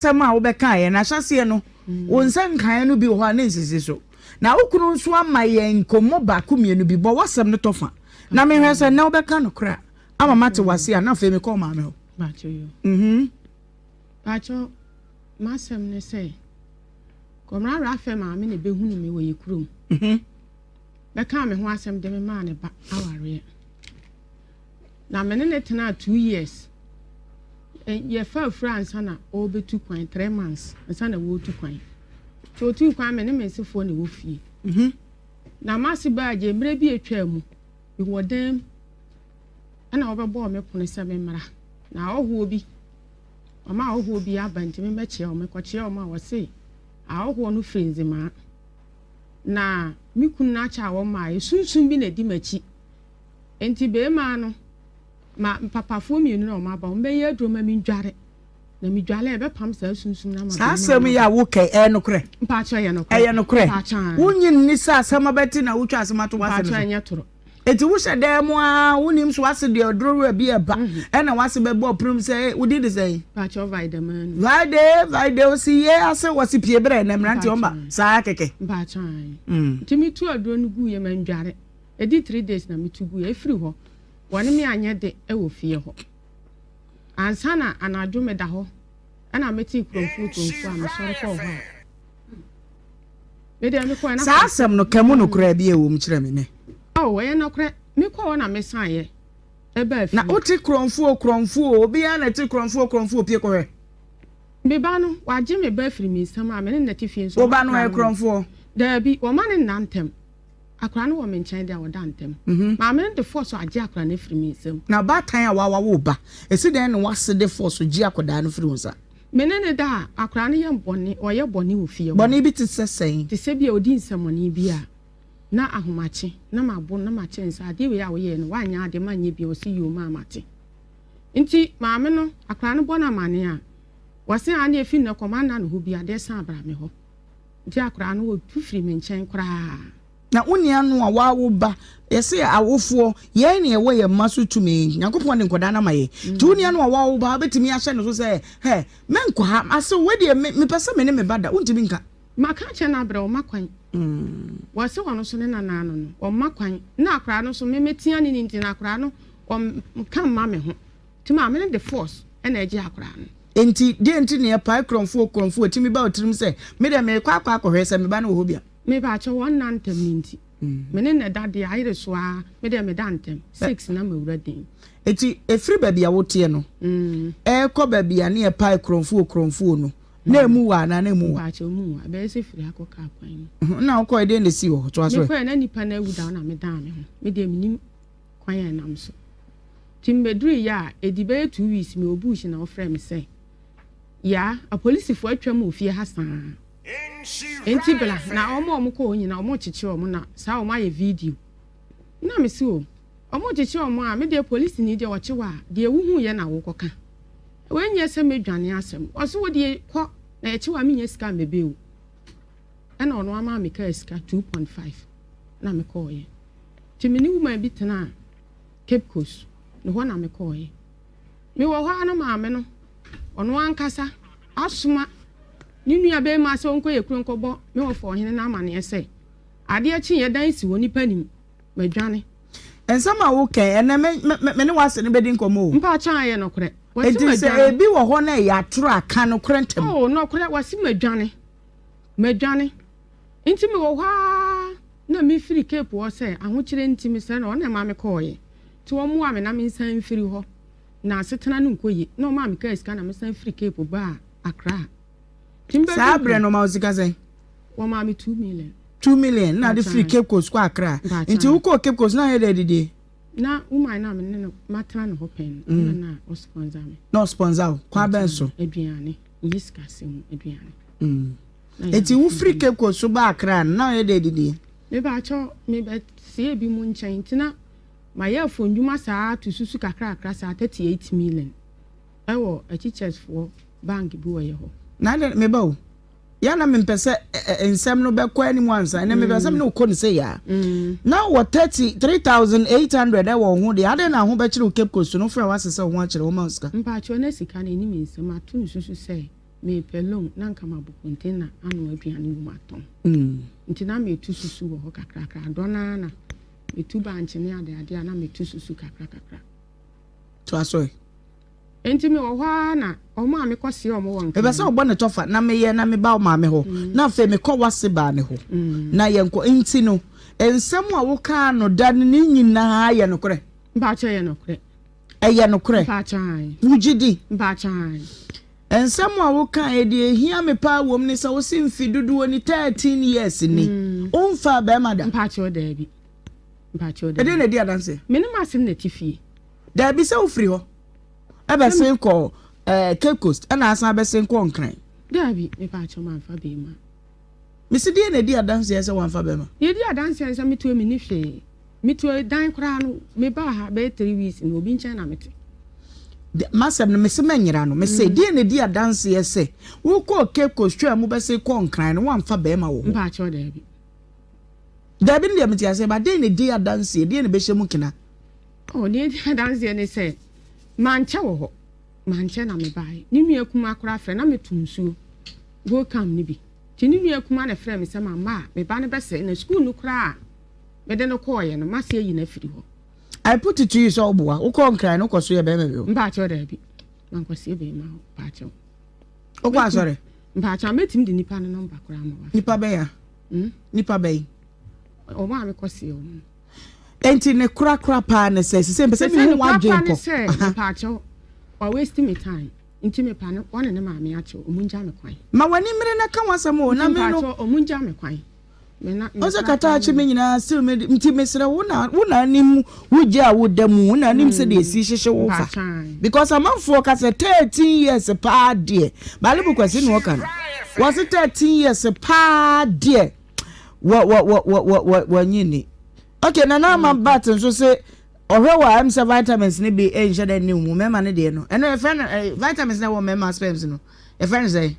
W'asɛm a wobɛkaeɛ no, ahyɛaseɛ no, wo nsa nkaeɛ no bi wɔ hɔ a na ɛnsisi so. Na wo kunu nso ama yɛn nkɔmmɔ baako mmienu bi. Bɔ w'asɛm no tɔfa na menhwɛ sɛ nnɛ wobɛka nokorɛ a ama mate w'ase a, na afei mekɔ wo maame hɔ. Pakyɛ yo. Mhm. Pakyɛ, m'asɛm ne sɛ, Kɔmra Rafael maame na ɛbɛhunu me wɔ yɛ kurom. Mhm. Bɛkaa me ho asɛm de me maa ne ba awareɛ. Na me ne no tenaa 2 years. Yɛfa afura ansa na ɔrebɛtu kwan, 3 months ansa na wɔretu kwan. Nti ɔtuu kwan, me ne me nsefoɔ na ɛwɔ fie. Na m'ase baa gye mmerɛ bi atwaa mu, mewɔ dan mu ɛna wɔbɛbɔɔ me pono sɛ memmra. Na ahɔhoɔ bi, ɔma ahɔhoɔ bi aba nti memmɛkyea wɔn. Mekɔkyea wɔn a, wɔse ahɔhoɔ no firi Nzemaa. Na me kunu no akyɛ a wɔmmaeɛ, sunsum bi na ɛdi m'akyi. Nti beemaa no, ma papafoɔ mmienu na wɔn aba, wɔn bɛyɛ aduro ma mendware. Na medware a, ɛbɛpam saa sunsum no ama Saa beemaa asɛm no yi a aba. wokɛ, ɛyɛ nokorɛ? Mpakyɛ, ɛyɛ nokorɛ. Ɛyɛ nokorɛ? Mpakyɛ. Wonyi nni sɛ asɛm abɛte na wotwa asɛm ato w'ase no Mpakyɛ so? Ɛnyɛ toro. Enti wohyɛ dan mu ara, wonim so w'ase deɛ ɔduro wura bi ɛba, ɛna w'ase bɛbɔ ɔpono mu sɛ, "Wo din de sɛn?" Mpakyɛ, Vaide Manu. Vaide, Vaide, osi ye ase wɔsi pie berɛ na mmeranteɛ ɔmba saa kɛkɛ. Mpakyɛ ae. Nti metu aduro no guiɛ, mandware. Ɛdi 3 days na metu guiɛ. Ɛfiri hɔ, wɔne me anyɛ de wɔ fie hɔ. Ansa na anadwo meda hɔ, ɛna metee kurɔmfoɔ kurɔmfoɔ a mesɔre kɔɔ hɔ a. Me deɛ mekɔɛ na Saa asɛm no, ka mu nokorɛ bi a ɛwɔ mu kyerɛ me nɛ. Oh, ɛyɛ nokorɛ. Mekɔɔ hɔ na mesaeɛ ɛbaa Na fie. wote kurɔmfoɔ kurɔmfoɔ, obiara na ɛte kurɔmfoɔ kurɔmfoɔ pie kɔhwɛ. Me ba no, wagye me ba afiri me nsam a me ne nnɛte fie nso. Wo ba no ɔma ɛyɛ akora no. kurɔmfoɔ? Daabi, wɔma ne nna ntɛm. Akora no wɔ me nkyɛn deɛ a ɔda ntɛm. Maame no de force agye akora no afiri me nsam. Na baatan a wawa wo ba, ɛsi dɛn na w'ase de force gye akwadaa no firi wo nsa? Me ne ne da a, akora no yɛ bɔne, ɔyɛ bɔne wɔ fie hɔ. Bɔne bi te sɛ sɛn? Te sɛ bi a ɔdi nsɛmmɔne bi a, na ahomakye, na mabo na makyɛ nsa, adeɛ wei a woyɛɛ no, woanyɛ adeɛ, manyɛ bi a, ɔsi yoo maa mate. Nti maame no, akora no bɔ no amane a, wɔse a ne ɛfi nnɛ kɔ manna ne hɔ bi, adeɛ san abra me hɔ. Nti akora no wɔtu firi me nkyɛn koraa. Na wo nua no a wawo ba, yɛse awofoɔ, yɛn na yɛwɔ yɛn mma so tumi. Nyankopɔn de nkɔdaa no ama yɛn. Nti wo nua no a wawo ba, wobɛtumi ahyɛ no so sɛ, hɛ, menkɔ ha, ase wei deɛ mepɛ sɛ me ne me ba da, wontumi nka. Maka kyerɛ no abrɛ, ɔmma kwan. Wɔse ɔno so ne nana no, ɔmma kwan. Na akora no so, me metea ne ne nti na akora no ɔnka mma me ho. Nti maame no de force ɛna ɛgye akora no. Enti deɛ nti na yɛpae korɔmfoɔ korɔmfoɔ ɛtumi ba wo tirim sɛ, me deɛ merekɔ akɔ akɔhwɛ sɛ me ba no wɔ hɔ bi a. Mepaakyɛw, wɔn nna ntɛm no nti. Me ne na da deɛ ayere so ara, me deɛ meda ntɛm, 6 na mawura dan. Enti ɛfiri baabi a woteɛ no ɛrekɔ baabi a ne yɛpae korɔmfoɔ korɔmfoɔ no, na ɛmu wɔ anaa na ɛmu wɔ? Mepaakyɛw, mu wɔ, ɛbɛyɛ sɛ firi akɔ kaa kwan mu. Na wokɔɛ deɛ na ɛsii wɔ hɔ, toa so ɛ. Mekɔɛ na nipa no awu da hɔ na medaa me ho, me deɛ menim kwan a ɛnam so. Nti mebɛduruiɛ a, ɛdi bɛyɛ 2 weeks mewɔ bush na wɔfrɛɛ me sɛ, yaa, apolisifoɔ atwam wɔ fie ha saa. Enti bra, na wɔn a wɔkɔ hɔ nyinaa wɔrekyekyere wɔn na saa wɔn ayɛ video. Na mese o, wɔrekyekyere wɔn a, me deɛ polisini deɛ ɔkye wo a, deɛ wohuiɛ na wokɔka. Wei nyɛ sɛ mɛdwane asɛm. Ɔse wo deɛ kɔ na yɛkye wo a menya sika mmɛbɛ o. Ɛna ɔno ama me kaa sika 2.5 na mekɔɔyɛ. Nti me ne woman bi tenaa Cape Coast, ne hɔ na mekɔɔyɛ. Mewɔ hɔ ara no maame no, ɔno ankasa asoma ne nua bɛrima sɛ ɔnkɔ yɛ kuro nkɔbɔ me wɔfa ɔhene no amanneɛ sɛ adeɛ kye yɛ dan si hɔ, nipa nim, madwane. Nsɛm a wokɛn ɛnɛ me ne w'ase no bɛdi nkɔmmɔ o. Mpakyɛ, ayɛ nokorɛ. Wɔse Enti sɛ madwane. ebi wɔ hɔ na ɛyɛ atoro a, ka nokorɛ ntɛm. Oh, nokorɛ, wɔse madwane. Madwane. Nti mewɔ hɔ ara na mefiri Cape hɔ sɛ ahokyerɛ nti mesrɛ no, ɔno na ɛma mekɔɔeɛ. Nti ɔmmoa me na mensan mfiri hɔ. Na asetena no nkɔ yie. Na ɔmaa me kaa sika na mesan firi Cape baa Accra. Nti mebɛduru Saa berɛ no ɔma wo sika sɛn? Wɔmaa me 2 million. 2 million na ade firi Cape Coast kɔ Accra. Nti wokɔɔ Cape Coast na ayɛ dɛ adidie? Na woman no a me ne no matena ne hɔ pɛn no, ɔno na ɔsponsor me. Na ɔsponsor wo? Kwan bɛn so? Aduane, nyɛ sika asɛm, aduane. Nti wofiri Cape Coast so baa Accra no, na ɔyɛ dɛ adidie? Mebaakyɛw, mebɛsie bi mu nkyɛn nti na mayɛ afɔndwuma saa to susu kakrakra saa 38 million ɛwɔ akyikyɛsfoɔ bank bi wɔ yɛ hɔ. Na adɛn, meba o, yɛ na mempɛ sɛ nsɛm no bɛkɔ anim ansa, ɛnɛ mepɛ sɛ me ne wo kɔ no sɛ yia. Na wɔ 33,800 ɛwɔ wo ho deɛ, adɛn na ho bɛkyerɛ wo Cape Coast no, wofrɛ w'ase sɛ wo ho akyerɛ wo ma wo sika? Mpaakyɛw, na sika no ɛnim nsɛm ato no susu sɛ Mepɛ loan na nka mabɔ container anoa aduane wɔ mu atɔn. Nti na metu susu wɔ hɔ kakrakra. Adɔ no ara na metu bankye ne adeade a na metu susu kakrakakra. Toa so ɛ. Nti mewɔ hɔ ara na wɔn a mekɔseɛ wɔn wɔ Nkran. Mepɛ sɛ wobɔ ne tɔfa na meyɛ na meba wo maame hɔ mm. na afei mekɔ w'ase baa ne hɔ mm. na yɛnkɔ. Nti no nsɛm a wokaa no da no ne nyinaa yɛ nokorɛ? Mpakyɛ yɛ nokorɛ. Ɛyɛ nokorɛ? Mpakyɛ ae. Wogye di? Mpakyɛ ae. Nsɛm a wokaeɛ deɛ ɛhia me paa wom ne sɛ wose mfe dodoɔ ni 13 years ni womfaa barima da. Mpakyɛw daabi. Mpakyɛw daabi. Ɛdeɛn na ɛdi adanseɛ? Me ne m'asem na ɛte fie. Daabi sɛ wofiri hɔ ɛbɛsen kɔ eh, Cape Coast ɛna asan abɛsen kɔ Nkran. Daabi, mepakyɛw mamfa barima. Mese deɛn na ɛdi adanseɛ sɛ wamfa barima? Deɛ ɛdi adanseɛ ne sɛ metuo menni hwee. Metuo dan koraa no, mebaa ha bɛyɛ 3 weeks no, obi nkyɛn na mete. M'asɛm no, mese mɛnyera no. Mese deɛn na ɛdi adanseɛ sɛ wokɔɔ Cape Coast twaa mu bɛsen kɔɔ Nkran no wamfa barima wɔ hɔ? Mpakyɛw daabi. Daabi no deɛ mete aseɛ, but deɛn na ɛdi adanseɛ, deɛn na ɛbɛhyɛ mu kena? Oh, deɛ ɛdi adanseɛ ne sɛ mankyɛ wɔ hɔ. Mankyɛ na mebaeɛ. Ne nua kumaa koraa frɛ na meto nsuo, Gocam no bi. Nti ne nua kumaa na ɛfrɛɛ me sɛ mamma a, me ba no bɛsɛe na sukuu no koraa a mede no kɔeɛ no, mase ayi no afiri hɔ. I put it to you sɛ woboa. Wokɔɔ Nkran no, wokɔ so yɛ bɛrima bio? Mpaakyɛw daabi. Mankɔseɛ bɛrima hɔ. Mpaakyɛw. Wokɔ asɔre? Mpaakyɛw, mɛtumi de nipa no nɔmba koraa ma wafrɛ. Nipa bɛn a? Hmm? Nipa bɛn? Wɔn a mekɔseɛ wɔn no. Enti ne korakora paa ne sɛ, sɛ mpɛ sɛ mehu w'adwene pɔ. Sɛ mpaakyɛw, wa waste me time. Nti mepa no, ɔne ne maame akyɛw, ɔmo ngya me kwan. Ma w'ani mmere na ka w'asɛm o, na me no. Nti mpaakyɛw, ɔmo ngya me kwan. Me na, me Ɔsɛ kata akye me nyinaa still me nti mesrɛ wo na wo na anim wo gya a woda mu wo na anim sɛ deɛ esi hyehye wo fa because amanfoɔ ka sɛ 13 years paa deɛ Bible kwasi na ɔka no wɔse 13 years paa deɛ wɔ wɔ wɔ wɔ wɔ wɔ wɔnyi ni okay nana ama bat nso se ɔhwɛ wɔ a ɛm sɛ vitamins ne bi nhyɛ dɛ ne mu mmarima no deɛ no ɛno yɛfrɛ no eh, vitamins na ɛwɔ mmarima sperms no yɛfrɛ no sɛ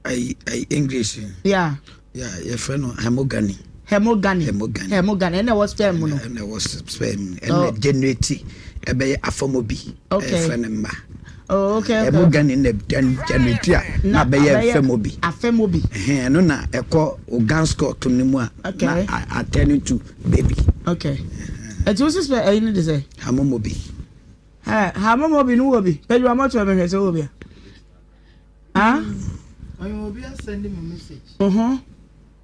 ayi ayi English. Yeah. Yeah, yɛfrɛ no hemogany. Hemogany. Hemogany. Hemogany. Ɛna ɛwɔ sperm mu no. Ɛna ɛwɔ sperm mu. Ɛna oh. generate ɛbɛyɛ afɔmɔbi. Okay. Ɛfrɛ no mma. Oh, okay, okay. Hemogany na generate a na abɛyɛ afɛmɔbi. Afɛmɔbi. Ɛhɛn ɛno na ɛkɔ organ stock no mu a. Okay. Na atɛn to baby. Okay. Ɛti wo sisɛ ɛyi ne de sɛ? Hamomobi. Ɛ hamomobi no wɔ bi. Pɛju amɔtɔ mehwɛ sɛ wɔ bi a. Ah? Ɔyɛ obi asɛnde me message. Uh-huh.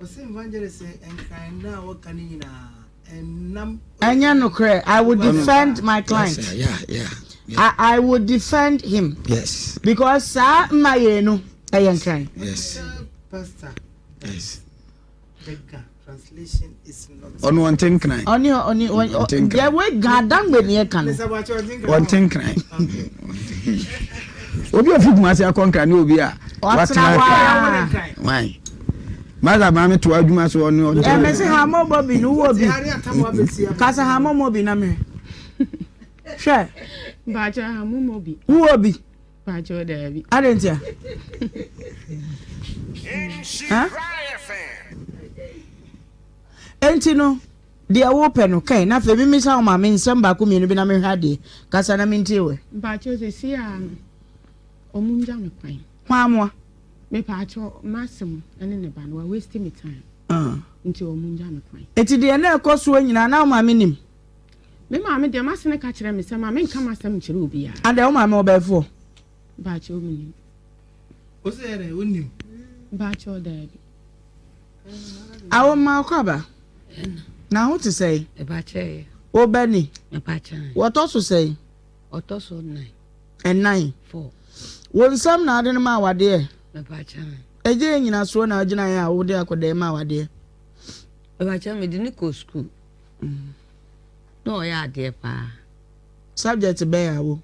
Ɔsɛ evangelist nkran na wɔka ne nyinaa ɛnam. Ɛnyɛ nokorɛ. I will defend my client. Yes, yeah, yeah, yeah. I will defend him. Yes. Because saa mma yɛn no ɛyɛ nkran. Yes. Pastor. Yes. The Ga translation is not. Ɔno ɔnte nkran. Ɔne ɔne ɔne deɛ wei ga adangbe ne ɛka no. Ɔnte nkran. Obi a ofi Kumasi akɔ nkran ne obi a watena nkran. Why? Masa maame to adwuma so ɔne ɔnte. Ɛmɛ se ha mo bɔ bi no wɔ bi. Kasa ha mo mo bi na me. Hwɛ. Baakyɛ ha mo mo bi. Wɔ bi. Pakyɛw daabi. Adɛn ntia? Ha? Enti no, deɛ wopɛ no kɛn na afei mimisa wo maame nsɛm baako mmienu bi na mehwɛ adeɛ. Kasa na mentie wɛ. Mpakyɛw sɛsi a no, ɔmo ngya me kwan. Hwan amoa? Mepakyɛw m'asem ne ne ba no, wa waste me time. Ah. Nti ɔmo ngya me kwan. Enti deɛ na ɛkɔ soɔ nyinaa na wo maame nim? Me maame deɛ m'asene ka kyerɛ me sɛ ma menka m'asɛm nkyerɛ obiara. Adɛn wo maame ɔbɛɛfoɔ? Mpakyɛw menim. Wo sɛ yɛ dɛ wonim? Mpakyɛw daabi. Awo mma ɔkɔ aba. Na ho te sɛn? Mpakyɛw. Wo bɛ ni? Mpakyɛw. Wɔtɔ so sɛn? Ɔtɔ so nnan. Ɛnan. Four. Wo nsam na ade no ma awadeɛ? Mpakyɛw. Ɛgye yɛ nyinasoɔ na agyina yɛ a wode akɔdɛɛ ma awadeɛ? Mpakyɛw mede ne kɔ sukuu. Na ɔyɛ adeɛ paa. Subject bɛn a wo.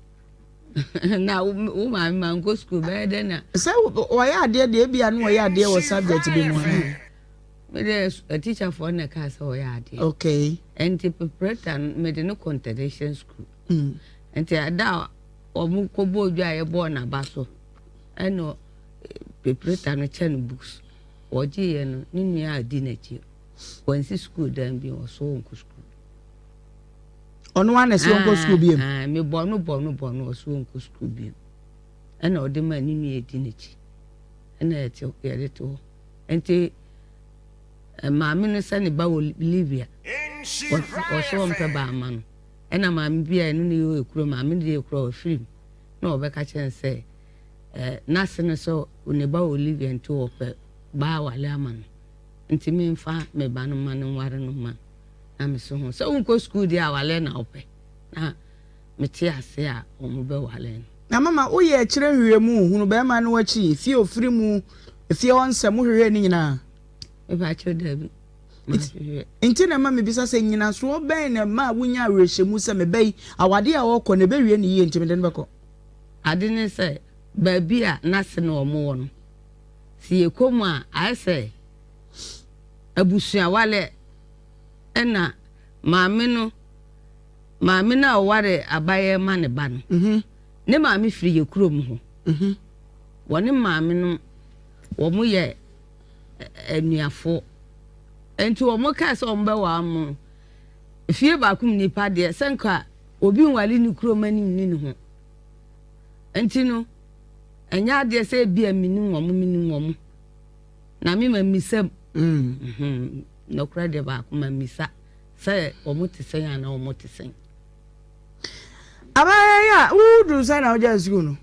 Na wo maame ma nkɔ sukuu bɛyɛ dɛ na. Sɛ ɔyɛ adeɛ deɛ ebi a na ɔyɛ adeɛ wɔ subject bi mu a. Me de teacherfoɔ na ɛkaa sɛ ɔyɛ adeɛ. Okay. Nti preparatory no mede no kɔ international school. Mm. Nti ada a wɔn kɔbɔ odwa a yɛbɔɔ n'aba so ɛna preparatory no kyɛ no books wɔgyeeɛ no ne nua a di n'akyi. Wansi sukuu dan bi ɔso ɔnkɔ sukuu. Ɔno ara na ɛsɛ ɔnkɔ sukuu bio. Mebɔ no bɔ no bɔ no ɔso ɔnkɔ sukuu bio. Ɛna ɔde ma ne nua edi n'akyi. Ɛna yɛte yɛde to hɔ. Nti maame no sɛ ne ba wɔ Libya. Ɔsɛ ɔmpɛ ba ama no. Ɛna maame bi a ɛno ne yɛ ekuro maame no deɛ ekuro ɔfiri mu. Na ɔbɛka kyerɛ no sɛ ɛɛ n'ase no sɛ ne ba wɔ Libya nti ɔpɛ ba awale ama no. Nti memfa me ba no ma no nware no ma no. Na me so ho sɛ wonkɔ sukuu deɛ awale na wopɛ. Na mete ase a wɔn bɛwale no. Na mama woyɛɛ akyire nhwehwɛmu hunu barima no akyi, efie a ɔfiri mu, efie hɔ nsɛm, wohwehwɛɛ ne nyinaa? Mepakyɛw, dabi, manhwehwɛ. Nti na ɛma mebisa sɛ, nnyinasoɔ bɛn na ɛmaa wonyaa awerɛhyɛmu sɛ me ba yi, awadeɛ a ɔrekɔ no, ɛbɛwie no yie nti mede no bɛkɔ? Ade ne sɛ, baabi a n'ase ne wɔn wɔ no, sɛ yɛkɔ mu a, ayɛ sɛ abusuaware ɛna maame no Maame no a ɔware abayɛ ma ne ba no, ne maame firi yɛ kurom hɔ. Wɔne maame no wɔn yɛ anuafoɔ. Nti wɔn kaa sɛ wɔn bɛwaa mo fie baako mu nipa deɛ sɛ nka obi nware ne kurom anim ni ne ho. Nti no ɛnyɛ adeɛ sɛ ebi a menim wɔn menim wɔn na me ma misa mu. Nɔkorɛ deɛ baako ma misa. Sɛ wɔn te sɛn anaa wɔn te sɛn. Abaayewa yi a woduru sɛn na wogyae sukuu no?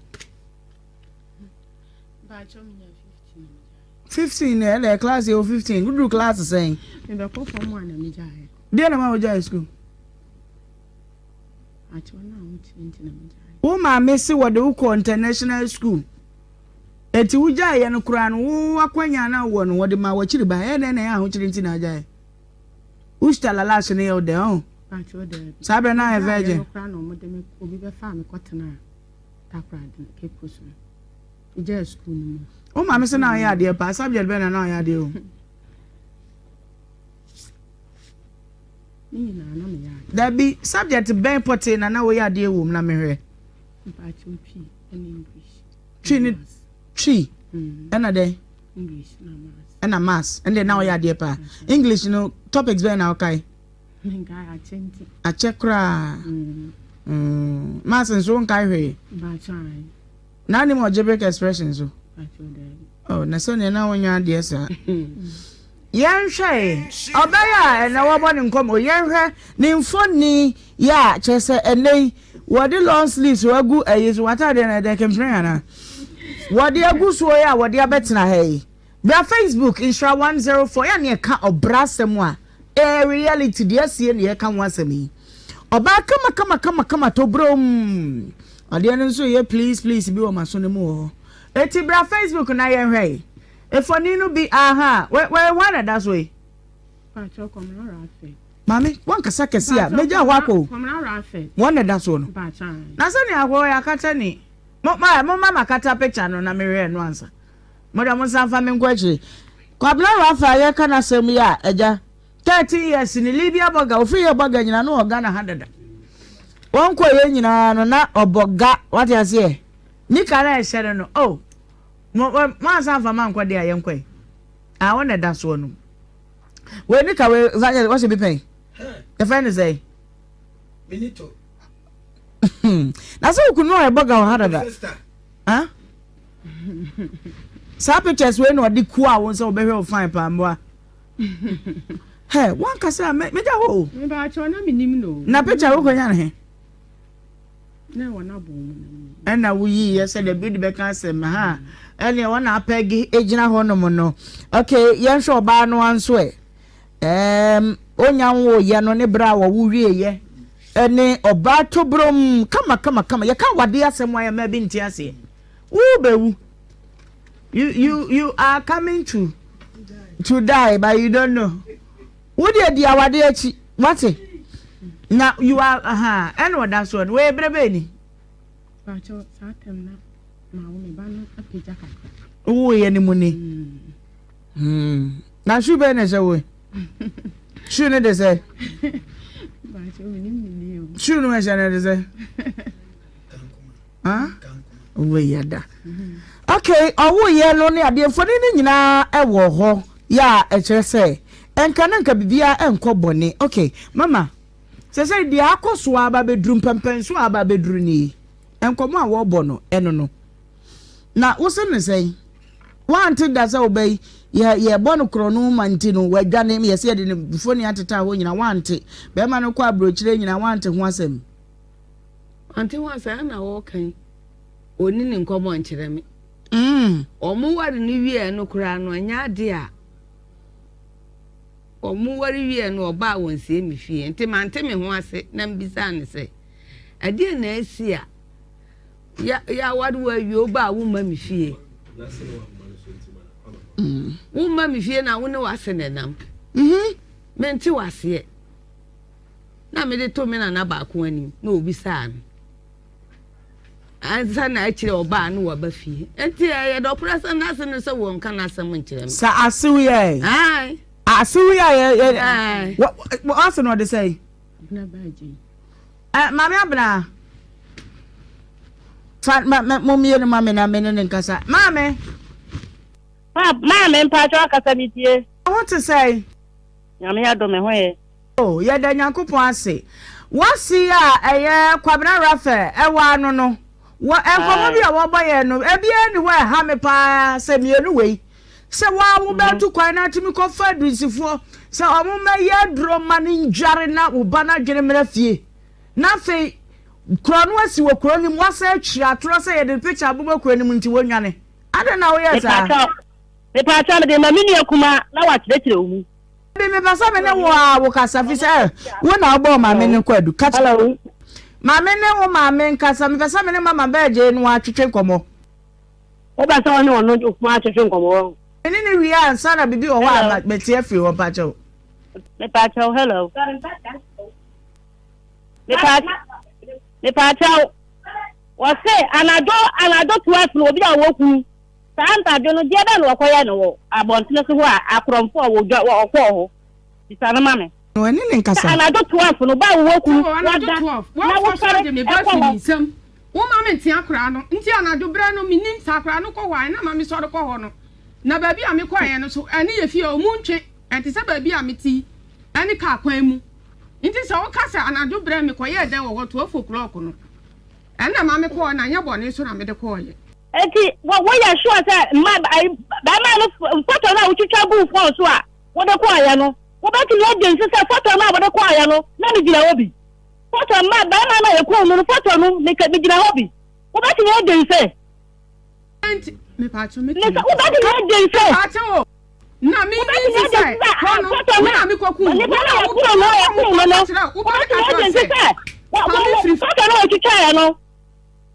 15 na ɛna class yɛ 15 woduru class sɛn? Mebɛkɔ fam a na megyae. Deɛ na ma wogyae sukuu? Wo maame se wɔde wo kɔ international school. Eti wogyaeɛ no koraa no wo akwanya na wowɔ no wɔde ma w'akyiri ba ɛyɛ dɛn na ɛyɛ ahokyere nti na agyae? Worcester lalash no yɛ wo dɛ ɔn? Saa berɛ na ayɛ virgin. Wo maame sɛ na ɔyɛ adeɛ paa subject bɛn na na ɔyɛ adeɛ o? Dabi subject bɛn pɔtee na na woyɛ adeɛ wɔ mu na mehwɛ. Twi ne twi ɛna dɛn? English na maths. Ɛna maths ɛnde na ɔyɛ adeɛ paa. English no topics bɛn na ɔkae? Menkae akyɛ nti. Akyɛ koraa. Mm. Mm. Maths nso wonkae hwee. Bakyɛ. Na anim algebraic expression so. Oh, na sɛnea na wonya adeɛ saa. Yɛnhwɛ ɔbɛyɛ a ɛnɛ wɔbɔ ne nkɔmmɔ yɛnhwɛ ne mfoni yɛ a kyerɛ sɛ ɛnɛ yi wɔde long sleeves agu ɛyi so w'ataadeɛ no ɛdɛ kempere anaa wɔde agu soɔ yi a wɔde abɛtena ha yi bra Facebook nhyira 104 yɛ ne ɛka ɔbra asɛm a ɛyɛ reality deɛ asie ne yɛka ho asɛm yi ɔbaa kama kama kama kama tobrom adeɛ no nso yɛ please please bi wɔ maso no mu wɔ hɔ eti bra Facebook na yɛnhwɛ yi efɔni no bi aha wɛ wɛ wɔn na ɛda so yi. Maame, wankasa kɛse a, megya hɔ akɔ o. Wɔn na ɛda soɔ no. Na sɛnea akɔ yɛ akata ni. Mo ma mo ma makata picture no na mehwɛ no ansa. Mo deɛ mo nsa nfa me nkɔ akyire. Kwabena Rafa a yɛka n'asɛm yi a agya 13 years ni Libya bɔga ofiri yɛ bɔga nyinaa no wɔ Ghana ha dada. Wɔn kɔ yɛ nyinaa no na ɔbɔ ga wate aseɛ. Nika na ɛhyɛ no no oh mo mo ansa nfa ma nkɔ deɛ a yɛnkɔ yi. A wɔn na ɛda soɔ no. Wei ne ka wei evangelist wɔhyɛ bi pɛn. Yɛfrɛ ne sɛ. Benito. Na sɛ okunu no ɔyɛ bɔga wɔ ha dada. Huh? Saa pictures wei na ɔde kua wo sɛ wɔbɛhwɛ wo fine paa mmoa. Hɛ, wankasa megya hɔ o. Mebaakyɛw na menim no. Na picture wo kɔnya ne he? Na ɛwɔ n'abɔn mu na meyi. Ɛna woyiiɛ sɛ dabi wode bɛka asɛm ha ɛneɛ wɔn na apɛge gyina hɔ nom no ok yɛnhwɛ ɔbaa no anso ɛ ɛɛm onya nwoyɛ no ne berɛ a wɔwo wieɛ ɛne ɔbaa tobrom kama kama kama yɛka awadeɛ asɛm a ɛma bi nte aseɛ wobɛwu you you you are coming to to die but you don't know Wo deɛ di awadeɛ akyi wate na you are ahaa ɛna ɔda soɔ no wei berɛ bɛɛ ni. Pakyɛ saa tɛm na ma wo me ba no apagya kakra. Wo yɛ ne mu ni. Hmm. Na shoe bɛɛ na ɛhyɛ wo shoe no de sɛ. Pakyɛ mi ni mi ni o. Shoe no ɛhyɛ no de sɛ. Ah? Wei ada. Okay, ɔwoyɛ no ne adeɛ mfoni no nyinaa ɛwɔ hɔ yɛ a ɛkyerɛ sɛ ɛnka na nka biribiara ɛnkɔ bɔne. Okay, mama, sɛ sɛ deɛ akɔ so aba bɛduru mpɛmpɛnso a aba bɛduru nie, nkɔmmɔ a wɔrebɔ no ɛno no. Na wo se ne sɛn? Woante da sɛ wo ba yi, yɛ, yɛrebɔ no korɔno ma nti no, wadwane, yɛse yɛde ne mfoni atetaa hɔ nyinaa, woante? Barima no kɔ aburokyire nyinaa, woante ho asɛm? Ante ho asɛm, ɛna wɔreka yi, ɔnni ne nkɔmmɔ nkyerɛ me. Wɔn ware no wieɛ no koraa no, ɛnyɛ adeɛ a wɔn ware wieɛ no ɔbaa wɔn sie me fie. Nti mante me ho ase na mebisaa no sɛ, ɛdeɛn na asi a Ya yɛaware wo awie woba a womma me fie. Womma me fie na wo ne w'ase na ɛnam. Mm-hmm. Mente w'aseɛ. Na mede to me nana baako anim na obisaa no. Ansa na akyire ɔbaa no waba fie. Nti ɛyɛ dɔkorɔ sɛ n'ase no sɛ wɔnka n'asɛm nkyerɛ me. Sɛ asew yɛ. Ae. Asew yɛ yɛ. Ae. W'ase no ɔde sɛn? Abena baa gye. Eh, Maame Abena. Fa ma ma mo mmienu ma me na me ne ne nkasa. Maame. Ma maame mpakyɛw akasa me tie. Wo ho te sɛn? Nyame adom me ho ye. Oh, yɛda Nyankopɔn ase. W'ase a ɛyɛ Kwabena Raphael ɛwɔ ano no, wɔ nkɔmmɔ bi a wɔbɔ yɛn no, ebiara nni hɔ a ɛha me paa sɛ mmienu wei. Sɛ wo ara wobɛtu kwan na atumi kɔfa adunsifoɔ sɛ wɔmmɛyɛ aduro mma no ndware na wo ba no adwene mmra fie. Na afei korɔ no asi wɔ kuro no mu, woasan atwi atorɔ sɛ yɛde picture abobɔ kuro no mu nti wɔnnwane. Adɛn na woyɛɛ saa? Mepaakyɛw, mepaakyɛw mede ma me nua kumaa na wakyerɛkyerɛ wo mu. Dabi, mepɛ sɛ me ne wo ara wo kasa fi sɛ wo na wobɔɔ maame no kwadu. Ka kyerɛ maame ne wo maame nkasa. Mepɛ sɛ me ne mama bɛɛgye no atwetwe nkɔmmɔ. Wopɛ sɛ ɔne ɔno kumaa twetwe nkɔmmɔ wɔ. Me ne no wie ansa na biribi wɔ hɔ a mete afiri hɔ mpakyɛw. Mepakyɛw hello. Mepakyɛw wɔse anadwo anadwo 12 no obi a ɔwɔ kunu saa anadwo no deɛ bɛn na wɔkɔyɛ no wɔ abɔntene so hɔ a akorɔmfo a wɔdwa wɔkɔɔ hɔ bisa no ma me. No ɛne ne nkasa. Sɛ anadwo 12 no ba a wɔwɔ kunu Anadwo wada 12 na wɔmfa so wosɔre agye me ba ɛkɔ firi me hɔ. nsam. Womma mente akwadaa no nti anadwo berɛ no mennim sɛ akwadaa no kɔ hɔ a ɛna ma mesɔre kɔ hɔ no na baabi a mekɔeɛ no so ɛne yɛ fie a ɔmu ntwe ɛte sɛ baabi a mete yi ɛne kaa kwan mu nti sɛ woka sɛ anadwo berɛ mekɔyɛɛ dɛn wɔ hɔ 12 o'clock no ɛna ma mekɔɔ na nyɛ bɔne so na mede kɔɔeɛ. Enti wo woyɛ sure sɛ mma ayi bɛrima no photo no a wotwitwa guu phone so a wode kɔɔeɛ no wobɛtumi adi nse sɛ photo no a wode kɔɔeɛ no na megyina hɔ bi? Foto mma barima no a yɛkum no no foto no meka megyina hɔ bi. Wobɛtumi adi nse? Mesa wobɛtumi adi nse? Na Wobɛtumi adi nse sɛ ah, foto no nipa no a yɛkum no yɛkum no no wobɛtumi adi nse sɛ foto no a wotwitwaeɛ no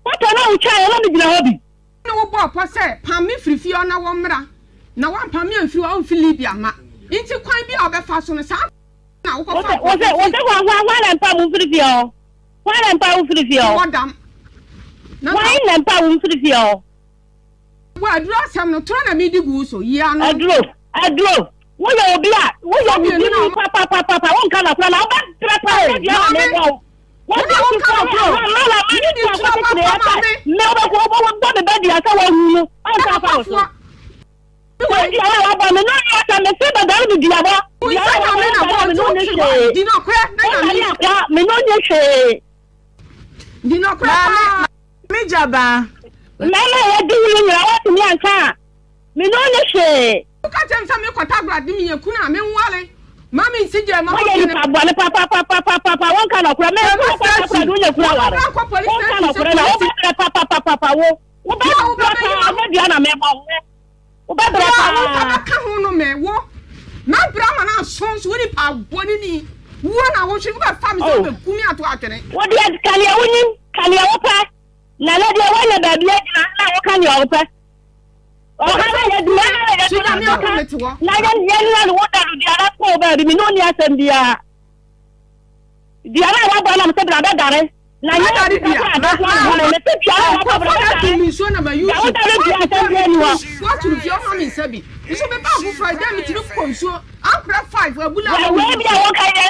foto no a wotwaeɛ no megyina hɔ bi. Ne wo bɔɔ pɔ sɛ pam me firi fie hɔ na wɔmmra na woampam me amfiri hɔ a womfi Libya mma nti kwan bi a wobɛfa so no saa na wokɔfa Wose wose wose hwan hwan hwan na mpa mo mfiri fie hɔ? Hwan na mpa wo mfiri fie hɔ? Wɔ dam. Na Hwan na mpa wo mfiri fie hɔ? Wɔ aduro asɛm no torɔ na medi gu wo so yi ano. Aduro aduro woyɛ obi a woyɛ Mmienu na wudini papapapa wonka nɔkorɛ na wobɛbrɛ paa Hey, sɛ dua na maame. mebɔ wo. Wo na woka nɔkorɛ o. Medi torɔ papa maame. Mɛ wobɛkɔ wobɔ me ba dua sɛ wawu no ɔnsa fa wo so. Papafoɔ. Sɛ dua a wabɔ me no ni asɛm mese bɛdane me duabɔ. Wo Dua nsa a nyame wabɔ na bɔ me nti no ni wotwe hɔ hwee. di nɔkorɛ na Wosane nyame akora me no ni hwee. di nɔkorɛ Maame, paa. maame Gyabaa. Mmarima a wɔadi wo no nyinaa woatumi anka a me no ni hwee. Woka kyerɛ me sɛ mekɔ Takoradi meyɛ kunu a menware ma mensi gya ma Woyɛ mɔfie no. nipa bɔne papapapapapa wonka nɔkorɛ me Sɛ nso wokɔ ma Takoradi station wonya kunu wɔn aware mmra nkɔ police wonka station sɛ nɔkorɛ na polisi wobɛbrɛ papapapapa wo Bia wobɛbrɛ wobɛbɛyi paa ma nyɛ dua na mebɔ wo wobɛbrɛ Bia wo nsa paa. bɛka ho no me wo mɛbrɛ ama no aso nso wo nipa bɔne ni wuo na wohwe wobɛfa me sɛ Oh. wobɛku me ato atwene. Wo deɛ ka nea wonim ka nea wopɛ na nɛ deɛ woanya baabi agyina na woka nea wopɛ ɔha na yɛ dua na yɛ So nyame ka adom mete hɔ. na yɛ yɛnua no woda no dua na kɔɔ baabi me ne onni asɛm biara dua no a wabɔ nam sɛ bra bɛdare na nyɛ Mɛdare sika dua. koraa bɛboa me ho no mese dua no a wabɔ bra Nkurɔfoɔ na bɛdare ato me nsuo na ma deɛ use. wodare dua asɛm biara ni hɔ Woato no fie ɔma me nsa bi. Nso meba afoforɔ a ɛdɛn metumi kɔ nsuo ankorɛ 5 abula Deɛ ma wei me bi a wɔka yɛ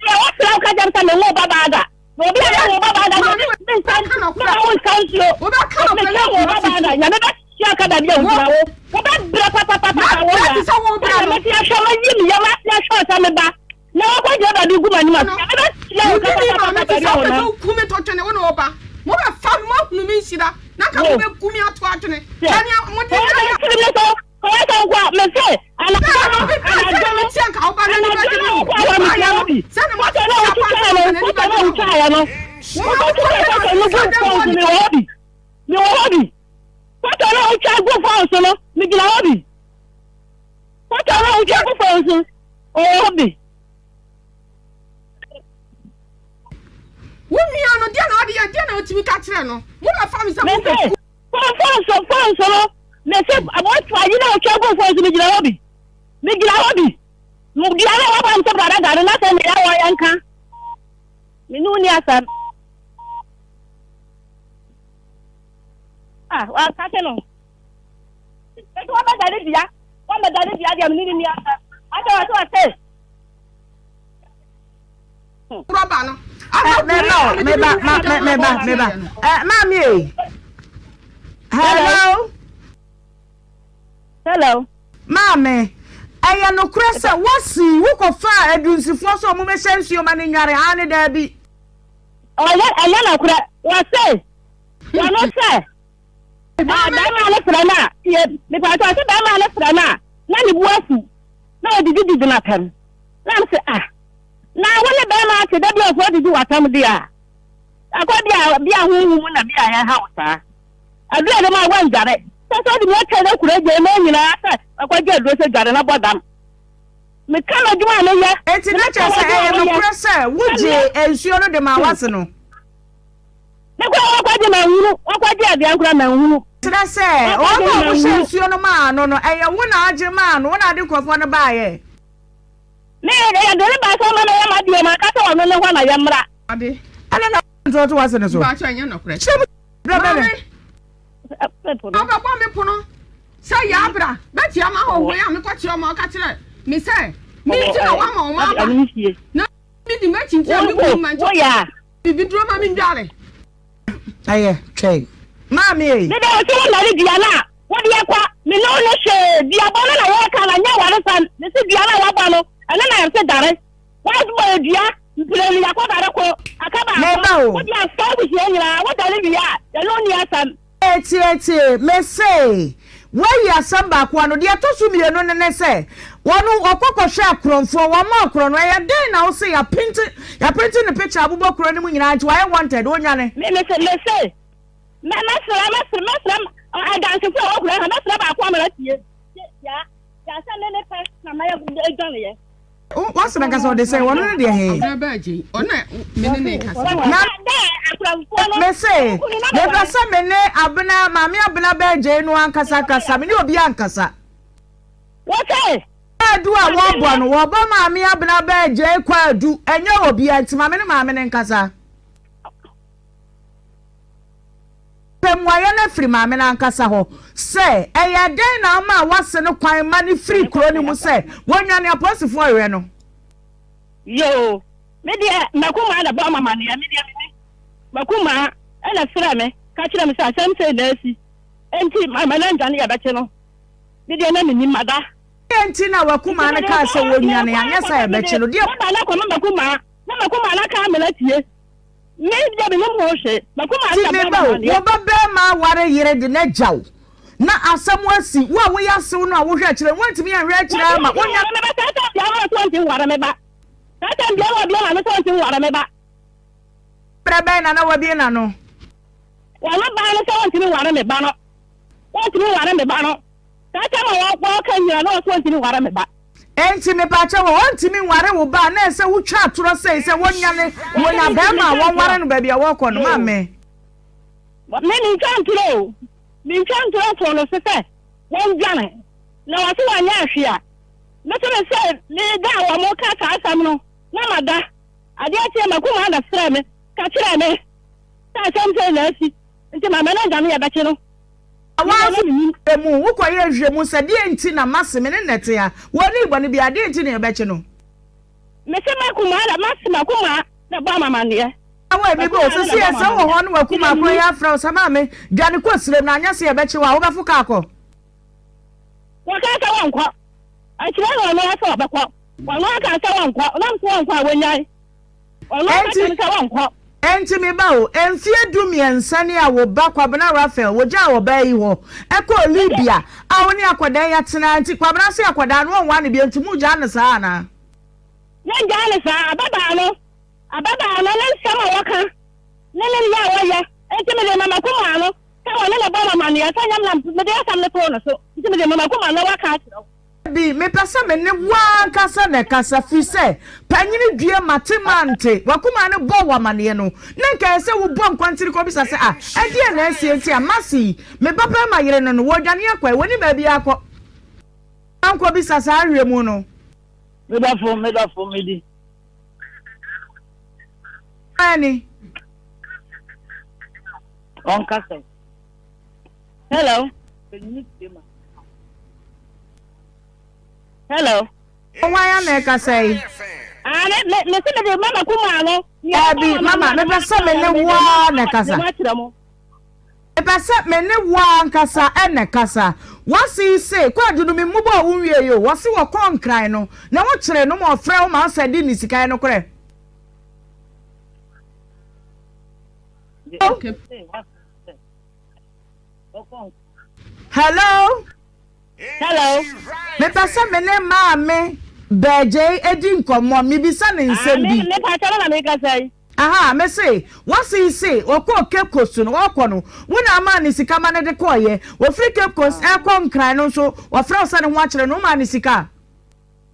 deɛ wɔsrɛ wo ka kyɛm sɛ menwo ba baa da na obi a yɛwo ba baa da Maame, me nsa wobɛka nɔkorɛ. mema wo nsa nsuo Wobɛka nɔkorɛ na mesɛ wo akoma ba baa da fiti. nyame bɛhyia ka baabi a wogyina wo wobɛbrɛ papapapa wo Mɛbrɛ ya te sɛ wobrɛ ɛna no. mɛte ahwɛ mayi me yam ase ahwɛ sɛ me ba na wɔkɔgyina baabi gu m'anim ase No. nyame bɛhyia wo Wodi ni maame kapapapa te baabi sɛ a wopɛ sɛ wonam woku me to twene wo ne wo ba. Mobɛfa me moahunu me nhyira na nka Wo. mobɛku me ato atwene. Sɛ Na nea mode sɛ wode ayɛ mfiri me so. Ɔyɛ sɛ nko a mese anadwo no anadwo no anadwo no wokɔ a wɔmehyia wo bi photo no a wotwitwaeɛ no photo no a wotwaeɛ no wokɔtwitwa photo no gu phone so mewɔ hɔ bi mewɔ hɔ bi photo no a wotwa gu phone so no megyina hɔ bi photo no a wotwa gu phone so ɔwɔ hɔ bi. Wo nua no deɛ na ɔde yɛ deɛ na ɔtumi ka kyerɛ no mo bɛfa me sɛ mo bɛ. Fon so fon so no mese wɔto ayi na ɔtwa gu fon so megyina hɔ bi megyina hɔ bi dua no a wɔabɔ m sɛ brada gare na sɛ nea wɔyɛ nka me ne wo ni asɛm ah wɔakate no ɛti wɔbɛdane dua wɔbɛdane dua deɛ me ne ne ni asɛm asɛ wɔsɛ wɔse Rɔba no. Meba o, meba, ma, meba, meba. Eh, maame e. Hello. Hello. Maame, ɛyɛ nokorɛ sɛ wosi wokɔfaa adunsifoɔ sɛ ɔmo bɛhyɛ nsuo ma no nware aane daabi? Ɔyɛ ɛnyɛ nokorɛ wɔse wɔno sɛ bɛrima no frɛ no a tie mepatɔ ɔse bɛrima no frɛ no a na ne bu afu na ɔdidi didi no atɛm na m sɛ ah na wo ne bɛrima ate da bi a ɔfɔ didi w'atɛm deɛ a akɔ bi a bi a honhom mu na bi a ɛha wo saa aduro no ma woandware sɛ sɛ ɔde mi atwa no akura gya mu nyinaa sɛ akɔgye aduro sɛ dware na bɔ dam meka m'adwuma a meyɛ. Enti na kyerɛ sɛ ɛyɛ nokorɛ sɛ wogyee nsuo no de maa w'ase no? Me koraa wakɔgye manhunu, wakɔgye aduan koraa manhunu. Kyerɛ sɛ, wɔn a wɔhyɛ nsuo no maa no no, ɛyɛ wo na agye maa no, wo na ade nkurɔfoɔ no baeɛ? Me, yɛde no baa sɛ ɔma mɛyɛ m'adeɛ, manka sɛ ɔno ne hɔ na yɛmmra. Ɛno na ntorɔ to w'ase no so. Kyerɛ mu berɛ bɛ ne. Ɔbɛbɔ me pono sɛ yɛ abra bɛtia ma hɔhoe a mekɔkyerɛ ɔma ɔka kyerɛ me sɛ me nti na woama ɔma aba na medi m'akyi nti a me kunu ma nti bibiduro ma mendware. Ɛyɛ twɛn maame ei. Meda wo se wo nare dua no a wode akɔ me ne wo no hwee duabɔ no na wɔka na nyɛ awaresɛm mese dua no a wabɔ no ɛno na yɛse dare wabɔ dua mprenu yakɔ dare ko aka baako wode afa abusua nyinaa wodare wie a yɛne wo nni asɛm. Tie tie, mese, woayi asɛm baako ano, deɛ ɛtɔ so mmienu no ne sɛ, wɔn wɔkɔ kɔhwɛ akorɔmfoɔ, wɔn akorɔ no, ɛyɛ dɛn na wose yɛapente, yɛapente ne picture abobɔ kuro no mu nyinaa nti wayɛ wanted, ɔnnwane. Me, mese, mese, mɛ, mɛsrɛ, mɛsrɛ, mɛsrɛ adansefoɔ a wɔwɔ kuro ha, mɛsrɛ baako ama no atie, ya, ya sɛ me mepɛ na mayɛ dwaneɛ. W'asɛm ankasa ɔde sɛn wɔn no deɛ he? Na mese mepɛ sɛ me ne Abena maame Abena bɛɛgyei no ankasa kasa me ne obi ankasa. Kwaadu a wɔbɔ no wɔbɔ maame Abena bɛɛgyei kwaadu ɛnyɛ obia nti ma me ne maame no nkasa. Pɛ mmuaeɛ no afiri maame no ankasa hɔ sɛ, Ɛyɛɛ dɛn na womaa w'ase no kwan ma no firii kuro no mu sɛ wɔnnwane apolisifoɔ rehwɛ no? Yoo, me deɛ m'akumaa na bɔɔ m'amaneɛ, me deɛ menni. M'akumaa na frɛɛ me ka kyerɛɛ me sɛ asɛm sei na asi, enti ma no ndwane yɛbɛkye no. Me deɛ na mennim, mada. Deɛn nti na w'akumaa no kaa sɛ wɔnnwane anyɛ saa yɛbɛkye no? Deɛ. Maba no akɔma m'akumaa, na m'akumaa no aka amena tie. Me deɛ menim ho hwee. M'akoma Ti nna me bɔ ba o, m'amaneɛ. wo ba barima aware yere de no agya wo, na asɛm asi, wo a woyɛ asew no a wohwɛ akyire no, woantumi anhwɛ akyire Wɔntumi amma wonya. nware me ba. Saa tam biara wɔ sɛ ɔnte nware me ba. Saa tam biara wɔ bia n'ano sɛ ɔnte nware me ba. Berɛ bɛn na na wabue n'ano? Wɔn baa no sɛ ɔntumi nware me ba no. Wɔntumi nware me ba no. Saa tam a wɔka nyina na ɔsɛ ɔntumi nware me ba. Enti mepakyɛ wo, ɔntumi nware wo ba a na ɛsɛ wotwa atorɔ sei sɛ wɔnyane wɔnya barima a wɔnware no baabi a wɔrekɔ no ma me. Me mentwa ntorɔ o, mentwa ntorɔ too no so sɛ wɔndwane na wɔse wɔnyɛ hwee a, me so me sɛ meda a wɔn ka saa asɛm no na mada. Adeɛ kyeɛ m'akumaa na frɛɛ me ka kyerɛɛ me sɛ asɛm sei na asi nti ma me no ndwane yɛbɛkye no. Na woanso nhwehwɛ mu, wokɔyɛɛ nhwehwɛmu sɛ deɛn nti na mase me ne no te ha, wɔnnii bɔne biara, deɛn nti na yɛbɛkye no? Mese m'akumaa na mase m'akumaa na bɔ amamanneɛ. Awɔ emi bɛ o, sɛ sɛ sɛ wɔ hɔ no w'akumaa korɔ yi afrɛ wo sɛ maame dwane kɔ sirem na anyɛ sɛ yɛbɛkye wo a, wobɛfo kaa kɔ? Wɔkaa sɛ wɔnkɔ. Akyire na ɔno ara sɛ ɔbɛkɔ. Ɔno ara kaa sɛ wɔnkɔ, na mese wɔnkɔ a wɔnyae. Ɔno ara ka kyerɛ me sɛ wɔnkɔ. Enti me ba o, mfeɛ 13 ni a wo ba Kwabena Raphael wogyaa ɔbaa yi hɔ kɔɔ Libya a wo ne akwadaa yi atena nti Kwabena se akwadaa no ɔnwaa no bio nti mogyaa no saa anaa? Yɛngyaa no saa, ababaa no, ababaa no ne nsɛm a wɔka ne ne nneyɛɛ a wɔyɛ nti mede mama kumaa no sɛ wɔne no bɔ no amaneɛ sɛ nyɛ me na mede asɛm no too no so nti mede mama kumaa no na waka akyerɛ wo. Dabi, mepɛ sɛ me ne wo ankasa na ɛkasa, firi sɛ panyini due mate mante, w'akumaa no bɔɔ wo amaneɛ no, na nka ɛsɛ sɛ wobɔ nkɔntene kɔbisa sɛ, Ah, ɛdeɛn na asie nti a masi yi, me babarima yere no no, wɔredwane akɔ ɛ, wɔnni baabiara kɔ. Ankɔbisa saa awerɛ mu no. Me dɔfo, me dɔfo, medi. Hwan ni? Ɔnkasa. Hello. Hello. Hwan ya na ɛkasa yi? Ah, me me me se me de mama kuma no. Dabi, mama, mepɛ sɛ me ne wo ara na ɛkasa. Mepɛ sɛ me ne wo ankasa na ɛkasa. Wase yi se, Kwadu no me mmobɔ a wonwie yi o, wɔse wɔkɔɔ Nkran no, ne ho kyere no ma ɔfrɛ wo ma ɔsɛ de ne sika, ɛyɛ nokorɛ? Hello. Hello. Mepɛ sɛ me ne maame Bɛɛgyei edi nkɔmmɔ. Mebisa no nsɛm bi. Ah, me pa kyɛw na mekasa yi. Aha, me se, wɔse se ɔkɔɔ Cape Coast no, ɔkɔ no, wo na amaa no sika ma no de kɔɔyɛ. Ofiri Cape Coast ɛkɔ Nkran no nso, wɔfrɛ wo sɛ ne ho akyere no, womaa no sika?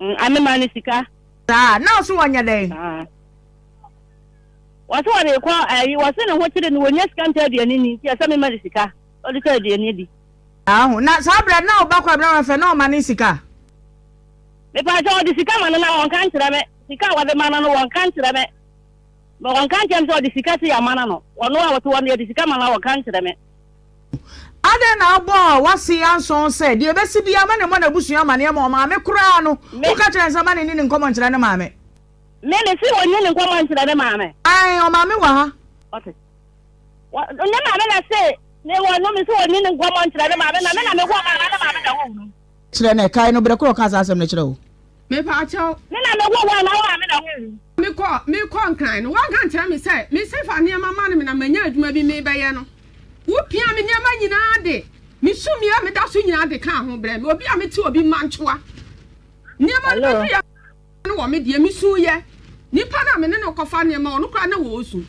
Mm, ame maa no sika. Saa, na ɔso wɔnyɛ dɛn? Ah. Wɔse wɔde kɔ ayi, wɔse ne ho kyere no, wɔnya sika ntɔ aduane ni, nti ɛsɛ mema no sika, ɔde tɔ aduane di. Aho, na saa berɛ na ɔba kɔ abena wɛfɛ na ɔma ne sika? Mepa sɛ ɔde sika ma no na wɔnka nkyerɛ me, sika a wɔde ma no no wɔnka nkyerɛ me. Ma wɔnka nkyerɛ me sɛ ɔde sika se ama no no, ɔno a ɔte hɔ no yɛde sika ma no a wɔnka nkyerɛ me. Adɛn na wobɔɔ w'ase ansɔn sɛ deɛ ɛbɛsi biara ma ne mmɔ n'abusua amaneɛ ma ɔmaame koraa no, woka kyerɛ no sɛ ma ne nni ne nkɔmmɔ nkyerɛ ne maame? Me me se ɔnni ne nkɔmmɔ nkyerɛ ne maame. Ae, ɔmaame wɔ ha. Ɔte. Wɔ, ne maame na se me wɔ no, me se ɔnni ne nkɔmmɔ nkyerɛ ne maame, na me na me wɔ maame, na maame na wɔ no. Kyerɛ no, kae no berɛ korɔ ɔkaa saa asɛm no kyerɛ wo. Mepaakyɛw. Me na me wɔ wo a, na wo maame na wɔ wo. Me kɔ, me kɔ Nkran no, woanka ankyerɛ me sɛ me se fa nneɛma ma no me na manya adwuma bi merebɛyɛ no. Wo pia me nneɛma nyinaa de, me sumii a meda so nyinaa de kaa ho brɛ me. Obi a mete obi mma ntwoa. Nneɛma no bɛduru yɛ no wɔ me deɛ, me su yɛ. Nipa no a me ne no kɔfa nneɛma, ɔno koraa na ɔresu.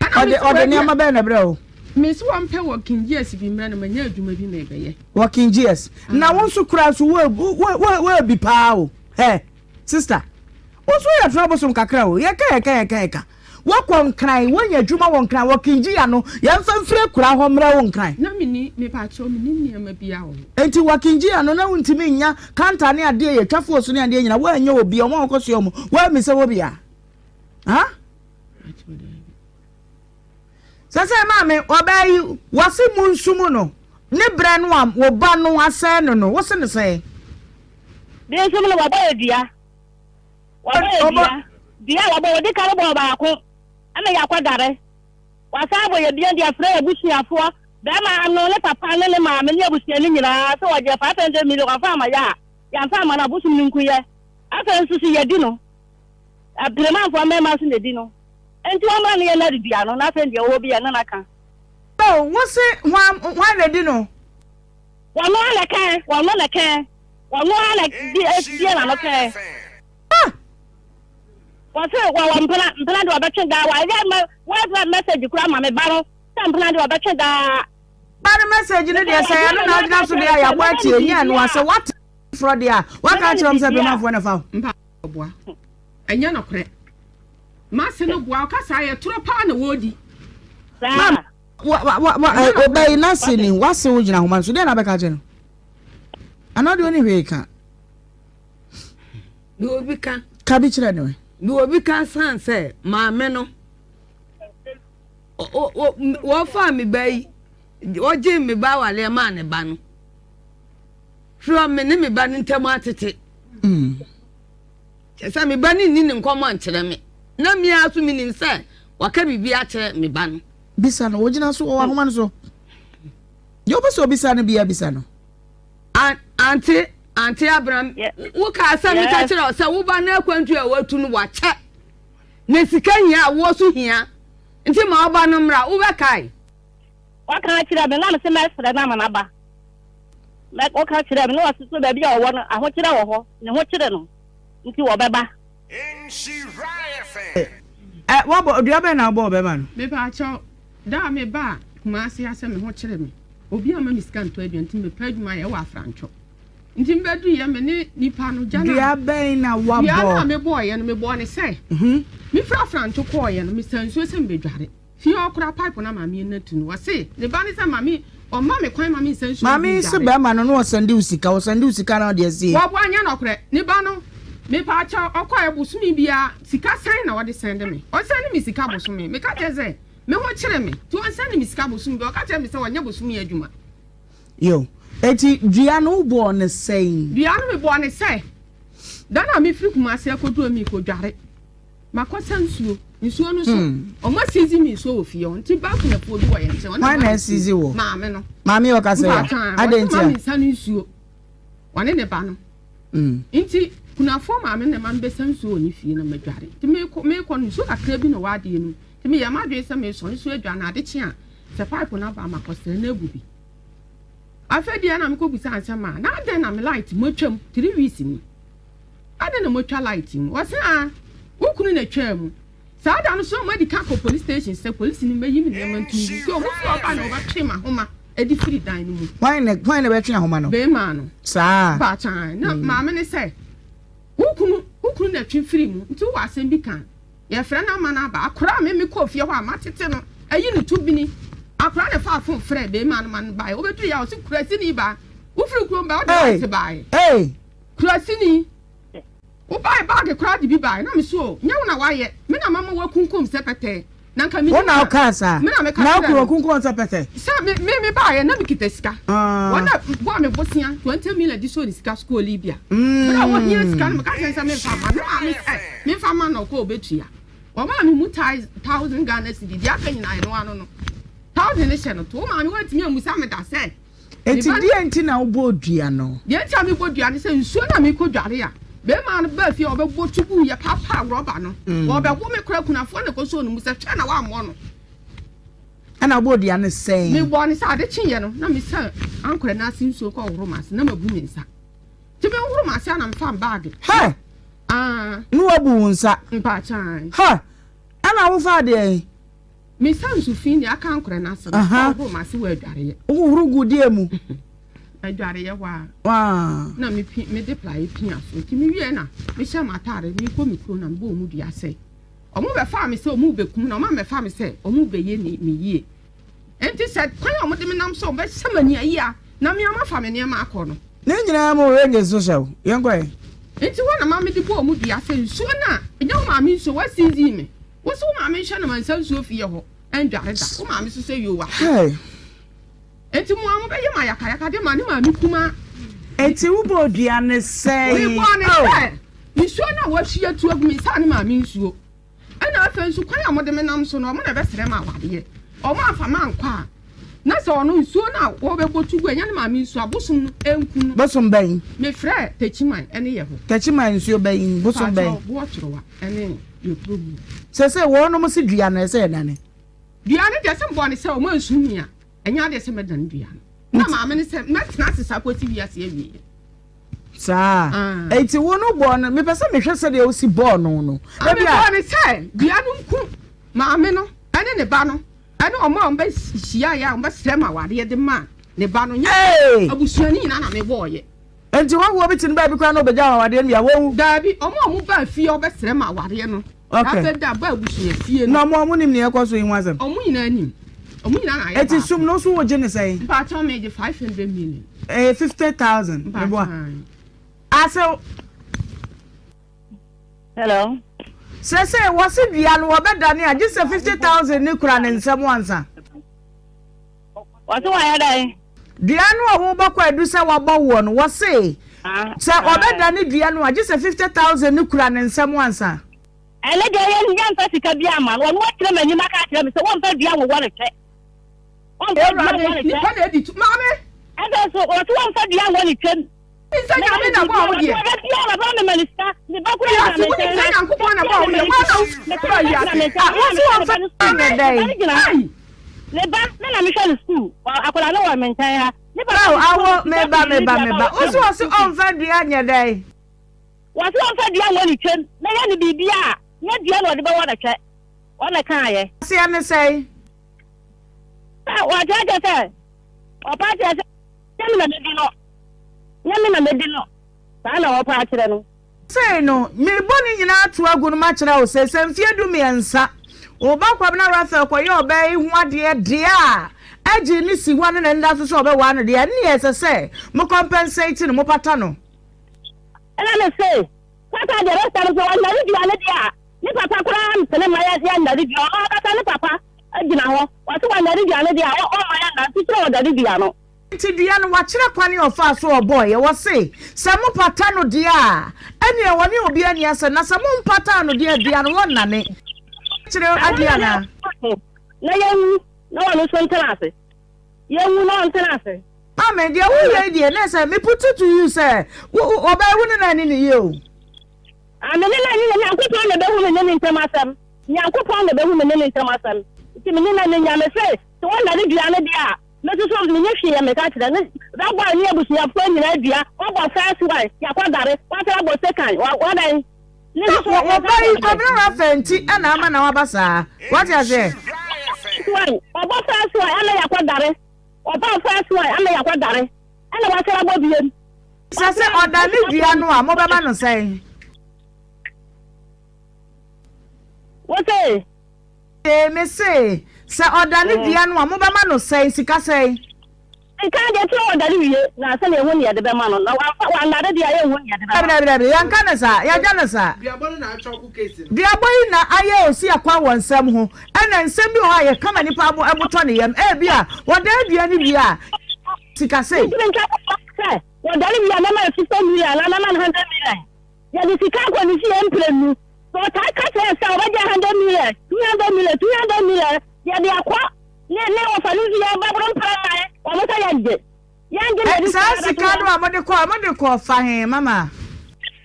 Ɛna me Ɔde se ɔde wei deɛ, nneɛma bɛn na ɛbrɛ wo? me se wɔmpɛ working gears bi mmerɛ no, manya adwuma bi merebɛyɛ. Working gears. Na wo nso koraa nso wo wo wo woabi paa o. Hɛ, sister. Wo nso woyɛ troublesome kakra o. Yɛka yɛka yɛka yɛka. Woakɔ Nkran, woanya adwuma wɔ Nkran, working gear no, yɛmfa mfiri akuraa hɔ mmrɛ wo Nkran. Na menni, mepaakyɛw, menni nneɛma biara wɔ hɔ. Enti working gear no, na wontumi nnya counter ne adeɛ, yɛtwa foosu ne adeɛ nyinaa, woannya obi, wɔn a wɔkɔsoɛ wɔn, woammisa wɔ biara. Ha? Mepaakyɛw, daabi. Sɛ sɛ maame, ɔbaa yi, wɔse mu nsu mu no, ne berɛ no a wo ba no asɛe no no, wose no sɛn? Bi nso mu no, wɔbɔ yɛ dua. Wɔbɔ yɛ dua. Dua a wɔbɔ, wɔdi kan bɔ baako, ɛna yɛakɔ dare. Wɔasan abɔ yɛ dua de afrɛ yɛ abusuafoɔ, bɛrima ano ne papa ne ne maame ne abusua no nyinaa sɛ wɔgye 500 million wɔamfa ama yɛ a, yɛamfa ama no abosom no nku yɛ. Afei nso so yɛdi no. Apiremanfoɔ mmarima nso na ɛdi no. Enti wɔmmra ne yɛn nare dua no, na afei deɛ ɔwɔ bi yɛ ne no aka. Oh, wo se hwan, hwan na edi no? Wɔno ara na ɛkae, wɔno na ɛkae, wɔno ara na di, bie na no kae. Ah! Wɔse wɔwɔ mpena, mpena de wɔbɛtwe daa, wɔayɛ ma, wɔayɛ message kura ma me ba no, sɛ mpena de wɔbɛtwe daa. Ba no message no deɛ sɛ ɛno na agyina so deɛ a yɛabɔ atie, nyɛ ɛno a, sɛ woate foforɔ deɛ a, woaka akyerɛ wɔn sɛ Bemanfoɔ na ɛfa ho. Mpa boa. Ɛnyɛ nokorɛ. M'ase no boa ɔka saa yɛ toro paa na wɔredi. Maame wa wa wa wa ɛ ɔbɛ yi n'ase ni wase wo gyina ahoma no so deɛ na abɛka kyerɛ no anaa deɛ ɔne hwee ka. Deɛ obi ka. Ka bi kyerɛ no ɛ. Deɛ obi ka san sɛ maame no wɔfaa me ba yi wɔgye me ba awaleɛ maa ne ba no hwɛ me ne me ba no ntam atete. Mm. Kyerɛ sɛ me ba no nni ne nkɔmmɔ nkyerɛ me, na me ara nso menim sɛ waka biribi akyerɛ me ba no. Bisa no, ogyina so wɔ ahoma no so. Deɛ wopɛ sɛ obisa no biara bisa no. Ante, Ante Abraham, wokaa sɛ meka kyerɛ wo sɛ wo ba no akwantu a watu no wakyɛ, na sika hia a woɔ so hia. Nti ma ɔba no mmra, wobɛkae? Waka akyerɛ me na mese mɛsrɛ no ama no aba. Mɛ ɔka kyerɛɛ me na ɔse so baabi a ɔwɔ no ahokyerɛ wɔ hɔ, ne ho kyere no nti ɔbɛba. Ɛ wabɔ dua bɛn na wobɔɔ bɛrima no? Mepaakyɛw, da a mebaa Kumasi ha sɛ me ho kyere me, obi amma me sika ntɔ aduan nti mepɛ adwuma ayɛ wɔ Afrantwo. Nti mebɛduruiɛ me ne nipa no gya no a. Dua bɛn na wabɔ? Dua no a mebɔeɛ no, mebɔɔ no sɛ, mefiri Afrantwo kɔeɛ no, mesaa nsuo sɛ mebɛdware. Fie hɔ koraa pipe no ama me na tu no. Ɔse ne ba ne sɛ mame ɔmma me kwan ma me nsa nsuo Maame yi se bɛrima no na ɔsɛnde wo sika, ɔsɛnde wo sika na ɔde asie. Wɔboa nyɛ nɔkorɛ ne ba no mepaakyɛw ɔkɔɛ bosome biaa sika sɛn na ɔde sɛnde me ɔsɛnde me sika bosome meka kyerɛ sɛ me ho kyere me nti ɔnsɛnde me sika bosome biaa ɔka kyerɛ me sɛ ɔnyɛ bosome adwuma. Yo, eti dua no wo bɔɔ no sɛn? Dua no me bɔɔ no sɛ da no a me firi Kumasi akɔduru hɔ me kɔ dware. Makɔsa nsuo. Nsuo no so, wɔn asizi mi nsuo wɔ fie hɔ. Nti ba kunafoɔ bi wɔ yɛn nkyɛn. Hwan na asizi wɔ? Maame no. Maame yɛ ɔkasa ya. Mpakyɛw, wɔse ma me nsa no nsuo. Ɔne ne ba no. Nti kunafoɔ maame na ɛma me bɛsa nsuo wɔ ne fie na madware. Nti mekɔ mekɔ no nsuo kakra bi na ɛwɔ adeɛ no mu. Nti meyɛɛ m'adwene sɛ mesɔ nsuo adware na ade kye a, sɛ pipe no aba a makɔsrɛ no agu bi. Afei deɛ na mekɔbisaa nsɛm a, na adɛn na me light moatwam 3 weeks ni. Adɛn na moatwa light mu? Ɔse ah, wo kunu na ɛtwaa mu. Saa da no so na wɔadi kan kɔ police station sɛ polisini mmɛyi me nneɛma nto ngu. Nti wɔn firi hɔ bae na wɔbɛtwee m'ahoma de firi dan no mu. Hwan na hwan na ɛbɛtwe ahoma no? Bɛrima no. Saa. Mpakyɛw, na maame no sɛ, wo kunu, wo kunu na ɛtwe firi mu, nti wowɔ asɛm bi ka a, yɛfrɛ no ama no aba. Akwadaa a me mekɔɔ fie hɔ a matete no, ayi no to bini. Akwadaa na ɛfaa phone frɛɛ bɛrima no ma no baeɛ. Ɔbɛduru yɛ a, ɔse kurasini baa. Wofiri kurom bae, wode light baeɛ. Hey! Kurasini, wo bae baage koraa de bi bae na me so o, nyɛ wo na wayɛ, me na mama wakunkum sɛ pɛtɛɛ, na nka menim Wo na a, wokaa saa? me na meka Na kyerɛɛ wokunu no. wakunkum sɛ pɛtɛ? Sɛ me me me baeɛ na mekita sika, Ah. wɔn na bɔɔ me bosea 20 million de sɔɔ ne sika so kɔɔ Libya. Berɛ a wɔhia sika no meka kyerɛ no sɛ memfa mma no, ne maame sɛ memfa mma no ɔkɔ ɔbɛtua. Wɔmaa me mu thousand Ghana cedi, deɛ aka nyinaa ɛno ano no, thousand no hyɛ no to. Wo maame wantumi ammisa me da sɛ Enti deɛn nti na wobɔɔ dua no? Deɛ nti a mebɔ dua ne sɛ nsuo no a mekɔdware a barima no baa fie a ɔbɛbɔ tu guiɛ paapaa rɔba no. Ɔrebɛwo me koraa akunafoɔ na ɛkɔsɔɔ no mu sɛ hwɛ na wammɔ no. Ɛna wobɔɔ dua no sɛn? Mebɔɔ no sɛ ade kyeeɛ no na mesa ankorɛ no ase nsuo kɔhohoro m'ase na mabu me nsa. Nti mehohoro m'ase a na mefa me baage. Hɛ! Ah. Ne wabu wo nsa? Mpakyɛw. Hɛ! Ɛna wofaa deɛn? Mesa nsu fi nea aka ankorɛ no ase no, kɔhohoro m'ase wɔ adwareɛ. Wohohoro gu deɛ mu? Adwareɛ hɔ a. Na mepi mede praeɛ pia so. Nti mewie na mehyɛ m'ataare mekɔ me kuro na mebɔ wɔn dua sɛ wɔn bɛfaa me sɛ wɔn rebɛkum na wɔn ammɛfa me sɛ wɔn rebɛyɛ me yie. Nti sɛ kwan a wɔde me nam so wɔbɛhyɛ m'ani ayia na me ara mafa me nneɛma akɔ no. Ne nyinaa mu range nso hyɛ wo. Yɛnkɔ ɛ. Nti hɔ na ma mede bɔɔ wɔn dua sɛ nsuo no a ɛnyɛ wo maame nsuo, woasiizi me. Wo se wo maame nhwɛ no ma nsa nsuo fie hɔ ndware da. Wo maame so sɛ yoo wate. Enti mo a mobɛyɛ me ayakayakade ma ne maame kumaa. Enti wobɔɔ dua no sɛn? Mebɔɔ no sɛ nsuo no a wɔahwie atu agu me nsa ne maame nsuo. Ɛna afei nso kwan a wɔde me nam so no, wɔn na ɛbɛsrɛ me awadeɛ. Wɔn amfa me ankɔ a, na sɛ ɔno nsuo no a wɔbɛbɔ tu gu ɛnyɛ ne maame nsuo a, bosom no nku no. Bosom bɛn? Mefrɛɛ Techiman ne Yɛhɔ. Techiman nsuo bɛn? Bosom bɛn? Mpakyɛw, Boɔtwerewa ne. yɛ kurom mu. Sese wɔnom se dua no ɛsɛ yɛdane. Dua no deɛ sɛ mebɔɔ no sɛ ɔma nsu mi a ɛnyɛ adeɛ sɛ mɛdane dua no. Na maame no sɛ mɛtena ase saa kɔsi wiase awieɛ. Saa. Ah. Eti wo no bɔɔ no mepɛ sɛ mehwɛ sɛdeɛ wosi bɔɔ no no. Ah, mebɔɔ no sɛ dua no nku maame no ɛne ne ba no ɛne ɔmo a ɔmo bɛhyiaeɛ a ɔmo bɛsrɛ ma awareɛ de ma ne ba no nyɛ abusua no nyinaa na mebɔɔyɛ. Enti hɔhoɔ bi te no baabi koraa na ɔbɛgya wɔn awadeɛ no wie a, wɔwu. Daabi, wɔn a wɔbaa fie a wɔbɛsrɛ me awadeɛ no. Okay. Afei da baa abusua fie no. Na wɔn a wɔnim nea ɛkɔ so yi ho asɛm? Wɔn nyinaa nim. Wɔn nyinaa na ayɛ baako. Eti sum no nso wogye ne sɛn? Mpakyɛw megye 500 million. Ɛyɛ 50,000. Meboa. Mpakyɛw. Asew. Hello. Sese wɔse dua no wɔbɛdane a gye sɛ 50,000 ne kura ne nsam ansa. Wɔse wayɛ dɛn? Dua no a wobɔ kwaadu sɛ wabɔ woɔ no, wɔse sɛ ɔbɛdane dua no a, gye sɛ 50,000 no kura ne nsam ansa. Ɛno deɛ yɛn yɛmfa sika biara mma no, ɔno akyerɛ m'anim aka akyerɛ me sɛ wɔmfa dua nwowɔ no kyɛ. Wɔmfa dua Awurade, nwɔ no kyɛ. nipa na edi tu. Maame! Ɛnna nso wɔse wɔmfa dua nwɔ no twam. Sɛ Nyame na bɔɔ wo deɛ. Wiase wonim sɛ Nyankopɔn na bɔɔ wo deɛ woa na wofura wiase a wo so wɔmfa nyɛ dɛn. Ai. Ne ba me na mehwɛ no sukuu akwadaa no wɔ me nkyɛn ha. Ne papa Ao awo meba meba meba wo so wɔse ɔmfa dua nyɛ dɛn. Wɔse ɔmfa dua nwɔ ne twam na yɛ no biribi a nyɛ dua na ɔde bɛwɔ no twɛ wɔn na kaayɛ. Aseɛ ne sɛn. Sɛ wɔkyerɛkyerɛ sɛ ɔpa kyerɛ sɛ. Nyɛ me na medi no, nyɛ me na medi no, saa na wɔpɛ akyerɛ no. Sei no, merebɔ ne nyinaa ato agu no makyerɛ wo sɛ, sɛ mfeɛ dumiɛnsa wo ba Kwabena Raphael kɔyɛ ɔbaa yi ho adeɛ deɛ a, agye ne si hɔ ne n'anidaso sɛ ɔbɛwaa no deɛ, ɛnneɛ ɛsɛ sɛ mo compensate no, mopata no. Ɛna me se, Pata deɛ bɛsa no sɛ wannare dua no deɛ a, ne papa koraa mpene mma yɛnnare dua, ɔno ankasa ne papa gyina hɔ, ɔse wannare dua no deɛ a, ɔmma yɛnnare, titire ɔdare dua no. Nti dua no, wakyerɛ kwane a ɔfaa so ɔbɔeɛ. Wɔse, sɛ mopata no deɛ a, ɛneɛ ɔne obiara nni asɛm, na sɛ mompataa no deɛ a, dua no wɔnnane. Kyerɛ adeɛ anaa? Na yɛnwu na ɔno nso ntena ase. Yɛnwu na ɔntena ase. Maame, deɛ woyɛ yi deɛ, na ɛsɛ me put it to you sɛ, wo, wo, ɔbaa yi wo ne no anni no yie o. Ah, me ne no anni no, Nyankopɔn na ɛbɛhu me ne ne ntam asɛm. Nyankopɔn na ɛbɛhu me ne ne ntam asɛm. Nti me ne no anni nya. Mese, sɛ wɔnnane dua no deɛ a, Me nso so menni hwee yɛ meka kyerɛ ne that boy ne abusuafoɔ nyinaa dua wabɔ first one yakɔ dare wasan abɔ second wadan ne nso so Wɔ ba yi Kwabena Raphael nti ɛna ama na waba saa wate aseɛ. First one wabɔ first one ɛna yakɔ dare ɔbɔ first one ɛna yakɔ dare ɛna wasan abɔ biem. Sɛ sɛ ɔdane dua no a mobɛma no sɛn? Wose. Ee, mese, sɛ ɔdane dua no a, mobɛma no sɛn, sika sɛn? Sika deɛ, kyerɛ ɔdane wie, na sɛdeɛ ɛho ne yɛde bɛma no, na wamfa, wannade deɛ a, yɛnhu ne yɛde bɛma no. Dabi, dabi, dabi, yɛnka no saa, yɛagya no saa. Duabɔ no na atwɔko case no. Duabɔ yi na ayɛ osi akwan wɔ nsɛm ho, ɛna nsɛm bi wɔ hɔ a yɛka ma nipa bo, bo tɔ ne yam, ebia wɔdan dua no wie a, sika sei. Mentumi nka sɛ wɔdane wie a, mɛma no 50 million anaa mɛma no 100 million. Yɛde sika akɔ ne fie mprenu. Sɛ ɔtaa ka kyerɛ yɛn sɛ ɔbɛgye 100 million, 200 million, 200 million, yɛde akɔ ne ne wɔfa no fie bɛboro mprɛ nnan, wɔn sɛ yɛgye. Yɛngye na yɛde Saa sika sika bɛto no a mode kɔɔ, mode kɔɔ fa he, mama?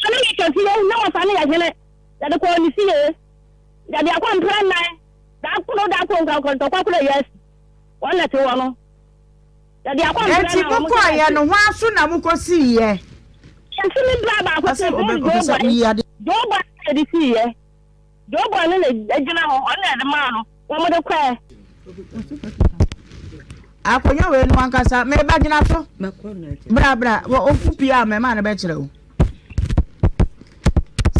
Ɔne ne kɔ fie, na wɔfa no yɛ hene. Yɛde kɔɔ ne fie. Yɛde akɔ mprɛ nnan. Da koro da koro nka ntɔkwa koro yɛ asi. Wɔn na te hɔ no. Enti mokɔeɛ no, hwan so na mokɔsiiɛ? Nti me bra baako sɛ Joe Boy na ɛde siiɛ. Joe Boy no na ɛgyina hɔ, ɔno na ɛde maa no, wɔn de kɔɛ. Akonnwa wei no ankasa meba gyina so. Bra bra, ofu pii a mɛma no bɛkyerɛ wo.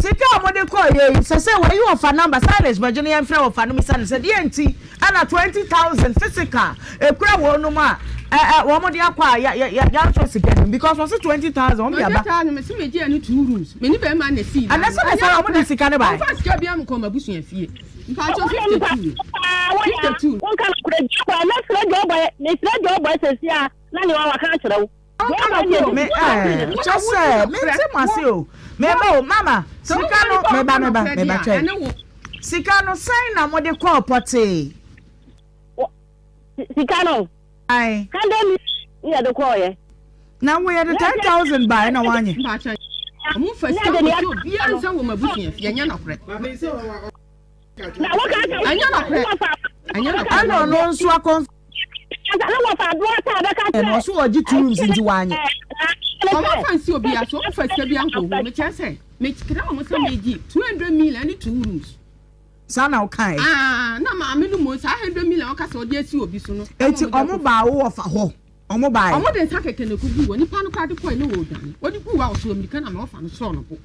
Sika a wɔde kɔɔ yɛ yi, sɛ sɛ wɔyi wɔfa number, Silas bɛgye no yɛmfrɛ wɔfa no misa no sɛ deɛ nti ɛna 20,000 physical ekura wɔn nom a ɛ ɛ wɔn de akɔ a yɛ yɛ yɛansɔ sika nim because wɔsi 20,000 wɔn de aba. 20,000 mesi me gye ɛne two rooms me ne bɛrima na esi dan no. Ɛnɛ sɛ sɛ wɔn de sika no ba. Wɔn fa sika bi am kɔ ma busua fie. Mpatsɔ 52 52. Wɔn ka no kura gye bɔ ɛnɛ srɛ gye ɔbɔ mesrɛ gye ɔbɔ sɛsi a na ne wɔn waka akyerɛ wo. Me eh, kyɛ sɛ mente mo ase o. Meba o, mama, sika no, meba, meba, meba twɛn. Sika no, sɛn na mode kɔɔ pɔtee? Sika no, hundred million ne yɛde kɔɔyɛ. Na wo yɛde 10,000 bae na wanyɛ. Ɔmo nfa sika nkɔsi obiara nsa wɔ m'abusua fie, ɛnyɛ nɔkorɛ. Ɛnyɛ nɔkorɛ. Ɛnyɛ nɔkorɛ. Ɛna ɔno nso akɔnfɛm. Ɛna ɔso ɔgye two rooms nti wanyɛ. Ɔmo afa nsi obiara so, ɔmo fa sika bi ankɔ hɔ. Mekyerɛ sɛ, mekyerɛ ɔmo sɛ megye 200 million ne two rooms. Saa na ɔkae. Ah, na maame no mo saa 100 million ɔka sɛ ɔde asi obi so no. Eti ɔmo baa wo wɔfa hɔ, ɔmo bae. Ɔmo de nsa kɛkɛ na ekogu hɔ, nipa no koraa de kɔe na ɔredwane. Ɔde guu hɔ a ɔsɔɔ mirika na me wɔfa no sɔɔ no bo.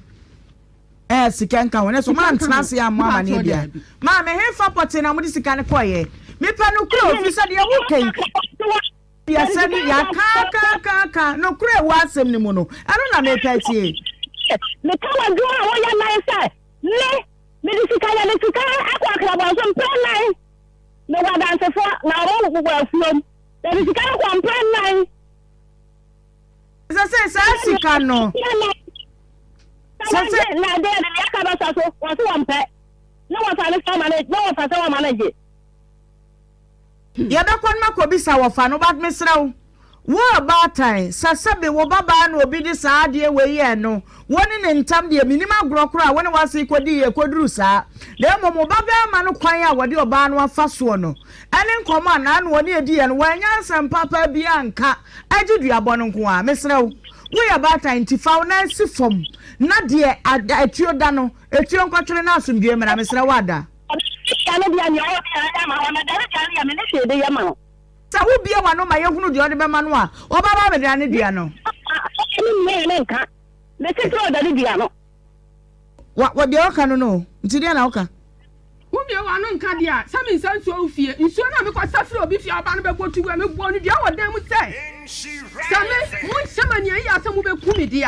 Ɛɛ sika nka ho, nanso moantena ase ammɔ amanneɛ biara. Maame, hefa pɔtee na mode sika no kɔeɛ? Mepɛ nokorɛ o, ɛfiri sɛ deɛ woreka yi, deɛ sɛ ne yɛakaakaakaaka, nokorɛ a ɛwɔ asɛm no mu no, ɛno na mepɛ atie. Meka w'adwuma a woyɛ nan sɛ, me, mede sika, yɛde sika akɔ akrabɔnso mprɛ nan. Mewɔ adansefoɔ, na wɔn wɔ afuom. Yɛde sika no kɔ mprɛ nan. Sɛ sɛ saa sika no. Sɛ sɛ. Na ɛde ɛde deɛ aka bɛsa so wɔn se wɔn pɛ ne wɔfa ne sɛ ɔma ne ne wɔfa sɛ wɔma ne gye. Yɛbɛkɔ no makɔ bisa wɔfa no but mesrɛ wo. Wo ɔbaatan, sɛ sɛbe wo babaa na obi de saa adeɛ wei yɛɛ no, wo ne ne ntam deɛ, mennim agorɔ koraa a wo ne w'ase kɔdiiɛ kɔduru saa, na mmom wo babarima no kwan a wɔde ɔbaa no afa soɔ no, ɛne nkɔmmɔ a n'ano ɔne ɛdiiɛ no, wannya asɛm papa biara anka, agye duabɔ no nko ara. Mesrɛ wo, woyɛ baatan nti, fa wo nan si fam na deɛ atuo da no, atuo nkɔtwere na asomdwoeɛ mmra. Mesrɛ wo, Ada. Ɔbɛyɛ no deɛ, nea ɔwɔ biara yɛ ama no, na deɛ ne deɛ no yɛ, mene hwee de yɛ ma no. Sɛ wobue w'ano ma yɛhunu deɛ ɔde bɛma no a, ɔbɛba abɛdane ne dua no. Ne mmea ne nka. Ne titire ɔdane dua no. Wa, wa, deɛ ɔka no no, nti deɛ na woka? Wobue w'ano nka deɛ a, sɛ mensa nsuo wo fie. Nsuo no a mekɔsa firi obi fie a ɔba no bɛbɔ to gu a, mebɔɔ no dua wɔ dan mu sɛ, sɛ me, monhyɛ me aniɛyaa sɛ mobɛku me deɛ a,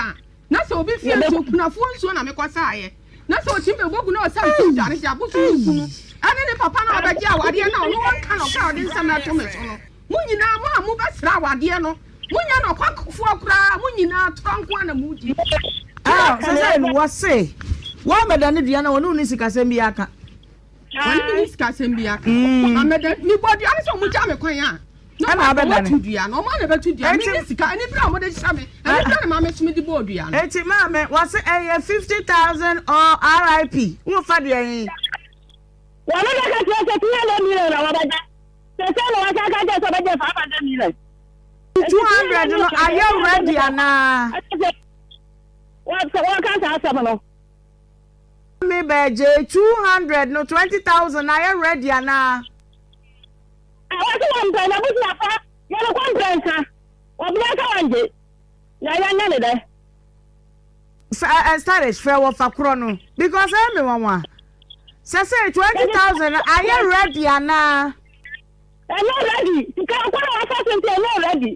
Na sɛ obi fie nsuo, kunafoɔ nsuo na mekɔsaeɛ, na sɛ ɔtumi bɛbɔ gu na ɔsa nsuo dware de abosom ne kunu ne ne papa na ɔbɛgye awadeɛ no a ɔno ɔnka no ɔka a ɔde nsɛm ɛto me so no, mo nyinaa mo a mobɛsra awadeɛ no, monyɛ nɔkwafoɔ koraa, mo nyinaa torɔ nko ara na modi. Ah, sɛ sɛ no wɔse wɔabɛda ne dua na wɔne wo ne sikasɛm bi aka. Wɔne me ne sikasɛm bi aka. Amɛda mebɔ dua no sɛ wɔn gya me kwan a. Na Ɛna abɛda ne. Wɔtu dua no, wɔn a na ɛbɛtu dua. Me ne sika, ɛne bere a wɔde hyɛ me, ɛne bere na maame so me de bɔɔ dua no. Eti maame, wɔse ɛyɛ 50,000 or RIP, wofa deɛ he? Wɔn bɛka kyerɛ sɛ 200 million na wɔbɛgye. Sɛsɛ na wɔsan ka kyerɛ sɛ wɔbɛgye 500 million. 200 no ayɛ ready anaa? Wɔka saa asɛm no. Me bɛgye 200 no 20,000 ayɛ ready anaa? Wɔse wɔmpɛ n'abusuafo yɛ no kɔ mprɛnsa, ɔbea sɛ ɔngye, na yɛnyɛ ne dɛ. Ɛ stylish frɛ wɔfa korɔ no because ɛyɛ me nwanwa sɛ sɛ 20,000 no ayɛ ready anaa. Ɛnyɛ ready, sika nko na wafa so nti ɛnyɛ ready.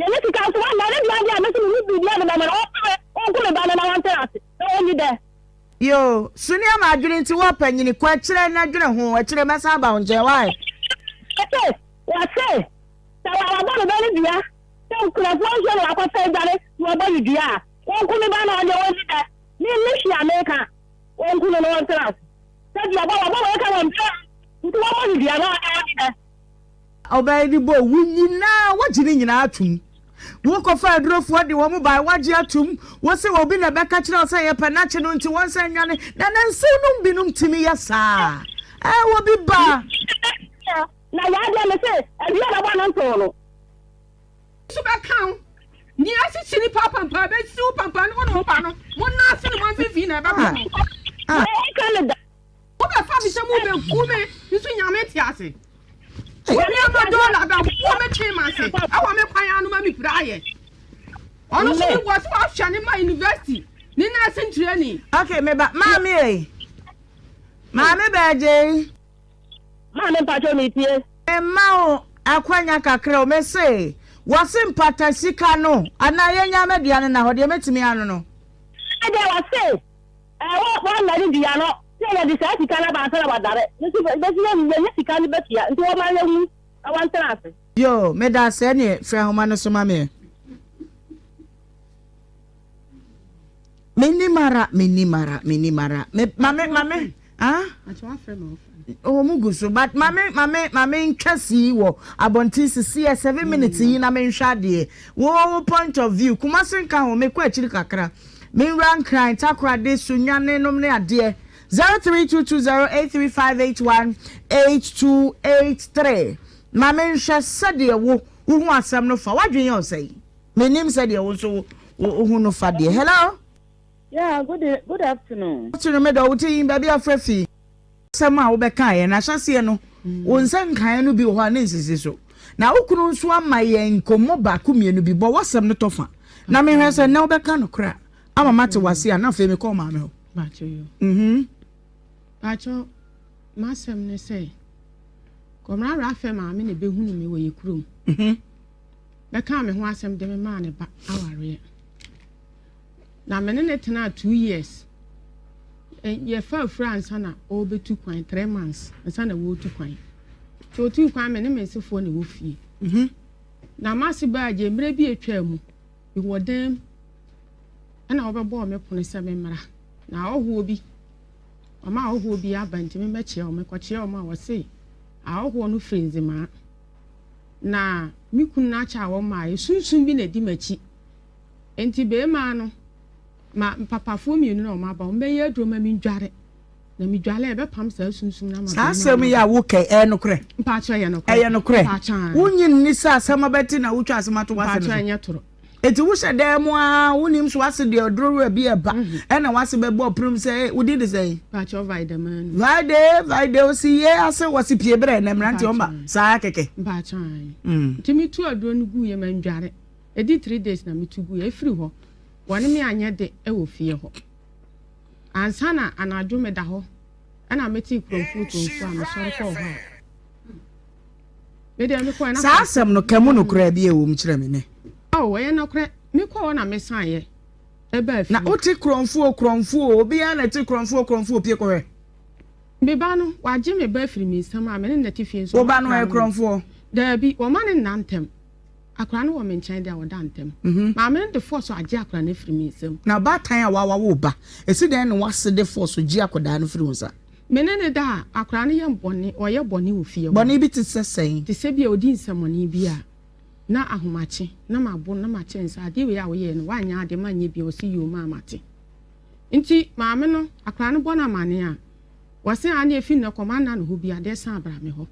Yɛne sika nso wamma ne deɛ adeɛ a mese me ne biribi a mebɛma no ɔmpere ɔnku me ba no na wantena ase na ɔnni dɛ. Yoo, Sunia ma adwene nti wɔ panyini, kɔ akyire na dwene ho, akyire mɛsan aba wo nkyɛn, why? Wɔse, wɔse, sɛ wabɔ me ba no dua, sɛ nkurɔfoɔ nsuo na wakɔfa adware na wabɔ no dua a, wɔnku me ba no, ɔdeɛ ɔnni dɛ, me nni hwee a meka, wɔnku no na ɔntena ase. Sɛ duabɔ, wabɔ wei ka wɔn dua, nti wɔmmɔ no dua na ɔdeɛ ɔnni dɛ. Ɔbaa yi de bɔɔ wo nyinaa, woagye ne nyinaa atom. Wokɔfaa adurofoɔ de wɔn bae, woagye atom. Wose obi na ɛbɛka kyerɛ wo sɛ yɛpɛ n'akye no nti wɔnsan nnwane. Na nanso nom binom tumi yɛ saa. Ɛɛ, obi ba. Na yaa deɛ mese awia na bɔ no ntoo no. Nso bɛka wo. Nea asisi nnipa apampaa bɛsi wo pampaa ne wo ne wo ba no, mo nan ase ne mo mfimfini na ɛbɛbɔ mo. Ɛnka no da. Wobɛfa me sɛ mobɛku me nso Nyame te ase. Wo nneɛma dɔla bɛbɔ me twe m'ase ɛwɔ me kwan ano ma me pira ayɛ. Ɔno nso me wɔ so ahwɛ ne ma university ne nursing training. Okay, me ba, maame ei. Maame bɛgye. Maame mpakyɛw me tie. Me ma wo akwanya kakra o, me se, wɔse mpata sika no anaa yɛnya mɛdua no na hɔ deɛ mɛtumi ano no. Ɛdeɛ wɔse Ɛwɔ wɔnnare dua no sɛ yɛde saa sika no aba ansa na wɔadare no nso bɛsi yɛn yɛnyɛ sika no bɛtua nti wɔma yɛnwu na wɔntena ase. Yoo medase ɛneɛ frɛ ahoma no so ma me ɛ. Mennim ara mennim ara mennim ara me mame mame ah wɔn gu so but mame mame mame ntwa sii wɔ abɔnten sisi yɛ 7 minutes yi na menhwɛ adeɛ wo wo point of view Kumasi nka ho mekɔ akyiri kakra. Me nwura Nkran, Takoradi, Sunyani nom ne adeɛ. 0322083581 8283 Ma me nhwɛ sɛdeɛ wo wohu asɛm no fa. W'adwene yɛ wo sɛn? Mennim sɛdeɛ wo nso wo wohu no fa deɛ. Hello? Yeah, good, good afternoon. Afternoon, me dɔ, wo ti yin baabi afrɛ fi. Asɛm a wobɛkaeɛ no, ahyɛaseɛ no, wo nsa nkaeɛ no bi wɔ hɔ a na ɛnsisi so. Na wo kunu nso ama yɛn nkɔmmɔ baako mmienu bi. Bɔ w'asɛm no tɔfa na menhwɛ sɛ nnɛ wobɛka nokorɛ a ama mate w'ase a, na afei mekɔ wo maame hɔ. Mhm. Pakyɛ, m'asɛm ne sɛ, Kɔmra Rafael maame na ɛbɛhunu me wɔ yɛ kurom. Mhm. Bɛkaa me ho asɛm de me maa ne ba awareɛ. Na me ne no tenaa 2 years. Yɛfaa afuru ansa na ɔrebɛtu kwan, 3 months ansa na wɔretu kwan. Nti ɔtuu kwan, me ne me nsefoɔ na ɛwɔ fie. Na m'ase baa gye mmerɛ bi atwaa mu, mewɔ dan mu ɛna wɔbɛbɔɔ me pono sɛ memmra. Na ahɔhoɔ bi, ɔma ahɔhoɔ bi aba nti memmɛkyea wɔn. Mekɔkyea wɔn a wɔse ahɔhoɔ no firi Nzemaa. Na me Me kunu no akyɛ a wɔmmaeɛ. Sunsum bi na ɛdi m'akyi. Enti beemaa no, ma papafoɔ mmienu na wɔaba, wɔbɛyɛ aduro ma mendware. Na medware a, ɛbɛpam saa sunsum no ama Saa beemaa asɛm no yi a aba. woka yi, ɛyɛ nokorɛ? Mpakyɛ ɛyɛ nokorɛ. Ɛyɛ nokorɛ? Mpakyɛ aane. Wonnye nni sɛ asɛm abɛte na wotwa asɛm ato w'ase no Mpakyɛ so? ɛnyɛ toro. Enti wohyɛ dan mu ara, wonim so w'ase deɛ aduro wura bi ɛba, ɛna w'ase bɛbɔ pirim sɛ, "Ee, wo din de sɛn? Mpakyɛ Vaide Manu. Vaide, Vaide, osi ye ase, wɔsi pie berɛ na mmeranteɛ ɔmba, Mpakyɛ. saa kɛkɛ. Mpakyɛ aane. Nti metu aduro no guiɛ, mandware. Ɛdi 3 days na metu guiɛ. Ɛfiri hɔ, wɔne me anyɛ de wɔ fie hɔ. Ansa na anadwo meda hɔ, ɛna metee kuromfoɔ kuromfoɔ a mesɔre kɔɔ hɔ a, me deɛ mekɔɛ na Saa asɛm no, ka mu nokorɛ bi a ɛwɔ mu kyerɛ me nnɛ. Oh, ɛyɛ nokorɛ. Mekɔɔ hɔ na mesaeɛ ɛbaa Na fie. wote korɔmfoɔ korɔmfoɔ, obiara na ɛte korɔmfoɔ korɔmfoɔ, pie kɔhwɛ. Me ba no, wagye me ba afiri me nsam a me ne no te fie nso Wo ba no ɔma ɔyɛ akwadaa no. korɔmfoɔ? Daabi, wɔma no nna ntɛm. Akwadaa no wɔ me nkyɛn deɛ a ɔda ntɛm. Maame no de force agye akwadaa no afiri me nsam. Na ɔbaatan a wawa wo ba, ɛsi dɛn na w'ase de force gye akwadaa no firi wo nsa? Me ne no da a, akwadaa no yɛ bɔne, ɔyɛ bɔne wɔ fie hɔ. Bɔne bi te sɛ sɛn? Te sɛ bi a ɔdi nsɛmmɔne bi a, na ahomakye, na mabo no, na makyere no sɛ, adeɛ wei a woyɛɛ no, woanyɛ adeɛ, manyɛ bio, ɔse yoo maa mate. Nti maame no, akwadaa no bɔ no amaneɛ a, wɔse aane ɛfiri nnɛ kɔ manna ne hɔ bio, adeɛ san bra me hɔ.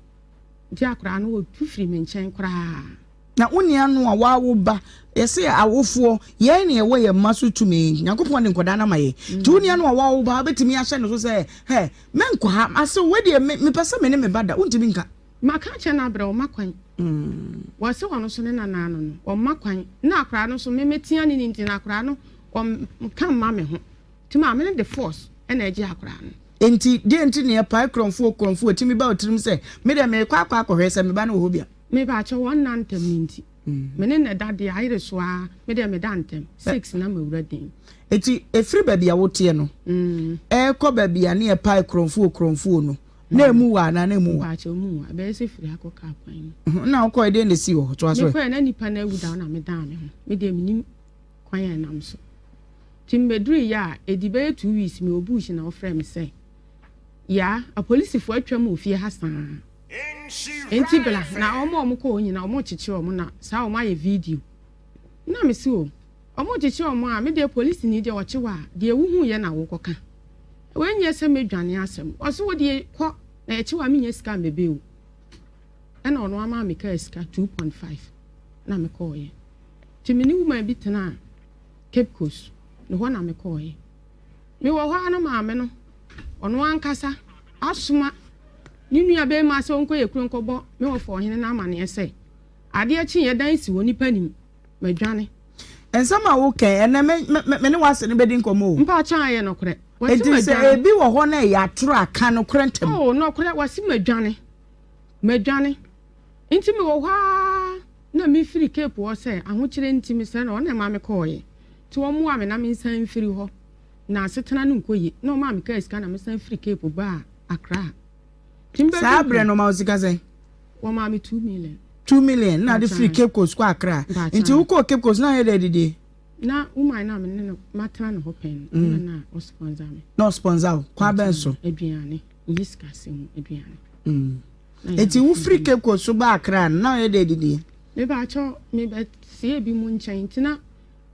Nti akwadaa no ɔtu firi me nkyɛn koraa. Na wo nua no a wawo ba, yɛse awofoɔ, yɛn na yɛwɔ yɛn mma so tumi, Nyankopɔn de nkwadaa no ama yɛn, nti wo nua no a wawo ba, wobɛtumi ahyɛ no so sɛ, hɛ, menkɔ ha, ase wei deɛ me, mepɛ sɛ me ne me ba da, wontumi nka. Maka akyerɛ no abrɛ, ɔmma kwan. Wɔse ɔno nso ne nana ano no, ɔmma kwan. Na akwadaa no nso, me metea ne ne nti no, akwadaa no, ɔnka mma me ho. Nti maame no de force na ɛgye akwadaa no. Enti, deɛn nti na yɛpae korɔmfoɔ korɔmfoɔ? Ɛtumi ba wo tirim sɛ, Me deɛ merekɔ akɔ akɔhwɛ sɛ me ba no wɔ hɔ bi a. Mepaakyɛw, wɔn nna ntɛm no nti. Me ne no da deɛ, ayere so ara, me deɛ meda ntɛm, six na mawura dan mu. Enti, ɛfiri baabi a woteɛ no, ɛrekɔ baabi a ne yɛpae korɔmfoɔ korɔmfoɔ no, na ɛmu wɔ anaa na ɛmu wɔ? Mepaakyɛw, ɛmu wɔ. Ɛbɛyɛ sɛ firi ha kɔ kaa kwan mu. Na wokɔɛ, deɛn na ɛsii wɔ hɔ? Toa so ɛ. Mekɔɛ, na nipa no awu da na medaa me ho. Me deɛ mennim kwan a ɛnam so. Nti mebeduruiɛ a, ɛdi bɛyɛ 2 weeks mewɔ bush na wɔfrɛɛ me sɛ, Yaa, apolisifoɔ atwam wɔ fie ha saa. Enti bra, na wɔn a wɔkɔ hɔ nyinaa wɔrekyekyere wɔn na saa wɔayɛ video. Na mese o, wɔrekyekyere wɔn a, me deɛ polisini deɛ ɔkye wo a, deɛ wohuiɛ na wokɔka. Wei nyɛ sɛ mɛdwane asɛm. Ɔse wo deɛ kɔ, na yɛkye wo a mennya sika mmɛbɛ o. Ɛna ɔno ama me kaa sika 2.5 na mekɔɔeɛ. Nti me ne woman bi tenaa Cape Coast, ne hɔ na mekɔɔeɛ. Mewɔ hɔ ara na maame no, ɔno ankasa asoma ne nuabarima sɛ ɔnkɔ yɛn kuro nkɔbɔ me wɔfa ɔhene no amaneɛ sɛ, adeɛ kyeeɛ dan si hɔ, nnipa nim, madwane. Nsɛm a woka yi, ɛnnɛ me, me, me ne w'ase no bɛdi nkɔmmɔ o. Mpakyɛ ayɛ nɔkorɛ. Wɔse Enti sɛ madwane. ebi wɔ hɔ na ɛyɛ atoro a, ka nokorɛ ntɛm. Oh, nɔkorɛ, wɔse madwane. Madwane. Nti mewɔ hɔ ara na mefiri Cape hɔ sɛ ahokyerɛ nti mesrɛ no, ɔno na ɛma mekɔɔeɛ. Nti ɔmmoa me na mensan mfiri hɔ. Na asetena no nkɔ yie. Na ɔmaa me kaa sika na mesan firi Cape baa Accra. Nti mebɛduru Saa berɛ no ɔma wo sika sɛn? Wɔmaa me 2 million. 2 million na ade firi Cape Coast kɔ Accra. Nti wokɔɔ Cape Coast na ayɛ dɛ adidie? Na woman no a me ne no matena ne hɔ pɛn no, ɔno na ɔsponsor me. Na ɔsponsor wo? Kwan bɛn so? Aduane, nyi sika asɛm mu, aduane. Nti wofiri Cape Coast so baa Accra no, na ɔyɛ dɛ adidie? Mebaakyɛw, mebɛsie bi mu nkyɛn nti na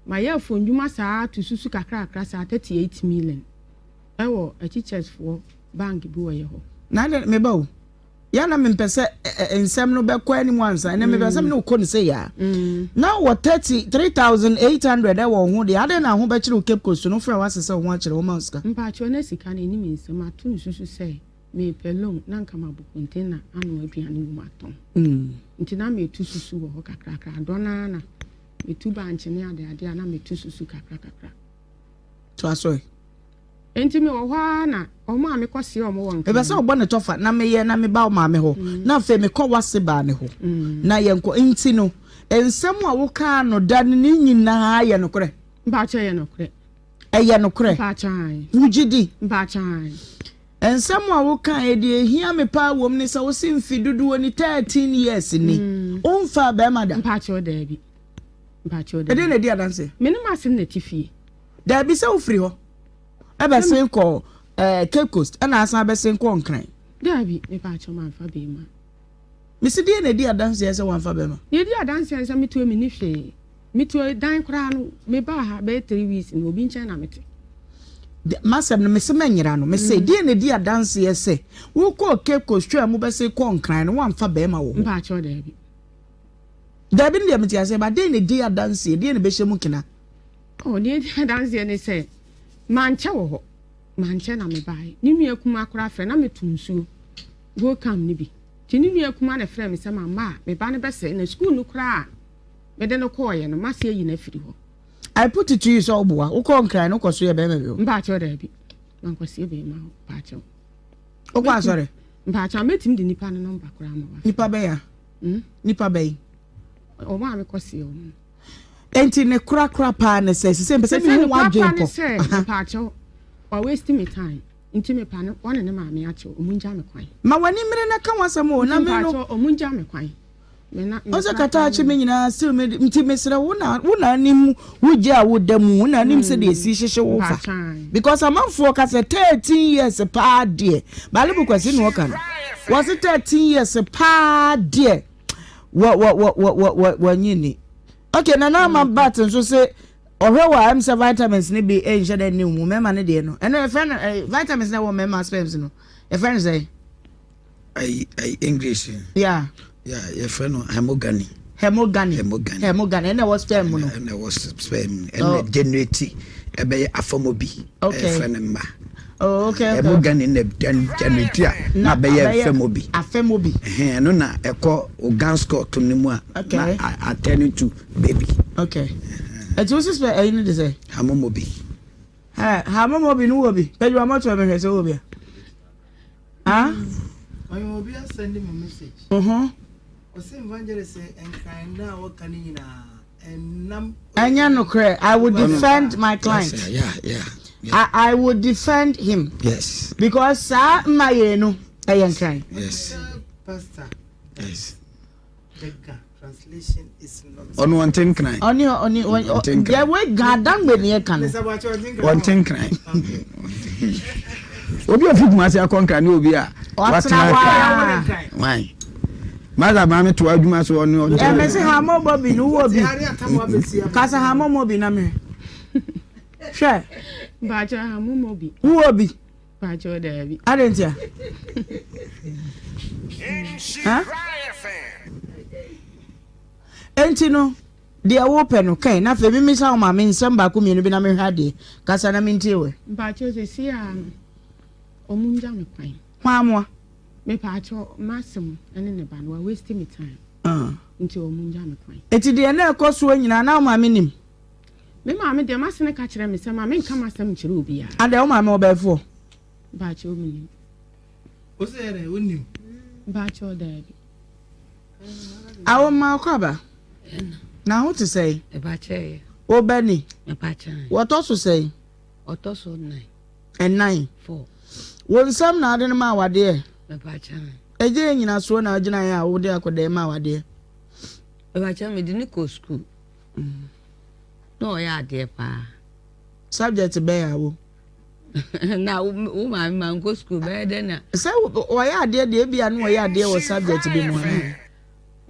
mayɛ afɔndwuma saa to susu kakrakra saa 38 million ɛwɔ akyikyɛsfoɔ bank bi wɔ yɛ hɔ. Na adɛn, me ba o, yɛ a na mempɛ sɛ nsɛm no bɛkɔ anim ansa, ɛnɛ mepɛ sɛ me ne wo kɔ no sei a. Na wɔ 33,800 ɛwɔ wo ho deɛ, adɛn na ho bɛkyere wo Cape Coast no, wofrɛ w'ase sɛ wo ho akyere wo, woma wo sika? Mpakyɛw, na sika no ɛnni me nsam, ato nsusu sɛ mepɛ loan na nka mabɔ container anoa aduane wɔ mu atɔn. Nti na metu susu wɔ hɔ kakrakra, adɔ no ara na metu bankye ne adeade a na metu susu kakrakakra. Toa so ɛ. Enti mewɔ hɔ ara na wɔn a mekɔseɛ wɔn wɔ Nkran. Mepɛ sɛ wobɔ ne tɔfa na meyɛ na meba wo maame hɔ na afei mekɔ w'ase baa ne hɔ na yɛnkɔ. Nti no, nsɛm a wokaa no da no ne nyinaa yɛ nokorɛ? Mpakyɛ ɛyɛ nokorɛ. Ɛyɛ nokorɛ? Mpakyɛ ae. Wogye di? Mpakyɛ ae. Nsɛm a wokaeɛ deɛ ɛhia me paa wom ne sɛ wose mfe dodoɔ ni, 13 years ni, womfaa barima da? Mpakyɛ daabi. Mpakyɛ daabi. Ɛdeɛn na ɛdi adanseɛ? Me ne m'ase na ɛte fie. Daabi sɛ wofiri hɔ ɛbɛsen kɔ ɛɛ Cape Coast ɛna asan abɛsen kɔ Nkran. Daabi, mepaakyɛw mamfa bɛɛma. Mese deɛ na ɛdi adanseɛ sɛ wamfa bɛrima? Deɛ ɛdi adanseɛ ne sɛ metuo menni hwee. Metuo dan koraa no, mebaa ha bɛyɛ 3 weeks no, obi nkyɛn na mete. M'asɛm no, mese mɛnyera no. Mese mm. deɛ na ɛdi adanseɛ sɛ wokɔɔ Cape Coast twaa mu bɛse kɔɔ Nkran no, woamfa bɛrima wɔ hɔ? Mpaakyɛw daabi. Daabi no deɛ mete aseɛ, ba deɛ na ɛdi adanseɛ, deɛ na ɛbɛhyɛ mu kena? Oh, deɛ ɛdi adanseɛ ne sɛ mankyɛ wɔ hɔ. Mankyɛ na mebaeɛ. Ne nua kumaa koraa frɛ na meto nsuo. Go come no bi. Nti ne nua kumaa na ɛfrɛɛ me sɛ mamma a, me ba no bɛsɛe na sukuu no koraa a mede no kɔeɛ no, mase ayi no afiri hɔ. I put it to you sɛ woboa. Wokɔɔ Nkran no, wokɔ so yɛ bɛrima bi hɔ? Mpaakyɛw daabi. Mankɔseɛ bɛrima hɔ, mpaakyɛw. Wokɔ asɔre? Mpaakyɛw, mɛtumi de nipa no nɔmba koraa ma wafrɛ. Nipa bɛn a? Hmm? Nipa bɛn? Wɔn a mekɔseɛ wɔn no. Enti ne korakora paa ne sɛ, sɛ mpɛ sɛ mehu w'adwene pɔ. Sɛ ne korakora ne sɛ, mpaakyɛw, wa waste me time. Nti me pa no wɔne ne maame akyɛw ɔmo ngya me kwan. Ma w'ani mmere na ka w'asɛm o na me no. Nti mpakyɛw ɔmo ngya me kwan. Me na me Ɔsɛ kata akye me nyinaa still me nti mesrɛ wo na wo na anim wo gya a wo da mu wo na anim sɛ deɛ esi hyehye wo fa because amanfoɔ ka sɛ 13 years paa deɛ Baalibu Kwasi na ɔka no wɔse 13 years paa deɛ wɔ wɔ wɔ wɔ wɔ wɔnyi ni okay nana ama bat nso se Ɔhwɛ wɔ a ɛm sɛ vitamins no bi nhyɛ da nni wo mu, mmarima no deɛ no. Ɛno yɛfrɛ no eh, vitamins na ɛwɔ mmarima sperms no. Yɛfrɛ no sɛn? Ayi ayi English. Yeah. Yeah, yɛfrɛ no hemogany. Hemogany. Hemogany. Hemogany. Ɛna ɛwɔ sperm mu no. Ɛna ɛwɔ sperm. Ɛna oh. generate ɛbɛyɛ afɔmɔbi. Okay. Ɛfrɛ no mma. Oh, okay, okay. Hemogany na generate a na abɛyɛ afɛmɔbi. Afɛmɔbi. Ɛno na ɛkɔ organ score no mu a. Okay. Na atɛn to baby. Okay. Ɛti wo sisɛ ɛyi no de sɛ? Hamomobi. Ɛ hamomobi no wɔ bi. Pɛgye wa mɔtɔ mehwɛ sɛ wɔ bi a. Ah? Ɔyɛ obi asɛnde me message. Mhm. Ɔsɛ evangelist nkran na wɔka ne nyinaa ɛnam. Ɛnyɛ nokorɛ. I will defend my client. Yes, yeah, yeah, yeah. I will defend him. Yes. Because saa mma yɛ no ɛyɛ nkran. Yes. Pastor. Yes. Ɔno ɔnte nkran. Ɔne ɔne Ɔnte nkran. Deɛ wei ga adangbe ne yɛ ka no. Ɔnte nkran. Obi a ofi Kumasi akɔ nkran ne obi a watena nkran. Why? Masa maame to adwuma so ɔne ɔnte. Ɛmɛ se ha mo bɔ bi no wɔ bi. Kasa ha mo mo bi na me. Hwɛ. Baakyɛ ha mo mo bi. Wɔ bi. Pakyɛw daabi. Adɛn ntia? Ha? Enti no, deɛ wopɛ no kɛn na afei mimisa wo maame nsɛm baako mmienu bi na mehwɛ adeɛ. Kasa na mentie wɛ. Mpakyɛw sɛsi a no, ɔmo ngya me kwan. Hwan amoa? Mepaakyɛw, m'asɛm ne ne ba no, wa waste me time. Ah. Nti ɔmo ngya me kwan. Enti deɛ na ɛkɔ soɔ nyinaa na wo maame nim? Me maame deɛ m'asene ka kyerɛ me sɛ ma menka m'asɛm nkyerɛ obiara. Adɛn wo maame ɔbɛɛfoɔ? Mpakyɛw menim. Wo sɛ yɛ dɛ wonim? Mpakyɛw daabi. Awo mma ɔkɔ aba? Na ho te sɛn? Mpakyɛw. Wo bɛ ni? Mpakyɛw. Wɔtɔ so sɛn? Ɔtɔ so nnan. Ɛnan. Four. Wo nsɛm na ade no ma awadeɛ? Mpakyɛw. Ɛgye yɛ nyinasoɔ na agyinaeɛ a wode akɔdɛɛ ma awadeɛ? Mpakyɛw mede ne kɔ sukuu. Na ɔyɛ adeɛ paa. Subject bɛn a wo. Na wo maame ma nkɔ sukuu bɛyɛ dɛ na. Sɛ ɔyɛ adeɛ deɛ ebi a na ɔyɛ adeɛ wɔ subject bi mu a.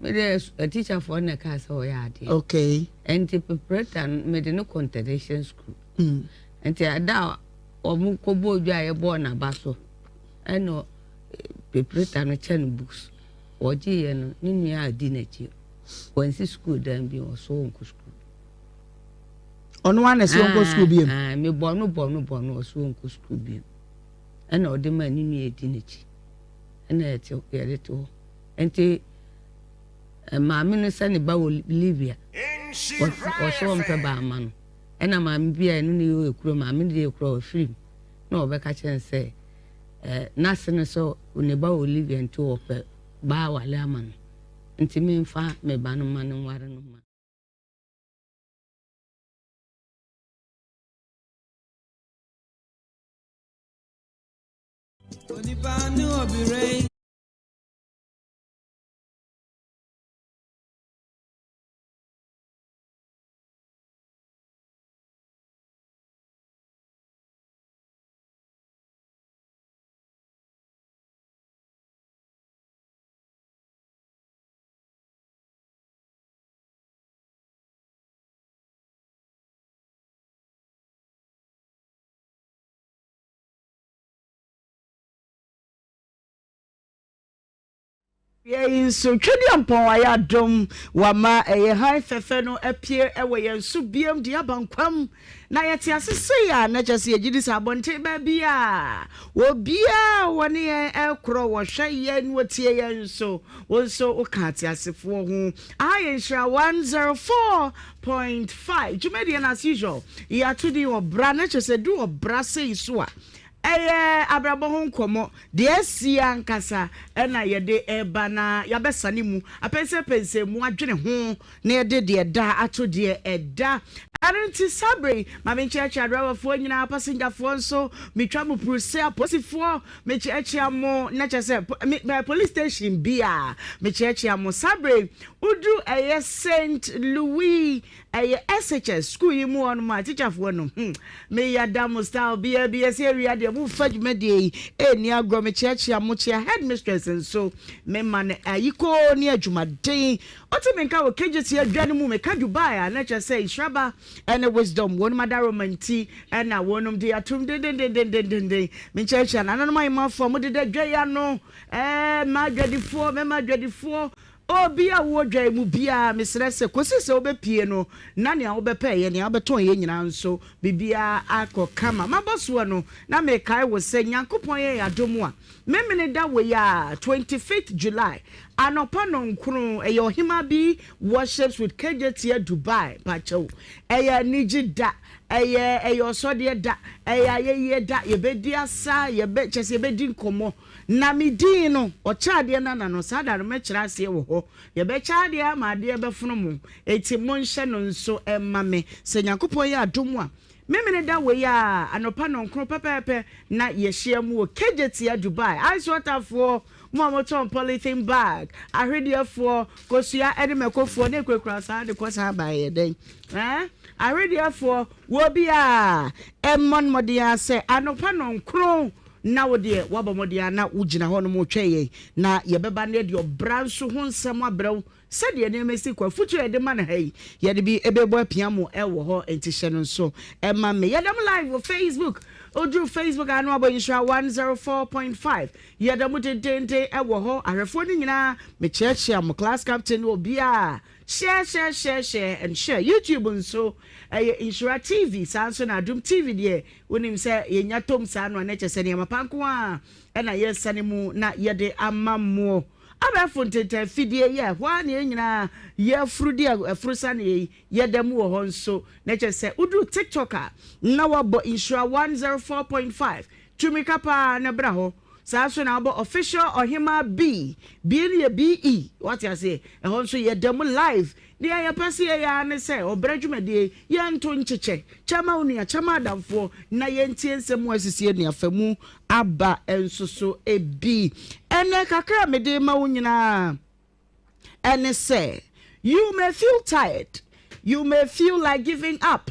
Me deɛ teacherfoɔ na ɛkaa sɛ ɔyɛ adeɛ. Okay. Nti preparatory no mede no kɔ international school. Mm. Nti ɛda a wɔn kɔbɔ odwa a yɛbɔɔ n'aba so ɛna preparatory no kyɛ no books. Wɔgyeeɛ no ne nua a di n'akyi Wansi sukuu dan bio, ɔso ɔnkɔ sukuu. Ɔno ara na ɛsɛ ɔnkɔ sukuu bio. Mebɔ no bɔ no bɔ no ɔso ɔnkɔ sukuu bio. Ɛna ɔde ma ne nua edi n'akyi. Ɛna yɛte yɛde to hɔ. Nti maame no sɛ ne ba wɔ Libya. Ɔso ɔmpɛ ba ama no. Ɛna maame bi a ɛno ne yɛ kuro maame no deɛ kura ɔfiri mu. Na ɔbɛka kyerɛ no sɛ n'ase no sɛ ne ba wɔ Libya nti ɔpɛ ba awale ama no. Nti memfa me ba no mma no nware no ma. Onipa ne obirɛn. Yɛn nso, Tweduampɔn ayɛ adom, wama ɛyɛ hann fɛfɛ no apue wɔ yɛn so biom de aba nkwa mu. Na yɛte ase sei a, na kyerɛ sɛ yɛgye di sɛ abɔnten baabi a obiara a wɔne yɛn rekorɔ, wɔhwɛ yɛn, wɔtie yɛn nso, wo nso woka ateasefoɔ ho. Aha yɛ Nhyira 104.5 dwumadie no as usual, yɛato din ɔbra, na kyerɛ sɛ du ɔbra sei so a, Ɛyɛ abrabɔ ho nkɔmmɔ, deɛ asi ankasa na yɛde reba na yɛabɛsane mu, apɛnsɛmpɛnsɛn mu, adwene ho na yɛde deɛ ɛda ato deɛ ɛda. Ɛno nti saa berɛ yi, ma menkyerɛkyerɛ adriverfoɔ nyinaa, pasengyafoɔ nso, metwa mo puru sɛ apolisifoɔ, mekyerɛkyerɛ mo, na kyerɛ sɛ, me, me, police station biara, mekyerɛkyerɛ mo. Saa berɛ yi, woduru ɛyɛ Saint Louis Ɛyɛ SHS school yi mu hɔnom a tikyafoɔ no hmm me ya da mo style bia bi ɛsɛ awia deɛ mo fa dwumadie yi ɛnni agorɔ me kyeakyea mo kyea headmistress nso me ma no ayikoo ne adwumaden ɔte me nka wɔ KJT adwa no mu me ka Dubai a na kyerɛ sɛ Nhyiraba ɛne Wisdom wɔnom adaroma nti ɛna wɔnom de atum dendendendendenden me kyeakyea nananom ahemafoɔ a mo deda dwa yi ano ɛɛ mmaa adwadifoɔ mmarima adwadifoɔ Obi a wowɔ dwa yi mu biara, mesrɛ sɛ, kɔsi sɛ wobɛpue no, na nea wobɛpɛeɛ, nea wobɛtɔn yɛ nyinaa nso, biribiara akɔ kama. Mabɔ soɔ no, na mekae wo sɛ, Nyankopɔn yɛ yɛn adom a, Memeneda wei ara, 25th July, anɔpa nnɔnkron, ɛyɛ Ɔhemaa bi Worships with Kejetia Dubai, mpakyɛw, ɛyɛ anigye da, ɛyɛ, ɛyɛ ɔsɔdeɛ da, ɛyɛ ayɛyie da, yɛbɛdi asa, yɛbɛ, kyerɛ sɛ yɛbɛdi nkɔmmɔ. Na me din no, ɔkyɛ adeɛ nana no, saa da no mɛkyerɛ aseɛ wɔ hɔ. Yɛbɛkyɛ adeɛ ama adeɛ bɛfono mo, enti monhyɛ no nso mma me. Sɛ Nyankopɔn yɛ adom a, Memeneda wei ara, anɔpa nnɔnkron pɛpɛɛpɛ na yɛhyia mu wɔ Kejetia, Dubai. Ice water foɔ, mo a motɔn polythene bag, ahwedeɛfoɔ, kosua ne mɛkofoɔ, ne kurakura saa de kɔ saa ba ɛyɛ dɛn? Eh? Ahwedeɛfoɔ, wɔ biara, mmɔ no mmɔden ara sɛ anɔpa nnɔnkron Na wo deɛ, woabɔ mmɔden ara na wogyina hɔnom retwɛn yɛn, na yɛbɛba na yɛde ɔbra nso ho nsɛm abrɛ wo, sɛdeɛ nneɛma si kɔ. Afotuo a yɛde ma no ha yi, yɛde bi bɛbɔ apia mo wɔ hɔ, enti hyɛ no nso ma me. Yɛda mo live wɔ Facebook. Woduru Facebook a na wabɔ Nhyira 104.5. Yɛda mo dendeenden wɔ hɔ. Ahwɛfoɔ no nyinaa, mekyerɛkyerɛ mo, class captain ne obiara. Share, share, share, share and share. YouTube nso, ɛyɛ Nhyira TV, saa nso na Adom TV deɛ, Wonim sɛ yɛnya tom saa no a, na kyerɛ sɛ nneɛma pa nko ara na yɛresane mu na yɛde ama mo. Abɛɛfo ntentan afidie yɛ ɛhɔ ara na yɛn nyinaa yɛafuru de afuru sane yi, yɛda mu wɔ hɔ nso. Na kyerɛ sɛ woduru TikTok a, na woabɔ Nhyira 104.5. Tu mmirika pa ara na bra hɔ. Saa nso na wobɔ Official Ɔhemaa B, B no yɛ BE, woate aseɛ? Ɛhɔ nso yɛda mu live. Deɛ yɛpɛ sɛ yɛyɛ ara ne sɛ ɔbrɛ dwumadie yi, yɛnto nkyekyɛ, kyɛ ma wo nua, kyɛ ma adamfoɔ, na yɛntie nsɛm a asisi anuafa mu aba nso so bi. Ɛnnɛ kakra a mede rema wo nyinaa ɛne sɛ, you may feel tired, you may feel like giving up,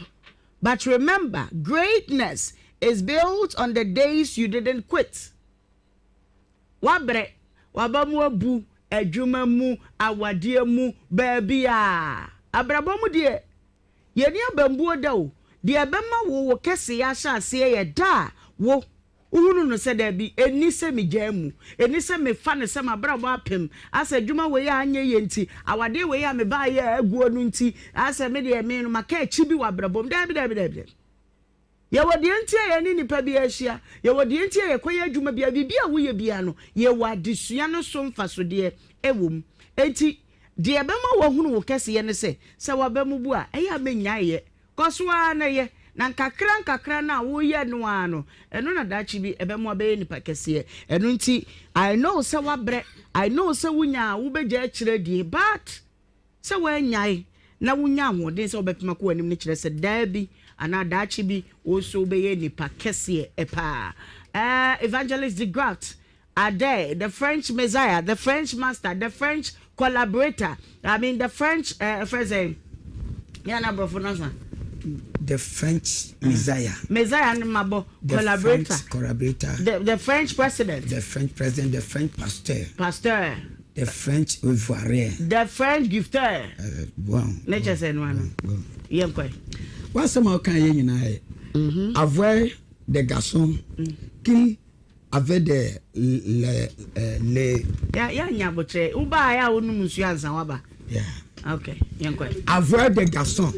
but remember, greatness is built on the days you didn't quit. Woabrɛ, w'aba mu abu, adwuma mu, awadeɛ mu, baabiara. Abrabɔ mu deɛ, yɛnni abambuo da o. Deɛ ɛbɛma wo wo kɛseyɛ ahyɛ aseɛ yɛ da a wo, wohunu no sɛ daabi, ɛnni sɛ megyaa mu, ɛnni sɛ mefa no sɛ m'abrabɔ apem, asɛ adwuma wei a anyɛ yie nti, awadeɛ wei a mebaeɛ a aguo no nti, asɛ me deɛ me no maka akyi bi wɔ abrabɔ mu. Daabi, daabi, daabi, daabi. Yɛwɔ deɛ nti a yɛne nnipa biara hyia. Yɛwɔ deɛ nti a yɛkɔyɛ adwuma biara. Biribi a woyɛ biara no, yɛwɔ adesua no so mfasodeɛ wɔ mu. Enti, deɛ ɛbɛma woahunu wo kɛseyɛ ne sɛ, sɛ w'aba mu bu a, ɛyɛ a mennyae yɛ. Kɔ so ara na yɛ, na nkakra nkakra no a woreyɛ no ara no, ɛno na daakye bi ɛbɛma woabɛyɛ nipa kɛseɛ. Ɛno nti, I know sɛ woabrɛ, I know sɛ wonya a wobɛgyae akyire adie, but Sɛ woannyae na wunya ahoɔden sɛ wobɛpem akɔ w'anim no kyerɛ sɛ daa bi anaa daakye bi wo nso wobɛyɛ nipa kɛseɛ paa. Eh, Evangelist de Graft Adair, the French Messiah, the French Master, the French Collaborator, I mean the French, eh, ɛfrɛ sɛ, yɛ na aborɔfo no asa. The French Messiah. Messiah no mabɔ. The collaborator. French collaborator. The French president. The French president, the French pasteur. Pasteur. The French Ivoirien. The French gifteur. Bon. Ne kyɛ sɛ no ano. Yɛn kɔɛ. W'asɛm a ɔka yɛ nyinaa yɛ. Mhm. Avoir des garçons mm. qui. Avec des les les. Ya ya nya abokyerɛ. Wo ba ya wo num nsuo ansa waba. Yeah. Okay, yɛn kɔ. Avoir des garçons.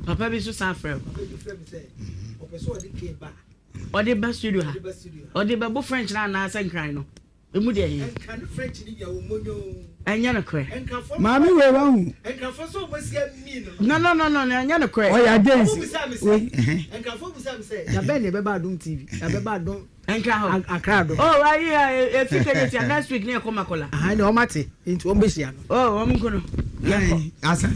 Papa bi so san frɛ wo. Ɔde ba studio ha. Ɔde bɛbɔ French na anaasɛ nkran no. Emu deɛ he? Ɛnyɛ nokorɛ. Maame wei wa hu. No no no no ɛnyɛ nokorɛ. Ɔyɛ against wei. Dabɛn na ɛbɛba Adom TV ɛbɛba Adom. Nkra hɔ. Akra Adom. Oh ayi efi kɛnyɛ tia next week ne ɛkɔ Makola. Ahan na wɔn ate nti wɔn bɛ hyia no. Oh wɔn nko no. Yɛnkɔ. Asa.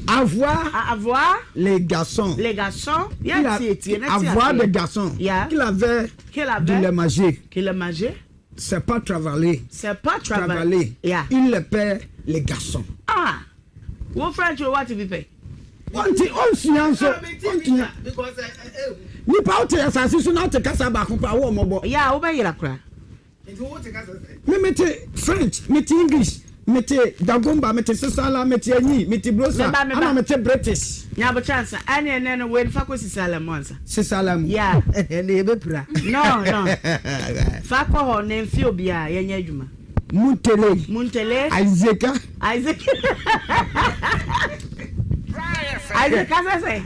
Avoir. Avoir. Les garçons. Les garçons. Yɛn tie tie na tie aseɛ. Avoir des garçons. Yeah. Qu'il avait. Qu'il avait. De les manger. Qu'il les manger. C'est pas travailler. C'est pas travailler. Yeah. Il les paie les garçons. Ah. Wo French wo what bi pɛ. Wɔnti ɔnsua nso ɔntua. Nipa wote asase so na wote kasa baako paa wo ɔmɔbɔ. Yeah, wobɛyera koraa. Me mete French, mete English, mete Dagomba, mete Sisala, mete Anyi, mete Brosa, ana mete British. Nyabo chance, ɛne ɛnɛ no wei fa kɔ Sisala mu ansa. Sisala mu. Yeah. Ɛnɛ yɛbɛpira. No, no. Fa kɔ hɔ na mfi obiara yɛnyɛ adwuma. Muntele. Muntele. Isaac. Isaac. Isaac kasa sɛ.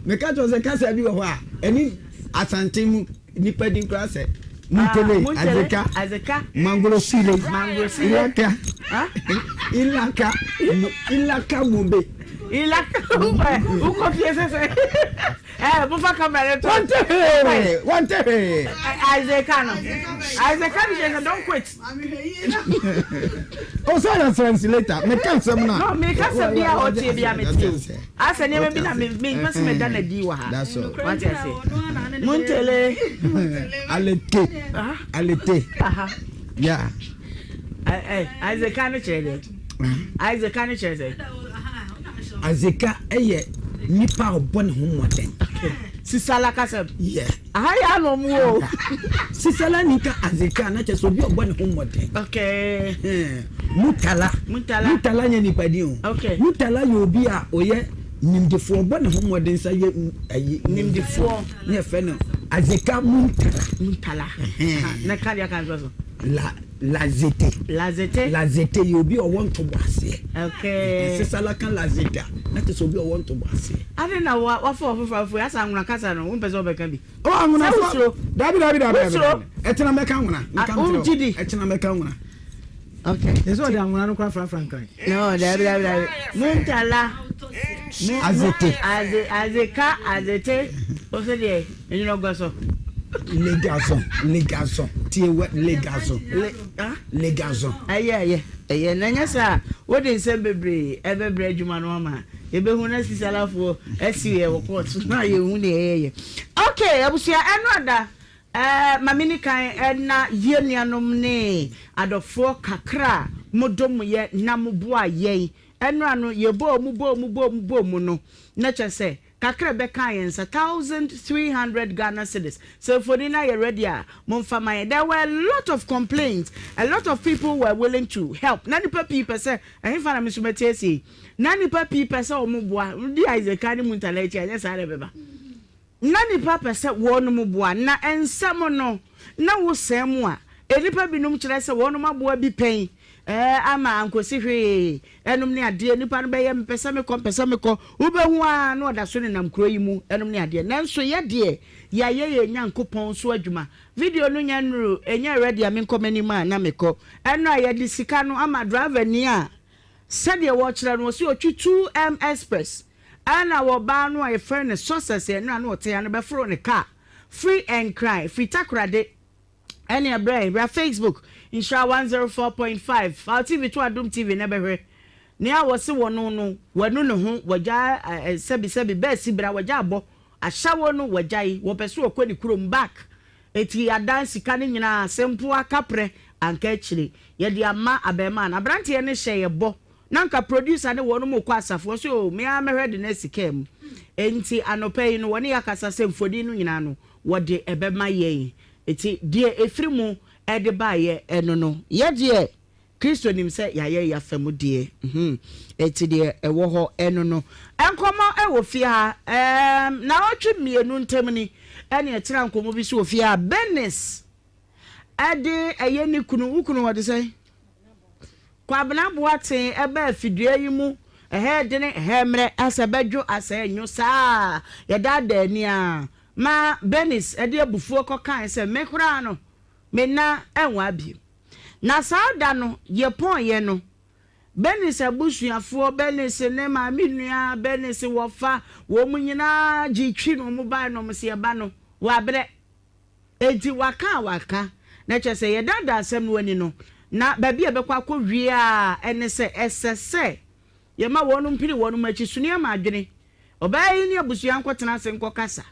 Meka kyerɛ sɛ kasa bi wɔ hɔ a ɛne Asante mu nipa din koraa sɛ Muntele, Azeka, Azeka, Mangorosile, Mangorosile, Ilaka, Ilaka, Ilaka Mobe. Ilaka, wokɔ fie sɛ sɛ. Eh, mofa camera no to. Wante hwee, wante hwee. Azeka no. Azeka no kyerɛ sɛ don't quit. O sɛ yɛ translator, meka nsɛm no a. No, meka sɛ bia ɔtie bia metie. Asɛ nneɛma bi na me me mpɛ sɛ meda no adi wɔ ha. Wate ase. Muntele. Alete. Alete. Yeah. Azeka no kyerɛ dɛ. Azeka no kyerɛ sɛ. Azeka yɛ nipa a ɔbɔ ne ho mmɔden. Sisala kasa. Yeah. Aha yɛ ano mu o. Sisala ni ka Azeka na kyerɛ sɛ obi a ɔbɔ ne ho mmɔden. Okay. Mutala. Mutala. Mutala nyɛ nipa din o. Okay. Mutala yɛ obi a ɔyɛ nimdefoɔ ɔbɔ ne ho mmɔden sɛ yɛ ayi. Nimdefoɔ. Ne yɛ fɛ no Azeka Muntala. Muntala. Na ka deɛ ka nso so. La Lazete. Lazete. Lazete yɛ obi a ɔwɔ ntobo aseɛ. Okay. Sisala ka lazete a na kyerɛ sɛ obi a ɔwɔ ntobo aseɛ. Ade na wa wafa ɔfoforɔ afo asa anwona kasa no wompɛ sɛ ɔbɛka bi. Ɔ anwona fo. Sɛ wosuro. Dabi dabi dabi. Wosuro. Ɛkyena mɛka anwona. Nka nkyerɛ. Wogye di. Ɛkyena mɛka anwona. Okay. Yɛ sɛ ɔde anwona no kora frafra nkran. No, dabi dabi dabi. Muntala. Azete. Aze azeka azete. Ose deɛ enyina ɔgɔ so. Le garçon, le garçon. Tie wɛ le garçon. Le ah. Le garçon. Ɛyɛ ɛyɛ ɛyɛ na nyɛ saa wode nsɛm bebree ɛbɛbrɛ adwuma no ama yɛbɛhu na sisalafoɔ asi yɛ wɔ court na yɛhu deɛ ɛyɛyɛ. Okay abusua ɛno ada Ɛɛ, ma menni kan nna yɛn nuanom ne adɔfoɔ kakra a modɔ mo yɛ na moboaa yɛn ɛnora no, yɛbɔɔ mu bɔɔ mu bɔɔ mu bɔɔ mu no, na kyerɛ sɛ, kakra a ɛbɛkaa yɛn nsa, 1,300 Ghana cedis. Sɛ mfoni no ayɛ ready a, momfa ma yɛn. There were a lot of complaints, a lot of people were willing to help. Na nnipa pii pɛ sɛ, ɛhefa na me nso mɛte asie yi? Na nnipa pii pɛ sɛ wɔboa. Wodi Isaac ne Muntala akyi a, ɛnyɛ saa na ɛbɛba. Ná nnipa pɛ sɛ wɔnom boa, na nsɛm no na wosɛe mu a, nnipa binom kyerɛ sɛ wɔnom aboa bi pɛn ama ankosi hwee, ɛnom ne adeɛ, nnipa no bɛyɛ mepɛ sɛ mekɔ, mepɛ sɛ mekɔ, wobɛhu ara na ɔda so nenam kuro yi mu, ɛnom ne adeɛ. Nanso yɛ deɛ, yɛayɛ yɛn Nyankopɔn so adwuma. Video no nya nnuru, ɛnyɛ ready a menkɔ m'anim a na mekɔ. Ɛno a yɛde sika no ama driver ni a, sɛdeɛ wɔkyerɛ no, ɔse ɔtwi 2M Express. Ɛna ɔbaa no a yɛfrɛ no Success ɛno a na ɔte ha no bɛforo ne car firi Nkran firi Takorade ɛne ɛbrɛ bra Facebook Nhyira 104.5 fa wo TV to Adom TV na bɛhwɛ nea wɔse wɔno no wanu ne ho wagya sɛbi sɛbi bɛɛsi bra wagya abɔ ahyɛwo no wagyae wɔpɛ so ɔkɔ ne kurom back eti adan sika no nyinaa sempoa kaprɛ anka akyire yɛde ama abɛɛmaa no abranteɛ no hyɛ yɛ bɔ Na anka producer ne wɔnom rekɔ asafo, ɔse oh me ara mɛhwɛ de no asi car mu. Enti anɔpa yi no wɔne yɛ akasa sɛ mfoni no nyinaa no wɔde ɛbɛma yɛn. Enti deɛ ɛfiri mu de baeɛ ɛno no, yɛ deɛ Kristo nim sɛ yɛayɛ yɛafa mu deɛ. Hmm. Enti deɛ ɛwɔ hɔ ɛno no. Nkɔmmɔ wɔ fie ha, ɛɛm, naawɔtwe mmienu ntam ni. ɛne ɛtena nkɔmmɔ bi so wɔ fie a Bernice ɛde ɛyɛ ne kunu, wo kunu ɔde sɛn? Kwabena Boateng ɛbaa fidua yi mu, ɛhɛ dene, ɛhɛ mmerɛ, asɛ bɛdwo, asɛ ɛnwo, saa yɛdaadaa ani ara ma Bernice ɛde abufuo kɔkae sɛ me koraa no me nna ɛnwaa bio. Na saa da no yɛpɔnyɛ no, Bernice abusuafoɔ, Bernice ne maame nua, Bernice wɔfa, wɔn nyinaa gyee twi na wɔn baeɛ na wɔn se yɛba no, wabrɛ. Enti waka a waka, na kyerɛ sɛ yɛdaadaa asɛm no ani no, na baabi a ɛbɛkɔ akɔwie ara ne sɛ ɛsɛ sɛ yɛma wɔnom pini wɔnom akyi so nneɛma adwene. Ɔbaa yi ne abusua nkɔtena ase nkɔkasa,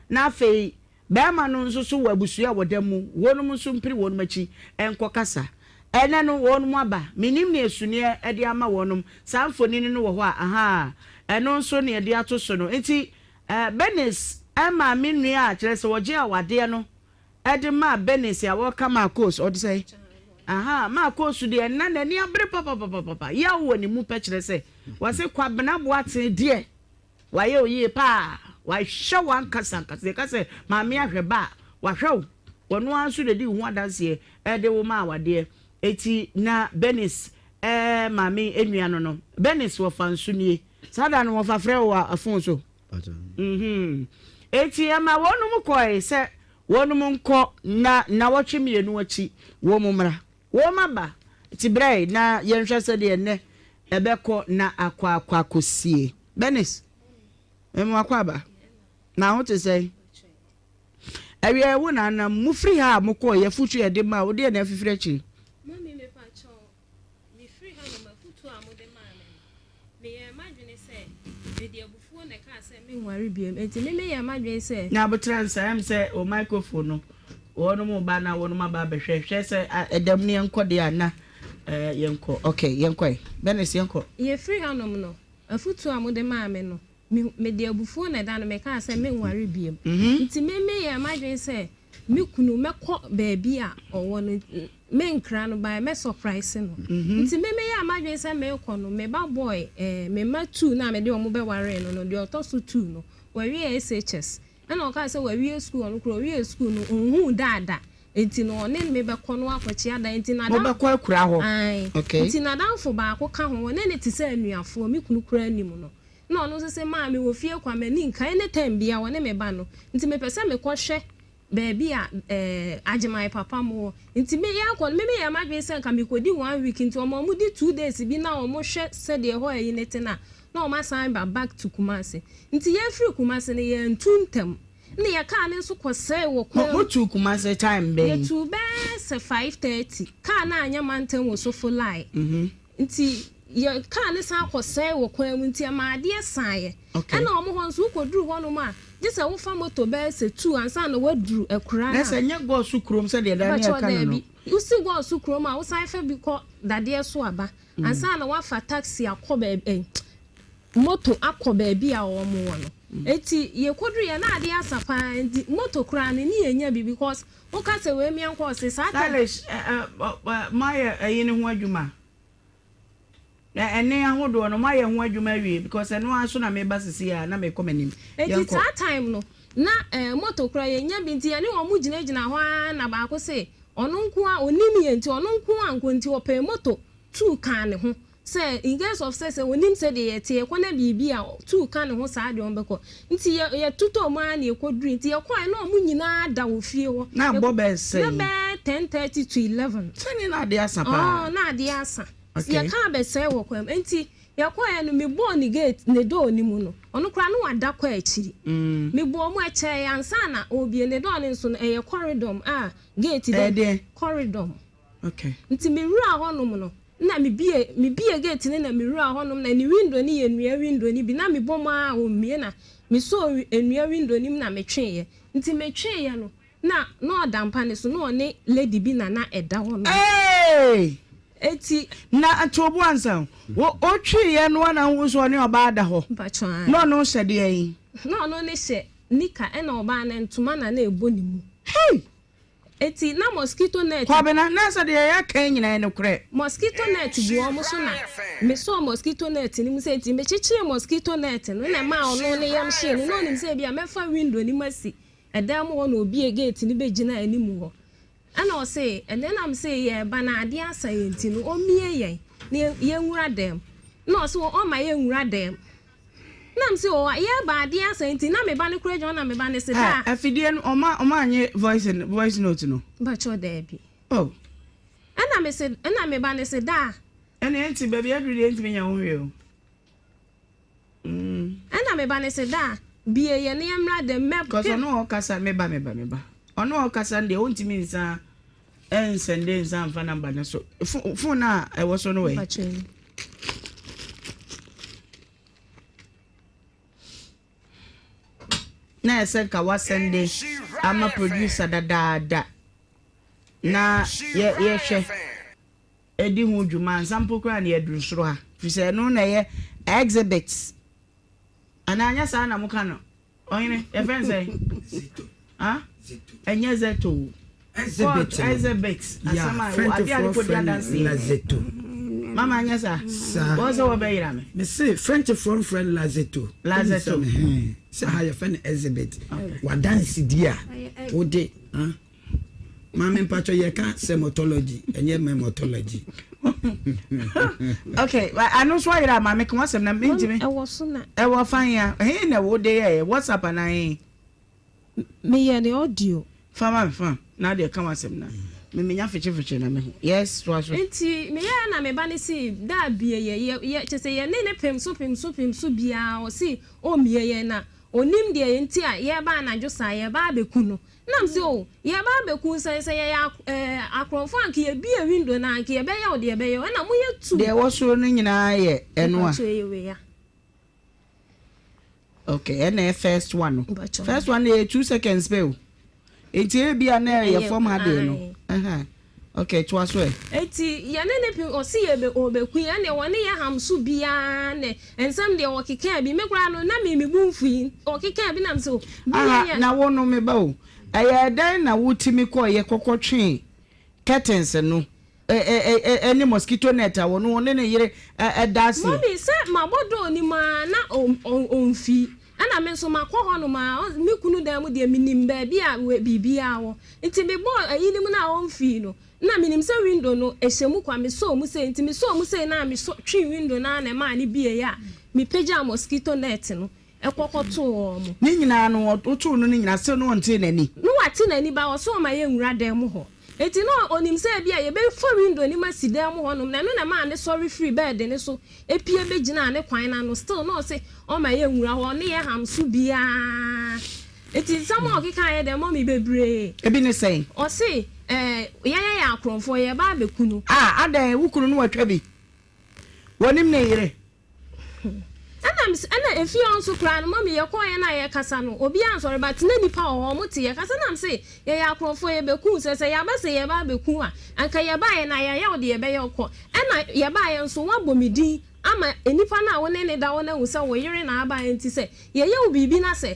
na afei Barima no nso so wɔ abusua a wɔda mu, wɔnom nso mpiri wɔnom akyi nkɔ kasa. Ɛnnɛ no wɔnom aba, mennim nea suneɛ de ama wɔnom, saa mfonini no wɔ hɔ a, ahaa, ɛno nso na yɛde ato so no. Nti eh, Bernice maame nua a kyerɛ sɛ ɔgye awadeɛ no de maa Bernice a wɔka Marcos, ɔde sɛn? Ahaa, Marcos deɛ nna n'ani abere papapapapa, yaw wɔ ne mu pɛ kyerɛ sɛ, wɔse Kwabena Boateng deɛ, Wayɛ wo yie paa. Wahwɛ wo ankasa ankasa. Yɛka sɛ maame ahwɛ ba a, wahwɛ wo. Ɔno ara nso na ɛdi wo ho adanseɛ de wo maa awadeɛ. Eti na Bernice maame nua no no. Bernice wɔfa nso nie. Saa da no wɔfa frɛ wo wɔ phone so. Mhm. Eti ɛma wɔnom kɔe sɛ wɔnom nkɔ na nnawɔtwe mmienu akyi wɔn mmra. Wɔn aba. Nti brɛ na yɛnhwɛ sɛdeɛ nnɛ ɛbɛkɔ na akɔ akɔ akɔsie. Bernice, mema wakɔ aba. Na ho te sɛn? Awia wo na anam mofiri ha a mokɔɔ yɛfotu yɛde ma wo deɛ na afifiri akyiri. Mami mepa kyɛw mefiri ha nom afutuo a mode maa me no meyɛɛ m'adwene sɛ mede abufuo na ɛkaa sɛ menware biom enti me meyɛɛ m'adwene sɛ. Nya aboterɛ ansa ɛm sɛ wo microphone no wɔnom reba na wɔnom aba abɛhwɛ hwɛ sɛ ɛdam no yɛnkɔ deɛ a na yɛnkɔ ok yɛnkɔ ɛ Bernice yɛnkɔ. Yɛfiri hanom no afutuo a mode maa me no me mede abufuo na ɛda no mekaa sɛ menware biom nti me meyɛɛ m'adwene sɛ me kunu mɛkɔ baabi a ɔwɔ no menkra no by mɛ surprise no nti me meyɛɛ m'adwene sɛ merekɔ no me ba boy eh, me mma two no a mede wɔn bɛwaree no no deɛ ɔtɔ so two no wawie SHS ɛna ɔkaa sɛ wawie school ɔno koraa ɔwie school no ɔnhuu daada nti no ɔne me bɛkɔ no akɔkyea dan nti nadam Mobɛkɔ akura hɔ ae okay. nti nadamfo baako ka ho ɔne no te sɛ anuafoɔ me kunu koraa nim no na ɔno nso se maa mewɔ fie kwa m'ani nka any time biara ɔne me ba no nti mepɛ sɛ mekɔ hwɛ baabi a eh Agyeman papa mo wɔ nti me yɛkɔ no me meyɛɛ m'adwene sɛ nka mekɔdi one week nti ɔma ɔmo di 2 days bi na ɔmo hwɛ sɛdeɛ ɛhɔ ayi no te no a na ɔmo asan ba back to Kumasi nti yɛfiri Kumasi no yɛantu ntɛm na yɛ car no nso kɔ sɛe wɔ Mo kwan mo tuu Kumasi time bɛn? Yɛtuu bɛyɛ sɛ 5:30 car no anyɛ mantam wɔ Sofolai Nti yɛ car no san kɔ sɛe wɔ kwan mu nti ɛma adeɛ saeɛ. Okay. Ɛna wɔn hɔ nso wokɔduru hɔnom a, gye sɛ wofa moto bɛyɛ sɛ tuu ansa na woaduru akuraa no Na a. sɛ ɛnyɛ Gɔɔso kurom sɛdeɛ daa ne Mpakyɛw yɛka no no. daabi. Wosi Gɔɔso kurom a, wosan fa bi kɔ dadeɛ so aba ansa na woafa taxi akɔ baabi eh, moto akɔ baabi a wɔn wɔ no. Nti yɛkɔduruiɛ na adeɛ asa paa nti moto koraa no ne yɛnnya bi because Woka sɛ wei meɛnkɔ ɔse saa time. Stylish ɛ ɛ moayɛ ɛyi no ho adwuma ɛ ɛnne ahodoɔ no moayɛ ho adwuma awie because ɛno ara so na meba sisi a na mekɔ m'anim Enti yɛnkɔ. saa time no na eh moto koraa yɛnnya bi nti yɛne wɔn gyinagyina hɔ ara na baako se ɔno nko ara ɔnim yɛn nti ɔno nko ara nkɔ nti ɔpɛɛ moto tuu kaa ne ho Sɛ in case of sɛ sɛ onim sɛdeɛ yɛteɛ yɛkɔ na biribi a tuu ka ne ho saa deɛ ɔmbɛkɔ nti yɛ yɛtotɔɔ mu ara na yɛkɔdurui nti yɛkɔɔɛ na ɔmo nyinaa da wɔ fie hɔ Na abɔ bɛyɛ na sɛn? bɛyɛ 10:30 to 11 Sɛdeɛ na adeɛ asa paa. Ɔɔ na adeɛ asa Okay. yɛkaa bɛsɛe wɔ kwan mu nti yɛkɔɔɛ no mebɔɔ ne gate ne door no mu no ɔno koraa na wada kɔ akyiri mebɔɔ mu ɛkyɛɛ ansa na ɔrebue ne door no nso no ɛyɛ corridor a gate Ɛyɛ da deɛn? corridor Okay. Nti me wuraa hɔ nom no, nna me bie, me bie gate no na me wuraa hɔ nom na ne window no yɛ nnua window no bi, na me bɔ mu ara ɔmmie na me sɔɔ nnua window no mu na me tweeɛ. Nti me tweeɛ no, na, na ɔda mpa no so, na ɔne lady bi na na ɛda hɔ nom. Eeii! Eti. Na to bo ansa o, wo, wo tweeɛ no ara na wohu sɛ ɔne ɔbaa da hɔ? Mpakyɛw ae. Na ɔno hyɛ deɛn? Na ɔno ne hyɛ nika ɛna ɔbaa no ntoma na na ɛbɔ ne mu. Hey! Enti na mosquito net. Kwabena, na sɛ deɛ yɛaka yi nyinaa yɛ nokorɛ. Mosquito net gu wɔn so na mesɔɔ mosquito net no mu sɛ nti mekyekyeree mosquito net no na ɛmaa ɔno ne yam hyee no na ɔnim sɛ ebia mɛfa window no mu asi. ɛdan mu hɔ na ɔbue gate no bɛgyinaa anim hɔ. Ɛna ɔse, ɛnɛ na mese yɛreba na adeɛ asa yɛn nti no ɔmmue yɛn na yɛnwura dan mu. Na ɔse ɔmma yɛnwura dan mu. Na mese o yɛreba adeɛ asa nti na me ba no koraa gyina hɔ na me ba no se daa. Afidie no ɔma ɔma anye voice voice note no? Mpakyɛw daabi. Oh. Ɛna mese ɛna me ba no se daa. Ɛna ɛnti baabi aduru deɛ ɛntumi nyɛ ho hwee o. Mm. Ɛna me ba no se daa bie yɛn na yɛmmra dɛm mɛ. Cause ɔno a ɔkasa me ba me ba me ba ɔno a ɔkasa no deɛ ɔntumi nsa ɛnsɛnde nsa nfa number no so phone a ɛwɔ so no wɛ. Na ɛsɛ nka wasɛnde ama producer dadaada na yɛ yɛhwɛ. Di ho dwuma ansa mpo koraa na yɛaduru soro ha, firi sɛ ɛno na ɛyɛ exhibit. Anaa anyɛ saa na moka no? Ɔhene, yɛfrɛ no sɛn? Zeto. Ha? Ɛnyɛ zeto o. Exhibit no. Exhibit. Asɛm a ɛwɔ adeɛ a de kɔdi adanseɛ. La zeto. Mama anyɛ saa? Saa. Wɔn sɛ wɔbɛyera me. Mese Frenchfoɔ mfrɛ no la zeto. La zeto. Sɛ ha yɛfrɛ no exhibit. Wadansedie a wode. Maame mpatsɔ yɛ ka sɛmɔtɔlɔgyi ɛnyɛ mɛmɔtɔlɔgyi. Okay, ano nso ayera maame ka wasɛm na mentumi. Ɛwɔ so na. Ɛwɔ fan ya. Ɛhe na wo de yɛ WhatsApp anaa he? Meyɛ ne audio. Fa ma me fa na deɛ ka wasɛm na me menya fekye fekye na mehu. Yes, toa so. Nti meyɛɛ na me ba no se da bie yɛ yɛ yɛ kyesɛ yɛ ne ne pem so pem so pem so biaa ɔse ɔmmie yɛn na ɔnim deɛ nti a yɛɛba anadwo saa yɛɛba abɛku no. Nna mese, Oh, yɛreba abɛku nsɛn, sɛ yɛyɛ ak eh, akorɔmfoɔ a anka yɛbue window no a, anka yɛbɛyɛ wo deɛ yɛbɛyɛ wo, ɛna moyɛ tu. Deɛ ɛwɔ soro no nyinaa yɛ ɛno a. Mpakyɛ ɛyɛ wei a. Okay, ɛna ɛyɛ first one no. Mpakyɛ. First one no yɛ 2 seconds pɛ o. Nti ebi a na ɛyɛ fam ha deɛ no. Ɛhɛn. Okay, toa so ɛ. Enti yɛne no pem, ɔse yɛbɛ, ɔbɛku yɛn, ɛnneɛ wɔne yɛ ham so biara nɛ, nsɛm deɛ ɔkekaa bi, me koraa no na me me bo mfui, ɔkekaa bi na mese o, bi yɛ Aha, yɛ. na wo no me ba o, ɛyɛɛ dɛn na wotumi kɔeɛ kɔkɔtwee curtains no ɛ ɛ ne mosquito net a ɔno ɔne ne yere ɛ da aseɛ? Mummy, sɛ mabɔ door no mu ara na ɔmfii, ɛna me nso makɔ hɔnom ara, me kunu dan mu deɛ menim baabi a biribiara wɔ, nti mebɔɔ ayi no mu no a ɔmfii no, na menim sɛ window no ɛhyɛ mu kwa, mesɔɔ mu sei, nti mesɔɔ mu sei no a mesɔ twee window no ara na ɛmaa no bieeɛ a, mepagyaa mosquito net no kɔ kɔtoo wɔn. Ne nyinaa no, wotoo no no nyinaa, still no ɔntee n'ani? No wate n'ani ba ɔse ɔma yɛnwura dan mu hɔ. Enti na ɔnim sɛ ebia yɛbɛfa window no mu asi dan mu hɔnom na ɛno na ɛmaa no sɔre firii bed no so pue bɛgyinaa ne kwan no ano. Still na ɔse ɔma yɛnwura hɔ, ɔne yɛn ham so biara. Enti nsɛm a ɔkekaeɛ deɛ mummy bebree. Ebi ne sɛn? Ɔse eh, yɛn yɛyɛ akorɔmfoɔ, yɛreba abɛku no. Ah, adɛn, wo kunu no watwa bi? Wɔnim ne yere? Ɛna me se, ɛna efie hɔ nso koraa no mummy yɛkɔɔeɛ no a yɛrekasa no obiara ansɔre but na nnipa wɔ hɔ wɔn te yɛkasa na me se yɛyɛ akorɔmfoɔ yɛbɛku wo sɛ sɛ yɛaba sɛ yɛreba abɛku wo a anka yɛbaeɛ no a yɛayɛ wo deɛ yɛbɛyɛ wo kɔ ɛna yɛbaeɛ nso woabɔ me din ama nnipa no a wo ne no da hɔ no ahu sɛ wo yere na aba nti sɛ yɛyɛ wo biribi na sɛ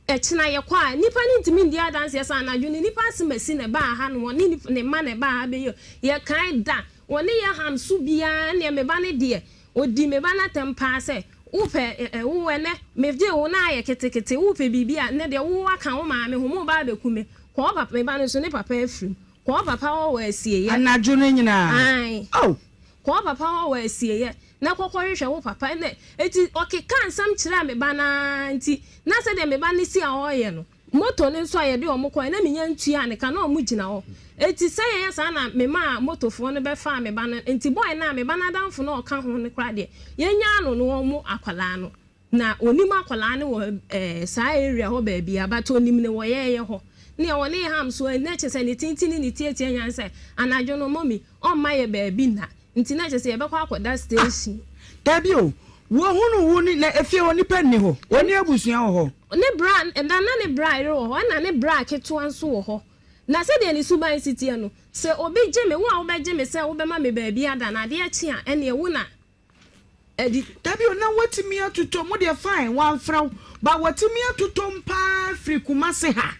ɛkyena yɛkɔ a nnipa no ntumi ndi adanseɛ sɛ anadwo no nnipa asemasi na ɛbaa ha nom ɔne ne mma na ɛbaa ha bɛyɛ yɛkae da wɔne yɛ ham so biara ɛneɛ me ba no deɛ Ɔdii me ba no atɛm paa sɛ, Wopɛ ɛ, wo ɛnnɛ, megyee wo na ayɛ ketekete, wopɛ biribi a, nnɛ deɛ wo aka wo maame ho, moreba abɛku me. Kɔ wo papa, me ba no nso, ne papa afiri mu. Kɔ wo papa hɔ wɔ asieeɛ. Anadwo no nyinaa? Aane. Oh! Kɔ wo papa hɔ wɔ asieeɛ, na kɔkɔhwehwɛ wo papa. Ɛnna, enti ɔkekaa nsɛm kyerɛɛ me ba no ara nti, na sɛdeɛ me ba no si a ɔreyɛ no, Moto no nso a yɛde wɔn kɔe, na minnya ntuaa ne ka, na wɔgyina hɔ. Enti sɛ yɛyɛ saa na memaa motofoɔ no bɛfaa me ba no, enti boy no a me ba no adamfo no a ɔka ho no koraa deɛ, yɛnyaa no no wɔn akwadaa no. Na ɔnim akwadaa no wɔ eh, saa area hɔ baabiara, but ɔnim no wɔ yɛyɛ hɔ. Nea ɔne ham so, na kyerɛ sɛ ne tenten ne ne tiatia nyinaa ne sɛ, anadwo no mummy, ɔmma yɛ baabi nna. Nti na kyerɛ sɛ yɛbɛkɔ akɔda station. Dabi o, wɔhunu wo ne, na efie hɔ nipa nni hɔ, wɔne abusua wɔ hɔ. Ne bra, na na ne bra yere wɔ hɔ, ɛna ne bra ketewa nso wɔ hɔ. Na sɛdeɛ ne suban si teɛ no, sɛ obi gye me, wo a wobɛgye me sɛ wobɛma me baabi ada na adeɛ kye a, ɛnneɛ wo na adi. Dabi o, na watumi atotɔ mu deɛ fine, wamfrɛ wo, but watumi atotɔ mu paa firi Kumasi ha.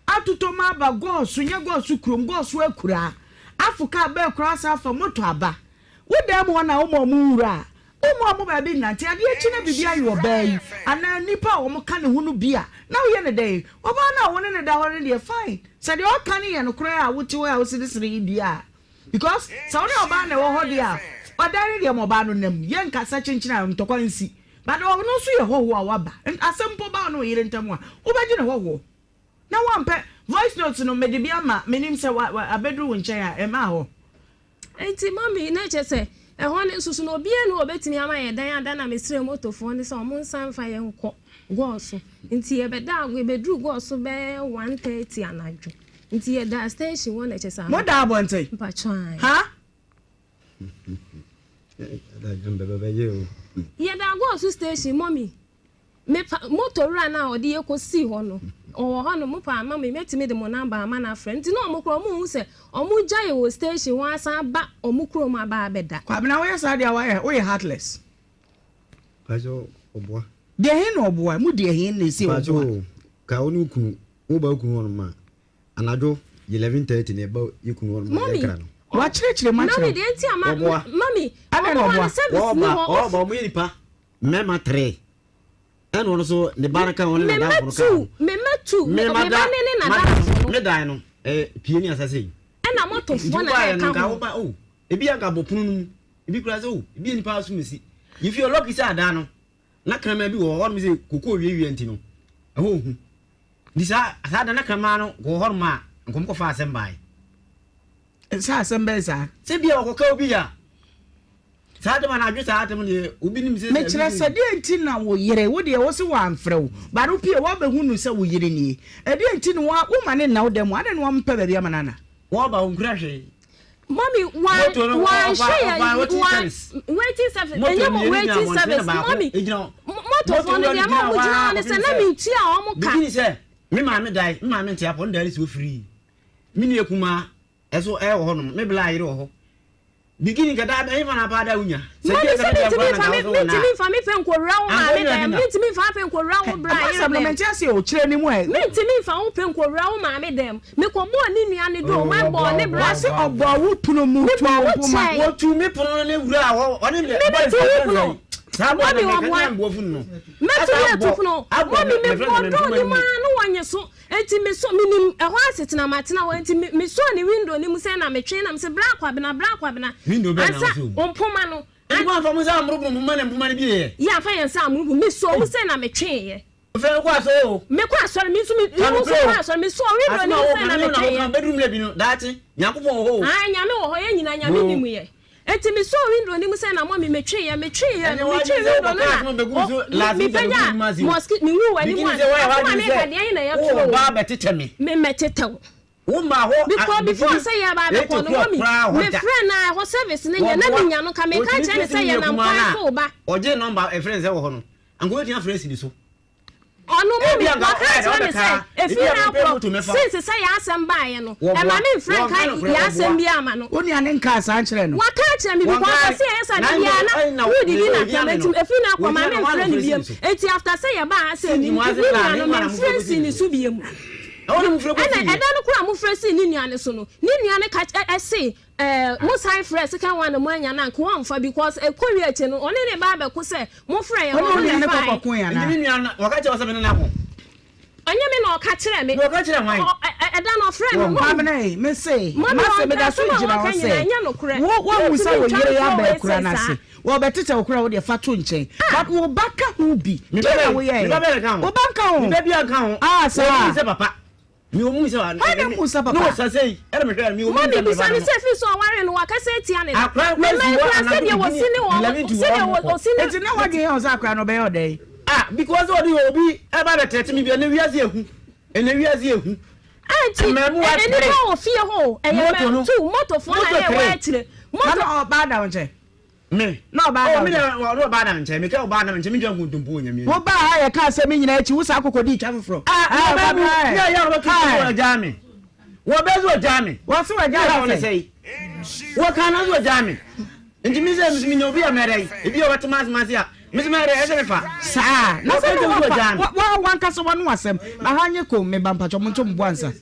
Atotɔ mu aba Gɔɔso, nyɛ Gɔɔso kurom, Gɔɔso akuraa. Afo kaa bɛɛ koraa asan afa moto aba. Wo dan mu hɔ na woma ɔmo nwura a. Womma wɔn baabi nnante. Adeɛ kye na biribi ayɛ ɔbaa yi anaa nnipa a wɔka ne ho no bi a, na woyɛ no dɛn? Ɔbaa no a wo ne no da hɔ no deɛ, fine. Sɛ deɛ ɔka no yɛ nokorɛ a wote hɔ a woseresere yi deɛ a, because sɛ wo ne ɔbaa na ɛwɔ hɔ deɛ a, ɔdan no deɛ ma ɔbaa no nna mu. Yɛnkasa kyenkyen a ntɔkwa nsi. But ɔno nso yɛ hɔhoɔ a waba. Asɛm mpo ba wo ne wo yere ntam a, wobɛgye no hɔhoɔ. Na woampɛ voice note no mede bi ama, menim sɛ wa, wa, abɛduru wo nkyɛn a, ɛmmaa hɔ. Enti mummy na kyerɛ sɛ ɛhɔ no nso so no obiara nni hɔ a obetumi ama yɛn dan ada na mesrɛɛ motofoɔ no sɛ wɔn nsan mfa yɛn nkɔ Gɔɔso. Nti yɛbɛdaa yɛbɛduruu Gɔɔso bɛyɛ 1:30 anadwo. Nti yɛdaa station hɔ na kyerɛ sɛ Mo daa abɔnten? Mpakyɛ ae. Ha? Yɛdaa Gɔɔso station mummy. Me pa, motor wura no a ɔde yɛ kɔsii hɔ no, ɔwɔ hɔ no, mo pa ama me, mɛtumi de mo number ama no afrɛ. Nti na ɔmo koraa ɔmo nhu sɛ ɔmo gya yɛ wɔ station hɔ asan aba ɔmo kurom aba abɛda. Kwabena woyɛ saa deɛ a wayɛ woyɛ heartless. Mpakyɛw ɔboa. Deɛ he na ɔboa? Mu deɛ he na ese ɔboa? Mpakyɛw ka wo ne wo kunu wo ba wo kunu hɔ nom a anadwo 11:30 na ɛba yɛ kunu hɔ nom a yɛ kra no. Wakyerɛkyerɛ mu akyerɛ wo. Mami deɛ nti a ma mami Adɛn na ɔmo ɔboa? hɔ no service ni hɔ. Ɔba ɔmo yɛ nipa. Mmarima tre. Ɛna ɔno nso ne ba no ka ho ne n'adamfo no ka ho. Me mma tu, me ba ne ne n'adamfo no. Me dan no, ɛyɛ pie ne asase yi. Ɛna motofoɔ na na ɛka ho. Nti oh, ebi anka bɔ pono no mu, ebi kura sɛ oh, ebi yɛ nipa asom esi. Yɛfi ɔlɔki sɛ adan no, na kraman bi wɔ hɔ, hɔnom sɛ koko wiewie nti no, ɛhɔ ohu. Nti saa saa da na kraman no wɔ hɔnom a, nkɔm kɔfa asɛm bae. Sɛ asɛm bɛn saa? Sɛ bia ɔkɔka obi a, saa asɛm anadwo saa asɛm deɛ obi nim sɛ. Mekyerɛ sɛ deɛ nti na wo yere, wo deɛ wo se wamfrɛ wo, but wo pie woabɛhu no sɛ wo yere nie, ɛdeɛ nti na woma no nna wo dan mu, adɛn na wampɛ baabi ama no ana? Wɔba ɔnkura hwee. Mommy, wan wan hwɛ yɛ wan waiting service ɛnyɛ mo waiting service mommy motofoɔ no deɛ ma ɔmo gyina hɔ ne sɛ na mi ntua ɔmo ka. Bikini sɛ me maame dae, me maame nte apɔ, ne dae ne si ofiri. Me nua kumaa ɛso ɛwɔ hɔ nom, me bla yere wɔ hɔ. Bikini nka daa bɛn fa na paa da wonya. Sɛ bi ɛsɛ bia kura na nka wo so wɔ na. Mentumi nfa me pɛ nkɔwura wo maame dɛm, mentumi nfa pɛ nkɔwura wo bra yere dɛm. Asɛm no mente ase o, kyerɛ ne mu ɛ. Mentumi nfa wo pɛ nkɔwura wo maame dɛm. Mekɔbɔɔ ne nua no doo, mɛbɔɔ ne bra. Wɔse ɔbɔɔ wo pono mu tuu wo mpoma. Wɔtuu me pono no ne wura hɔ, ɔne me boys fɔ fɛn sɛ. Saa bɔɔ no meka nyɛ mboafo no. Mɛtumi atu pono. Mɔmi mebɔɔ doo ne mu ara no wɔnye so. Enti mesɔ, menim ɛhɔ asetena, matena hɔ, enti me, mesɔɔ ne window no mu sɛ na metwe na mese, Bra Kwabena, bra Kwabena. Window bɛn na Ansa, wosɔɔ mu? mpoma no. Enti moamfa mo nsa ammoroboro mpoma na mpoma no bieeɛ? Yɛamfa yɛn nsa ammoroboro, mesɔɔ mu sɛ na metweeɛ. Afei wokɔ asɔre o. Mekɔ asɔre, me nso me, Ka me nso nokorɛ o. kɔ asɔre, mesɔɔ window Asɛm no a mu woka sɛ na no, me na metweeɛ. woka, bɛduru mmerɛ bi no, daakye, Nyankopɔn wɔ hɔ o. Ae, Nyame wɔ hɔ, yɛn nyinaa Nyame Yoo. nim yɛn. Enti mesɔɔ window no mu sɛ na mɔmi, metweeɛ, metweeɛ Ɛnyɛ no, w'adwene metwee sɛ window no wokɔka na, asɛm a bɛgu me o, so me, last minute a bɛgu mepagyaa me ase o. mosquito, mehuu w'anim Bikini a, sɛ woayɛ asɛm a w'adwene meka sɛ deɛ ɛhe na wowɔ yɛtwerɛ o? ɔbaa bɛtetɛ me. Me mɛtetɛ wo. Wo mma hɔ a Because before bikini sɛ yɛba eight abɛkɔ no o'clock mɔmi, koraa hɔ me da. frɛ no a ɛhɔ service no nyɛ, na Wɔboa. menya no nka meka Ɔtumi kyerɛ no frɛ sɛ ne nua yɛnam kumaa kwan no so a, reba. ɔgye nɔmba ɛfrɛ no sɛ wɔ hɔ no, anka ɔbɛtumi afrɛ asi ne so. Ɔno mɔmi, Ebia nka waka ɔyɛ dɛ akyerɛ me ɔbɛka, sɛ ɛfiri ebia no mempɛ akorɔ, moto mɛfa. since sɛ yɛn asɛm baeɛ no, Wɔboa. ɛma memfrɛ Wɔnka nka nokorɛ, yɛn asɛm wɔboa. biara mma no. Wo nua no nkaa saa nkyerɛɛ no? Waka akyerɛ me because Wɔnka, ɔse ɛyɛ saa na da biara na ɛna wodidi wɔhia n'atɛm me enti no. ɛfiri no akorɔ ma Wɔhia no, hwan na memfrɛ no ɔfrɛ si biom. ne so? Enti after sɛ yɛbaa ha sɛ Si ne ne mu ase nua na no ne nua na memfrɛ mofrɛ nsii kɔsi ne ne so so. biom. Ɛhɔ na mofrɛ Ɛna kɔsi yɛ. ɛda no koraa a mofrɛ sii ne nua no so no, ne nua no ka ɛse ɛɛ mo san frɛ second one no moannya no a nka wɔmfa because ɛkɔ wie akyi no ɔne ne ba abɛko sɛ mofrɛ yɛn Ɔne no wo ɔno nua na no ɛfae. kɔkɔkoe Nti anaa? me nua no, wɔka kyerɛ wo sɛ me ne no ako? Ɔnyɛ me na ɔka kyerɛɛ me. Na ɔka kyerɛɛ hwan? Ɔ, ɛ, ɛ, ɛda no ɔfrɛɛ me. Wɔn. Mom, Kwabena ei, me se, Mami, mase ɔnka meda so asɛm a gyina hɔ wɔka sɛ, nyinaa, ɛnyɛ nokorɛ. wo, woahu sɛ Mentumi wo ntwa yere ntorɔ aba wei akura sei no saa. ase. Wɔbɛtetɛ wo koraa wo deɛ fa to nkyɛn. Ah! But wo ba ka ho bi. Me ba Deɛ na bɛn? woyɛeɛ? Me ba bɛn ka ho? Wo ba nka ho? Me ba biara nka ho. Ah, saa. Wɔn mu sɛ papa. Mi wɔ mu sɛ wa. Hwan na mu sɛ papa? Ne wɔ sase yi ɛna mi hwɛ mi wɔ mu Mami sɛ mi bisa ba ne no. sɛ fi so ɔware no wakasa atia ne da. Akora Me nkwa mma si yi hɔ koraa anadwo sɛdeɛ bikini wɔsi ne wɔn 11 to sɛdeɛ wɔn kɔ. wɔsi ne. Enti na w'adwene yɛ wo sɛ akora no ɔbɛyɛ ɔdɛn? Ah because ɔde obi ɛba bɛ tɛte mi bi ɛnɛ wiase ehu ɛnɛ wiase ehu. Anti Mmamuwa nnipa tere. wɔ fie hɔ o ɛyɛ Moto mɛ no. tu motofoɔ na Moto na ɛwɔ tere. akyire Na moto. na ɔbaa da wo nkyɛn? Me. Na ɔbaa da Oh wo me nkyɛn? deɛ ɔno ɔbaa da me nkyɛn meka ɔbaa da me nkyɛn me ntwa nkontompo wɔ nyame anim. Wo baa ha yɛ kaa asɛm yi nyinaa akyi wo saa kɔkɔdii twa foforɔ. Ah Ah na ɔbaa mu Kwabena ɛ. ne ɛyɛ a ɔbɛto Hi. so ɔgyaa me. Wɔbɛ so ɔgyaa me. Wɔse Ne wagyaa ha wo wɔne sɛn? sɛe. Wɔka na so ɔgyaa me. Nti me sɛ menya obi a mɛdɛ yi. Ebi a ɔbɛte m'asɛm ase a me sɛ mɛdɛ ɛsɛ mefa. Saa na Wɔka sɛ kyerɛ ne me sɛ ɔgyaa me. wɔfa wa wankasa wano asɛm na ha nye kom me ba mpakyɛ mo nto mo bo ansa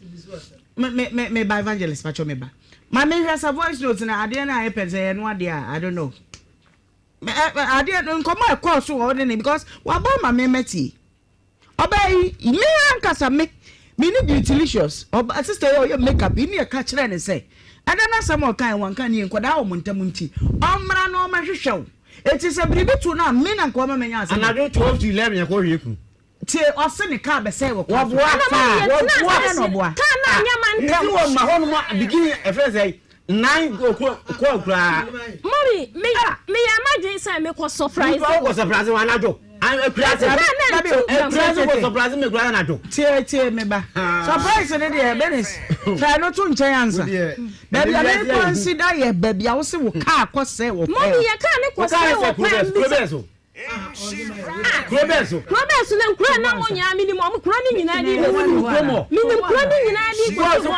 me me me me ba evangelist pakyɛ me ba ma me hwɛ sɛ voice note na adeɛ no a yɛpɛ sɛ yɛ no adeɛ a I don't know. Adeɛ no nkɔmɔ a ɛkɔɔ so wɔ ne ne because wabɔ ama me mɛtie. Ɔbaa yi me ankasa me me ne Beautylicious ɔba sister yi a ɔyɛ makeup yi ne ɛka kyerɛ ne sɛ ɛda n'asɛm a ɔkae wanka ne yie nkwadaa wɔ mo ntam nti ɔmmra na ɔmmɛhwehwɛ wo. Eti sɛ biribi to no a me na nka ɔma manya asɛm. Anadwo 12 to 11 yɛkɔ hwɛ kunu. Tie ɔse ne car bɛsɛe wɔ kwan so. Wɔboa Ɛna kaa wɔboa wɔboa Adɛn na ɔboa? Car no anyɛ ma ntɛm. Nti wɔma hɔ nom a beginning ɛfrɛ sɛ nine o'clock koraa. Mummy me meyɛ m'adwene sɛ mekɔ surprise Nipa wokɔ surprise wɔn anadwo. Akura se akura se wokɔ surprise me kura anadwo. Tie tie me ba. Surprise ne deɛ Bernice fa ɛno to nkyɛn ansa. Baabi a me consider yɛ baabi a wose wo car kɔ sɛe wɔ kwan. Mummy yɛ car ne kɔ sɛe wɔ kwan bi so. Kuro bɛn so? Kuro bɛn so na nkuro a na mo nyinaa menim wɔn kuro no nyinaa din bɛsi hɔ. Menim kuro no nyinaa din kɔsi hɔ.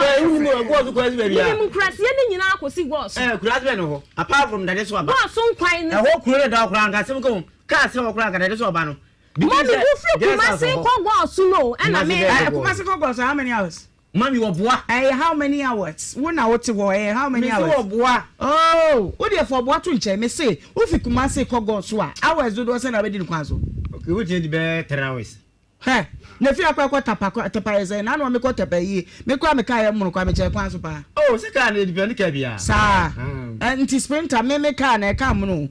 Menim nkuraseɛ no nyinaa kɔsi Gɔɔso. Ɛɛ kuraase bɛn na hɔ? Apart from dade so aba. Gɔɔso nkwan no. Ɛhɔ kuro no da hɔ koraa nka asɛm ka ho. Kaa sɛ hɔ koraa nka dade so aba no. Mɔmi wofiri Kumasi kɔ Gɔɔso no ɛna me. Kumasi kɔ Gɔɔso how many hours? Mami wɔboa. Ɛyɛ how many hours? Wo na wote hɔ ɛyɛ how many hours? Mese wɔboa. Oh, wo deɛ fa ɔboa to nkyɛn. Mese wofi Kumasi kɔ Gɔso a, hours dodoɔ sɛn na wobɛdi no kwan so? Okay, wobɛtumi adi bɛyɛ 3 hours. Hɛ, na efi akɔ ɛkɔ Tapa kɔ Tapa yɛ sɛn? Naanu a mekɔ Tapa yie, me koraa me kaa yɛ mono koraa mekyɛɛ kwan so paa. Oh, sɛ kaa no ɛdepɛndi kaa biara. Saa, nti Sprinter me me kaa no ɛka mono o.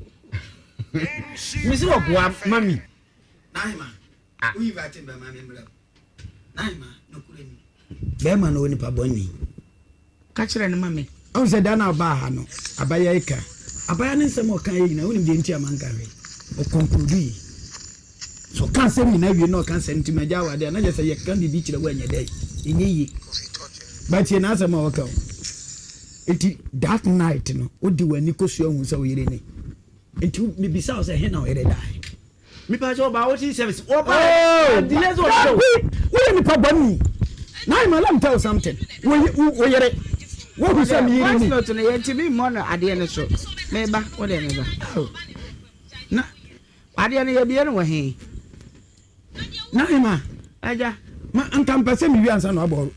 Mese wɔboa mami. Nahima, wo invite me bɛma me mmerɛ o. Naima, nokorɛ ni. Bɛɛma no onipa bɔne. Ka kyerɛ no ma me. Wohu sɛ da no a ɔbaa ha no, abaayewa yi ka. Abaayewa no nsɛm a ɔkaeɛ nyinaa, wonim deɛ nti a manka hwee? Ɔkɔnkludui. Sɛ ɔka asɛm nyinaa wie na ɔka sɛ, nti magya wo adeɛ a, na kyerɛ sɛ yɛka biribi kyerɛ wo a ɛnyɛ dɛn? Ɛnyɛ yie. But tie n'asɛm a ɔka o. Nti that night no, wode w'ani kɔsua hu sɛ wo yere ni. Nti mebisa wo sɛ, he na wo yere daeɛ? Mepa kyɛw ɔbaa wotin service ɔbaa Oh, delay sɛ ɔbaa dabi woyɛ nipa bɔne Naima let me tell you something wo wo yere wohu sɛ me yere Voice ni note no yɛntumi mmɔ no adeɛ no so meba wo deɛ meba oh na adeɛ no yɛbie no wɔ he Naima agya ma nka mpɛ sɛ mewie ansa na wabɔ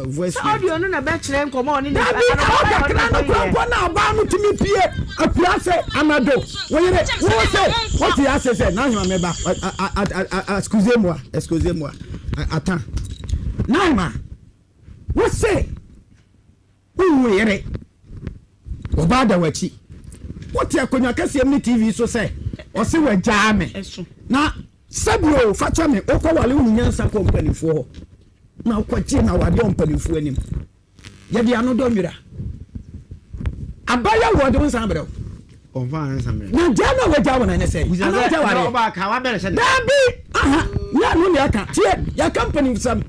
voice sɛ audio no na ɛbɛkyerɛ nkɔmmɔ a ɔne ne Dabi, ɛhɔ kakra no kora mpo na ɔbaa no tumi pie akura sɛ anadwo wo yere wo sɛ wote ase sɛ n'ahema meba excuse moi excuse moi ata n'ahema wo se Wo yere, ɔbaa da w'akyi. Wote akonnwa kɛseɛ mu ne TV so sɛ ɔse wagyaa me. Na sɛbi o, fa kyɛ me, wokɔwale wo nyansa kɔ mpanimfoɔ hɔ na wokɔgye na awadeɛ wɔ mpanimfoɔ anim. Yɛde ano dɔ nwira. Abaya wɔ de wo nsa abrɛ wo. Na gyaa na wagyaa wo na ɛne sɛ. Ana wagya wadeɛ. Daabi, aha, nyɛ ano ne aka. Tie, yɛka mpanimsɛm.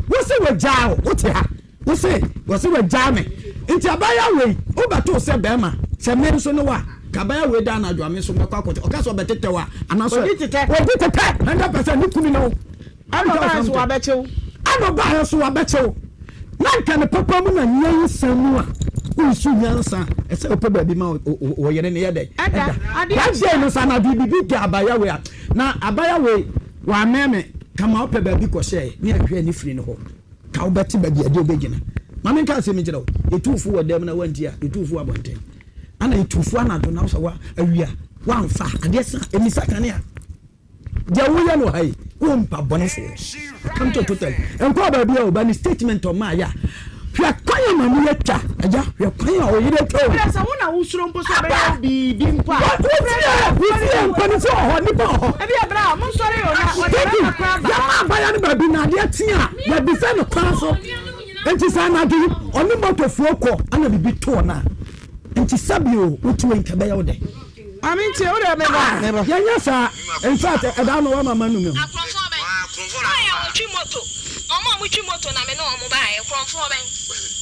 Wo se wagyaa wo, wote ha. Wo se, wɔse wagyaa me. Nti abaayewa wei, wobɛtoo sɛ bɛɛma, sɛ me nso ne wo a, ka abaayewa wei da anadwo a, me nso mɛkɔ akɔte. Ɔka sɛ ɔbɛtetɛ wo a, anaasɛ. Ɔdi tetɛ. Ɔdi tetɛ, 100%, ne kunu ne wo. Ɛna ɔbaeɛ nso wabɛkye wo. Ɛna ɔbaeɛ nso wabɛkye wo. Na nka ne papa mu na nyansa mu a, wonsu nyansa, ɛsɛ wopɛ baabi ma wo yere no yɛ dɛn? Ɛda. Adeɛ That day no sɛ anadwo biribi da abaayewa wei a, na abaayewa wei, wammɛn me, kama wopɛ baabi kɔhyɛɛ, ne ahwɛ ne firi ne hɔ. Ka wobɛte baabi a ɛde wobɛgyina. Ma menka asɛm nkyerɛ wo. Yɛtu wo fo wɔ dan mu na woantie a, yɛtu wo fo wɔ abɔnten. Ana yɛtu wo fo anadwo na wo sɛ wa awia woamfa adeɛ sa ɛmisa kanea. Deɛ woyɛ no ha yi, wo mpa bɔnefoɔ. Come to total. Nkɔɔ baabi a ɔba ne statement ɔmaa yɛ a, hwɛ kwan a maame yɛ twa. Agya, hwɛ kwan a ɔyere atwa o. Wodeɛ sɛ wo na wosuro mpo sɛ ɔbɛyɛ wo biribi mpo a. Wotie, wotie, mpanimfoɔ wɔ hɔ, nnipa wɔ hɔ. Ebi ɛbrɛ a, monsɔre o na ɔde bɛma koraa ba. Yɛma abaayewa no baabi na adeɛ kye a, yɛbisa no kwan so. Nti sɛ anadwo yi, ɔne motofoɔ kɔ ana biribi too no a, nti sɛbi o, wote wei nka ɛbɛyɛ wo dɛ. Maame ntie, wo deɛ meba, meba. Yɛnyɛ saa, in fact, ɛda no wama manu me ho. Akorɔmfoɔ bɛn? Boy a ɔtwi moto, wɔn a wɔtwi moto na me ne wɔn baeɛ, korɔmfoɔ bɛn?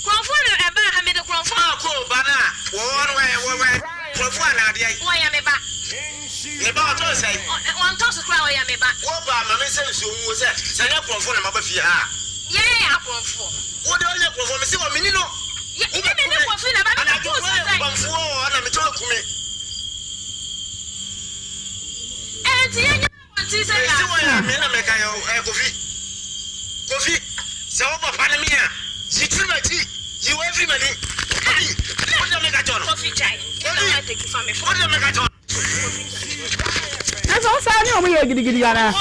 Korɔmfoɔ na ɛbaa ha, mede korɔmfoɔ. A koo ba no a wɔwɔ no ɛ, wɔ, wɔ, korɔmfoɔ anaa adeɛ? Wɔyɛ me ba. Ne ba, ɔtɔ sɛn? Ɔ, ɔntɔ so koraa, ɔyɛ me ba. Wo ba, ma me nsa nsuo ngu wo sɛ, sɛ ɛnyɛ korɔmfoɔ na maba fie ha a. Yɛn yɛ akorɔmfoɔ. Wo deɛ ɔnyɛ korɔmfoɔ, mese wɔ, menni no. Yɛ, me me ne Kofi na ɛba, me bɛto wo so sɛn? Anadwo korɔmfoɔ wɔ hɔ na mete hɔ aku me. Enti yɛnyɛ abɔnten sɛ Mese wɔ yɛn. yɛ, me na meka yɛ o, ɛyɛ Kofi. Kofi, sɛ wo papa ne me a, yi firi m'akyi, yi wei firi m'ani. Kofi, wo deɛ meka kyerɛ wo no. Kofi gyae, me na Kofi, woatake fa me wo deɛ phone. meka kyerɛ wo no. Na sɛ wo saa ne ɔmo yɛ gidigidi anaa?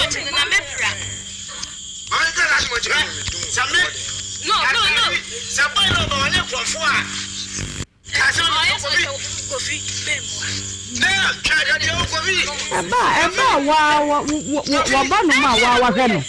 Ɛba a ɛba a waa wa wa waba nom a waa wahwɛ no.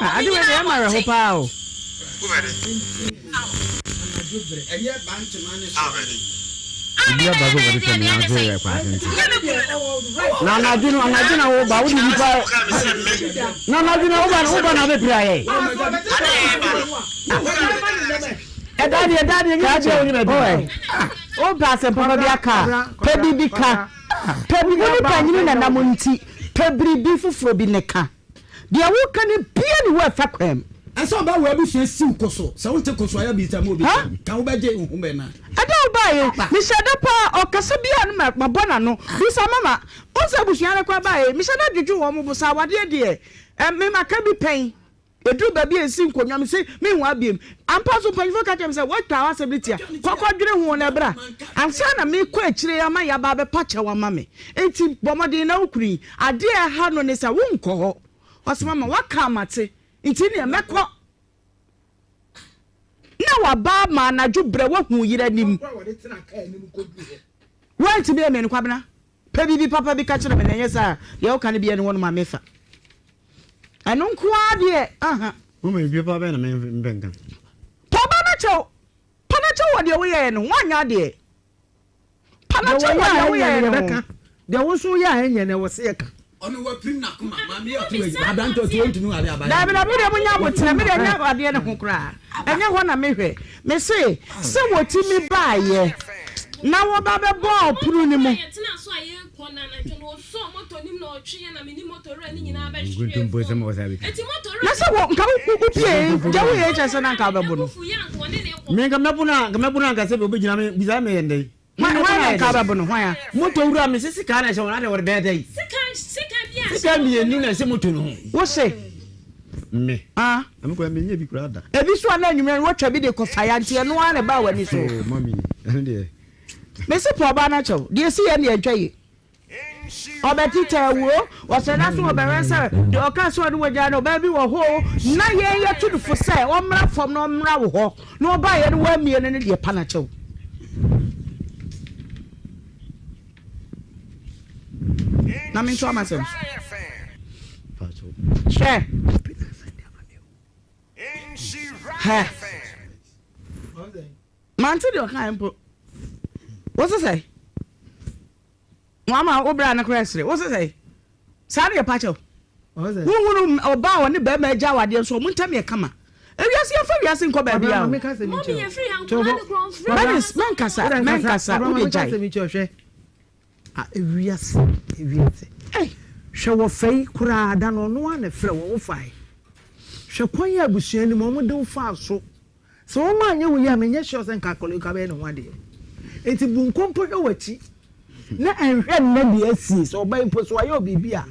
Ah, ade wei deɛ ɛma awerɛho paa o. Na anadwo no anadwo na woba wode nipa na anadwo na woba woba na abɛpira yɛ. Ɛda deɛ ɛda deɛ nyɛ baabi a wonyɛ baabi. Wopɛ asɛm papa bi aka a, pɛ biribi ka. Pɛ biribi, wo ne panyini nana mo nti, pɛ biribi foforɔ bi ne ka. Deɛ woka no bia ne hɔ ɛfa kwan mu. Ɛsɛ ɔba wɔ abusua siw koso sɛ wonte koso ayɛ bisa mu obi sɛ ka wobɛgye wo ho bɛ na. Ɛda a wobaeɛ mehyɛ da paa ɔkasa biaa no mabɔ n'ano bisa mama wohu sɛ abusua no koraa baeɛ mehyɛ da dwodwo wɔn bo sɛ awadeɛ deɛ me maka bi pɛn Ɛduru baabi a ɛsi nkonnwa, mese menwaa biom. Ampa nso, mpanyimfoɔ ka kyerɛɛ me sɛ, Woatwa w'asɛm no tia. Kɔ kɔdwene ho na bra. Ansa na merekɔ akyire yi ama yɛaba abɛpa kyɛw ama me. Enti bɔ mmɔden na wo kunu yi, adeɛ a ɛha no ne sɛ wonkɔ hɔ. Ɔse, Mama, woaka a mate, nti neɛ mɛkɔ. Na waba ama anadwo berɛ, woahu wo yere anim. Woantumi ammie no, Kwabena? Pɛ biribi papa bi ka kyerɛ me na ɛnyɛ saa a, deɛ woka no biara nni hɔnom a mefa. Ɛno nko ara deɛ, aha. Mama biribi papa bɛn na mempɛ nka? Pa ɔbaa no kyɛw. Pa no kyɛw wɔ deɛ woyɛɛ no ho. Woanyɛ adeɛ. Pa no kyɛw wɔ deɛ woyɛɛ no ho. Deɛ wo nso woyɛ a ɛnyɛ no, ɛwɔ sɛ yɛka. Ɔno wapirim n'akoma. Maame yɛ ɔte wɔ aberante ɔte wɔ ntumi ware abayewa. Daabi daabi wodeɛ monya aboterɛ me deɛ ɛnyɛ adeɛ no ho koraa ɛnyɛ hɔ na mehwɛ mese sɛ wɔtumi baeɛ na wɔba bɛbɔɔ pono no mu. Na sɛ wɔ nka wopie deɛ woyɛ kyɛ sɛ na nka wobɛbo no. Me nka mɛbo no a nka mɛbo no a nka sɛ obɛgyina me bisa me yɛ ndɛn. Hwan na nka wobɛbo no hwan a. Moto wura me se sika na ɛhyɛ wɔn ade wɔde bɛyɛ dɛn. Sika mmienu na ɛhyɛ moto no ho. Wo se. Me. Ah. Na me kura me nye bi kura da. Ebi so a na anwummerɛ no watwa bi de kɔ fa ya nti ɛno ara na ɛbaa w'ani so. Oh mami ɛno deɛ. Me se pɛ ɔbaa no akyɛw deɛ esi yɛ no deɛ ntwa yie. Ɔbɛtetɛ awuo, ɔsɛ na so ɔbɛwɛn sɛ deɛ ɔka sɛ ɔne wagya no ɔbaa bi wɔ hɔ o, na yɛn yɛto no fo sɛ ɔmmra fam na ɔmmra wo hɔ na ɔbaeɛ no wammie no no deɛ pa no akyɛw. Na me nso ama asɛm so. Hwɛ. Hɛ. Mante deɛ ɔkaeɛ mpo. Wo se sɛn? Wama wo bra no koraa sere. Wo se sɛn? Saa ne yɛpa kyɛw. Wohunu ɔbaa a ɔne barima agya awadeɛ nso ɔmo ntam yɛ kama. Ewiase yɛmfa wiase nkɔ baabi a o. Bernice mɛnkasa mɛnkasa wo de gyae. Ewiase ewiase hwɛ wɔfa yi koraa da no ɔno ara na ɛfrɛ wɔ wofae hwɛ kwan a abusua no mu wɔn de wo faa so Sɛ wɔn anyɛ wo yie a menyɛ sure sɛ nka akwadaa yi koraa bɛyɛ ne ho adeɛ. Nti bu nkonko hwɛ w'akyi na nhwɛ nnɛ deɛ asie. Sɛ ɔba yi mpo sɛ wayɛ wo biribi a,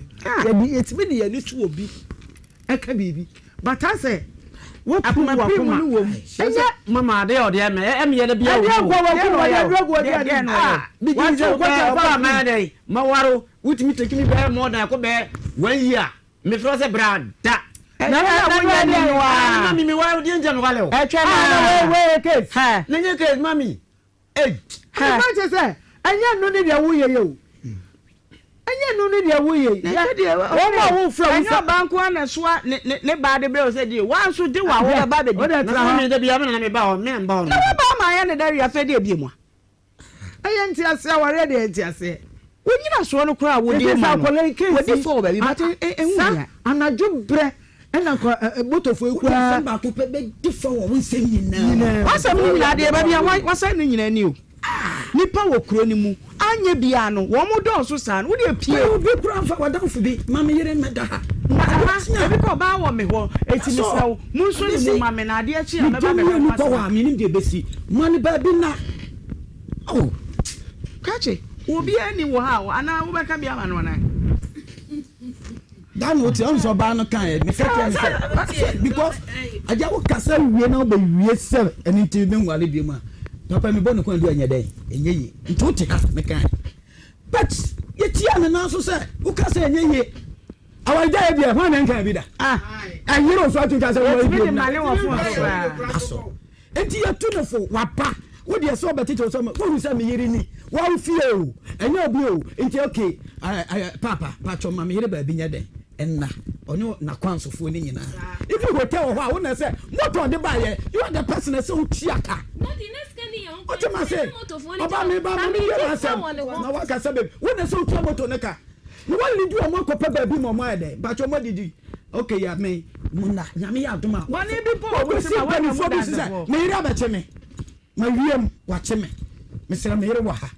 yɛde yɛtumi de yɛn ani to obi ɛka biribi. But asɛ woapum Akoma pii mu w'akoma. no wom. Ɛnyɛ Mama adeɛ a ɔde ɛmɛ ɛmɛ yɛ de bia Ɛdeɛ wɔ mu. nko a wakum Deɛ na wɔde ɔyɛ o? aduro agu Deɛ aduane deɛ mu. na ɔyɛ o? Ah, megye di sɛ Wate wokɔkyɛ ɔbaa fa ɔbaa akum. mɛyɛ dɛ mawaro wotumi take me bɛyɛ more than ɛkɔ bɛyɛ one year. Mefrɛ wo sɛ bra da. Ɛtwɛn a wonya ni no Ah, a. mami mi wa deɛ nti a mewale wo. Ɛtwɛn Ah, na a. wei wei yɛ case. Hɛ. Na nyɛ case mami. Ei. Hɛ. Mefa kyɛ sɛ ɛnyɛ ɛno ne deɛ woyɛ yɛ o. Ɛnyɛ ɛno ne deɛ woyɛ yi. Na ɛnyɛ deɛ Wɔn a wofrɛ wo ɛnyɛ sɛ. ɔbaa nko ara na ɛsoa ne ne ne baa de brɛ wo sɛ die wo ara nso de wo a wobɛba abɛdi. Wode Na tra sɛ hɔ. mami da biara me na na meba hɔ me na meba hɔ Na no. waba ama ayɛ ne dɛ afei deɛ ebie mu a. Ɛyɛ nteaseɛ awareɛ deɛ nteaseɛ. Wo nyinasoɔ no koraa a wode Sese ma sɛ no, akwadaa yi case wadi yi fɔ wɔ baabi but ɛho sa hia. anadwo brɛ ɛna nka motofoɔ yi Wode koraa. asɛm baako pɛ bɛdi fɔ wɔ wo nsɛm nyinaa mu. Nyinaa mu. W'asɛm no nyinaa deɛ baabi a wasɛe no nyinaa ni o. Nipa wɔ kuro no mu anyɛ biara no wɔn dɔɔso saa no wodeɛ pie. Obi koraa mfa w'adamfo bi ma me yere mmɛda ha. ha, ebi kɔ ɔbaa wɔ me hɔ, eti mesrɛ wo, monso ne mu ma me na adeɛ kye a mɛba bɛhwɛ mo asɛm. A menim deɛ ɛbɛsi, ma no baabi nna. Oh. Krakye, obiara nni wo ha o, anaa wobɛka bi ama no anaa? Da na wote ɔn sɛ ɔbaa no kan yɛ meka kyerɛ no sɛ because agya wo kasa wie na wobɛ wie sɛ ɛno nti menwale bio mu a papa mebɔ ne kwan du ɛnyɛ dɛn ɛnyɛ yie nti wote ha meka but yɛtia ne nan so sɛ woka sɛ ɛnyɛ yie awaregya yɛ deɛ hwan na nka bi da ɛyere wo so atwitwa sɛ woware bio mu asɔ Enti yɛtu no fo, waba. Wo deɛ sɛ ɔbɛkyekyɛ wo sɛ wohu sɛ me yere ni, wawo fie o, ɛnyɛ obi o, nti ok, paapa, paatwɔ ma me yere baabi nyɛ dɛn nna, ɔne n'akwansofoɔ no nyinaa. Even hotel wɔ hɔ a, wo na ɛsɛ motor ɔde baeɛ, you are the person ɛsɛ wotua ka. Wote ma se, ɔba me ba ma me wie m'asɛm, na wakasa baabi, wo na ɛsɛ wotua motor no ka. Na wa lead wɔn akɔpɛ baabi ma wɔn ayɛ dɛn, mpakyɛ wɔn adidi, ok ya me mo nna, nyame yɛ adom a, Bɔne bi po wɔ wo wɔbɛsi tirim a woanya mu mpanimfoɔ bi so sɛ dansefoɔ. me yere abɛkye me, ma wiem wakye me, mesrɛ me yere wɔ ha.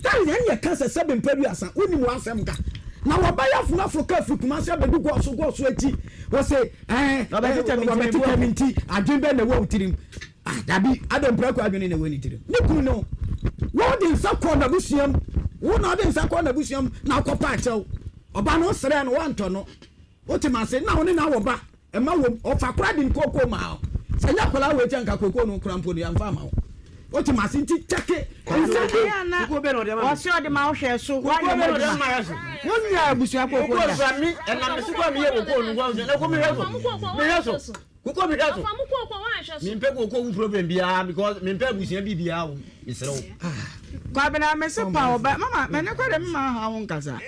That is ɛne yɛka sɛ sɛbe mpɛ duasa, wonim w'asɛm ka. Na wɔbɛyɛ afonafo ka firi Kumasi abɛdu Gɔɔso, Gɔɔso akyi, wɔse ɛɛ Wɔbɛtetɛ me nti, wɔbɛtetɛ me nti, adwene bɛn na ɛwɔ wo tirim? Ah, dabi, Adam prako adwene na ɛwɔ ne tirim. Ne kunu ne wo. Wode nsa kɔɔ n'abusua mu. Wo na wode nsa kɔɔ n'abusua mu na akɔpa akyɛw. Ɔba no, wosrɛɛ no, woantɔ no. Wote m'ase? Na wo ne no awɔ ba. Ɛma wom. Ɔfa koraa de ne kookoo maa wo. Sɛ ɛnyɛ akwadaa wei kyɛ nka kookoo no koraa mpo no, yɛamfa amma wo. Wote m'ase? Nti kyɛke nsɛm bi. Ɛyɛ a na ɔse ɔde ma wo hwɛ so, woanyɛ mu adwuma. Wonwia abusua kookoo da. Kookoo no koraa, me, ɛnam me so koraa meyɛɛ kookoo no nkoa, na kookoo mehwɛ so, mehwɛ so. Koko mi hwɛ so. Ɔfa mu kooko wanhwɛ so. Mempɛ kooko ho problem biara because mempɛ abusua bi biara wɔ mesrɛ wo. Kwabena me se pa ɔba mama me ne kɔ de me ma ha wo nkasa.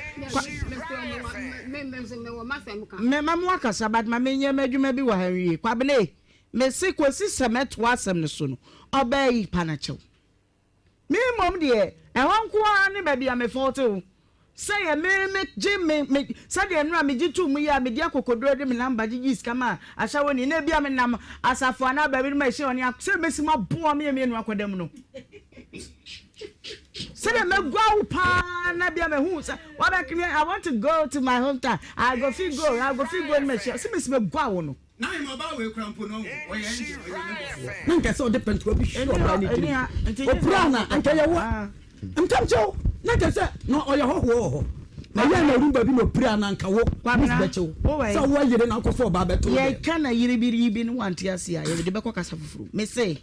Me ma mo akasa but ma me nyɛ m'adwuma bi wɔ ha nwie. Kwabena e me se kɔsi sɛ mɛtoa asɛm no so no ɔbaa yi pa no kyɛw. Me mmom deɛ, ɛhɔ nko ara ne baabi a mefɔɔte wo, sɛ yɛ me megye me me sɛdeɛ nnora megye too mu yi a mede akokoduro de me namba gyegyee sika maa ahyɛwoni na ebia menam asafo anaa baabi no ma ɛhyɛ ɔne ak sɛ mɛsi maboa me mmienu akɔda mu no sɛdeɛ mɛgua wo paa na bia mahu sɛ wabɛkene I want to go to my hometown I go fit go I go fit go no mahyia sɛ mɛsi mɛgua wo no. Na mmabaa wei kora mpo no, ɔyɛ angel, ɔyɛ Nyame bɔfoɔ. Na anka sɛ ɔde pɛntoa bi hwe ɔbaa no tirim, ɔpira no a, anka ɛyɛ wo a. Nkamkyɛw, na anka sɛ na ɔyɛ hɔhoɔ wɔ hɔ. Na ɛyɛ na ɔrum baabi na ɔpira no, anka wo, police bɛkye wo sɛ wo ayere na akɔfa ɔbaa bɛto wo dɛm. Yɛka na yere bi yi bi no wante ase a, yɛde bɛkɔ kasa foforɔ mu. Mese,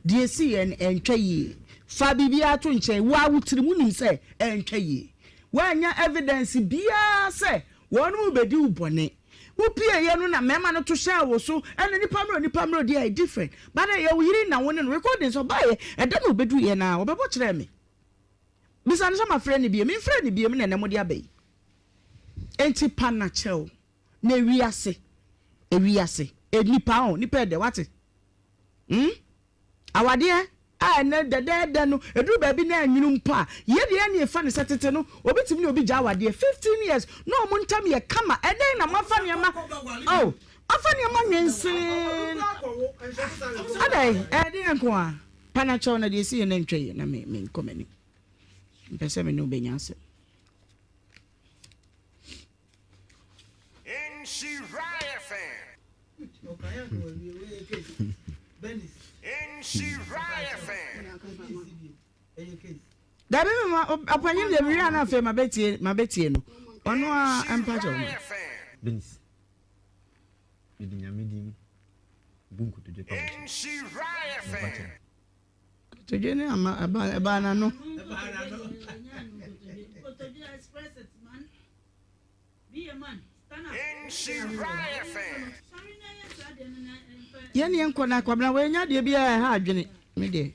deɛ ɛsiiɛ no, ɛntwa yie. Fa biribiara to nkyɛn. Wo ara wo tirim, wonim sɛ ɛntwa yie. Woannya evidence biara sɛ wɔnom rebɛdi wo bɔne. Wo pie yɛ no na mɛma no to hyɛɛ wo so ɛna nipa mmerɛ nipa mmerɛ deɛ ɛyɛ different but ɛyɛ wo yere na wo ne no recordings ɔbaeɛ ɛda na ɔbɛduru yɛ na ɔbɛbɔ kyerɛɛ me bisa no sɛ mafrɛ no biem mfrɛ no biem na ɛnɛ mode aba yi enti pa na kyɛw na ewiase ewiase nipa o nipa ɛdɛ wate hmm Awadeɛ a ɛnnɛ dɛdɛɛdɛ no, ɛduru baabi na ɛnwono mpo a, yɛ deɛ ɛne ɛfa no sɛ tete no, obi tumi ne obi gya awadeɛ 15 years na wɔn ntam yɛ kama, ɛdɛn na moafa nneɛma, oh, afa nneɛma nwensee, adɛn, ɛdeɛn nko ara, pa no kyɛw na deɛ ɛsi yɛ no ntwa yie na me, menkɔ m'anim, mpɛ sɛ me ne wo bɛnya asɛm. Dabi mi ma ɔpanyin deɛ mi wia na afei ma bɛ ma bɛ tie no ɔno a mpa kyɛw ma. Benis mede nyame din bu nkotodwe pa wo so mpa kyɛw. Kotodwe ne ama ɛba ɛbaa n'ano. Yɛne yɛn nkɔ na kwabena wei nya deɛ biara ɛha adwene me deɛ.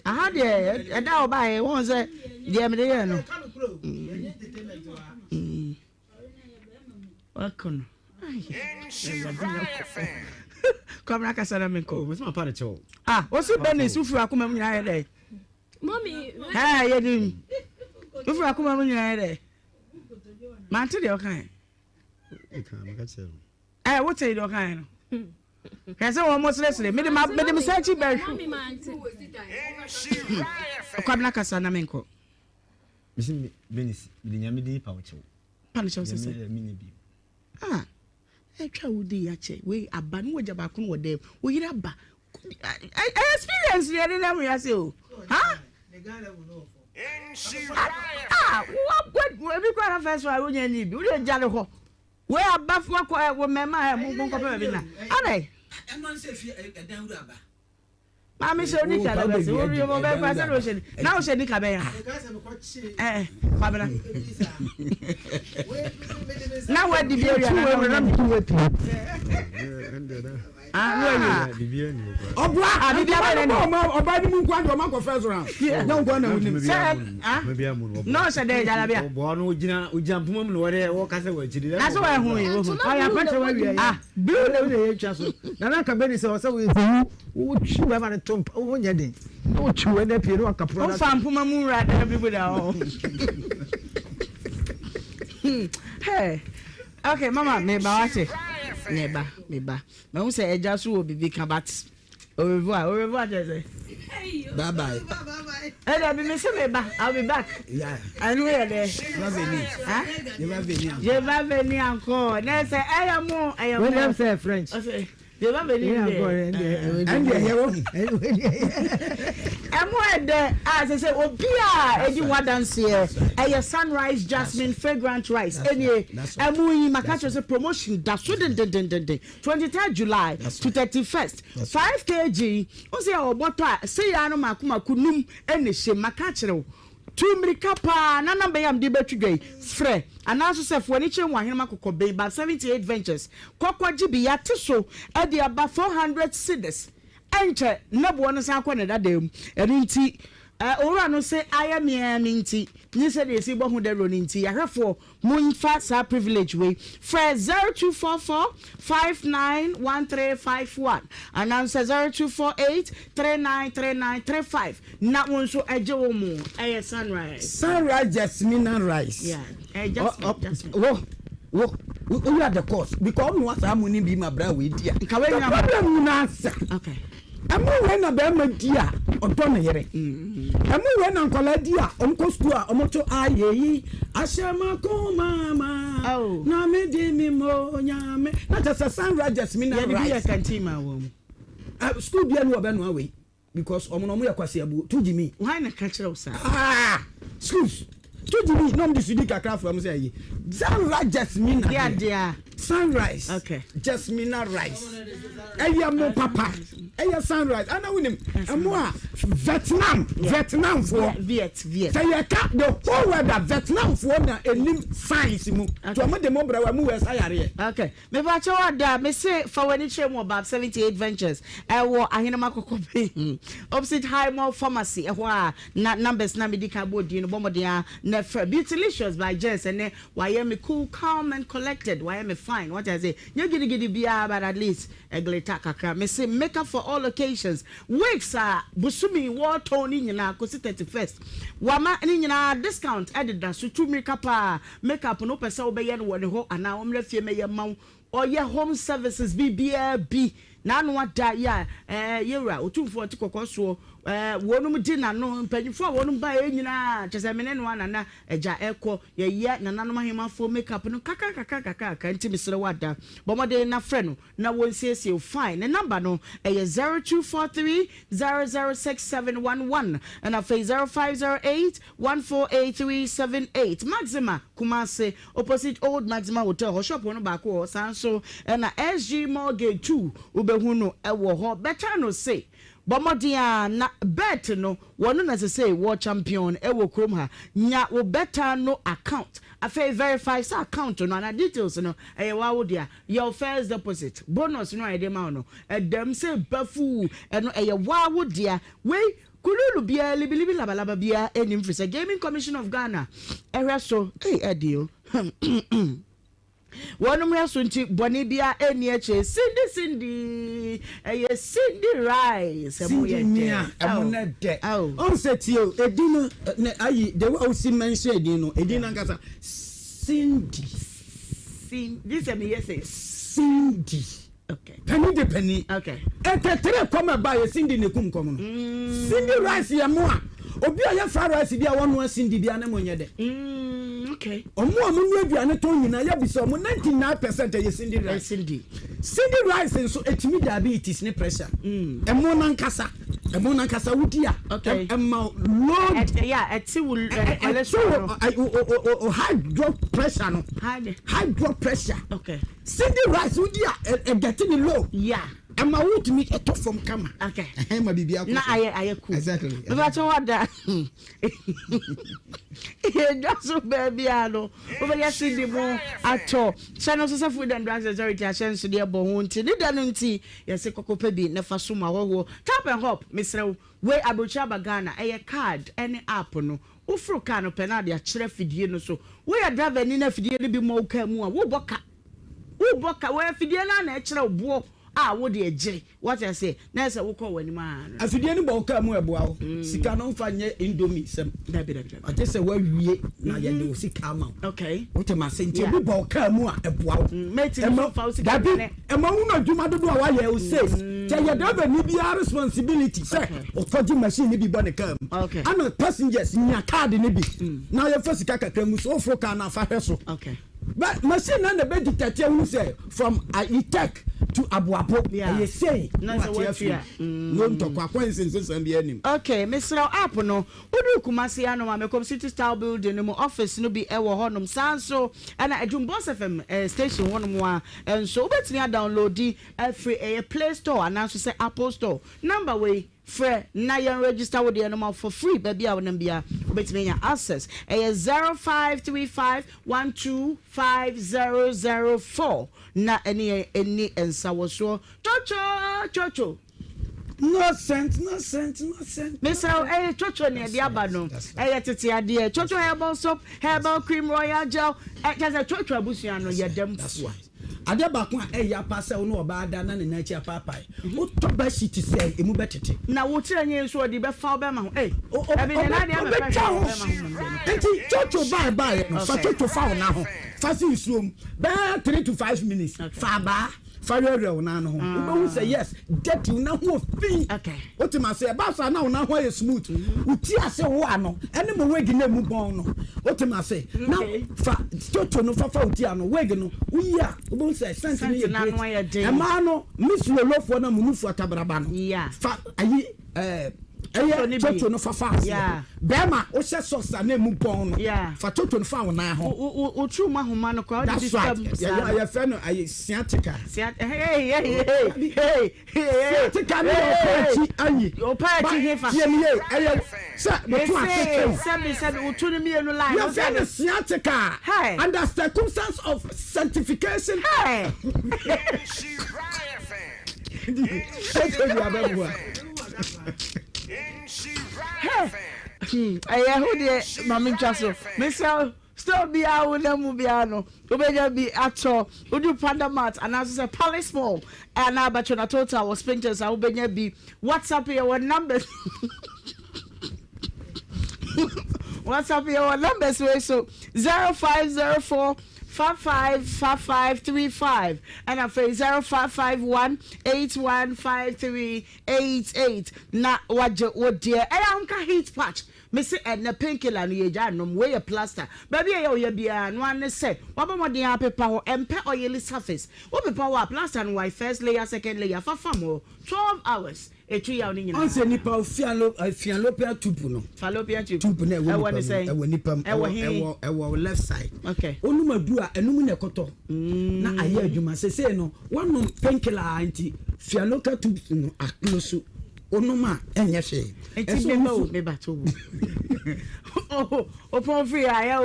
Aha deɛ ɛda a ɔbaeɛ wɔn sɛ deɛ mede yɛɛ no. Wakɔ no. Kwabena kasa na menkɔ. Ah, wosi Bernice wofiri akoma mu nyinaa yɛ dɛ. Mami. Ɛɛ yɛ nim. Wofiri akoma mu nyinaa yɛ dɛ. Mante deɛ ɔkae. Ɛɛ wote deɛ ɔkae no. Hwɛ sɛ wɔn seresere. Mede ma mede me nsa akyi bɛhwɛ. Kwabena kasa na menkɔ. Mesi me Benis, mede Nyame din pa wo kyɛw. Pa no kyɛw sɛ sɛ. Deɛ menni bi. Ah, ɛtwa wo di akyɛ. Wei aba no wagya baako no wɔ dɛm. Wo yere aba. Experience yɛ de nam wiase o. Ha? Ah, wo ebi kora na first one wonya ni bi. Wo de gya ne hɔ. Wei aba fo akɔ wɔ mmarima a mo nkɔpɛ baabi na. Adɛn? Ɛno ne sɛ fie ɛdan wura aba. Maame hyɛ onika na bɛsi wo wie mo bɛ kura sɛ na ɔhyɛ na ɔhyɛ nika bɛn ha ɛɛ kwabena na wadi bi awia na na ɔboa bibi abɛn ne ɔba ni mu nkwa de ɔma kɔ first round na nkwa na wunim sɛ ah na ɔhyɛ dɛ jalabia ɔboa no ogyina ogyina mpoma mu na wɔde wɔkasa wɔ akyiri na so wɔ ɛho yi wɔ ho ɔyɛ apɛtɛ wɔ awia yi ah blue na yɛ twa so na na nka bɛni sɛ ɔsɛ wo yɛ Wotwi bɛrima no to mpa, wo ho nyɛ den. Na wotwi w'ani apue na waka pono no Wofa mpoma mu nwura dan bi mu da hɔ. Hey. Okay, mama, meba wate. Meba, meba. Mahu sɛ agya so wɔ biribi ka but au revoir, au revoir kyerɛ sɛ. Bye bye. Ɛda bi me se meba, I'll be back. Yeah. Ɛno yɛ dɛ. Je vais venir. Huh? Je vais venir encore. Je vais venir encore. Na sɛ ɛyɛ mo, ɛyɛ mo. Wei deɛ sɛ French. Ɔsɛ. Ɛndeɛ yɛ wɔ hu. Ɛmo ɛdɛ a sɛ sɛ obi a edi ho adanseɛ ɛyɛ sunrise jasmine fragrant rice ɛnie ɛmo yi maka kyerɛ sɛ promotion da so dendendenden 23 July to 31st 5 kg n sɛ yɛ ɔbɔtɔ a sɛ yɛ ano mako mako num ɛna ɛhyɛ maka kyerɛ wo Tu mmirika paa na namba yi a mede rebɛto dwa yi, frɛ, anaa nso sɛ fa w'ani kyerɛ mu wɔ Ahenemma Kɔkɔben, Bab 78 Ventures, kɔkɔgye bi, yɛate so de aba 400 cedis, ɛnkyɛ na boɔ no san kɔ ne dadaa mu, ɛno nti Owura no se ayɛ me ara me nti, ne sɛdeɛ yɛsi bɔ ho dawuro no nti, yɛahwɛfoɔ Monfa saa privilege wei frɛ 0244 591351 anaa nso 0248 393935 na wo nso ɛgye wo mo. Ɛyɛ Sunrise. Sunrise Jasmina rice. Yeah, ɛyɛ Jasmine, Jasmine. Wo, wo, wo, you are the cause because ɔmo asa amu ni bi ma bra wei di a. Nka wei The nyina. problem nyinaa sa. Okay. Ɛmo wei na bɛrima di a ɔdɔ ne yere. Ɛmo wei na nkwadaa di a wɔn kɔ sukuu a wɔn to ayeyi ahyɛ m'akoma ma Oh. na me di mi mo nyame na kyɛ sɛ sunrise jasmine Yɛde bi yɛ rice. kanteen ma wɔn. Eh, sukuu bia ni wɔbɛnoa wei because wɔn na wɔn yɛ kwasi abuo tu gyimi. Hwan na ka kyerɛ wo saa? Ah, schools tu gyimi na wɔn de sudi kakra fura mu sɛ ɛyi sunrise jasmine Deɛ adeɛ a. Sunrise okay. Jasmina rice ɛyɛ mo papa ɛyɛ sunrise ɛna wonim ɛmo a Vietnam Vietnam foɔ Viet Viet sɛ yɛka the whole world a Vietnam foɔ na enim science mu tí wɔn de mo brɛ wɔ mo wɔ ɛsa yareɛ. Okay mepa kyɛw ada me se fa w'ani kyerɛ mu wɔ Bab 78 Ventures ɛwɔ Ahenema Kɔkɔbe opposite Highmore Pharmacy ɛhɔ a na numbers na medi kan bɔ din no bɔ mmɔden a na frɛ Beautylicious by Jess ɛnɛ Wayɛ me cool, calm and collected, wayɛ me fine, wate ase, nyɛ gidigidi biara but at least ɛglita kakra. Mese makeup for all occasions, wigs a bosome yi wɔretɔn ne nyinaa kɔsi 31st, wama ne nyinaa discount ɛdeda so, tu mmirika paa, makeup no wopɛ sɛ wobɛyɛ no wɔ ne hɔ anaa ɔmmra fie mmɛyɛ mma wo, Ɔyɛ home services biribiara bi n'ano ada yi a ɛɛ yɛwura otumfoɔ ɔte kɔkɔɔ soɔ ɛɛ wɔnom di n'ano mpanyinfoɔ a wɔnom baeɛ nyinaa kyɛ sɛ mene no a nana agya ɛkɔ yɛyɛ nananom ahemafoɔ make up no kakra kakra kakra kakra nti mesrɛ wo ada bɔ mmɔden na frɛ no na wɔnsiesie wo fine ne number no ɛyɛ 0243 006711 ɛna afei 0508 148378 Maxima Kumasi Opposite Old Maxima Hotel hɔ shop no baako wɔ hɔ saa nso na SG Mall Gate 2 wobɛhu no wɔ hɔ bɛkyɛ no se bɔ mmɔden ara na bet no wɔno na sesei wɔ champion wɔ kurom ha nya wo bɛta no account afei verify sɛ account no anaa details no ɛyɛ waa wo dea yɛ wo first deposit bonus no a yɛde ma wo no ɛdam sɛ bafuu ɛno ɛyɛ waa wo dea wei Kululu biara libilibi labalaba biara nnim firi sɛ Gaming Commission of Ghana hwɛ so ei ɛde o wɔnom hwɛ so nti bɔne biara nni akyire Cindy Cindy ɛyɛ Cindy rice ɛmo Cindy yɛ nua dɛ ɛmo nɛ dɛ ɔn sɛ tie o edin no ne ayi the way a wosi mention edin no edin nankasa Cindy Cindy sɛ meyɛ sɛ Cindy Okay. Panin de panin. Okay. Ɛtɛtɛrɛ kɔm ɛba yɛ Cindy na ekum kɔm no. Mm. Cindy rice yɛ mo a. Obi a ɔyɛ fried rice bi a wɔnoa sindi bi a ne mo nyɛ dɛ. Mm, okay. Ɔmo a ɔmo noa aduane tɔn nyinaa yɛbisa ɔmo 99% ɛyɛ sindi rice. Sindi. Sindi rice nso etumi diabetes ne pressure. Mm. Ɛmo nankasa ɛmo nankasa wodi a. Okay. Ɛma low. Yeah, ɛte wo cholesterol. Ɛte wo high blood pressure no. High blood pressure. Okay. Sindi rice wodi a ɛgɛte ne low. Yeah. Ɛma wotumi ɛtɔ fam kama. Okay. Ɛhɛn ma biribi akɔ so. Na ayɛ ayɛ cool. Exactly. Bɛbɛkyɛ wada. Yɛdwa so baabi a no wobɛyɛ sidi mu atɔ. Hyɛ no nso sɛ Food and Drugs Authority ahyɛnsodeɛ bɔ ho nti ne da no nti yɛse kɔkɔpɛ bi na fa som ahɔhoɔ. Tap and hop mesrɛ wo wei aburokyire aba Ghana ɛyɛ card ɛne app no woforo car no pɛ na ade akyerɛ afidie no so. Woyɛ driver ni na afidie no bi mmɔ wo car mu a wobɔ ka. Wobɔ ka, wɔ afidie no ara na ɛkyerɛ wo boɔ a wode gye, wate aseɛ, na ɛsɛ wokɔ w'anim ara no. Afidie no bɔ wo kaa mu a ɛboa wo. Sika no mfa nyɛ indomie sɛm. Dabi dabi dabi. Agye sɛ woawie na yɛde wo sika ama wo. Okay. Wote m'ase? Nti obi bɔ wo kaa mu a ɛboa wo. Mate no nso mfa wo sika Dabi, nyɛ. ɛma wohunu adwuma dodoɔ a woayɛ, wo sales. Nti ɛyɛ driver ni biara responsibility sɛ ɔkɔgye machine no bi bɔ ne kaa mu. Okay. Ɛna passengers nya card no bi na yɛmfa sika kakra ngu so. Woforo kaa no a fa hwɛ so. Okay. But machine na na bɛ detect ehunu sɛ from Ayitek to Aboabo ɛyɛ sei na wate afiri no ntɔkwa kwan nsesa bi anim. Okay mesrɛ wo app no woduru Kumasi anom a mekɔ city style building no mu office no bi wɔ hɔ nom saa nso ɛna Adum Boss FM station hɔ nom a nso wobɛtumi a downloadi afiri ɛyɛ play store anaa nso sɛ apple store number wei Frɛ na yɛn register wo deɛ no ma wo for free baabi a wonam biara wobɛtumi anya access ɛyɛ 0535125004 na ɛne yɛn ɛni nsawɔsoɔ Chocho chocho. No sent, no sent, no sent. Mesrɛ wo ɛyɛ chocho na ɛde aba no ɛyɛ tete adeɛ chocho herbal soap herbal cream royal gel kyɛ sɛ chocho abusua no yɛ dɛm fua. Adeɛ baako a ɛya paa sɛ wo ne ɔbaa da na ne nan akyi apaapae. Wotɔ bedsheet sɛn, emu bɛtete. Na wo tiri anyi nso ɔde bɛfa wo bɛma ho. Ei, ɛbi ne nan deɛ mɛfɛ Ɔbɛtwa hwɛ ho. bɛma ho mmom deɛ. Nti coco bae baeɛ no, fa Okay. coco fa wo nan ho. Fa si nsuo mu bɛyɛ 3 to 5 minutes. Okay. Fa abaa fa werɛwerɛ wo nan no ho. Wobɛhu sɛ yes, dirty wo nan ho wɔ fi. Okay. Wote ma se ɛba saa na wo nan ho ayɛ smooth. Wo ti ase wo ano ɛne mo wig na emu bɔn no. Wote ma se na Okay. fa coco no fa fa wo ti ano wig no woyi a wobɛhu sɛ scent no Scent yɛ no ano great. ayɛ den. Ɛmaa no Miss Lolofoɔ na munufu atabraba no. Yeah. Fa ayi ɛɛ Coco no ɛyɛ bi. coco no fa fa aseɛ. Yeah. Bɛrima wohyɛ socks a na emu bɔn no. Yeah. Fa coco no fa wo nan ho. Wo wo wo turu mu ahoma no koraa wode bi That's right. fam Yɛ saa yɛ no. yɛfrɛ no ayi sciatica. Sia hey hey hey hey hey. Sciatica no yɛ ɔpa akyi ayi. Ɔpa akyi he fa. Tie mi ye ɛyɛ sɛ moto ase Mese twɛn. sɛbi sɛbi wo tu no mmienu line. Yɛfrɛ no sciatica. Hey. Under circumstance of sanctification. Hey. Ɛsɛ bi abɛboa. Ɛyɛ ho deɛ maame ntwa so mesrɛ store biara wo nam mu biara no wobɛnya bi atɔ wodu panda mart anaasɛ sɛ palace mall anaa abatwona total wɔ spintex a wobɛnya bi whatsapp yɛ wɔ numbers whatsapp yɛ wɔ numbers wei so 0504 555535 ɛna afei 0551 815388 na wagye wo deɛ ɛyɛ ahomka heat patch mesi ɛnɛ painkiller no yɛgya anom wei yɛ plaster baabi a ɛyɛ ɔyɛ biara no ane sɛ wabɔ mmɔden apepa hɔ ɛmpɛ oily surface wopepa hɔ a plaster no wae first layer, second layer fa fam hɔ 12 hours ɛtu yaw no nyinaa. Ɔnsɛ nipa fallopian tube no. Fallopian tube. Tube no ɛwɔ Ɛwɔ nipa ne mu sɛn? ɛwɔ nipa mu. Ɛwɔ he? Ɛwɔ left side. Okay. Onum aduru a ɛnum na ɛkɔtɔ. Na ayɛ adwuma sese no wɔnom painkiller a nti fallopian tube no aklo so onum a ɛnyɛ hwee. Nti Ɛsɛ meba o ɔmo meba to wo opɔn firi a yɛ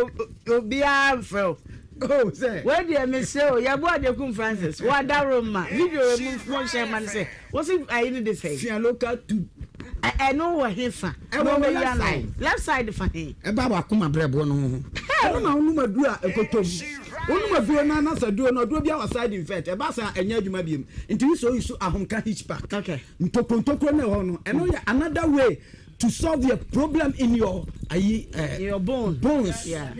obiara mfrɛ o. Oh sɛ. Wei deɛ mesrɛ o yɛbɔ Adekum Francis wada Roma video mu mo nhyɛ ma no sɛ wosi ayi no de sɛ. Fallopian tube. Ɛno wɔ he fa? Ɛwɔ wɔ left side. Left side fa he? Ɛba wakoma brɛboɔ no ho. Ɛno na onum aduru a ɛkɔtɔ mu. Onum aduro no anasa aduro no aduro bi awɔ side effect ɛba saa ɛnyɛ adwuma biem nti wosɔ yi so ahomka hitch pack. Okay. Ntokuro ntokuro na ɛwɔ no ɛno yɛ another way to solve your problem in your ayi your bone. Bones. Yeah.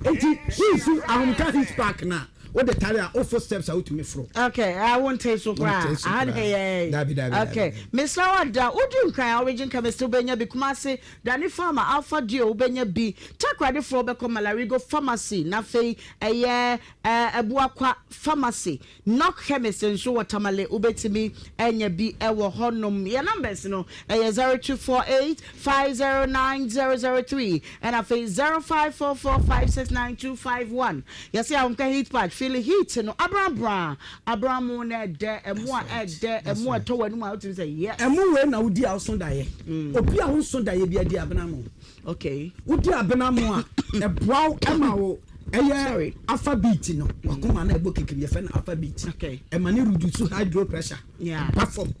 Nti yisu ahomka hitch pack na. Wode tare a, wofo steps a wotumi foro. Okay, ah, wonte so koraa. Wonte so Aha koraa. deɛ yɛ. Dabi, dabi, Okay. dabi. Mesrɛ wo ada, wodu Nkran a Origin Chemist wobɛnya bi, Kumasi, Dani Pharma, Alpha Duo wobɛnya bi, Takoradifoɔ wobɛkɔ Malarigo Pharmacy, na afei ɛyɛ eh, Abuakwa Pharmacy. Knock Chemist nso wɔ Tamale wobɛtumi anya bi wɔ hɔ nom. Yɛn numbers no ɛyɛ 0248 509 003 ɛna afei 0544 569 251. Yɛse Ahomka heat patch, feel heat no abrabra abramo na ɛdɛ, ɛmo a ɛdɛ, ɛmo a ɛtɔ w'anum a wotumi sɛ yes. Ɛmo wei na wodi a woso daeɛ. Obi a wonso daeɛ biara di abena mo. Okay. Wodi abena mo a, ɛboa wo ma wo ɛyɛ alpha beat no, wakoma na ɛbɔ kikiri yɛfɛ no alpha beat. Okay. Ɛma ne reduce high blood pressure. Yeah. Ba fam.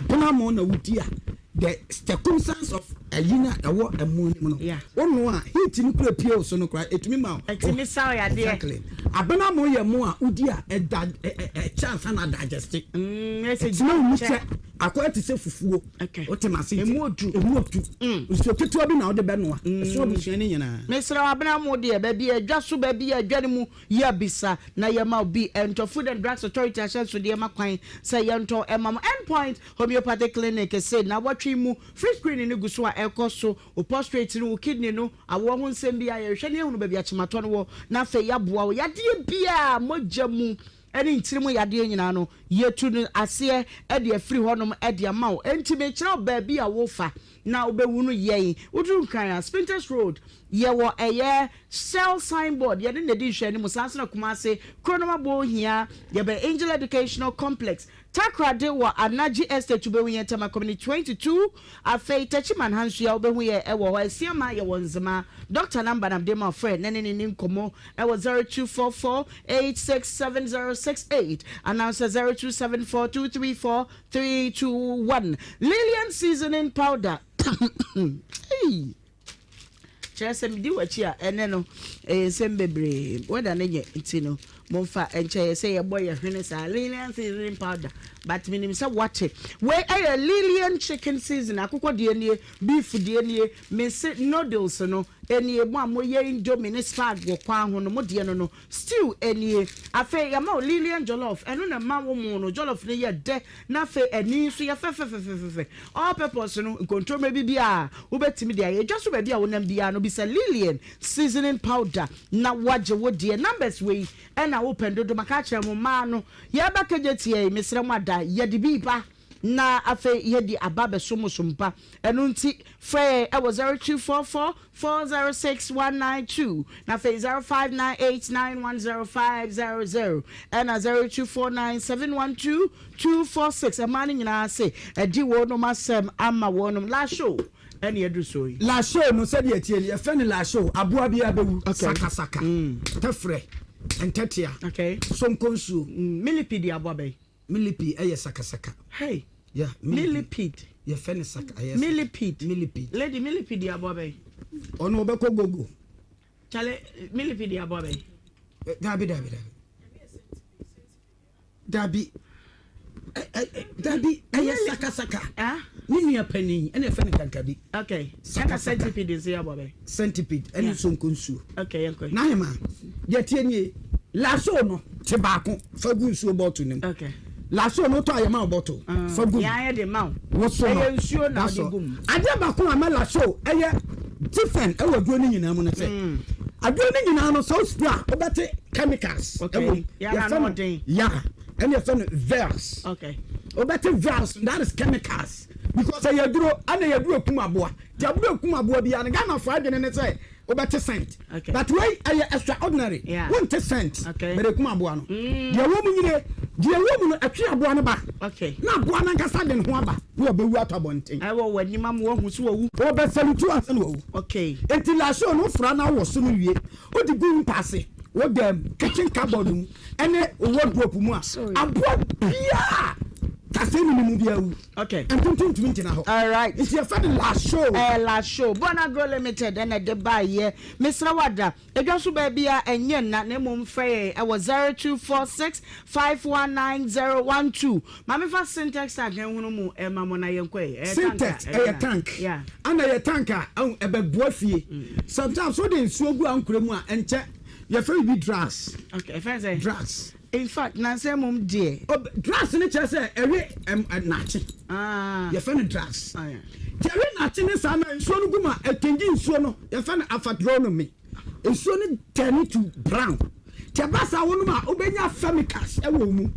Abena mo na wodi a, the circumstance of ɛyi na ɛwɔ ɛmo no mu no. Yeah. Wono a heat no kura pie wo so no kura etumi ma. Etumi sa yadeɛ. Exactly. Abena mo yɛ mo a wodi a ɛda ɛkyɛ ansa na digest. Ɛsɛ Ɛtena wo mu kyɛ. Akɔyɛ te sɛ fufuo. Wote m'ase nti. Emu odu. Emu odu. Nsuo ketewa bi na wode bɛnoa. Ɛso abusua no nyinaa. Mesrɛ wo abena mo deɛ baabi a adwa so baabi a adwa no mu yɛ bisa na yɛma wo bi ntɔ. Food and Drugs Authority ahyɛnsodeɛ ma kwan sɛ yɛntɔ ɛma mo. End Point Homeopathic Clinic se nawɔtwe yi mu free screening no gu so a ɛkɔ so. Wo prostrate no, wo kidney no, awoɔ ho nsɛm biara yɛhwehwɛ na yɛhunu baabi akyematɔ no wɔ na afei yɛaboa wo. Yadeɛ biara mogya mu ne ntini mu yadeɛ nyinaa no, yɛtu no aseɛ de afiri hɔnom de ama wo. Enti mekyerɛ wo baabi a wofa na wobɛhunu yɛn. Woduru Nkran a, Spintex Road, yɛwɔ ɛyɛ Shell signboard, yɛne no na ɛdi nhwɛanimu. Saa nso na Kumasi, Kronom Abohia, yɛbɛn Angel Educational Complex. Takoradi wɔ Anagye Estate wobɛhu yɛn Tema Community 22, afei Techiman ha nso ya wobɛhu yɛn wɔ hɔ, Asiama yɛwɔ Nzema. Doctor number na mede ma wo frɛ na ne ne ni nkɔmmɔ wɔ 0244 867068 anaasɛ 0274 234 321. Lillian seasoning powder ei. Kyerɛ sɛ medi w'akyi a ɛnɛ no ɛyɛ nsɛm bebree weather no nyɛ nti no momfa nkyɛ yɛ sɛ yɛbɔ yɛ hwene saa Lillian seasoning powder but menim sɛ wate wei ɛyɛ Lillian chicken season akokɔ deɛ nie beef deɛ nie mese noodles no nie mo a moyɛ indomie ne spag wɔ kwan ho no mo deɛ no no Stew nie. Afei yɛma wo Lilian jollof, ɛno na ɛma wo mo no jollof no yɛ dɛ na afei ani nso yɛ fɛfɛfɛfɛfɛ. All purpose no, nkontommire bi biara wobɛtumi de ayɛ. Dwa so baabi a wonam biara no, bisa Lilian seasoning powder na woagye wo deɛ. Numbers wei na wopɛ no dodo, maka akyerɛ mo mmaa no, yɛreba Kejetia yi, mesrɛ mo ada, yɛde bi reba. Na afei yɛde aba abɛso mo so mpa. Ɛno nti, frɛ yɛn wɔ 0244 406 192, na afei 0598 910 500, ɛna 0249 712 246. Mmaa no nyinaa se ɛde wɔnom asɛm ama wɔnom. Last show ɛne aduru so yi. Last show no sɛdeɛ ɛteɛ no, yɛfrɛ no last show. Aboa biara bɛwu. Sakasaka, tɛfrɛ, ntɛtea, sonkonsuo. Millipede yɛ aboa bɛn? Millipede ɛyɛ sakasaka. Hey. Yeah, millipede. Yɛ fɛ ne saka. Ɛyɛ millipede. Millipede. Lady millipede yɛ aboa bɛn? Ɔno ɔbɛkɔ gogo. Chale millipede yɛ aboa bɛn? Eh, dabi dabi dabi. Dabi. Eh, eh, eh, dabi ɛyɛ sakasaka. Ah? Ne nua panin ɛna ɛfɛ ne kankabi. Okay. Ɛna centipede nso yɛ aboa bɛn? Centipede ɛne nsonko nsuo. Okay, yɛnkɔ. N'ahema deɛ tie nie laso no te baako fa gu nsuo bɔtol no mu. Okay. Laso no tɔ ayɛ ma wo bɔtol ah, fa gu mu. Yɛayɛ de ma wo. Woso no. Ɛyɛ nsuo na ɔde gu mu. Adeɛ baako a ma laso ɛyɛ different ɛwɔ aduro no nyinaa mu no sɛ mm. aduro no nyinaa no sɛ o spray a wobɛte chemicals ɛwɔ mu. Yɛfɛ no ya ɛna yɛfɛ no veils. Okay. Wobɛte veils that is chemicals because ɛyɛ aduro ɛna ɛyɛ aduro kum aboa. Nti aboa ekum aboa biara no Ghana fo adwene ne sɛ wobɛte scent. But wei ɛyɛ extraordinary. Wonte scent but ekum aboa no. Mm. Deɛ ɛwɔ mu nyine deɛ ɛwɔ mu no ɛtwe aboa no ba. Na aboa no ankasa de ne ho aba na ɔbɛwu atɔ abɔnten. Ɛwɔ w'anim ama wahu so wawu. Ɔbɛsɛlutu ansa na wawu. Okay. Nti lasho no wofra na wɔ so no wie wode gu wo mpaase wo dɛm kitchen cupboard mu ɛne wardrobe mu a aboa biara kasɛ ni ne mu biara wu. Okay. Ntontom ntumi ngyina hɔ. Alright. Nti yɛfrɛ no La Show. Ɛɛ La Show. Bonagro Limited ɛna ɛde baayɛ. Mesrɛ wo ada. Edwa so baabi a ɛnyɛ nna na mmom frɛ yɛn ɛwɔ 0246 519012. Maame fa Sintex tank nhunu mu ɛma mo na yɛn kɔ yi. Ɛyɛ tank a. Sintex ɛyɛ tank. Yeah. Ana ɛyɛ tank a ɛbɛboa fie. Sometimes wode nsuo gu ankorɛ mu a ɛnkyɛ. Yɛfrɛ biribi drugs. Okay, ɛfɛn sɛ. Drugs. In fact, nansa mmom deɛ. Drugs ne kyerɛ sɛ ɛwe ɛm nakye. Ah. Yɛfrɛ no drugs. Ah, yeah. Nti ɛwe nakye ne saa na nsuo no gu ma ɛtɛngye nsuo no yɛfrɛ no afadronomy. Nsuo no turn to brown. Nti ɛba saa wonom a wobɛnya chemicals ɛwɔ wo mu.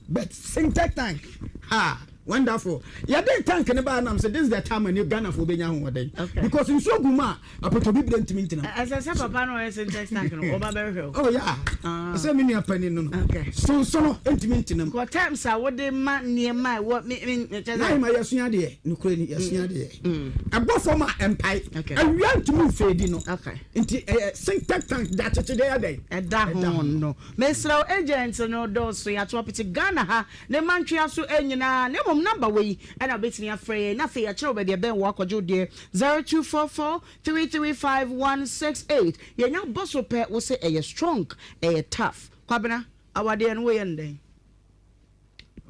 But Sintex tank ha wonderful. Yɛde tank ne baa nam sɛ this is the time ani Ghana fo bɛnya ahoɔden. Because nsuo gu mu a apɔtɔ bibire ntumi ntena. Ɛsɛ sɛ papa no ɔyɛ Sintex tank no ɔba bɛhwɛ o. Oh yeah. Ah. Ɛsɛ me nua panin no no. Okay. Sonsono ntumi ntena mu. Kɔ terms a wode ma nneɛma a ɛwɔ me me kyɛ sɛ. Na ma yɛsua deɛ nokorɛ ni yɛsua deɛ. Ɛbɔ fam a ɛmpae. Okay. Awia ntumi mfeedi no. Okay. Nti ɛyɛ Sintex tank de akyekyedeɛ yɛ dɛn? Ɛda ho no. Mesrɛ wo agent no dɔɔso yɛato apete Ghana ha ne mantwea so nyinaa na mmom number wei ɛna wobɛtumi afrɛ yɛn na afei yɛakyerɛ wo baabi ɛbɛn wɔ akɔgye wo deɛ 0244 335 168 yɛnya bɔ so pɛ wo se ɛyɛ strong ɛyɛ tough Kwabena awadeɛ no woyɛ no dɛn?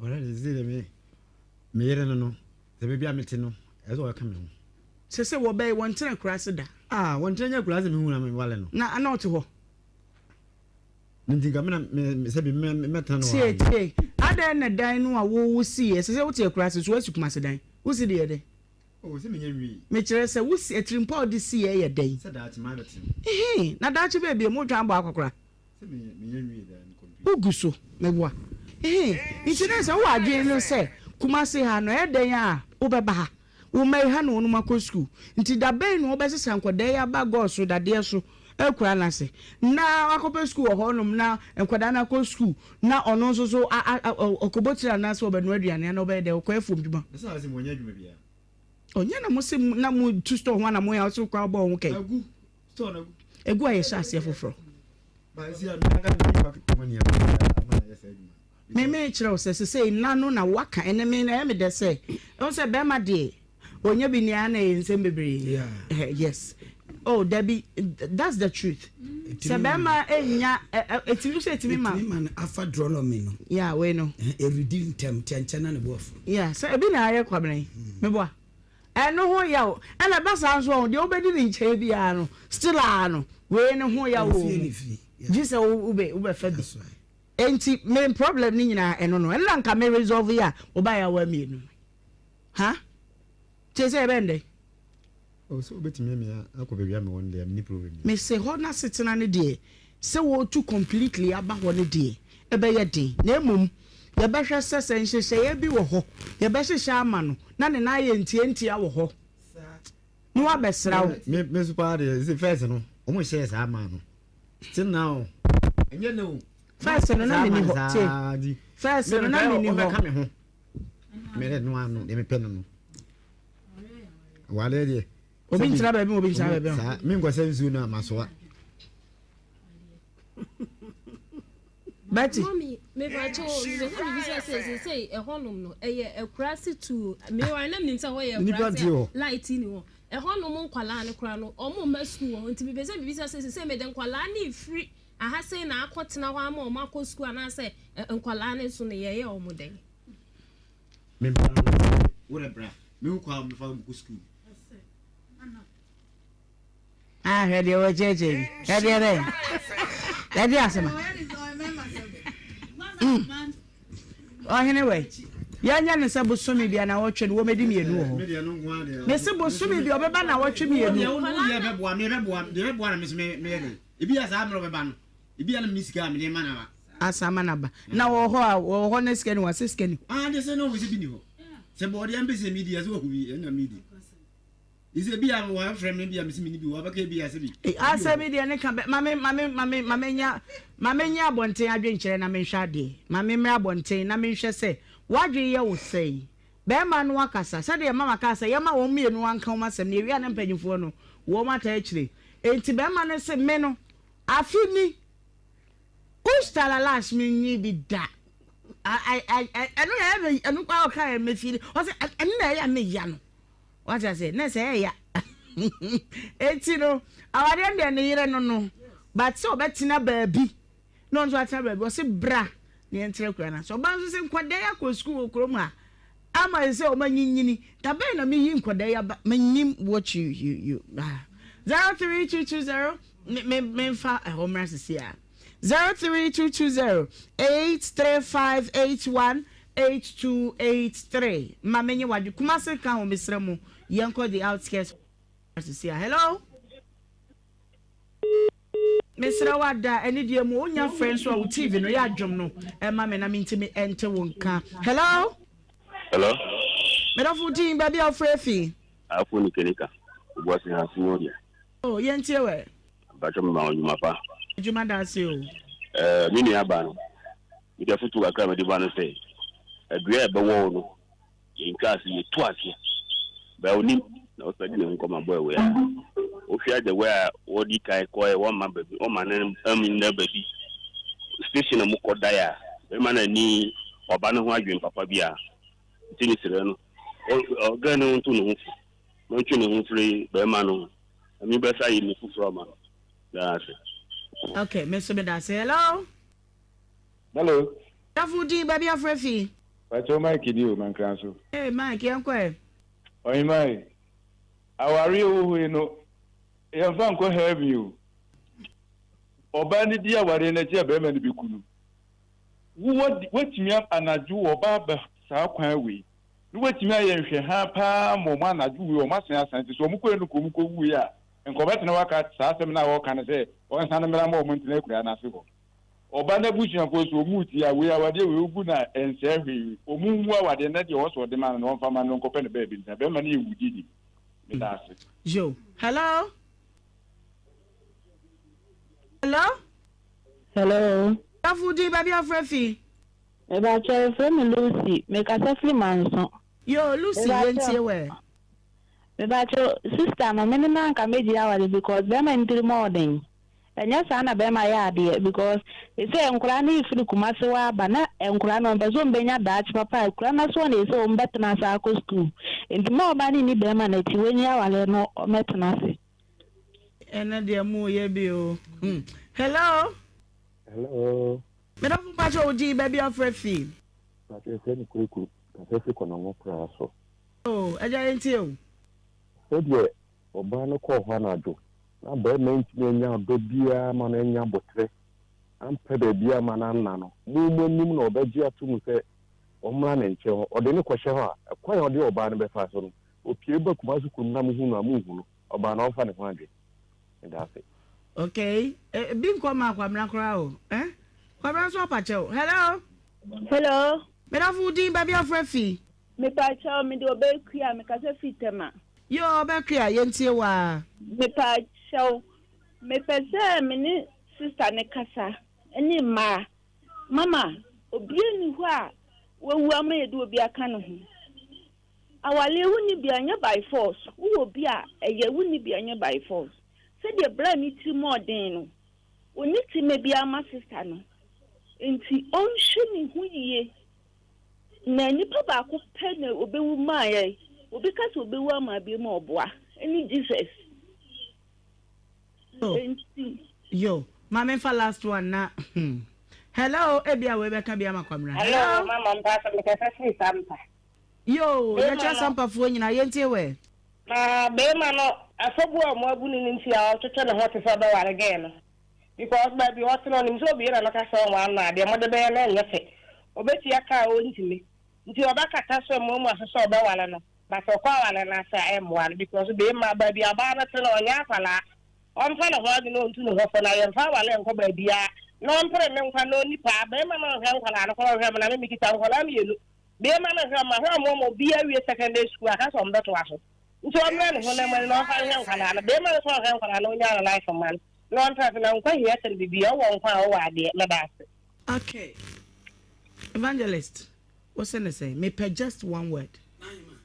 Ɔrɛ de sɛ me me yere no no sɛ baabi a mete no ɛsɛ ɔka me ho. Sɛ sɛ wɔbɛyɛ wɔntena akuraase da. Ah wɔntena nyɛ akuraase mehu na mewale no. Na ana ɔte hɔ? Nti nka me na me sɛ bi me mɛtena no wɔ ha Tie tie, adɛn na dan no a wo wo siiɛ, ɛsɛ sɛ wote akuraase so woasi Kumase dan, wosi deɛ dɛn? Oh, sɛ menya nwiei. Mekyerɛ sɛ wosi, atirimpɔ a wode siiɛ yɛ dɛn? Sɛ daakye mabɛte no. Ehe, na daakye baabi a motwa abɔ akɔkora. Sɛ menya nwiei daa no complete. Wogu so, meboa. Ehe, nti na sɛ wowɔ adwene no sɛ Kumase ha no ɛyɛ dɛn a wobɛba ha? Wo mma yi ha na wɔnom akɔ sukuu, nti da bɛn na wɔbɛsesa nkwadaa yi aba gɔɔ so dadeɛ so akura no ase na wakɔpɛ sukuu wɔ hɔnom na nkwadaa no akɔ sukuu na ɔno nso so ɔkɔbɔ tiri anaasɛ ɔbɛnoa aduane anaa ɔbɛyɛ dɛ ɔkɔ afuom dwuma. Ɛsɛ sɛ wɔnyɛ adwuma biara. Ɔnyɛ na mo se na mo tu store ho ana mo yɛ ɔso kora bɔ ho kɛn. Agu store no agu. Egu a yɛhyɛ aseɛ foforɔ. Ba esi a mi aka mi fa money ama ama yɛ sɛ adwuma. Me me kyerɛ wo sɛ sesei nna no na waka ɛne me na ɛyɛ me dɛ sɛ ɛho sɛ bɛrima deɛ ɔnya bi nea na ɛyɛ nsɛm bebree yes oh dabi that's the truth sɛ bɛrima ɛnya ɛtumi sɛ ɛtumi ma ɛtumi ma no afa drɔlɔmi no yeah wei no ɛredi ntɛm kyɛnkyɛn na ne bo afu yeah sɛ ebi na ayɛ kwabena yi meboa ɛno ho yaw ɛna ɛba saa nso ɔho deɛ wobɛdi ne nkyɛn biara no still a no wei no ho yaw wɔ mu gye sɛ wobɛfa bi Enti me problem no nyinaa ɛno no ɛno na nka me resolve yi a wobaeɛ a woamie no ha tie sɛ yɛbɛn dɛn. Oh, sɛ wobɛtumi amia akɔ baabi a mewɔ no deɛ menni problem bi. Mese hɔ no asetena no deɛ sɛ wɔretu completely aba hɔ no deɛ ɛbɛyɛ den na mmom yɛbɛhwɛ sɛ sɛ nhyehyɛeɛ bi wɔ hɔ yɛbɛhyehyɛ ama no na ne nan ayɛ ntiantia wɔ hɔ na wabɛsra wo. Me me so paa deɛ sɛ first no wɔn hyɛɛ saa maa no. Still now ɛnyɛ ne o. First no na meni hɔ tie. First no na meni hɔ. Ɔbɛka me ho. Mɛrɛ no ano deɛ mepɛ no no. Wale deɛ. Obi nkyerɛ baabi obi nkyerɛ baabi. Saa me nkɔsɛ nsuo no a masoa. Betty. Mami, mepakyɛ o, mepɛ sɛ mebisa sɛ seesei ɛhɔnom no ɛyɛ akuraase tuu meware na menim sɛ hɔ yɛ akuraase a light ni hɔ. Ɛhɔnom nkwadaa no koraa no, wɔmma sukuu wɔ hɔ. Nti mepɛ sɛ mebisa sɛ, seesei mede nkwadaa no refiri aha sei na akɔtena hɔ ama wɔn akɔ sukuu anaasɛ nkwadaa no nso no yɛyɛ wɔn dɛn? Me ba no, wo dɛ bra, mehu kwan a mefa kɔ sukuu. Ah, hwɛ deɛ wɔkyerɛkyerɛ bi. Hwɛ deɛ bɛn. Hwɛ deɛ asɛm a. Mm. Ɔhene wɛ. Yɛnyɛ ne sɛ bosome bi na wɔtwe no wɔmɛdi mmienu wɔ hɔ. Mese bosome bi ɔbɛba na wɔtwe mmienu. Asa ama no aba. Na wɔ hɔ a wɔ hɔ na sika ni wɔ asɛ sika ni. Ah, de sɛ na ɔwɔ sɛ bi ni hɔ. Sɛ bɔɔdeɛ mpɛ sɛ medi ɛsɛ wɔ hɔ bi ɛna medi. Sɛ bi a wɔafrɛ me bi a mese menni bi wɔabɛka bi a sɛ bi. Asɛm yi deɛ ne ka bɛ ma me ma me ma me ma me nya ma me nyɛ abɔnten adwenkyerɛ na menhwɛ adeɛ ma me mmrɛ abɔnten na menhwɛ sɛ w'adwene yɛ wo sɛn bɛrima no akasa sɛdeɛ mama kaa sɛ yɛma wɔn mmienu anka wɔn asɛm na yɛwie a na mpanyinfoɔ no wɔn ata akyire enti bɛrima no se me no afe ni Ustalalash me nyi bi da ɛno na ɛyɛ ɛno kɔ a ɔka yɛ mefiri ɔsɛ ɛno na ɛyɛ me ya no. Wate ase? Na sɛ ɛyɛ ya. Eti no, awadeɛ no deɛ ne yere no no, but sɛ ɔbɛtena baabi na ɔno nso atena baabi, ɔse bra na yɛntena kura no ase. Ɔbaa nso sɛ nkwadaa yi akɔ sukuu wɔ kurom ha ama sɛ wɔn anyinyini, da bɛn na meyi nkwadaa yi aba? Menim what you, you, you, ah. 03220 me me memfa ɛhɔ mmra sisi a 03220 83581 8283 ma menye wadwe Kumasi ka ho mesrɛ mo yɛnkɔ the outskirts sisi a hello. Mesrɛ wo ada anidie mu wonya frɛ nso a wo TV no yɛ adwom no ɛma me na mentimi ɛnte wo nka. Hello. Hello. Medɔfo din baabi a wofrɛ fi. Afo ni kenika. Obuasi ha sinyo deɛ. Oh yɛntie wɛ. Mpakyɛ mema wo adwuma pa. Adwuma da ase o. Eh, me nua ba no, mede afotu kakra a mede ba no sɛ, adua a ɛbɛwɔ wo no, Yɛntwa ase, yɛtu aseɛ. Bɛ onim na ɔsɛ de ne ho kɔma bɔɛ wei a. Wohwɛ the way a wɔdi kan kɔɛ wɔma baabi wɔma no nna baabi station a mokɔ dae a bɛrima no ani ɔba no ho adwene papa bi a nti mesrɛ no ɔgɛ no nto ne ho fo na ɔntwe ne ho mfiri bɛrima no ho na mebɛsa yɛ ne foforɔ ama no daa ase. Okay, me nso meda ase. Hello. Hello. Dafo din baabi afrɛ fi. Pakyɛw Mike ni o, Mankran so. Hey Mike, yɛn kɔ ɛ. Ɔhemaa yi, awareɛ wɔ hɔ yi no, yɛnfa nkɔ heaven o. Ɔbaa no di awareɛ no akyi a barima no bɛku no. Wo watumi anadwo ɔbaa ba saa kwan wei na watumi ayɛ nhwɛhaa paa ma wɔn anadwo wei wɔn asan asan nti sɛ wɔn kɔɛ no kɔ wɔn kɔ wuiɛ a nka ɔbɛtena hɔ aka saa asɛm no a ɔreka no sɛ ɔnsane mmra ma wɔn ntena akuraa no ase hɔ. Ɔba no abusuafoɔ nso, wɔn retie a, wei awadeɛ wei wogu no a, ɛnsɛe hwee. Wɔn nwu awadeɛ no na deɛ ɔwɔ sɛ ɔde ma no no, ɔmfa ma no na ɔnkɔpɛ no baabi ntena. Bɛrima no yɛ wudini. Meda ase. Yo. Hello? Hello? Hello. Dafo din baabi afrɛ fi. Mebakyɛ yɛfrɛ me Lucy. Mekasa firi Manso. Yo, Lucy, yɛntie wɛ. Mebakyɛ sister no me ne no anka mɛgye aware because bɛrima no tirim ɔɔden. Ɛnyɛ saa na bɛrima yɛ adeɛ because sesei nkoraa no refiri Kumasi hɔ aba na nkoraa no wɔmpɛ sɛ wɔbɛnya daakye papa a akura no asoɔ na ɛsɛ wɔn bɛtena ase akɔ school nti mma ɔbaa no nni bɛrima no akyi wɔnyi awareɛ no ɔmɛtena ase. Ɛnɛ deɛ mo yɛ bi o hmm hello. Hello. Medɔfo mpakyɛ wo din baabi a wofrɛ fi. Mpakyɛ yɛfrɛ me Kweku kasa firi Kɔnɔngo koraa so. Oh agya yɛntie o. Sɛdeɛ Ɔbaa no kɔɔ hɔ anadwo, na barima antumi annya ɔdɔ biara amma no annya aboterɛ ampɛ baabi amma no anna no, mo mo anim na ɔbɛgye ato mu sɛ ɔmmra ne nkyɛn hɔ. Ɔde no kɔhyɛ hɔ a, ɛkwan a ɔde ɔbaa no bɛfa so no, ɔpue ba Kumasi kurom na mohu no a, monhu no. Ɔbaa no, ɔmfa ne ho adwene. Meda ase. Okay, ebi nkɔ maa Kwabena koraa o. Eh? Kwabena nso apa kyɛw. Hello? Hello? Medafo wo din, baabi a wofrɛ fi? Mepakyɛw, mede Ɔbɛkua, mekasa fi Tema. Yoo Ɔbɛkua, yɛntie wo aa. Mepakyɛw, mepɛ sɛ me ne sister no kasa, ɛne mmaa. Mama, obia nni hɔ a wawu ama yɛde obi aka ne ho. Awareɛ wonni bi a, ɛnyɛ by force. Wowɔ bi a, ɛyɛ, wonni bi a, ɛnyɛ by force. Sɛdeɛ bra ne tirim ɔɔden no, ɔnni tema biara ma sister no. Nti ɔnhwɛ ne ho yie. Na nipa baako pɛ na obewu maa yɛn. Obi ka sɛ obewu ama abie mu a ɔboa. Ɛne Jesus. Enti. Yo, ma me nfa last one na hmm. Hello, ebi a wei bɛka bi ama Kwamina. Hello, mama mpatsɔ mekasa firi Sampa. Yo, yɛkyɛ Sampafoɔ nyinaa yɛntie wɛ. Na bɛrima no afɔbu a wɔn abu no no nti a ɔtwetwe ne ho te sɛ ɔbɛware gɛɛ no. Because baabi a ɔte no ɔnim sɛ obue n'ano ka sɛ ɔnware no a, deɛ mode bɛyɛ no ɛnyɛ fɛ. Ɔbɛtua ka a ɔntumi. Nti ɔbɛkata so amuamua so sɛ ɔbɛware no. But ɔkɔ aware no ase a ɛmmoa no because beema, baabi a ɔbaa no te no ɔnyɛ akwadaa. Ɔmfa ne ho adwene na ɔntu ne ho fo na yɛmfa aware nkɔ baabiara. Na ɔmpere ne nkwa na ɔnni paa. Beema no nhwɛ nkwadaa no koraa ɔhwɛ me na me mekita nkwadaa mmienu. Beema no nhwɛ wɔn, mahwɛ wɔn ama obiara awie secondary school aka sɛ wɔbɛtoa so. Nti ɔmmrɛ ne honam ani na ɔmfa nhwɛ nkwadaa no. Beema no sɛ ɔnhwɛ nkwadaa no ɔnyaa ne life mma no. Na ɔntra ase na nkwa hia sen biribiara ɔwɔ nkwa a ɔwɔ adeɛ mɛda ase. Okay evangelist wo se ne sɛn me pɛ just one word. N'ahema,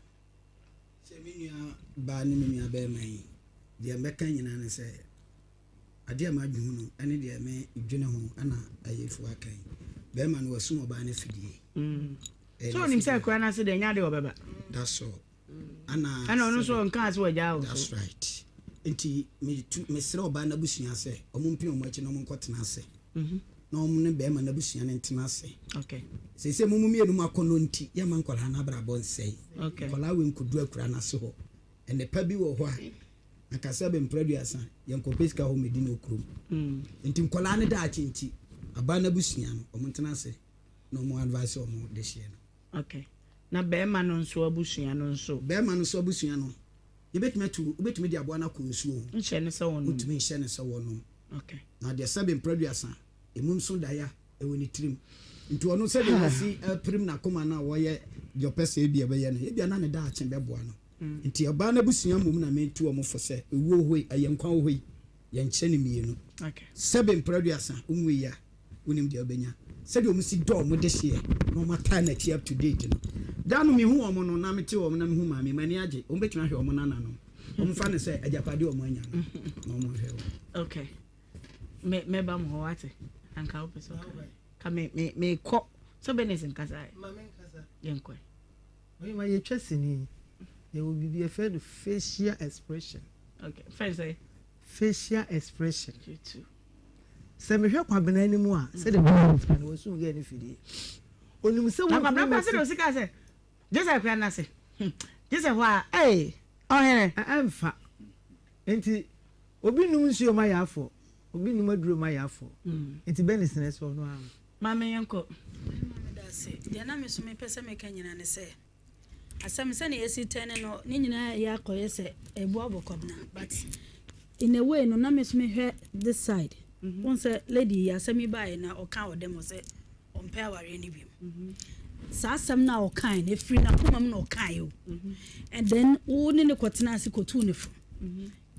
sɛ me nua baa ne me nua bɛɛma yi, deɛ mɛka nyinaa ne sɛ, adeɛ a madwe ho no ne deɛ me dwene ho ɛna ayefo aka yi. Bɛɛma no wasum ɔbaa no afidie. Mm. So onim sɛ akura no ase deɛ ɛnyɛ adeɛ ɔbɛba. That's all. Ana ɛna ɔno nso ɔnkaa sɛ wagyaa wo so. That's right. Nti metu mesrɛ ɔbaa no abusua sɛ ɔmo mpene ɔmo akyi na ɔmo nkɔ tena ase. Na ɔmo ne bɛrima no abusua no ntena ase. Okay. Seesei mo mo mmienu mo akɔnnɔ nti yɛmma nkwadaa no abrabɔ nsɛe. Okay. Nkwadaa wei nkɔduru akura no ase hɔ. Nnepa bi wɔ hɔ a. Anka sɛ bɛ mpra aduasa, yɛnkɔpɛ sika hɔ mmɛdi no wɔ kurom. Nti nkwadaa no daakye nti, abaa no abusua no, wɔn ntena ase na wɔn advice wɔn dehyeɛ no. Okay. Na bɛɛma no nso abusua no nso? Bɛɛma no nso abusua no, yɛbɛtumi atu, wobɛtumi de aboa no akɔ nsuo ho. Nhyɛ no sɛ wɔnom. Wontumi nhyɛ no sɛ wɔnom. Okay. Na deɛ sɛbe mpra aduasa, emu nso daeɛ a, ɛwɔ ne tirim. Nti ɔno sɛdeɛ wasi apirim n'akoma no a ɔyɛ deɛ ɔpɛ sɛ ebia ɔbɛyɛ no, ebia na ne daakye bɛboa no. Nti ɔbaa no abusua mmom na metu wɔn fo sɛ, ewuo hɔ yi, ɛyɛ nkwa wɔ hɔ yi, yɛnkyɛ no mmienu. Sɛbe mpra aduasa, wonwui a, wonim deɛ wobɛnya. Sɛdeɛ wɔn si dɔ wɔn dehyeɛ na wɔn ataa n'akyi up to date no. Da no mehu wɔn no, na mete wɔn na mehu maame, m'ani agye. Wɔn bɛtumi ahwɛ wɔn nananom. Wɔn fa no sɛ agyapadeɛ a wɔn anya no, na wɔn nhwɛ wɔn. Okay. Me mɛba mo hɔ wate. Anka wopɛ sɛ ɔka. Ka me me mekɔ. Sɛ Bernice nkasa ɛ. Ma me nkasa. Yɛnkɔ. Ɔhema yɛtwa sini. Yɛwɔ biribi yɛfrɛ no facial expression. Okay, fɛn sɛ? Facial expression. Tutu. Sɛ mehwɛ Kwabena anim a, sɛdeɛ mehwɛ no no, wasum gɛɛ ne fidie. Onim sɛ Na Kwabena kora sɛdeɛ osi kaa sɛ, Joseph kora n'ase. Joseph hɔ a, ee, ɔhene. Ɛmfa. Nti, obi num nsuo ma yɛ afɔ, obi num aduro ma yɛ afɔ. Nti bɛ ne sene sɛ ɔno ara. Maame yɛnkɔ. Mema meda ase. Deɛ na me nso mepɛ sɛ meka nyinaa ne sɛ, asɛm sɛnea yɛsi tɛne no, ne nyinaa yɛ akɔyɛ sɛ ɛboa Kwabena but in a way no na me nso mehwɛ this side. Wohu sɛ lady yi asɛm yi baeɛ na ɔka wɔ dɛm sɛ ɔmpɛ awareɛ no biom. Saa asɛm no a ɔkae no, ɛfiri n'akoma mu na ɔkae o. And then wo ne no kɔtena ase kɔtuu no fo.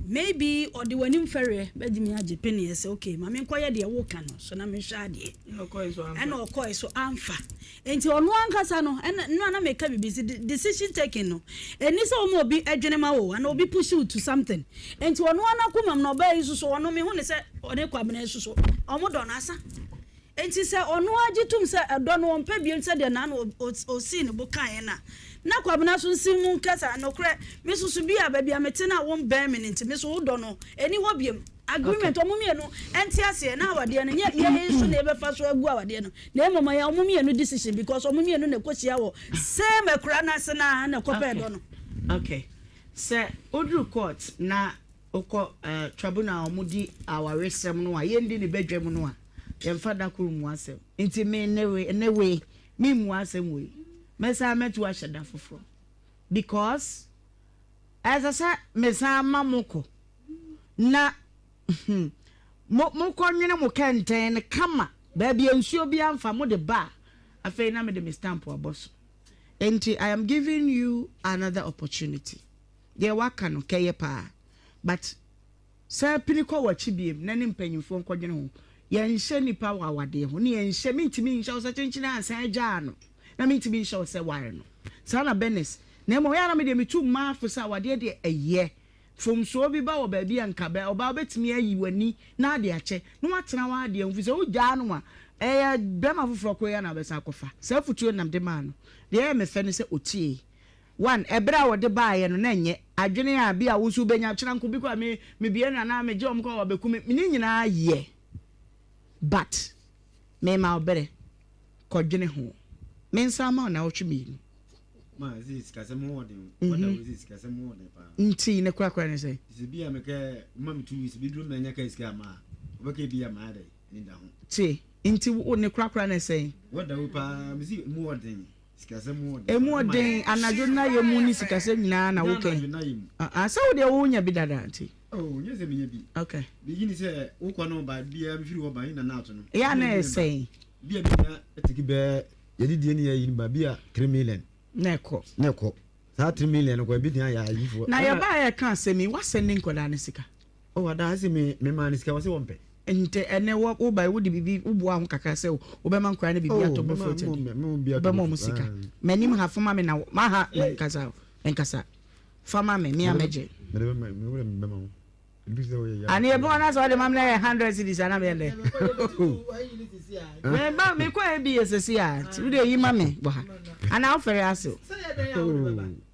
Maybe ɔde w'anim fɛreɛ bɛtumi agye peneɛ sɛ okay ma menkɔyɛ deɛ woka no so na menhwɛ adeɛ. Ɛna ɔkɔe so amfa. Nti ɔno ankasa no ɛna no a na meka biribi sɛ decision taking no ɛni sɛ ɔma obi adwene ma wo anaa obi push you to something. Nti ɔno ara n'akoma mu no ɔbaa yi soso ɔno mehu ne sɛ ɔne Kwabena yi soso ɔmo dɔ no asa. Enti sɛ ɔno ara gye tom sɛ ɛdɔ no ɔmpɛ bio sɛdeɛ n'ano ɔsii ne bo kaeɛ no a, na Kwabena nso nsi mu nka sɛ, Nokorɛ, me nso so bi a baabi a mete no a wombɛn me no nti, me nso wo dɔ no ɛnni hɔ bio. Agreement, wɔn mmienu nte aseɛ na awadeɛ no, nyɛ yɛn nso na yɛbɛfa so agu awadeɛ no, na mmom ɛyɛ wɔn mmienu decision because wɔn mmienu na ɛkɔhyia wɔ same akura no ase no ara na ɛkɔpɛɛ dɔ no. Okay. Sɛ woduru court na Wokɔ tribunal a wɔdi awaresɛm no a, yɛndi no badwam no a, yɛmfa da koro mmu asɛm. Nti me nnɛ wei, ɛnnɛ wei, memmu asɛm wei. Mɛsan matu ahyɛ da foforɔ. Because ɛsɛ sɛ mesan ma mokɔ na mo mokɔnwene mo kɛntɛn no kama, baabi a nsuo biara mfa, mode ba a, afei na mede me stamp abɔ so. Nti I am giving you another opportunity. Deɛ waka no kɛyɛ paa but san pini kɔ wakyi biem na ne mpanyinfoɔ nkɔdwene ho. Yɛnhyɛ nipa wɔ awadeɛ ho ne yɛnhyɛ mentumi nhyɛ wo sɛ kyenkyene ansan agyaa no na mentumi nhyɛ wo sɛ ware no. Saa na Bernice na mmom ɛyɛ a na medeɛ metu mmaa fo sɛ awadeɛ deɛ ɛyɛ. Mfomsoɔ bi ba wɔ baabi a nka bɛ ɔbaa wobɛtumi ayi w'ani na ade akyɛ na woatena w'adeɛ ho firi sɛ wogyaa no a ɛyɛ bɛrima foforɔ koraa na wobɛsan akɔfa. Saa afutuo no na mede maa no. Deɛ ɛyɛ me fɛ ne sɛ ɔtiee. One, ɛberɛ a wɔde baeɛ no na ɛnyɛ adwene a bi a wo nso wobɛnya, kyena nko bi koraa me mebue no anaa megye wɔn koraa wɔbɛku me, ne nyinaa yɛ but mema wo berɛ kɔdwene ho. Mensan ma wo naawɔtwe mmienu. Ma ɛsɛ sikasɛm ho ɔden o. Wɔda wo ɛsɛ sikasɛm ho ɔden paa. Nti ne korakora ne sɛ. Sɛ bi a mekɛ ma me 2 weeks bi duro manya ka sika ama a wɔbɛka bi a maa dɛ ne da ho. Tie nti wo ne korakora ne sɛn. Wɔda wo paa mesi mu ɔden. Emu ɔden, anadwo nnaeɛ mu ne sikasɛm nyinaa na woka yi. Ah, sɛ wo deɛ wonya bi dada nti. Oh, nyɛ sɛ menya bi. Okay. Biribi ni sɛ wokɔ no ba biara mfiri hɔ ba yi na na ato no. Ɛyɛ a na ɛyɛ sɛn? Bi a bi nya tiki bɛɛ yɛde die ne yɛyi no ba bi a 3 million. Na ɛkɔ. Na ɛkɔ. Saa 3 million no kɔ ebi tumi ayɛ ayifoɔ. Na yɛbaa yɛka asɛm yi, woasɛn ne nkwadaa no sika? Oh ada ase me me maa no sika wɔse wɔmpɛ. Nti ɛnɛ wo wo ba wo de bibi wo boa ho kakra sɛ wo bɛma nkora no bibi atɔ bofrot adi. Wo bɛma ɔmo sika. M'anim ha fama me na ma ha menkasa o menkasa. Fama me me a mɛgye. Mede bɛma me wura me bɛma wo. Ebi sɛ woyɛ ya. Ani ebi wɔn asɛ ɔde ma me na yɛ 100 cedis ana me yɛ dɛ. Me ba me kɔ ebi yɛ sɛsi a nti wo de yi ma me bɔ ha. Ana wo fɛre ase o.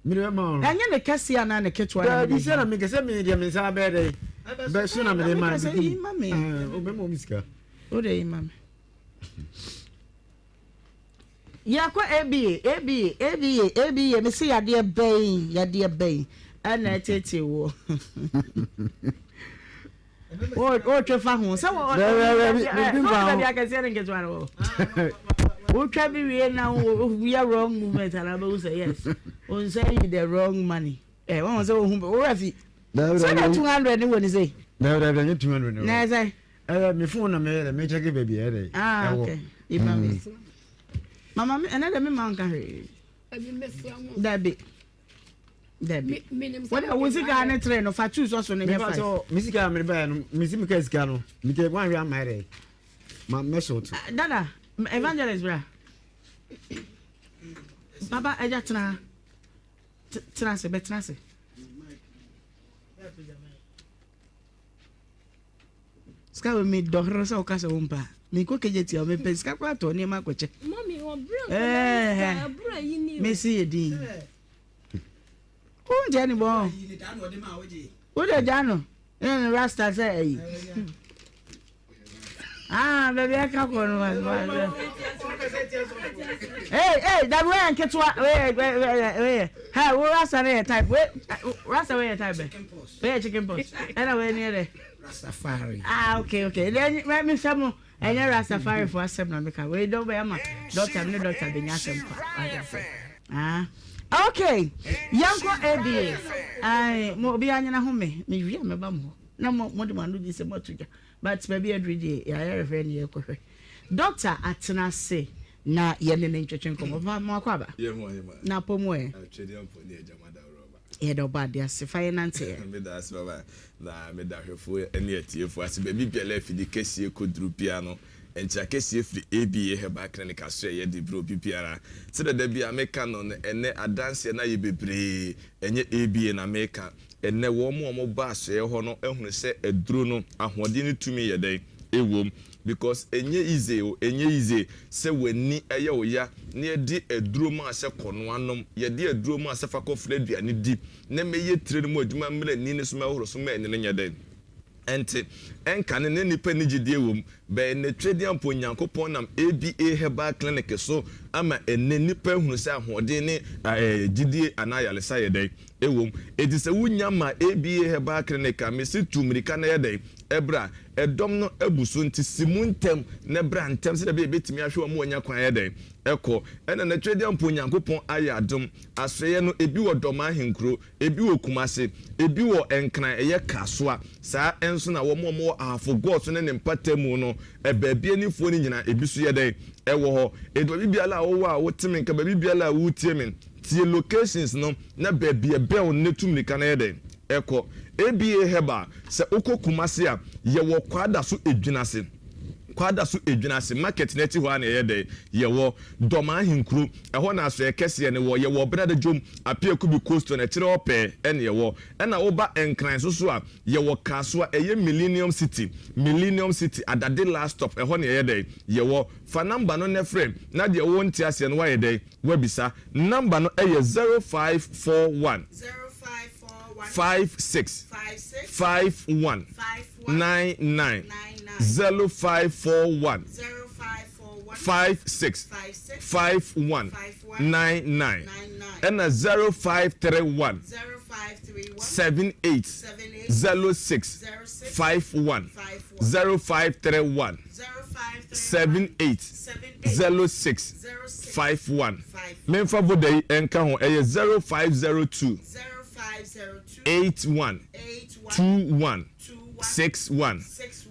Mede bɛma wo. Ɛnyɛ ne kɛseɛ anaa ne ketewa na mede Daabi sɛ na mekɛ sɛ me deɛ me nsa bɛyɛ dɛ bɛso na mede ma sɛ yi ma me. Wobɛma wɔn sika. Wode yi ma me. Yɛkɔ ABA ABA ABA ABA mese yadeɛ bɛn yadeɛ bɛn. Ɛna ɛtete wo. Wotwe fa ho sɛ baabi akɛseɛ ne nketewa no wɔ. Wotwa bi wie na woyɛ wrong movement anaa bɛhu sɛ yes wo nsa yi the wrong money. Ɛ wɔn sɛ wohu wowura fi. Sɛ na 200 ne wɔ ne sei. Dabi dabi ɛnyɛ 200 ne wɔ. Na ɛsɛ. Ɛyɛ me phone na meyɛ dɛ mekyɛke baabi ɛyɛ dɛ. Ah okay. Ifa mi. Mama me ɛnɛ dɛ me ma nka hwee. Dabi. Dabi. Wode wo sika ne tere no fa tu sɔ so no nyɛ five. Me sika me ba no me si me ka sika no me te wan hwɛ ama dɛ. Ma me short. Ah, dada, evangelist bra. Baba agya tena. Tena ase, bɛtena ase. Sika wei me dɔ horo sɛ woka sɛ wo mpa mekɔ kegye tia mepɛ sika koraa tɔ nneɛma akɔkyɛ mesi yɛ din wonkyɛ ne bɔn wode gya no ɛne ne rasta sɛ ayi Ah, baby, I can't go. Hey, hey, that way and ketewa. Wait, wait, wait, wait. Hey, we rasta ne type. Wait, rasta wait type. Wait, chicken pox. And away near there. Rastafari. Ah, okay, okay. Then let me some more. Ɛnyɛ Rastafari fo asɛm na meka. Wei dɔ bɛyɛ ma doctor ne doctor bɛnya asɛm kwa. Ah. Okay. Yɛnkɔ ABA. Ai, mo obi anyina ho me. Me wie me ba mo. Na mo mo de mo ano di sɛ mo ato dwa. But baabi aduru deɛ yɛayarehwɛ ne yɛrekɔhwɛ doctor atena ase na yɛne no ntwetwe nkɔmmɔ. Papa mo akɔ aba? Na apɔ mu ɛ? Yɛda ɔbɔ adeɛ ase fa yɛ nante ɛ. Meda ase papa na meda ahwɛfoɔ ne atiefoɔ ase. Baabi biara afidi kɛseɛ kɔduru biara no, nkyea kɛseɛ firi ABA Herbal Clinic asoɛeɛ de brɛ obi biara. Sɛdeɛ da biara meka no no, ɛnnɛ adanseɛ no ayɛ bebree, ɛnyɛ ABA na meka. Ɛnnɛ, wɔn a wɔba asoɛeɛ hɔ no ahunu sɛ aduro no, ahoɔden ne tumi yɛ dɛn? Ɛwom. Because ɛnyɛ easy o, ɛnyɛ easy sɛ w'ani yɛ wo ya na yɛde aduro ma sɛ kɔnoa nom, yɛde aduro ma sɛ fa kɔfra aduane di, na mɛyɛ tire no mu adwuma mmrɛ ani no so mɛhohoro so ma ani no nyɛ dɛn? Ɛnte. Ɛnkane na nnipa nni gyidie wom. Bɛyɛ nnɛ Twedeampo Nyankopɔn nam ABA Herbal Clinic so ama ɛnnɛ nnipa ahunu sɛ ahoɔden ne gyidie anaa ayaresa yɛ dɛn? Ɛwom. Enti sɛ wonya ma ABA Herbal Clinic a, mese tu mmirika na yɛ dɛn? Bra. Ɛdɔm no abu so nti si mu ntɛm na bra ntɛm sɛdeɛ ɛbɛyɛ yɛbɛtumi ahwɛ wo ama woanya kwan ayɛ dɛn? Ɛkɔ. Ɛna nnɛ Twedeampo Nyankopɔn ayɛ adom. Asoɛeɛ no, ebi wɔ Dɔmaa Ahenkuro. Ebi wɔ Kumase, ebi wɔ Nkran, ɛyɛ Kasoa. Saa nso na wɔn a wɔwɔ Ahafo Goso ne ne mpatamu no, baabi anifoɔ no nyinaa, ebi nso yɛ dɛn? Ɛwɔ hɔ. Enti baabi biara a wowɔ a wote me nka, baabi biara a woretie me, tie locations no na baabi a ɛbɛn wo no na tu mmirika na yɛ dɛn? Kɔ. ABA Herbal, sɛ wokɔ Kumase a, yɛwɔ Kwadaso Edwinase. Kwadaso Edwinase market no akyi hɔ ara na yɛyɛ dɛn? Yɛwɔ. Dɔm Ahenkuro, ɛhɔ na asoɛeɛ kɛseɛ no wɔ. Yɛwɔ Ɔbenada Dwom, Apiakubi Coastal no akyire hɔ pɛɛ na yɛwɔ. Ɛna woba Nkran nso so a, yɛwɔ Kasoa, ɛyɛ Millennium City, Millennium City, Adade last stop, ɛhɔ na yɛyɛ dɛn? Yɛwɔ. Fa number no na frɛ, na deɛ wonte aseɛ no woayɛ dɛn? Woabisa. Number no yɛ 0541 56 51 99, 0541. 56 51 99 ɛna 0531 78 06 51 0531 78 06 51 memfa voda yi nka ho ɛyɛ 0502 81 21 61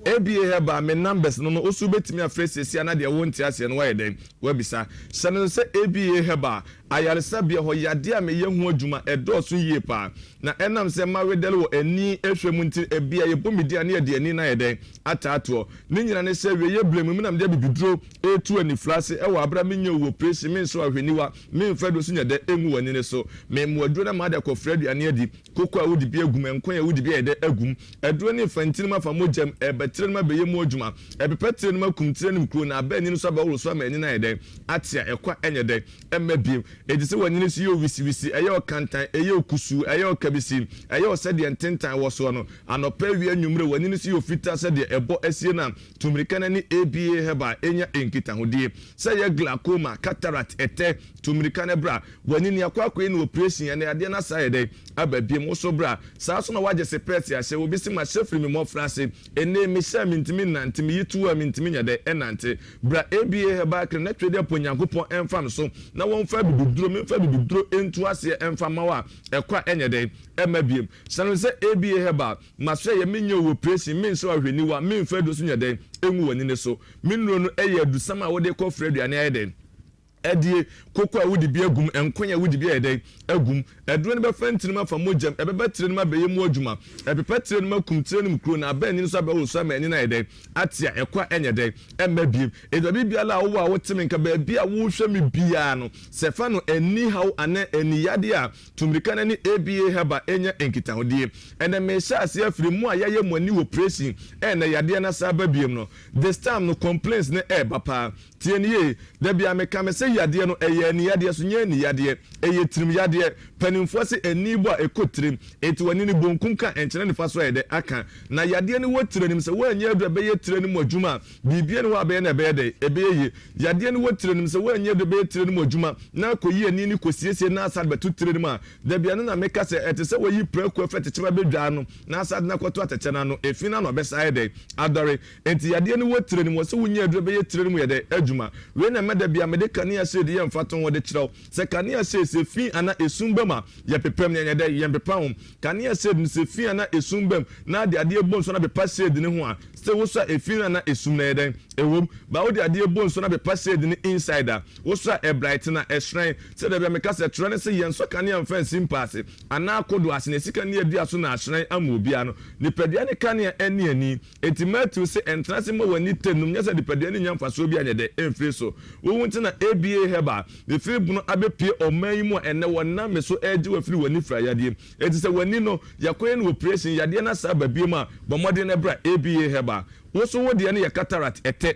ABA Herbal me numbers no no wo so wobɛtumi afrɛ siesia na deɛ wonte aseɛ no woayɛ dɛn woabisa. Hyɛ no nso sɛ ABA Herbal ayaresabea hɔ yadeɛ a meyɛ ho adwuma ɛdɔɔso yie paa na ɛnam sɛ mawedɛre wɔ ani hwɛ mu nti ɛbia yɛbɔ me din a ne yɛde ani no ayɛ dɛn ataatoɔ. Ne nyina ne sɛ wieɛ berɛ mu me na mede abibiduro retu anifira ase wɔ aberɛ a menyɛ wo operation menhyɛ wo ahweniwa memfa aduro so nyɛ dɛ ɛngu w'ani no so memmoa aduro na made akɔfra aduane adi Koko a wode bi agu mu, nkwan a wode bi ayɛ dɛ agu mu, aduro ne mfra. afa ntini mu afa mogya mu, ɛreba tire no mu abɛyɛ mu adwuma, ɛpepa tire no mu akum tire no mu kuro, na aba ani no so abɛhoro so ama ani no ayɛ dɛn? Ate a ɛkɔ a ɛnyɛ dɛn? Ɛmma bio. Enti sɛ w'ani so yɛ owisiwisi, ɛyɛ ɔkantan, ɛyɛ okusuu, ɛyɛ ɔkabisi, ɛyɛ ɔsɛdeɛ ntentan wɔ soɔ no, anɔpa, awia, anwummere, w'ani so yɛ ofitaa sɛdeɛ ɛbɔ asie no a, tu mmirika na ne ABA Herbal nya nkitahodie. Sɛ ɛyɛ glaucoma, cataract, ɛtɛ, tu mmirika na bra. W'ani no yɛakɔ akɔyɛ no operation, ɛnɛ adeɛ no asa ayɛ dɛn? Aba biom. Wo so bra. Saa nso na woagye sepɛɛse ahyɛ. Obi se mahyɛ firi me mmɔfraase. Ɛnnɛ yi mehyɛ a mentumi nnante, meyi tuo a mentumi nyɛ dɛn? Nnante. Bra ABA Herbal Clinic na Twedeɛ Po Nyankopɔn mfa me so na wɔmfa abibiduro, memfa abibiduro ntu aseɛ mfa mma wo a ɛkɔ a ɛnyɛ dɛn? Ɛmma biom. Hyɛ no sɛ ABA Herbal, masoɛ yɛ menyɛ wo operation, menhyɛ wo ahwɛniwa, memfa aduro so nyɛ dɛn? Ngu w'ani no so. Me nnuro no yɛ adusam a wode kɔ frɛ aduane ayɛ dɛn? Adie, koko a wode bi agum, nkwan a wode bi ayɛ dɛn agum. Aduro no bɛfa ntini mu afa mogya mu, ɛbɛba tire no mu abɛyɛ mu adwuma, ɛpepa tire no mu akum tire no mu kuro na aba ani no so abɛwoso ama ani no ayɛ dɛn ate a ɛkɔ a ɛnyɛ dɛn ɛmma biem. Enti baabi biara a wowɔ a wote me nka, baabi a wohwɛ me biara no, sɛ ɛfa no ani haw anaa ani yadeɛ a, tu mmirika na ne ABA Herbal nya nkitahodie. Ɛnɛ merehyɛ aseɛ afiri mo a yɛayɛ mo ani opresin ɛna yadeɛ no asan aba biem no. This time no complaints no ɛreba paa. Tie no yie, da biara meka me se yadeɛ no ɛyɛ ani yadeɛ so nyɛ ani yadeɛ, ɛyɛ tirim yadeɛ. Panimfoɔ se ani bɔ a ɛkɔ tirim, enti w'ani no bonkum ka ɛnkyerɛ nifa so ayɛ dɛ aka. Na yadeɛ no wɔ tiri anim, sɛ woanyɛ aduru a ɛbɛyɛ tiri no mu adwuma a, biribiara nni hɔ a bɛyɛ na ɛbɛyɛ dɛ, ɛbɛyɛ yie. Yadeɛ no wɔ tiri anim, sɛ woanyɛ aduru a ɛbɛyɛ tiri no mu adwuma na akɔyi ani no kɔsiesie na asan bɛto tiri no mu a, da biara no na meka sɛ ɛte sɛ woayi prako afiri atɛkyɛ mu abɛdwaa no na asan de no akɔto atɛkyɛ no ano, efi no ano ɔbɛsan ayɛ dɛn adɔre. Enti yadeɛ no wɔ tire no mu, ɔsɛ wonya aduro bɛyɛ tire no mu yɛ dɛ adwuma. Wei na ɛma da biara mede kanea shade yɛ mfatoho de kyerɛ wo. Sɛ kanea shade sɛ fi anaa esum ba mu a, yɛpepam no yɛnyɛ dɛ yɛmpepa ho. Kanea shade no sɛ fi anaa esum ba mu na ade adeɛ bɔ nsuo na pepa shade no ho a, sɛ wosɔ a efi no anaa esum no ɛyɛ dɛn? Ɛwom. But wode adeɛ bɔ nsuo na pepa shade no inside a, wosɔ a ɛbrighten a, ɛhyerɛn. Sɛ da biara meka sɛ twerɛ ne sɛ yɛnsɔ kanea mfa nsi mpa ase anaa kodoɔ ase na ɛsi kanea dua so na ahyerɛn ama obiara no. Nipadua ne kanea ɛne ani. Enti Matthew se, Ɛntena ase mma w'ani tɛ num, nyɛ sɛ nipadua no nnya mfasoɔ bi anyɛ dɛ ɛmfiri so. Wo ho nti na ABA Herbal, mefiri Bono abɛpue ɔman yi mu a ɛnnɛ wɔnam me so regye wo afiri w'ani fira yadeɛ mu. Enti sɛ w'ani no, yɛakɔyɛ no oprehyɛn, yadeɛ no asan aba biom a, bɔ mmɔden na bra ABA Herbal. Wo nso wo deɛ no yɛ cataract, ɛtɛ.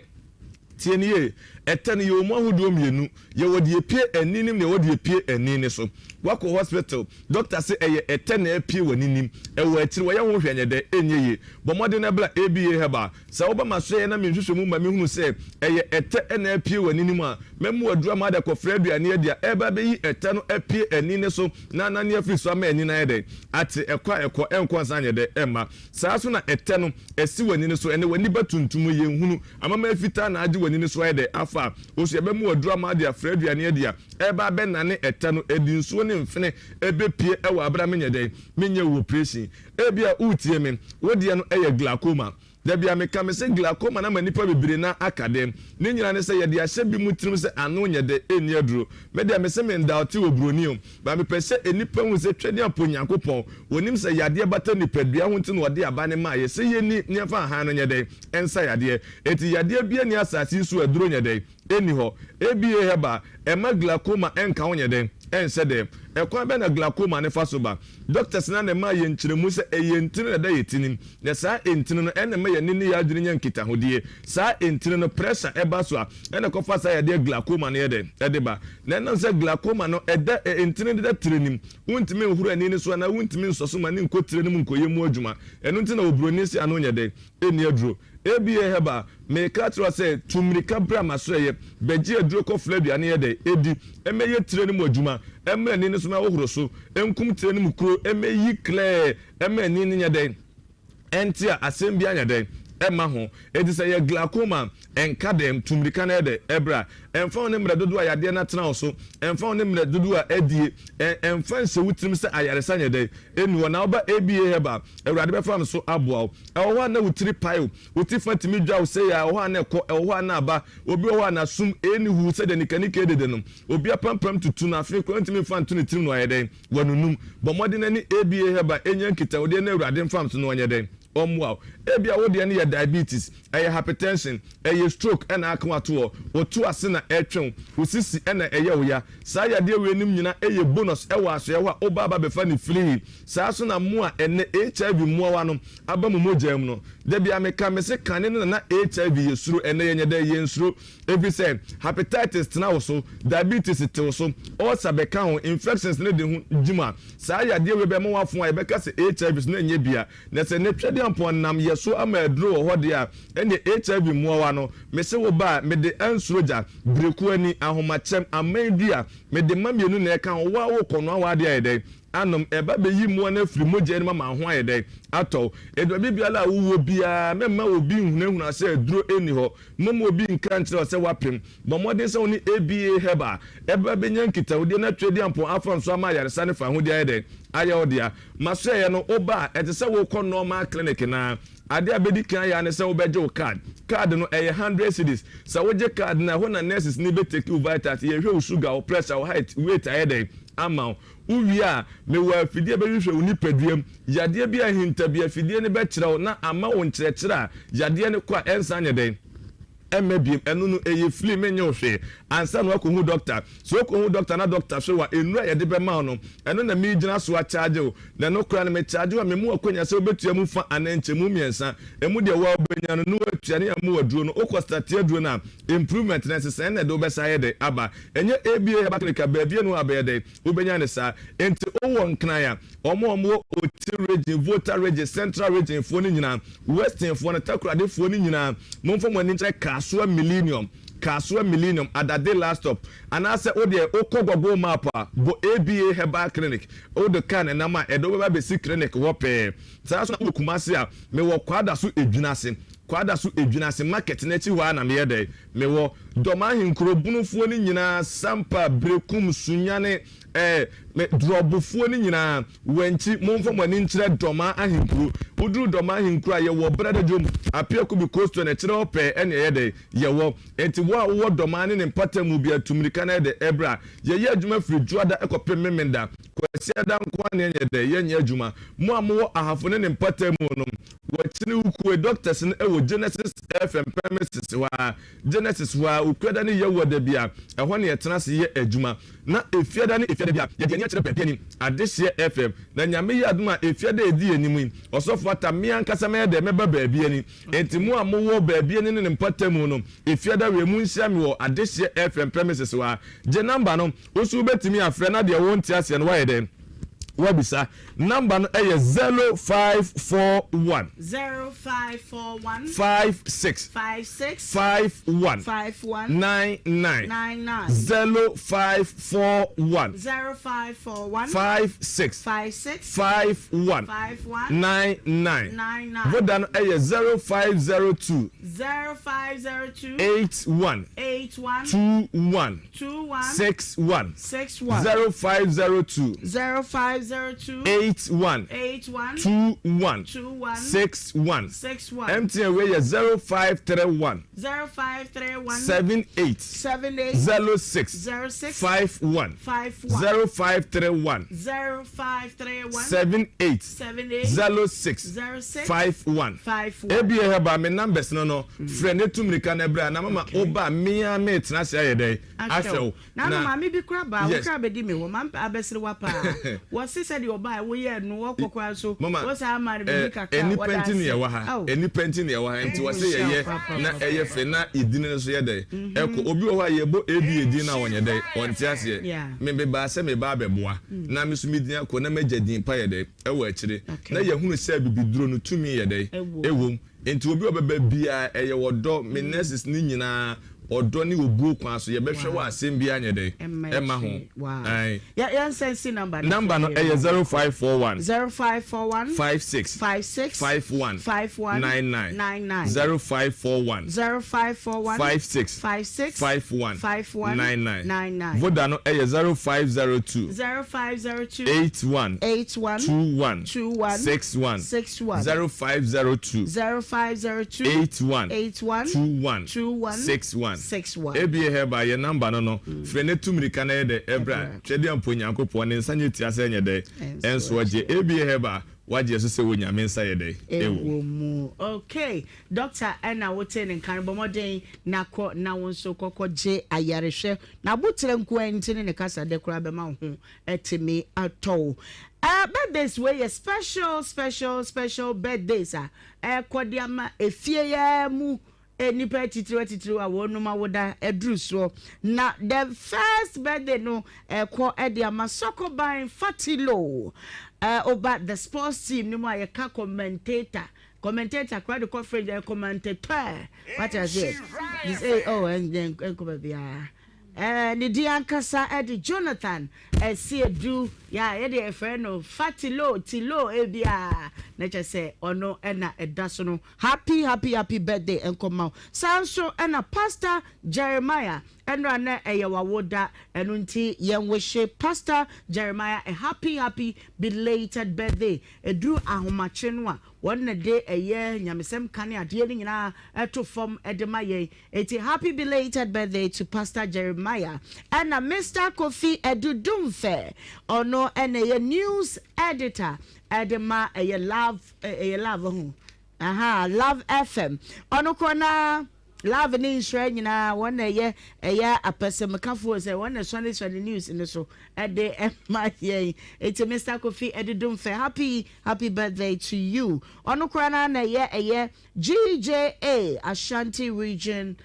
Tie no yie, ɛtɛ no yɛwɔ mu ahodoɔ mmienu, yɛwɔ deɛ ɛpue ani no mu na yɛwɔ deɛ ɛpue ani no so. Woakɔ hospital, doctor se ɛyɛ ɛtɛ na apue w'ani nim, ɛwɔ akyiri, wɔyɛ ho hwɛ nyɛ dɛ, ɛnyɛ yie. Bɔ mmɔden na bra ABA Herbal. Sɛ woba m'asoɛeɛ na me nhwehwɛmu ma mehunu sɛ ɛyɛ ɛtɛ na apue w'ani no mu a, mɛma wo aduru ama wode akɔfra aduane adi a ɛreba abɛyi ɛtɛ no apue ani no so na anane afiri so ama ani no ayɛ dɛn? Ate, ɛkɔ a ɛkɔ, ɛnkɔ nsan nyɛ dɛ, ɛmma. Saa ara nso na ɛtɛ no asi w'ani no so, ɛnnɛ w'ani ba tuntum, yɛnhunu, amamman fitaa na agye w'ani no so ayɛ dɛ afa a, wo nso yɛbɛma wo aduru ama wode afra aduane adi a ɛreba abɛnane ɛtɛ no, ɛde nsuo ne mfene ɛbɛpue wɔ abere a menyɛ dɛn, menyɛ wo operation. Ebia woretie me, wo deɛ no yɛ glaucoma. Da bi a meka, mese glaucoma no ama nnipa bebree no aka dɛm. Ne nyinaa ne sɛ yɛde ahyɛ binom tirim sɛ ano nyɛ dɛ, ɛnni aduro. Me deɛ mese mendaote wɔ buroni o, but mepɛ sɛ nnipa hu sɛ Twedeampo Nyankopɔn, ɔnim sɛ yadeɛ bata nipadua ho nti na ɔde aba no maa yɛ sɛ yɛnni na yɛmfa ahan no nyɛ dɛn? Nsa yadeɛ. Enti yadeɛ biara nni asase yi so a aduro nyɛ dɛn? Ɛnni hɔ. ABA Herbal, ɛmma glaucoma ɛnka wo nyɛ dɛn? Ɛnhyɛ dɛm. Ɛkwan bɛn na glaucoma no fa so ba? Doctors no ara na ɛmaa yɛn nkyerɛmu sɛ ɛyɛ ntini na ɛda yɛn tinim. Na saa ntini no, ɛna ɛma yɛn ani ne yɛn adwene nya nkitahodie. Saa ntini no, pressure ɛba so a, ɛna ɛkɔfa saa yadeɛ glaucoma no yɛ dɛn? Ɛde ba. Na ɛnam sɛ glaucoma no, ɛda, ntini no deda tire no mu. Wontumi nhoro ani no so anaa wontumi nsɔ so ma no nkɔ tire no mu nkɔyɛ mu adwuma. Ɛno nti na oburoni se ano nyɛ dɛn? Ɛnni aduro. ABA Herbal, Mereka akyerɛ wo sɛ, tu mmirika bra m'asoɛeɛ, bɛgye aduro kɔfra aduane yɛ dɛ, di, ɛmmɛyɛ tire no mu adwuma, ɛmmra ani no so na hohoro so, ɛnkum tire no mu kuro, ɛmmɛyi klɛɛ, ɛmma ani no nyɛ dɛn, ɛnte a asɛm biara nyɛ dɛn, ɛmma ho. Enti sɛ ɛyɛ glaucoma a, ɛnka dɛm, tu mmirika na yɛ dɛ, ɛbra. Ɛmfa ho ne mmerɛ dodoɔ a yadeɛ no atena wo so, ɛmfa ho ne mmerɛ dodoɔ a adie, ɛ, ɛmfa nhyɛ wo tirim sɛ ayaresa nyɛ dɛn, ɛnni hɔ. Na woba ABA Herbal, Awurade bɛfa me so aboa wo. Ɛwɔ hɔ a na wo tiri pae wo, wo ti fa tumi dwa wo sei ara, ɛwɔ hɔ a na ɛkɔ, ɛwɔ hɔ a na aba. Obi wɔ hɔ a n'asom ɛnni huu sɛdeɛ nikanika dede no. Obi apampam tutu no, afei koraa ɔntumi mfa nto ne tirim na wayɛ dɛn? Wanunum. Bɔ mmɔden na ne ABA Herbal nya nkitahodie na Awurade mfa me so na ɔnyɛ dɛn? Ɔmmoa wo. Ebia wo deɛ no yɛ diabetes, ɛyɛ hypertension, ɛyɛ stroke na aka wo ato hɔ, wo to ase na ɛretwe wo, wo sisi na ɛyɛ wo ya. Saa yadeɛ weinom nyinaa yɛ bonus wɔ asoɛeɛ hɔ a woba aba bɛfa no free. Saa nso na mo a ɛnnɛ HIV mmoawa no aba mo mogya mu no, da biara meka, mese kane no na na HIV yɛ suro, ɛnnɛ yɛnyɛ dɛn? Yɛnsuro. Efisɛ hepatitis tena wo so, diabetes te wo so, ulcer bɛka ho, infections no de ho gyim a, saa yadeɛ wei bɛma woafon a yɛbɛka sɛ HIV so na ɛnyɛ bi a. Na sɛ nnɛ Tweaduampɔn nam yɛ so ama aduro wɔ hɔ deɛ a, ɛnneɛ HIV mmoawa no, mese wo ba a, mede ansuro gya, bereku ani, ahomakyɛm, aman dua, mede mma mmienu na ɛka ho, wo ara wokɔnoa w'adeɛ ayɛ dɛn? Anom, ɛba bɛyi mmoa no afiri mogya no mu ama ho ayɛ dɛn? Atɔ wo. Enti baabi biara a wowɔ biara, mɛmma obi nhunahuna sɛ aduro nni hɔ. Momma obi nka nkyerɛ wo sɛ woapem. Bɔ mmɔden sɛ wo ne ABA Herbal ɛbɛba bɛnya nkitahodie na Tweaduampɔn afa nso ama ayaresa ne fahodie ayɛ dɛn? Ayɛ wo dea. Masoɛeɛ no, woba a, ɛte sɛ worekɔ normal clinic no ara. Adeɛ a bɛdi kan ayɛ ara ne sɛ wobɛgye wo card. Card no, ɛyɛ hundred cedis. Sɛ wogye card no a, ɛhɔ na nurses no bɛtake wo vitals, yɛhwɛ wo sugar, wo pressure, wo height, weight ayɛ dɛn? Ama wo. Wowie a, mewɔ afidie a ɛbɛhwehwɛ wo nipadua mu. Yadeɛ bi a ahinta bi, afidie no bɛkyerɛ wo na ama wo nkyerɛkyerɛ a yadeɛ no kɔ a ɛnsan nyɛ dɛn? Ɛmma biom. Ɛno no, ɛyɛ free, menyɛ wo hwee ansa na woakɔhu dɔkta. Sɛ wokɔhu dɔkta na dɔkta hwɛ wo a, nnuro a yɛde bɛma wo no, ɛno na meregyina so akyagye wo. Na ɛno koraa no, mekyagye wo a, mema wo akwanya sɛ wobɛtua mu fa anaa nkyɛmu mmiɛnsa. Ɛmu deɛ wo ara wobɛnya no na woatua na yɛama wo aduro no. Wokɔ starte aduro no a, improvement no, nsesaeɛ no na ɛde wobɛsan ayɛ dɛn aba. Ɛnyɛ ABA Herbal Clinic a, baabi a ɛne hɔ a bɛyɛ dɛn? Wobɛnya no saa. Enti wowɔ Nkran a, wɔn a wɔwɔ Oti region, Volta region, Central region foɔ no nyinaa, Western foɔ no, Takoradi foɔ no nyinaa, momfa mo ani nkyerɛ Kasoa Millennium, Kasoa Millennium, Adade last stop. Anaasɛ wo deɛ wokɔ Google map a, bɔ ABA Herbal Clinic, wode car na ɛnam a, ɛde wo bɛba abɛsi clinic hɔ pɛɛ. Saa ara nso na wowɔ Kumasi a, mewɔ Kwadaso Edwinase, Kwadaso Edwinase market no akyi hɔ ara na meyɛ dɛn? Mewɔ dɔm ahenkuro bonofoɔ no nyinaa, Sampa, Berekum, Sunyani, eh, me, Drɔbofoɔ no nyinaa, Wankyi, momfa mo ani nkyerɛ Dɔmaa ahenkuro. Woduru Dɔmaa ahenkuro a, yɛwɔ Brɛdadwom, Apeakubi Coastal no akyire hɔ pɛɛ ɛne ɛyɛ dɛn? Yɛwɔ. Enti wo a wowɔ Dɔmaa ne ne mpɔtamu biara, tu mmirika na yɛ dɛn? Bra. Yɛyɛ adwuma firi Dwoada kɔpem Memenda. Kwasiada nko ara na yɛnyɛ dɛn? Yɛnyɛ adwuma. Mo a mowɔ Ahafo ne ne mpɔtamu no, Wɔkyere wo kue doctors no wɔ Genesis FM premises hɔ ara, Genesis hɔ ara, Okuada ne Yawuada bia, ɛhɔ na yɛtena ase yɛ adwuma. Na Efiada ne Efiada bia, yɛde ani akyerɛ baabi anim, Adehyeɛ FM. Na Nyame yɛ adom a, Efiada a ɛdi anim yi, Ɔsɔfo Atta, me ankasa mɛyɛ dɛn? Mɛba baabi ani. Enti mo a mowɔ baabi ani ne ne mpɔtamu no, Efiada wei, monhyia me wɔ Adehyeɛ FM premises hɔ ara. Gye number no, wo nso wobɛtumi afrɛ na deɛ wonte aseɛ no woayɛ dɛn? Woabisa. Number no yɛ 0541. 0541. 56. 56. 51. 51. 99. 99. 0541. 0541. 56. 56. 51. 51. 99. 99. Voda no yɛ 0502. 0502. 81. 81. 21. 21. 61. 61. 0502. 0502. 81. 81. 21. 21. 61. 61. MTN wei yɛ 0531. 0531. 78. 78. 06. 06. 51. 51. 0531. 0531. 78. 78. 06. 06. 51. 51. ABA Herbal me numbers no no frɛ ne tu mirika na bra na mama woba a me ara metena ase ayɛ dɛn ahwɛ wo. Na no maame bi kora baa wo Yes. kora bɛdi me hɔ ma mpɛ abɛserewa paa wɔse sɛdeɛ ɔbaa woyɛɛ no wɔkɔ koraa nso Mama, wo saa ma no biribi eh, kakra nnipa wɔda nti ne ase yɛwɔ ha Ao. nnipa nti ne yɛwɔ ha nti wɔse Nhyira wo yɛyɛ papa na papa. ɛyɛ fɛ na yɛdini no nso yɛ dɛn ɛkɔ obi wɔ hɔ a yɛbɔ ABA din no a ɔnyɛ dɛn ɔnte aseɛ Yeah. me mebaa sɛ meba abɛboa na me nso me din akɔ na m'agya din pa yɛ dɛn ɛwɔ akyire na yɛhunu sɛ abibiduro no tumi yɛ dɛn ɛwom Enti obi a ɔbɛba biara, ɛyɛ ɔdɔ, me nurses no nyinaa, ɔdɔ ne obuo kwan so, yɛbɛhwɛ wo a asɛm biara nyɛ dɛn? Ɛmma ho. Ae. Number no ɛyɛ 0541. 0541. 56. 56. 51. 51. 99. 99. 0541. 0541. 56. 56. 51. 51. 99. 99. Voda no ɛyɛ 0502. 0502. 81. 81. 21. 21. 61. 61. 0502. 0502. 81. 81. 21. 21. 61. 61. ABA Herbal yɛ number no no frɛ na tu mirika na yɛ dɛ ɛbra Twɛdeɛ mpo Nyankopɔn ne nsa nyɛ tia sɛ ɛnyɛ dɛ ɛnso ɔgye ABA Herbal. Wagye so sɛ wɔ Nyame nsa yɛ dɛn? Ɛwɔ mu. Okay, doctor ɛna wote ne nka no, bɔ mmɔden na kɔ na wo nso kɔkɔ gye ayarehwɛ. N'aboterɛ nko ara nti ne ne kasa dɛ koraa bɛma wo ho atumi atɔ wo. Eh, birthdays wei yɛ special special special birthdays a ɛkɔ de ama efie yi ara mu Nnipa atitiriw atitiriw a wɔnom awoda aduru soɔ. Na the first birthday no ɛkɔ de ama Sɔkɔban Fatilo. Oba the sports team no mu a yɛka commentator. Commentator koraa de kɔ French ɛyɛ commentateur. Wate aseɛ? They say oh ɛnkɔ baabiara. Ɛɛ, ne din ankasa de Jonathan Asiedu, yɛ a yɛde yɛfrɛ no Fatilo, Tilo, ebia na kyerɛ sɛ ɔno na ɛda so no. Happy, happy, happy birthday nkɔma wo. Saa nso na Pastor Jeremiah, ɛnora na ɛyɛ w'awoda, ɛno nti yɛn wishe Pastor Jeremiah a happy, happy belated birthday. Ɛduru ahomakye no a, wɔn na de ɛyɛ nyamesɛm ka ne adeɛ no nyinaa to fam de ma yɛn. Eti happy belated birthday to Pastor Jeremiah ɛna Mister Kofi Adu Dumfɛ ɔno ɛna ɛyɛ news editor ɛde ma ɛyɛ love ɛyɛ love ho aha love FM ɔno korɔ na love ne nhyira nyinaa wɔn na ɛyɛ ɛyɛ apɛsɛmkafoɔ sɛ wɔn na sɔne sɔne news ne so ɛde ɛma yɛn eti Mister Kofi Adu Dumfɛ happy happy birthday to you ɔno korɔ na na ɛyɛ ɛyɛ GJA Ashanti region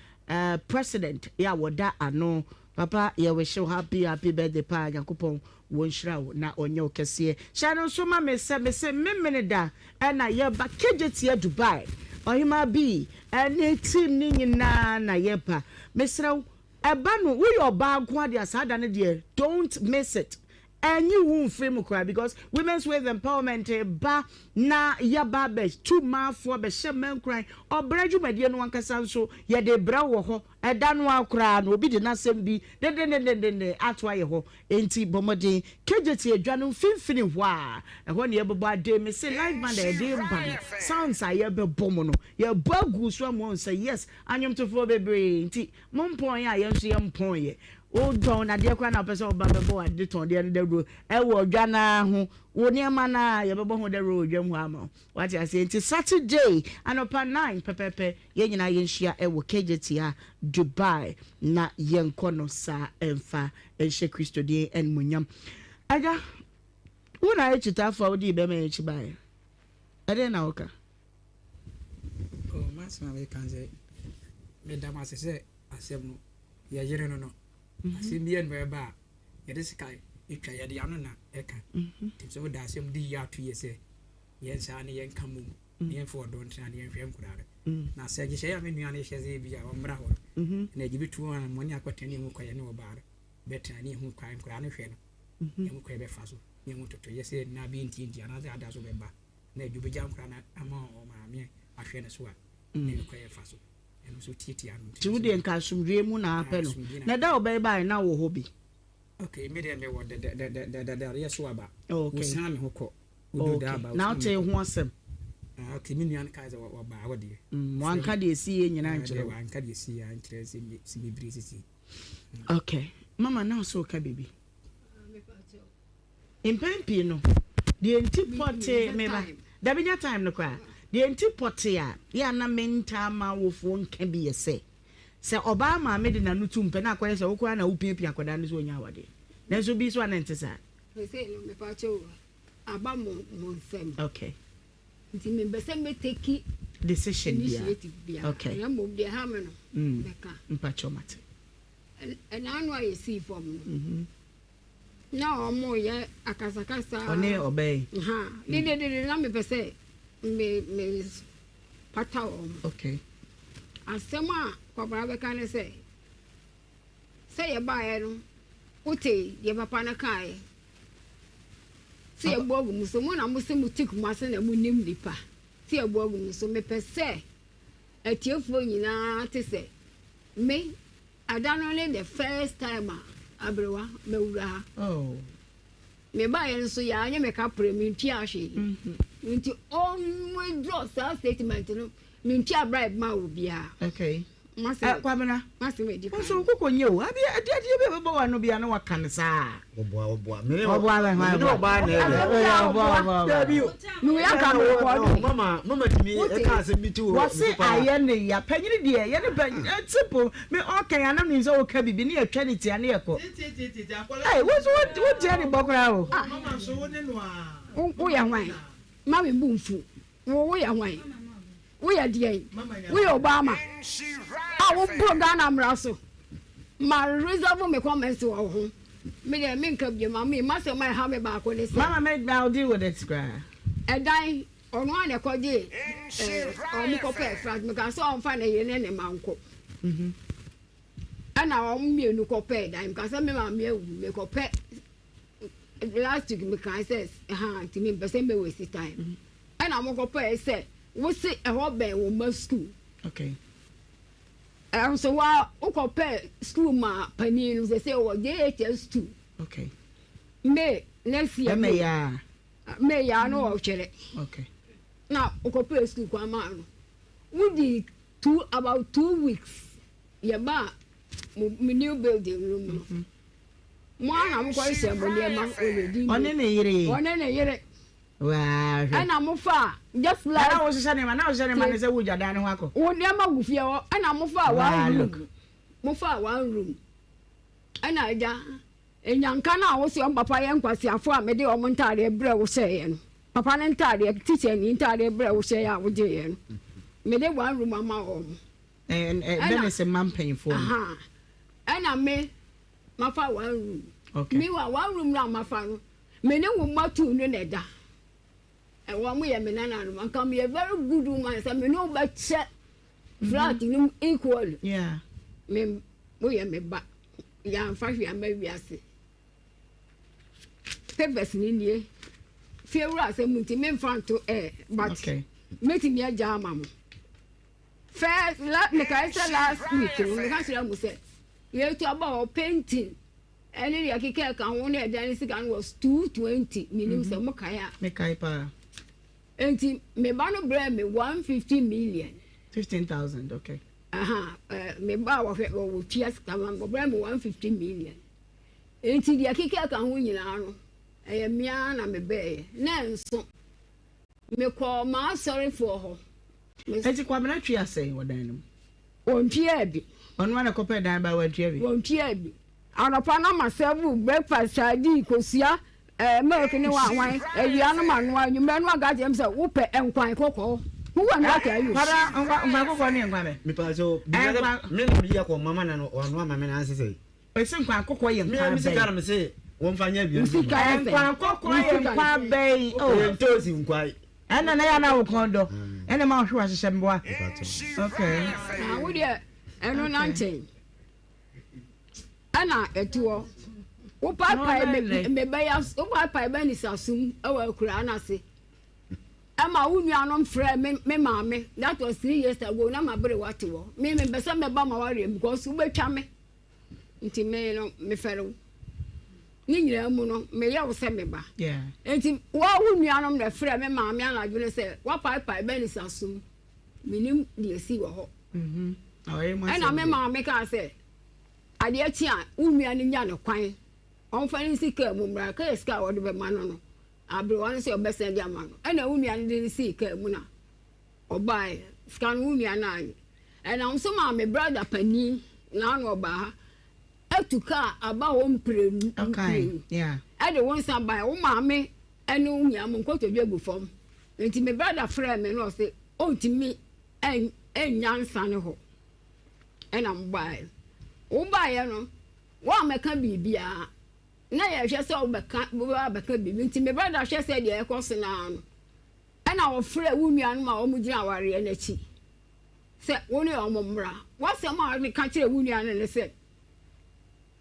president yɛ a wɔda ano papa yɛ wish wo happy happy birthday paa Nyankopɔn wɔ nhyira wo na ɔnyɛ wo kɛseɛ hyɛ no nso ma me sɛ me se memene da ɛna yɛba Kejetia Dubai Ɔhemaa Bee ɛne team no nyinaa na yɛba mesrɛ wo ɛba no woyɛ ɔbaa nko ara deɛ saa da no deɛ don't miss it Ɛnyi wo mfiri mu koraa because women's wave empowerment ba na yaba abɛ tu maafoɔ abɛhyɛ mmaa nkuran. Ɔbrɛ dwumadie no ankasa nso yɛde brɛ wo wɔ hɔ. Ɛda no ara koraa no obi de n'asɛm bi dendendendenden ato ayɛ hɔ. Enti bɔ mmɔden Kejeti adwa no mfimfini hɔ a ɛhɔ na yɛbɛbɔ ade. Mese live band a yɛde reba no sounds a yɛbɛbɔ mu no yɛbɔ agu so ama woahu sɛ yes anwomtofoɔ bebree nti Mompɔn yɛ a yɛn nso yɛmpɔn yɛ. Wotɔn adeɛ koraa na wopɛ sɛ woba bɛbɔ w'ade tɔn deɛ no dawuro wɔ dwa no ara ho. Wo nneɛma no ara yɛbɛbɔ ho dawuro wɔ dwam hɔ ama wo. Wate aseɛ? Nti Saturday anɔpa 9 pɛpɛɛpɛ yɛn nyinaa yɛnhyia wɔ Kejetia, Dubai na yɛnkɔ no saa mfa nhyɛ Kristo din animuonyam. Agya, wo na ayɛ kyitaafo a wodii bɛrima yi akyi baeɛ. Ɛdeɛn na woka? Oh, m'asɛm a meka ne sɛ, meda mo ase sɛ asɛm no, yɛyere no no. Mhm. Asɛm bi ɛna ɛba a, yɛde sika etwa, yɛde ano na ɛka. Mhm. Nti sɛ woda asɛm di yie ato yie sɛ, yɛn saa ne yɛn ka mmom, ne yɛn fa ɔdɔ ntena ne yɛn hwɛ nkoraa no. Mm. Na sɛ nhyehyɛeɛ a me nua no hyɛ sɛ ebi a ɔmmra hɔ no, mhm. na agye bi tu wɔn a mmɔne akɔtena ne ehu kwan ne ɔbaa no bɛtena ne ehu kwan nkoraa no hwɛ no, mm-hmm. ehu kwan bɛfa so, ne ehu toto yɛ sɛ nna bi ntiantia anaasɛ ada so bɛba. na adwo bɛgya nkwadaa no ama wɔn maame ahwɛ no so a, na ɛyɛ kwan ɛfa so. Ɛno nso tiatia no. Nti wo deɛ nka asomdwoeɛ mu na apɛ no. Na da a ɔbɛyɛ baeɛ na wɔ hɔ bi? Okay, me deɛ mewɔ dɛdɛdɛdɛdadeɛ so aba. Okay. Wosan me ho kɔ. Wodu da aba. Na wotee ho asɛm? Ah, okay, me nua no kaa sɛ wɔbaa hɔ deɛ. Wanka deɛ ɛsiiɛ nyinaa nkyerɛ wo? Wanka deɛ ɛsiiɛ ankyerɛ sɛ bebree sisi. Okay. Mama, na wo sɛ woka biribi? Mpɛn pii no, deɛ nti pɔtee, me ba, dabi nyɛ time no koraa, deɛ nti pɔtee a yɛ a na mentaa mma awofoɔ nka bi yɛ sɛ, sɛ ɔbaa maame de n'ano tum pɛ na akɔyɛ sɛ wo koraa na wopiapia akwadaa no sɛ ɔnya awadeɛ. Nanso bi nso a na ɛnte saa. Seesei no, mepa kyɛw o, aba mo mo nsam. Okay. Nti mempɛ sɛ mɛ take decision biara. Initiative biara. Okay. Na mmom deɛ ɛha me no, mɛka. Mpa kyɛw mate. Ɛna ano a yɛsii fam no. Na wɔreyɛ akasakasa. Ɔne ɔbaa yi. Ha dededede na mepɛ sɛ me me pata wɔn. Okay. Asɛm a kwabena bɛka ne sɛ sɛ yɛbaeɛ no wote deɛ papa no kaeɛ sɛ yɛbɔ agu mu so mo na mo se mo te Kumase na mo nim nipa sɛ yɛbɔ agu mu so mepɛ sɛ atiefoɔ nyinaa te sɛ me Ada no ne the first time a aberewa mawura ha. Oh. Me baeɛ nso yɛ anyɛ me kaprɛ mentua hwee. Mm-hmm. Nti ɔn withdraw saa statement no mentua bribe ma obiara. Okay. Eh, Kwabena, wo nso wo koko nyɛ o. Abi adi adeɛ bi a ɛbɛbɔ w'ano bia na waka no saa. Ɔboa ɔboa. Mene ɔboa bɛ hwan mene ɔbaa na ɛdɛ. Ɔboa ɔboa ɔboa. Dabi o. Mewei aka me rekɔdo. Mama mama tumi ɛka asɛm bi to wɔ. Wɔse ayɛ ne ya. Panyini deɛ yɛ ne pɛ simple. Me ɔka ya na menim sɛ ɔka bibi ne yɛtwa ne tia ne yɛkɔ. Ɛy wo nso wo ntia ne bɔ koraa o. Mama nso wo ne no a. Woyɛ hwan? Ma me bo mfu. Wo woyɛ hwan? Woyɛ deɛn? Woyɛ Obama a woboro Ghana mmara so? Ma reserve me comments wɔ wo ho. Me deɛ menka bio. Mame m'asɛm a ɛha me baako ne sɛ. Mama me I'll deal with it koraa. Ɛdan ɔno ara na ɛkɔgye ɛɛ wɔn kɔpɛɛ flat. Mekaa sɛ ɔmfa ne yere ne ne mma nkɔ. Ɛna wɔn mmienu kɔpɛɛ dan. Mekaa sɛ me maame awu mekɔpɛ last week mekaa sɛ ha nti mempɛ sɛ mɛ waste time. Ɛna mo kɔ pɛɛ sɛ wo se ɛhɔ bɛn wo mma school. Okay. Ɛnso wa wokɔ pɛɛ school ma panin no sɛ sɛ wɔ JHS 2. Okay. May next year. May ya. May ya no ɔtwɛrɛ. Okay. Na wokɔ pɛɛ school kwan maa no. Wodi two about 2 weeks yɛ ba mo new building room no. Mo ara na mokɔ hyehyɛ mo nneɛma wɔ di. Ɔne ne yere. Ɔne ne yere. Waa hwɛ. Ɛna mo fa just like. Ɛna wo hyehyɛ nneɛma na wo hyehyɛ nneɛma ne sɛ wo gya dan ne ho akɔ. Wo nneɛma gu fie hɔ ɛna mo fa one room. Mo fa one room. Ɛna agya enyanka no a wo sɛ ɔmo papa yɛ nkwasiafo a mede ɔmo ntaadeɛ brɛ wo hyɛeɛ no. Papa ne ntaadeɛ teacher ni ntaadeɛ brɛ wo hyɛeɛ a wogyeeɛ no. Mede one room ama wɔn. Ɛɛ ɛɛ bɛne sɛ mma mpanyinfoɔ no. Ɛna me mafa one room. Okay. Meanwhile one room no a mafa no. Me ne wo mma tuu no na ɛda. Wɔn yɛ me nananom. Anka meyɛ very good woman sɛ me ne wo bɛkyɛ flat no mu equally. Yeah. Me woyɛ me ba. Yɛamfa hwee amma wiase. Papers ni nie. Fie wura asɛm nti memfa nto air but okay. mɛtumi agya ama mo. First la mekae sɛ last week no meka kyerɛ mo sɛ yɛtu aba hɔ painting Ɛne deɛ ɛkeka ɛka ho ne ɛdan no sika no was 220 menim sɛ mo kae a. Me kae paa. Enti me ba no brɛɛ me 150 million. 15,000 okay. Aha eh, me ba a wɔhwɛ wɔtua sika ma me wɔbrɛɛ me 150 million. Enti deɛ ɛkeka ɛka ho nyinaa no ɛyɛ me ara na me bɛɛyɛ na ɛnso mekɔɔ m'asɔrefoɔ hɔ. Enti Kwabena twi asɛn wɔ dan no mu? Wɔntuaa bi. Ɔno ara na ɛkɔpɛɛ dan bae, wantua bi. Wɔntuaa bi. Anɔpa na ma serve breakfast, sardine, kosua, eh, milk ne wanwan. Awia no ma noa, anwummerɛ no aka kyerɛ me sɛ wopɛ nkwan kɔkɔɔ. Who am that are you? Kwabena, nkwan kɔkɔɔ ne nkwan bɛn? Mepa so, Nkwan. me na meyi akɔ mama na no ɔnoa ma me na ansesɛ. Ese nkwan kɔkɔɔ yɛ Me nkwan me sika bɛn? na me se wɔn fa nyɛ aduane. Wo sika yɛ sɛn? Nkwan kɔkɔɔ yɛ nkwan bɛn? Oh. Ɛyɛ ntoosi nkwan. Ɛna na yɛ na wo kɔn dɔ. Ɛna ma ɔhwe wahyehyɛ mboa. Okay. Na wo deɛ ɛno na nkyɛn. Ɛna ɛtoɔ. Wo paapae me bɛya wo paapae bɛ nisasum ɛwɔ akuraa no ase. Ɛma wo nuanom frɛ me me maame that was 3 years ago na ma bere wate hɔ. Me me mpɛ sɛ mɛba ma wareɛ because wobɛtwa me. Nti me no mefɛre wo. Ne nyinaa mu no meyɛ wo sɛ me ba. Nti wo wo nuanom na ɛfrɛ me maame anadwo no sɛ woapaepae Bernice asom. Menim deɛ ɛsi wɔ hɔ. Ɛna me maame kaa sɛ adeɛ kye a wo nua no nya no kwan ɔmfa no nsi kaa mu mmra. Kaa sika a wɔde bɛma no no aberewa no sɛ ɔbɛsan de ama no. Ɛna wo nua no de no sii kaa mu na ɔbaeɛ. Sika no wo nua no annye. Ɛnam so maa me brada panin naano ɔbaa ha atu kaa aba hɔ mprenu mprenu ɛde wo nsa bae wo maame ɛne wo nyinaa mo nkotodwe gu fam nti me brada frɛɛ me na ɔse ɔntumi ɛnnya nsa ne hɔ ɛna mo baeɛ wo baeɛ no woammɛka biribiara na yɛhwɛ sɛ wobɛka wobɛba abɛka biribi nti me brada hwɛ sɛ deɛ ɛkɔ so naa no ɛna wɔfrɛ wo nuanom a wɔgyina awareɛ no akyi sɛ wo ne wɔn mmra. W'asɛm a wode ka kyerɛ wo nua no ne sɛ,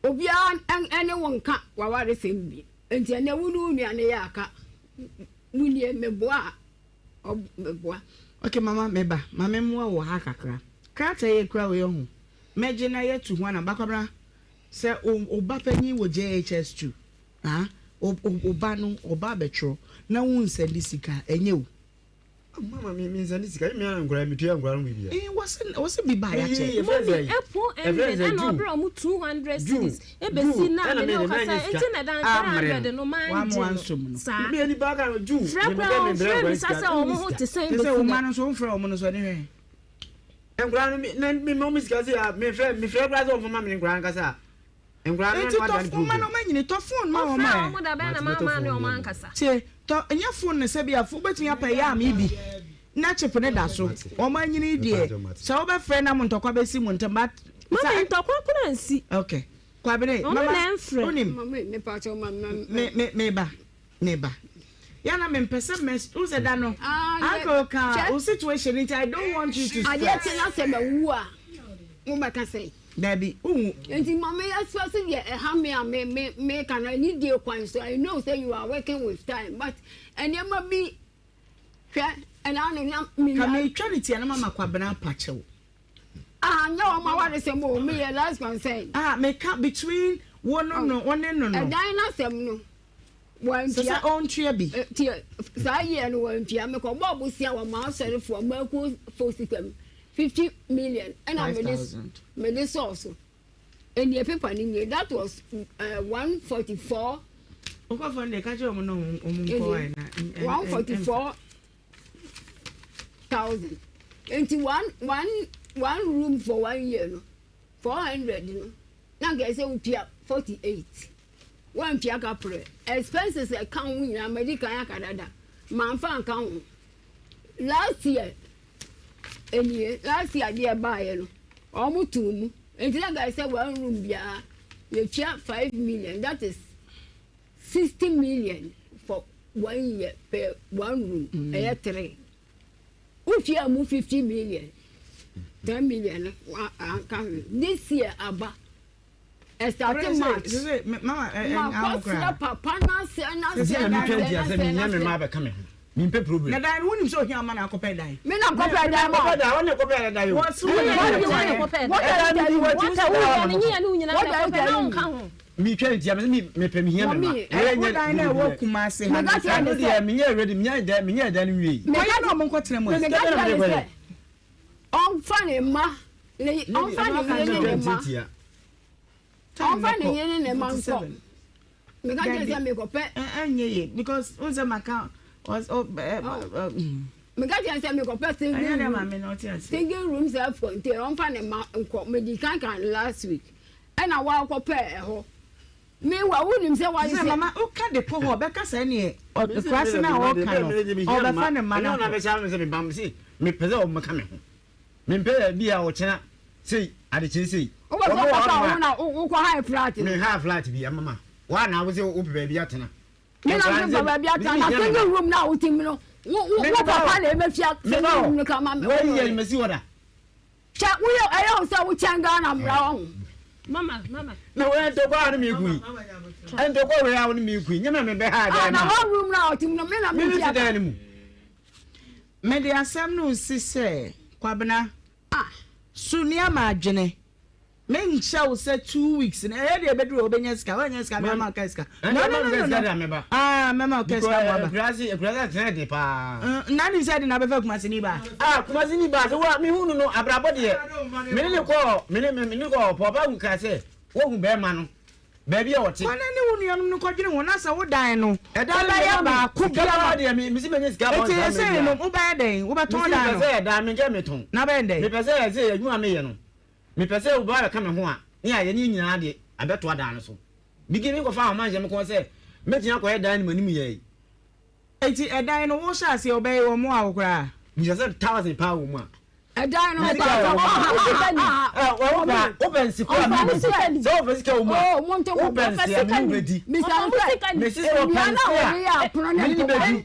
Obiara ne wo nka w'awaresɛm bi. Enti ɛnnɛ wo ne wo nua no yɛ aka. Wonie, meboa a, meboa. Ok mama meba, ma me mmoa wo wɔ ha kakra. Krataa yi ekura wei ɔho, mɛgye na yɛatu ho anam. Bakwabena, sɛ wo ba panyin wɔ JHS 2 ah, wo ba no ɔba abɛtwerɛ na wo nsɛnde sika a, ɛnyɛ o. Mama mi mi nsɛn sika mi ara nkura mi tuya nkura no bi bia. Ee wɔsi wɔsi bi ba ya kyɛ. Mami epo ɛndɛ ɛna ɔbrɛ ɔmo 200 cedis ebesi na mi ne ɔkasa nti na dan 300 no maa ngye no saa. Mi ni ba ka ju. Frɛ kura wɔn frɛ bisa sɛ ɔmo ho te sɛn besi dɛ. Sɛ ɔmo no so ɔmfrɛ ɔmo no so ɛne hwɛ. Nkura no mi na mi ma ɔmo sika se a mi frɛ mi frɛ kura sɛ ɔmo ma mi nkura nkasa. Nkura no Eti tɔ phone ma na ɔmo anyini tɔ phone ma wɔn Ɔfrɛ ɛ. ɔmo da bɛn na maa maa ne ɔmo ankasa. Tie tɔ nyɛ phone no sɛ bi a wobɛtumi apɛ yɛ a me bi na chip no da so wɔn anyini deɛ sɛ wobɛfrɛ na mo ntɔkwa bɛsi mo ntam but. Mami ntɔkwa koraa nsi. Okay Kwabene Ɔno mama na ɛnfrɛ. wonim Mami mepa kyɛw ma ma. me me meba meba yɛ na mempɛ sɛ mɛ wo sɛ da no Ah, uncle ka hwɛ. wo situation nti I don't want you to Adeɛ stress. kye na sɛ mawu a mobɛka sɛn? Dabi, wonwu. Nti ma me express deɛ ɛha me a me me meka no ani die kwan so I know sɛ you are working with time but nneɛma bi hwɛ ɛna ano na me Ka metwa ne tia na mama Kwabena apa kyɛw. Ah nyɛ wɔn awaresɛm o me yɛ last concern. Ah meka between wo no no wo ne no no. Ɛdan n'asɛm no Sɛ wantua. sɛ ɔntua bi. Tie saa year no wantua mekɔ bɔɔ bosia wɔ m'asɔrefoɔ m'akuo fo sika mu 50 million ɛna mede mede sɔɔ so ɛnie paper no nie that was uh, 144 wokɔfoɔ no deɛ ka kyerɛ ɔmo na ɔmo nkɔ ɛ na 144 thousand nti one one one room for one year no 400 no na nka ɛsɛ wotua 48 Woantua ka prɛ. Expenses a ɛka ho nyinaa madi kan aka dada. Mamfa anka ho. Last year nie, last year adeɛ ɛbaeɛ no, wɔn too mu. Nti na nka sɛ one room biara yɛtua 5 million, that is 60 million for one year per one room. Ɛyɛ three. Wotua mu 50 million, 10 million no anka ho. This year aba. Ɛstate March. Makɔsrɛ papa no asɛ no asɛ no asɛ no asɛ no asɛ. Mempɛ problem. Na dan no wonim sɛ ohia ama na akɔpɛ dan. Me na kɔpɛ dan ma. Kɔpɛ dan wɔn na kɔpɛ dan o. Wɔn so wɔn na kɔpɛ dan. Mi twɛ ntia mi mi pɛ mi hia mi ma. Wo dan na ɛwɔ Kumasi ha. Ɛno deɛ mi nyɛ ready mi nyɛ dan mi nyɛ dan wie. Kɔyɛ na ɔmo nkɔ tena mu. Meka kyerɛ ne sɛ ɔmfa ne mma ne ɔmfa ne yere ne ne mma. Ɔmfa ne yere ne ne mma nkɔ. Meka kyerɛ sɛ mekɔpɛ. Ɛnyɛ yie because n sɛ maka Meka kyerɛ sɛ mekɔpɛ single room single room self contained ɔmfa ne mma nkɔ. Medi kan kan last week ɛna wakɔpɛ ɛhɔ. Meanwhile wonim sɛ wayɛ sɛ. Mama woka de kɔ hɔ ɔbɛka sɛ ɛneɛ ɔkurase no a ɔka no ɔbɛfa ne mma no akɔ. Mepɛ sɛ ɔmmɛka me ho. Mempɛ baabi a ɔkyena sei adekyee sei. Wopɛ sɛ ɔkɔfa wo ho na wokɔ hae flat no. Me hae flat bi amama. Wa na wo sɛ wopɛ baabi atena. Me na mepɛ baabi atena na single room na wote mu no. Wo wo papa na ɛbɛfia single room no kama me. Wɔyi yɛ mesi hɔ da. Kyɛ woyɛ ɛyɛ wo sɛ wokyɛn Ghana mmara wɔ ho. Mama mama. Na wɔyɛ ntɔkwa a ne mi ku yi. Ntɔkwa wei a ne mi ku yi. Nyɛ mɛ mebɛ ha dan mu. Na one room na ɔte mu no me na me tia. Me dan no mu. Mede asɛm no resi sɛ, Kwabena, so nneɛma adwene. Menhyɛ wo sɛ 2 weeks no, ɛyɛ deɛ ɛbɛduru hɔ wobɛnya sika, woannya sika mɛma wo ka sika. No, no, no, no, no. Ah, mɛma wo ka sika mo aba. Akurase, akurase atena de paa. Nna nim sɛ de na abɛfa Kumasi ni ba. Ah, Kumasi ni ba, sɛ wa, mehu no no, abrabɔ deɛ, mene ne kɔɔ, mene, mene kɔɔ, pɔpa hu ka sɛ, wohu bɛrima no. Baabi a ɔte. Kɔ na ne wo nuanom no nkɔdwene ho, na sɛ wo dan no, wobɛyɛ baako biara. Enti seesei no, wobɛyɛ dɛn? Wobɛtɔn dan no? Mepɛ sɛ dan menkɛ metɔn. Na wobɛyɛ dɛn? Mepɛ sɛ sɛ adwuma a meyɛ no, mepɛ sɛ obi abɛka me ho a, ne ayɛ ne nyinaa de abɛtoa dan no so. Migye menkɔfa ahoma nhyɛ me kɔn sɛ mɛtumi akɔyɛ dan no mu anim yɛ yi. Enti ɛdan no, wohyɛ aseɛ wobɛyɛ wɔn mmoa wo koraa? Bisa sɛ thousand paa wɔ mu a. Ɛdan no ɔba wopɛ nsiko a sɛ wopɛ sika wɔ mu a wopɛ nsi a mene bɛdi mesi sɛ wopɛ nsi a mene ne bɛdi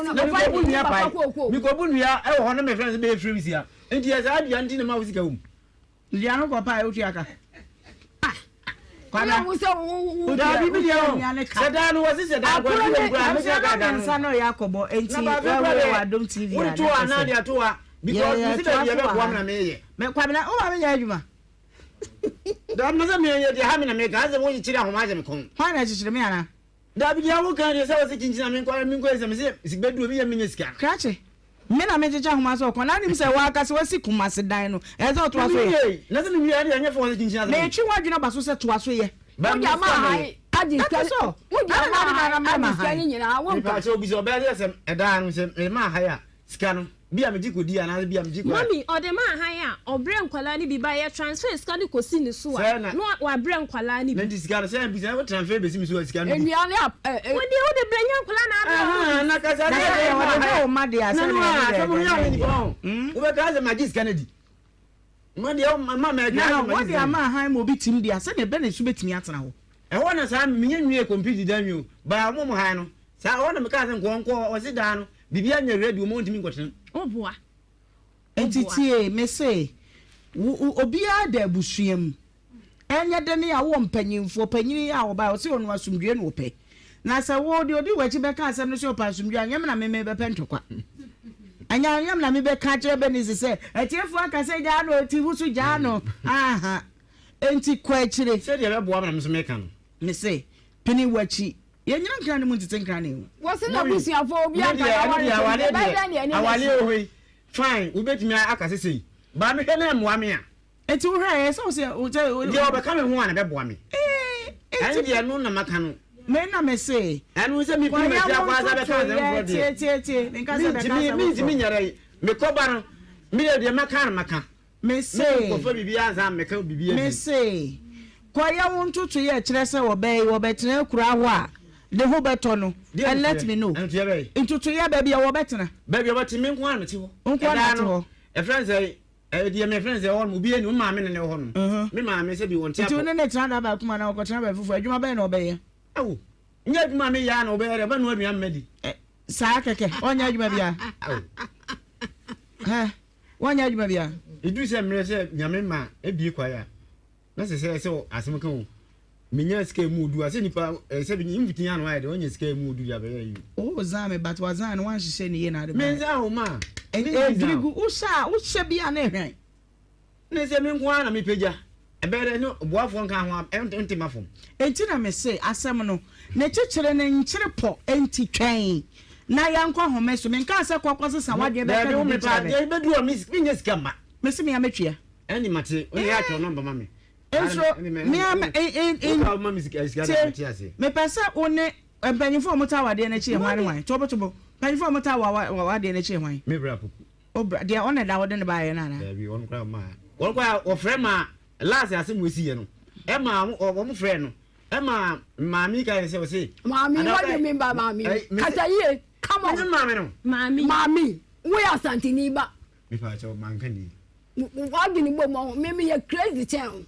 na mekɔbu nnua pae mekɔbu nnua ɛwɔ hɔ na mefrɛ no sɛ bɛyɛ firim si a nti yɛ saa dua nti na ma wo sika wɔ mu Dua no kɔ paa wotua ka. Kwada. Dabi bi deɛ o. Sɛ dan no wɔsi sɛ dan kɔ ɛbi wɔ kura mi sɛ ka dan no. Nsa no yɛ akɔbɔ nti ɛwɔ wɔ Adom TV. Wode to anaa de ato wa because mi si baabi ɛbɛ boa mi na mi yɛ. Mɛ Kwabena o ma mi nyɛ adwuma. Dabi na sɛ mi yɛ deɛ ha mi na mi ka sɛ wo kyekyere ahoma ahyɛ mi kɔn. Hwan na ɛkyekyere mi ana? Dabi deɛ wo kan deɛ sɛ wɔsi kyinkyin a menkɔ menkɔ sɛ mese bɛduru obi yɛ menyɛ sika. Krakye, me na mekyekyɛ ahoma sɛ ɔkɔ na anim sɛ waka sɛ wasi Kumasi dan no ɛsɛ sɛ ɔtoa so yɛ. Na sɛ mewie adeɛ ɛnyɛ fɛ wɔsɛ kyinkyin asɛ. Metwe w'adwene aba so sɛ toa so yɛ. Wode ama ahan agye sika no wode ama ahan agye sika no nyinaa wonka. Mepa kyɛw bisa ɔbɛyɛ deɛ sɛ ɛdaa no sɛ mema ahan a sika no. Bi a megye kɔdi anaasɛ bi a megye kɔ. Mummy, ɔde ma ahan a, ɔbrɛ nkwadaa no bi, but yɛ transfer sika no kɔsi ne so a, na wabrɛ nkwadaa no bi. Na nti sika no, sɛ bisa wo transfer bɛsi me so a, sika no bi. Nnuane a ɛ ɛ. Wo deɛ wode brɛ nyɛ nkwadaa na abrɛ wɔn bi. Na kasa Na sɛ deɛ wɔde brɛ wo mma deɛ a, sɛ deɛ ɛno deɛ ɛdeɛ ɛdeɛ ɛdeɛ. Wobɛka sɛ magye sika no adi. Ma deɛ ma ma Na wɔde ama ahan ma obi tim deɛ a, sɛdeɛ ɛbɛ ne so bɛtumi atena hɔ. Ɛhɔ na saa menyɛ nwie kɔmpiti dan nwie o, baa wɔn han no, saa ɛhɔ na mekaa sɛ nkɔ nkɔ ɔse daa no. Biribiara nyɛ ready wɔn ntumi nkɔtena mu. Woboa. Nti tie, mese, wo, wo, obiara da abusua mu. Ɛnyɛ dene a wowɔ mpanyimfoɔ, panyini a ɔbae, ɔse ɔno asomdwoeɛ na ɔpɛ. Na sɛ wo, deɛ ɔdi w'akyi bɛka asɛm no sɛ ɔpɛ asomdwoeɛ a, nyɛ me na me mebɛpɛ ntɔkwa. Ɛnyɛ, ɛnyɛ me na mebɛka akyerɛ Bernice sɛ, atiefoɔ aka sɛ gyaa no, ɔti wo so gyaa no. Aha. Enti kɔ akyire. Sɛdeɛ ɛbɛboa me na me nso meka no. Mese, pene w'akyi. Yɛnnyina nkra no mu ntete nkra no mu. Wɔse n'abusuafoɔ obi anka n'aware sɛ nti ɛbɛyɛ dɛn na ɛne no Aware wɔ hɔ yi fine wobɛtumi aka sɛ sei but mehwɛ na ɛmmoa me a. Nti wohwɛ a ɛyɛ sɛ wo sɛ sɛ. Deɛ ɔbɛka me ho a na ɛbɛboa me. Ɛne deɛ ɛno na maka no. Me na me se. Ɛno sɛ me pini m'akyi akɔ asa bɛka asɛm foforɔ deɛ. Tie tie tie menka sɛ bɛka asɛm foforɔ. Mentumi nyɛ dɛ mekɔba no me deɛ maka na maka. Mese, mese, kɔyɛ wo ntotoeɛ a ɛkyerɛ sɛ wɔbɛyi, wɔbɛtena akuraa hɔ a ne ho bɛtɔ no, and let me know. Ntotoeɛ baabi a wɔbɛtena. Baabi a wɔbɛtena, me nko ara na mete hɔ. Nko ara na te hɔ. Ɛfrɛ sɛ, ɛdeɛ mefrɛ sɛ ɛhɔ nom, obi ani, wo maame ne ne wɔ hɔ nom. Me maame sɛ bi wɔn te apɔ. Nti wo ne ne tena da baako mu anaa wɔkɔtena baabi foforɔ, adwuma bɛn na ɔbɛyɛ? Awo, nyɛ adwuma a meyɛ a na ɔbɛyɛ dɛ, ɔbɛnoa aduane madi. Saa kɛkɛ, ɔnyɛ adwuma biara. Hɛ. Wanyɛ adwuma biara. Eduru sɛ mmerɛ sɛ Nyame ma ebie kwae a, na sɛ sɛ sɛ asɛm ka o, menya sika emu odu a, sɛ nipa sɛ bi mfuti ano ayɛ de, wanya sika emu odu de abɛyɛ yi. Oh zan me but wazan no wanhyehyɛ ne yie na ade baeɛ. Menzan o ma. Edwiri gu, wohyɛ a wohyɛ bi a na ehwan. Ne sɛ me nko ara na mepagya. Ɛbɛyɛ dɛ ne boafoɔ nka ho a, ɛnte mma fam. Enti na mese, asɛm no, ne kyekyere no nkyere pɔ, enti twɛn na yɛnkɔ home so. Menkaa sɛ kɔ kɔsesa w'adwene bɛka Daabi, wo biribi mepa kyerɛ me. deɛ bɛduru hɔ mennya sika mma. Mese me ara mɛtua. Ɛnde mate, wo na yɛatwerɛ nɔmba ma me. Nsuro, me ara mɛ, Woka woma me sika sika deɛ mete aseɛ. Mepɛ sɛ wo ne mpanyimfoɔ a wɔtaa w'adeɛ no akyi yɛ hwan ne hwan? Tobotobo, mpanyimfoɔ a wɔtaa w'adeɛ no akyi yɛ hwan? Me bra Poku. O bra, deɛ ɔna da wɔde ne baayɛ no anaa? Daabi, wɔn koraa ɔmaa. Wɔn koraa wɔfrɛ maa last asɛm wɔsi yɛ no, ɛmaa wɔn frɛ no, ɛmaa maame ka yɛ sɛ ɔse. Maame, what do you mean by maame? Kasa yie, come on. Mene maame no. Maame. Maame, wo yɛ Asanteni ba. Mepa kyɛw, manka ni. W'adwene bɔ mu ɔho, me meyɛ crazy kyɛn wo.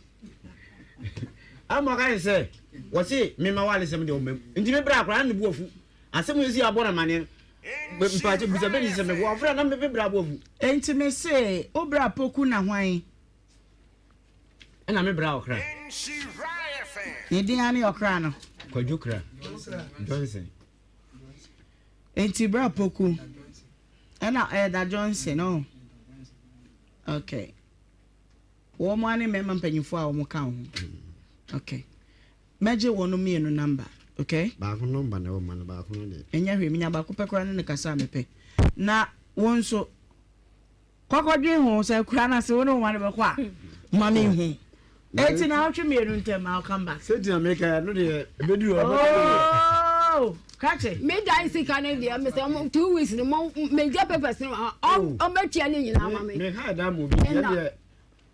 Ama ɔka yɛ sɛ, wɔse mema wale sɛm deɛ ɔmam. Nti me bra koraa ne bu afu. Asɛm yi si abɔ no amaneɛ no, mpakyɛ bisa bɛni sɛ meboa ɔfrɛ na me bra bo afu. Enti me se wo bra poku na hwan? Ɛna me bra ɔkra. Ne din ara ne ɔkra no. Kwadwo Kra Johnson. Enti bra poku ɛna Elder Johnson oh okay. Wɔn ara ne mmarima mpanyinfoɔ a wɔn ka wo ho okay. Mɛgye wɔn mmienu number, okay? Baako number na ɛwɔ ma no, baako no deɛ. Ɛnyɛ hwee, menya baako pɛ koraa ne no kasa a mepɛ. Na wo nso, kɔkɔdwen ho sɛ akura no ase wo ne wo ma no bɛkɔ a, ma menhu. Enti naawɔtwe mmienu ntam, I'll come back. Sɛ nti na meka ɛno deɛ ɛbɛduru hɔ. Oh, krakye. Me dan sika no deɛ mesɛ ɔmo 2 weeks no mo megye papers no ɔmbɛtua ne nyinaa ma me. Me ha da mo bi deɛ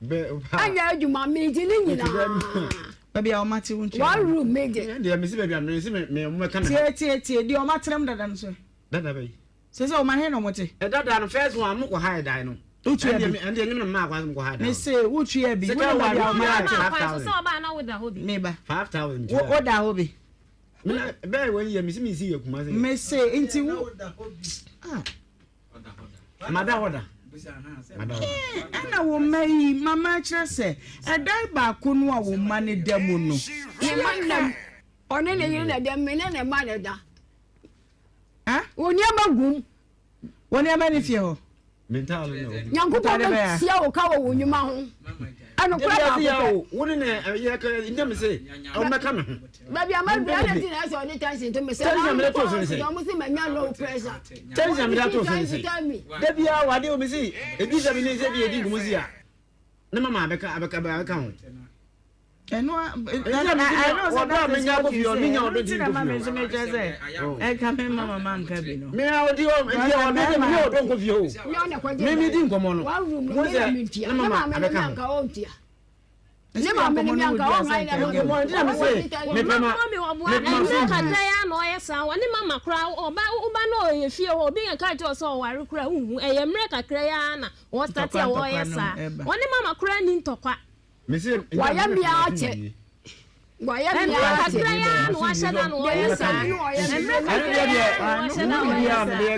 Anyɛ adwuma megye ne nyinaa. Baabi a wɔn ate wo ntua. One room megye. Deɛ mesi baabi a mesi me me wɔn ka me. Tie tie tie deɛ wɔn atena mu dada no so. Dada bɛyi. Sɛ sɛ wɔn ahe na wɔn te. Dada no first one mo kɔ ha dan no. Wotua bi. Ɛndeɛ ɛnyɛ na mmaa kwan so mo kɔ ha dan. Me se wotua bi. Sika wa bi tua 5,000. Me ba. 5,000. Wo da hɔ bi. Bɛɛ wɔn yɛ mesi mi si yɛ kuma se. Me se nti wo. Ah. Mada hɔ da. Ɛna wo mma yi, mama kyerɛ sɛ ɛdan baako no a wo mma no da mu no. Ne mma nna mu. Ɔne ne yere na ɛda mu, me ne ne mma na ɛda. Wo nneɛma gu mu. Wo nneɛma ne fie hɔ. Nyankopɔn bɛtua wo ka wɔ wo nnwuma ho. Ka no kora baako pɛ. Wo ne na yɛ ka nyɛ me se ɔmmɛka me ho. Baabi a maduru adɛn nti na ɛsɛ ɔde tension to me sɛ Tension a mede to so ne sɛ. Ɔmo se manya low pressure. Tension a mede ato so ne sɛ. Da biara wɔ adeɛ wɔ me se ebi sɛ me ne sɛ bi edi nkɔmɔ si a ne mama abɛka abɛka abɛka ho. Ɛno a ɛno sɛ ɔdɔ a menya kɔ fie ɔmenya ɔdɔ nti na ma me nso mekyerɛ sɛ ɛka me ma mama nka bi no. Me a ɔdi ɔ nti ɔdɔ sɛ menya ɔdɔ nkɔ fie o. Me me di nkɔmɔ no. Mo sɛ ne mama abɛka ho. Ne maame ne mianka ɔnhan na nkɔmɔ nti na me se mepɛ ma mepɛ ma so kakra ya na ɔyɛ saa ɔne mama koraa ɔba ɔba na ɔyɛ fie hɔ obi nka kyerɛ sɛ ɔware koraa wohu ɛyɛ mmerɛ kakra ya na ɔstate a ɔyɛ saa ɔne mama koraa ni ntɔkwa. Wayɛ me ara kyɛ. Wayɛ me ara kyɛ. Mmerɛ kakra yi ara na wahyɛ da na ɔyɛ saa. Mmerɛ kakra yi ara na wahyɛ da na ɔyɛ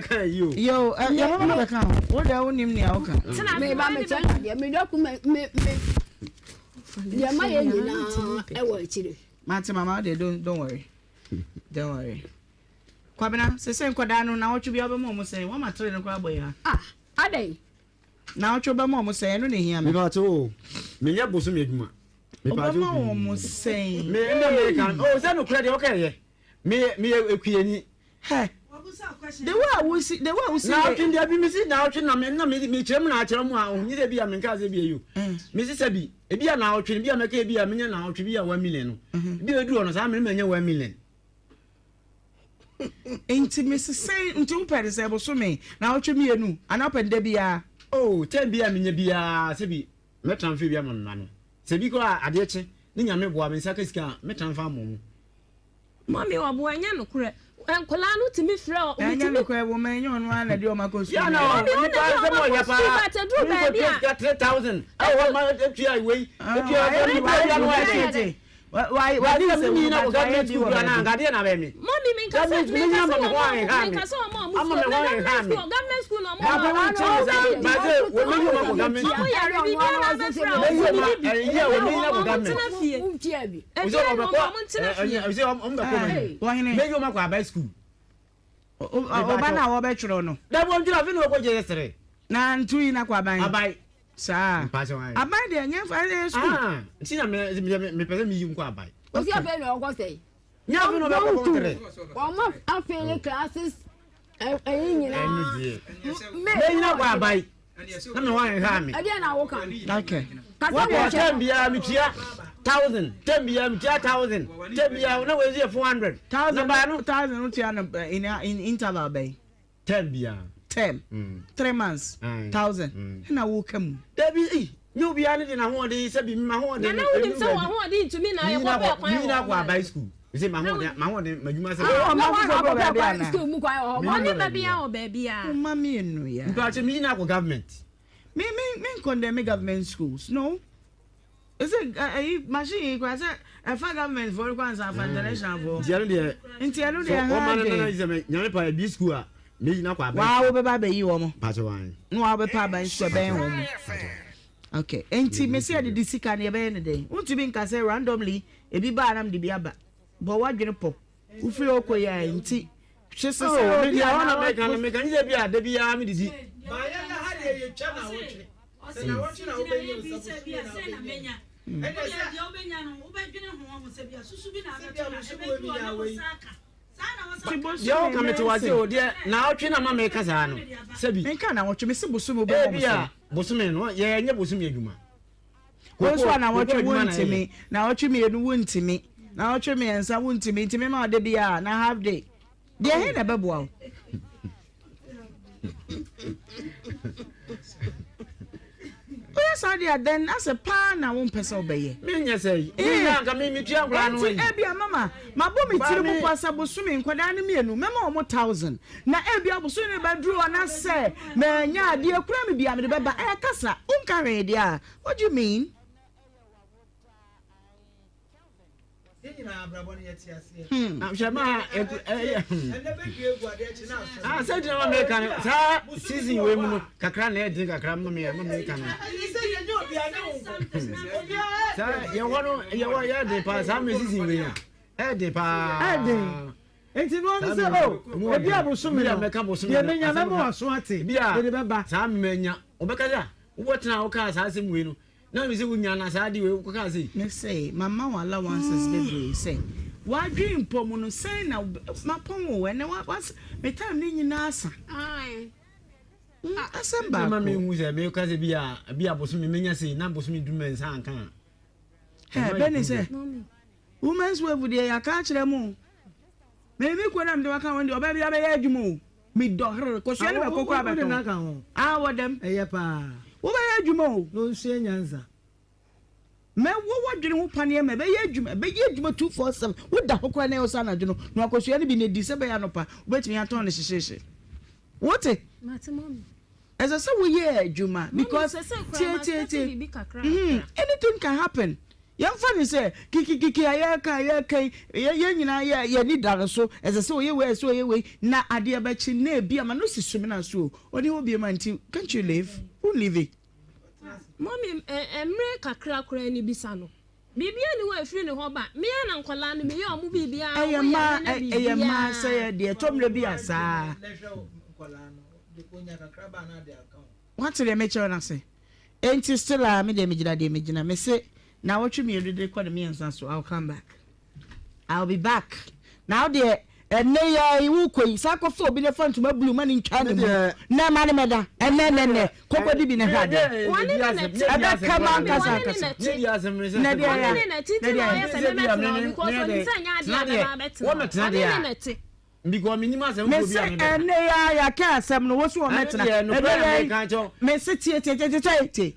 saa. Yo, yɛ mama no bɛka ho. Wo deɛ wonim nea woka. Me ba me kyɛ na deɛ me dɔko me me me deɛ ma yɛ nyinaa ɛwɔ akyire. Mate mama wo deɛ don't don't worry don't worry. Kwabena sese nkɔdaa no na wɔtwe bi abɛma wɔn sɛn wɔn ma tere no koraa bɔ yɛ ha. Ah adɛn. Naawɔtwe wobɛma wɔn sɛn? Ɛno na ehia me. Mepatwo o, menyɛ bosome adwuma. Mepatwo Wobɛma wɔn sɛn? Me ɛnna meka o sɛ nokorɛ deɛ woka ɛyɛ. Meyɛ meyɛ ekuani. Hɛ, the way a wosi the way a wosi yɛ. Naawɔtwe deɛ bi mesi naawɔtwe na me na me mekyerɛ mu na akyerɛ mu a ohun sɛ bi a menka sɛ bi ayi o. Mesi sɛ bi ebi a naawɔtwe bi a mɛka ebi a menya naawɔtwe bi a 1 million no. Bi a edu hɔ no saa mene manya 1 million. Nti mese sɛn nti wopɛ no sɛ bosome naawɔtwe mienu anaa wopɛ no da biara. Oh term biara menya biara sɛbi mɛ transfer bi ama me mma no sɛ bi koraa adeɛ kye ne nyame boa me nsa ka sika a mɛ transfer ama ɔmo. Mummy ɔboa ɛnyɛ nokorɛ nkwadaa no tumi frɛ ɔ Ɛnyɛ nokorɛ wo mma ɛnyɛ ɔno ara na ɛde ɔmo akɔ sukuu. Yɛ na Mummy ɔno nipa na ɛde nsɛm ɔmo ɔyɛ akɔ sukuu paa but ɛduru me nkɔ baabi tua a sika 3000 ɛwɔ hɔ ma etua wei etua wei nipa bi ano ayɛ den. Wadi sɛ wunu but wayɛ bi wɔ baabi. Mummy menka sɛ menka sɛ wɔn a menka sɛ wɔn a wɔn sukuu na government school government school na wɔn wɔ wɔn bɛ didi wɔn yare biribiara na abɛfra wɔn didi bi ɛna wɔn wɔn tena fie efie na wɔn wɔn tena fie. Ɔba no a wɔbɛtwerɛ no. Dabi wɔn twerɛ afei na wɔkɔ JS3. Na ntu yi na kɔ aban. Aban. Saa. Aban deɛ nyɛ fa ɛyɛ sukuu. Ah, nti na me me pɛ sɛ me yi nkɔ aban. Osi afei na ɔkɔ sɛyi. Nyɛ afei na ɔbɛkɔ form three. Wɔn afei ne classes ɛyi nyinaa. Ɛnu deɛ. Mɛ nyina kɔ aban. Na me wɔn ha mi. Ɛdeɛ na awo kan. Okay. Kasa wɔ wɔ term biara mi tua thousand term biara mi tua thousand term biara na wɔn yɛ 400. Thousand thousand no tua no in in interval bɛyi. Term biara. Term. 3 months. 1000. Ɛna wo ka mu. Dabi ee nye obiara ne de n'ahoɔden sɛ bi ma ahoɔden. Nana wunim sɛ wɔn ahoɔden ntumi na ayɛ kɔ bɛɛ kwan wɔ wɔn. Nyina kɔ aban school. Sɛ ma ahoɔden ma ahoɔden ma adwuma sɛ. Ɔma foforɔ bɔ baabi ana. School mu kwan wɔ hɔ. Ɔne ba biara wɔ baabi a. Ɔma mienu ya. Mpakyɛ mi nyina kɔ government. Me me me condemn government schools no. Is it ɛyi machine yi kura sɛ ɛfa government foɔ kɔ ansa afa international foɔ. Nti ɛno deɛ. Nti ɛno deɛ ha de. Ɔma no nana sɛ nyame pa ebi school a me nyina kɔ aban. Waa wo bɛba abɛyi wɔn. Mpakyɛ wan. Na waa bɛpa aban school ɛbɛn wɔn. Okay nti me sɛ yɛde de sika no yɛbɛyɛ ne dɛn wontumi nka sɛ randomly ebi baa na mede bi aba bɔ wadwene pɔ wofiri hɔ kɔ yɛ a nti hwe sɛ sɛ obi a na meka no meka ne sɛ bi a da biara mede di. Baayɛ na ha deɛ yɛtwa na awɔtwe sɛ na awɔtwe na wobɛnya o sɛ bosome na wobɛnya ɛnɛ sɛ deɛ woka mete wase o deɛ na awɔtwe na ma meka saa no sɛbi menka na awɔtwe mese bosome wobɛbɔ ebi a bosome no yɛnyɛ bosome adwuma Wo nso a nawɔtwe wontumi, nawɔtwe mienu wontumi, nawɔtwe miɛnsa wontumi, nti mema wo da biara na half day. Deɛ he na ɛbɛboa wo? Woyɛ saa deɛ a then asɛ paa na wompɛ sɛ wobɛyɛ. Menyɛ sɛ yi. Menya anka me metua nkwadaa no Nti ebia mama mabɔ me tiri mu pɔ sɛ bosome nkwadaa no mienu mɛma wɔn 1000 na ebia bosome no bɛduru hɔ na sɛ manya adeɛ kura me bia mede bɛba. Ɛyɛ kasa wonka hwee deɛ a what do you mean? Hmm. Hwɛ ma ɛyɛ ah sɛ gyina ma meka no saa season wei mu no kakra na ɛden kakra ma me ma meka no saa yɛwɔ no yɛwɔ yɛ den paa saa me season wei a ɛden paa ɛden nti no ɔno sɛ o ebi abosome no deɛ menya mɛma waso ate mede bɛba saa menya ɔbɛka sɛ wobɛtena a wokaa saa asɛm wei no. Na mi sɛ wonya na saa de wei wokɔkaa sei. Me se mama wo allowances bebree sɛ w'adwen mpɔ mu no sɛn na mapɔn wo ɛnɛ wa wa me time ne nyinaa asa. Asɛm baako. Ma mehu sɛ meka sɛ bi a bi a bosome menya sei na bosome du mɛnsa anka a. Hɛ bɛne sɛ women's wave deɛ yɛaka akyerɛ mo. Me me kuo na mede waka wɔn deɛ ɔbaa bi abɛyɛ adwuma o. Me dɔ herr kosua ne mako koraa bɛtɔn. Ah wɔ dɛm. Ɛyɛ paa. Wo bɛyɛ adwuma o. Na onsua nyansa. Mɛ wo wɔ dwene ho paneɛ mɛ bɛyɛ adwuma bɛyɛ adwuma 247 wo da hɔ koraa na ɛyɛ wo sɛ anadwo no noa kosua no bi na di sɛ bɛyɛ anɔpa wobɛtumi atɔn no hyehyeehye. Wote? Mate mommy. Ɛsɛ sɛ woyɛ adwuma because tie tie tie anything can happen. Yɛmfa no sɛ kikikiki a yɛreka a yɛreka yi yɛn nyinaa yɛ yɛn ani da no so ɛsɛ sɛ ɔyɛ wei ɛsɛ sɛ ɔyɛ wei na adeɛ bɛkye na ebi ama no si sumina so o ɔne hɔ biem a nti can't you live wo live it. Mummy mmerɛ kakra koraa ni bisa no biribiara ni hɔ a ɛfiri ne hɔ ba me ara na nkwadaa no meyɛ wɔn biribiara Ɛyɛ wɔn yɛ mmaa me na ɛyɛ mmaa biribiara. sɛ yɛ deɛ ɛtɔ mmerɛ bi a saa. Wate deɛ mekyerɛ no ase? Enti still a me deɛ megyina deɛ megyina. Mese naawɔtwe mmienu de kɔ ne mmiɛnsa so I will come back. I will be back. Na wo deɛ ɛnɛ yi ara yi wokɔ yi saa kɔfa obi na fa ntoma blue ma ne ntwa ne mu na ma ne mɛda ɛnɛ ɛnɛ ɛnɛ kɔkɔ di bi na hwɛ adeɛ. Ɛbɛka ma ankasa ankasa. Na deɛ ya na deɛ ya. Mese ɛnɛ yi ara yɛaka asɛm no wo so wɔmɛtena ɛnɛ yi mese tie tie tie tie tie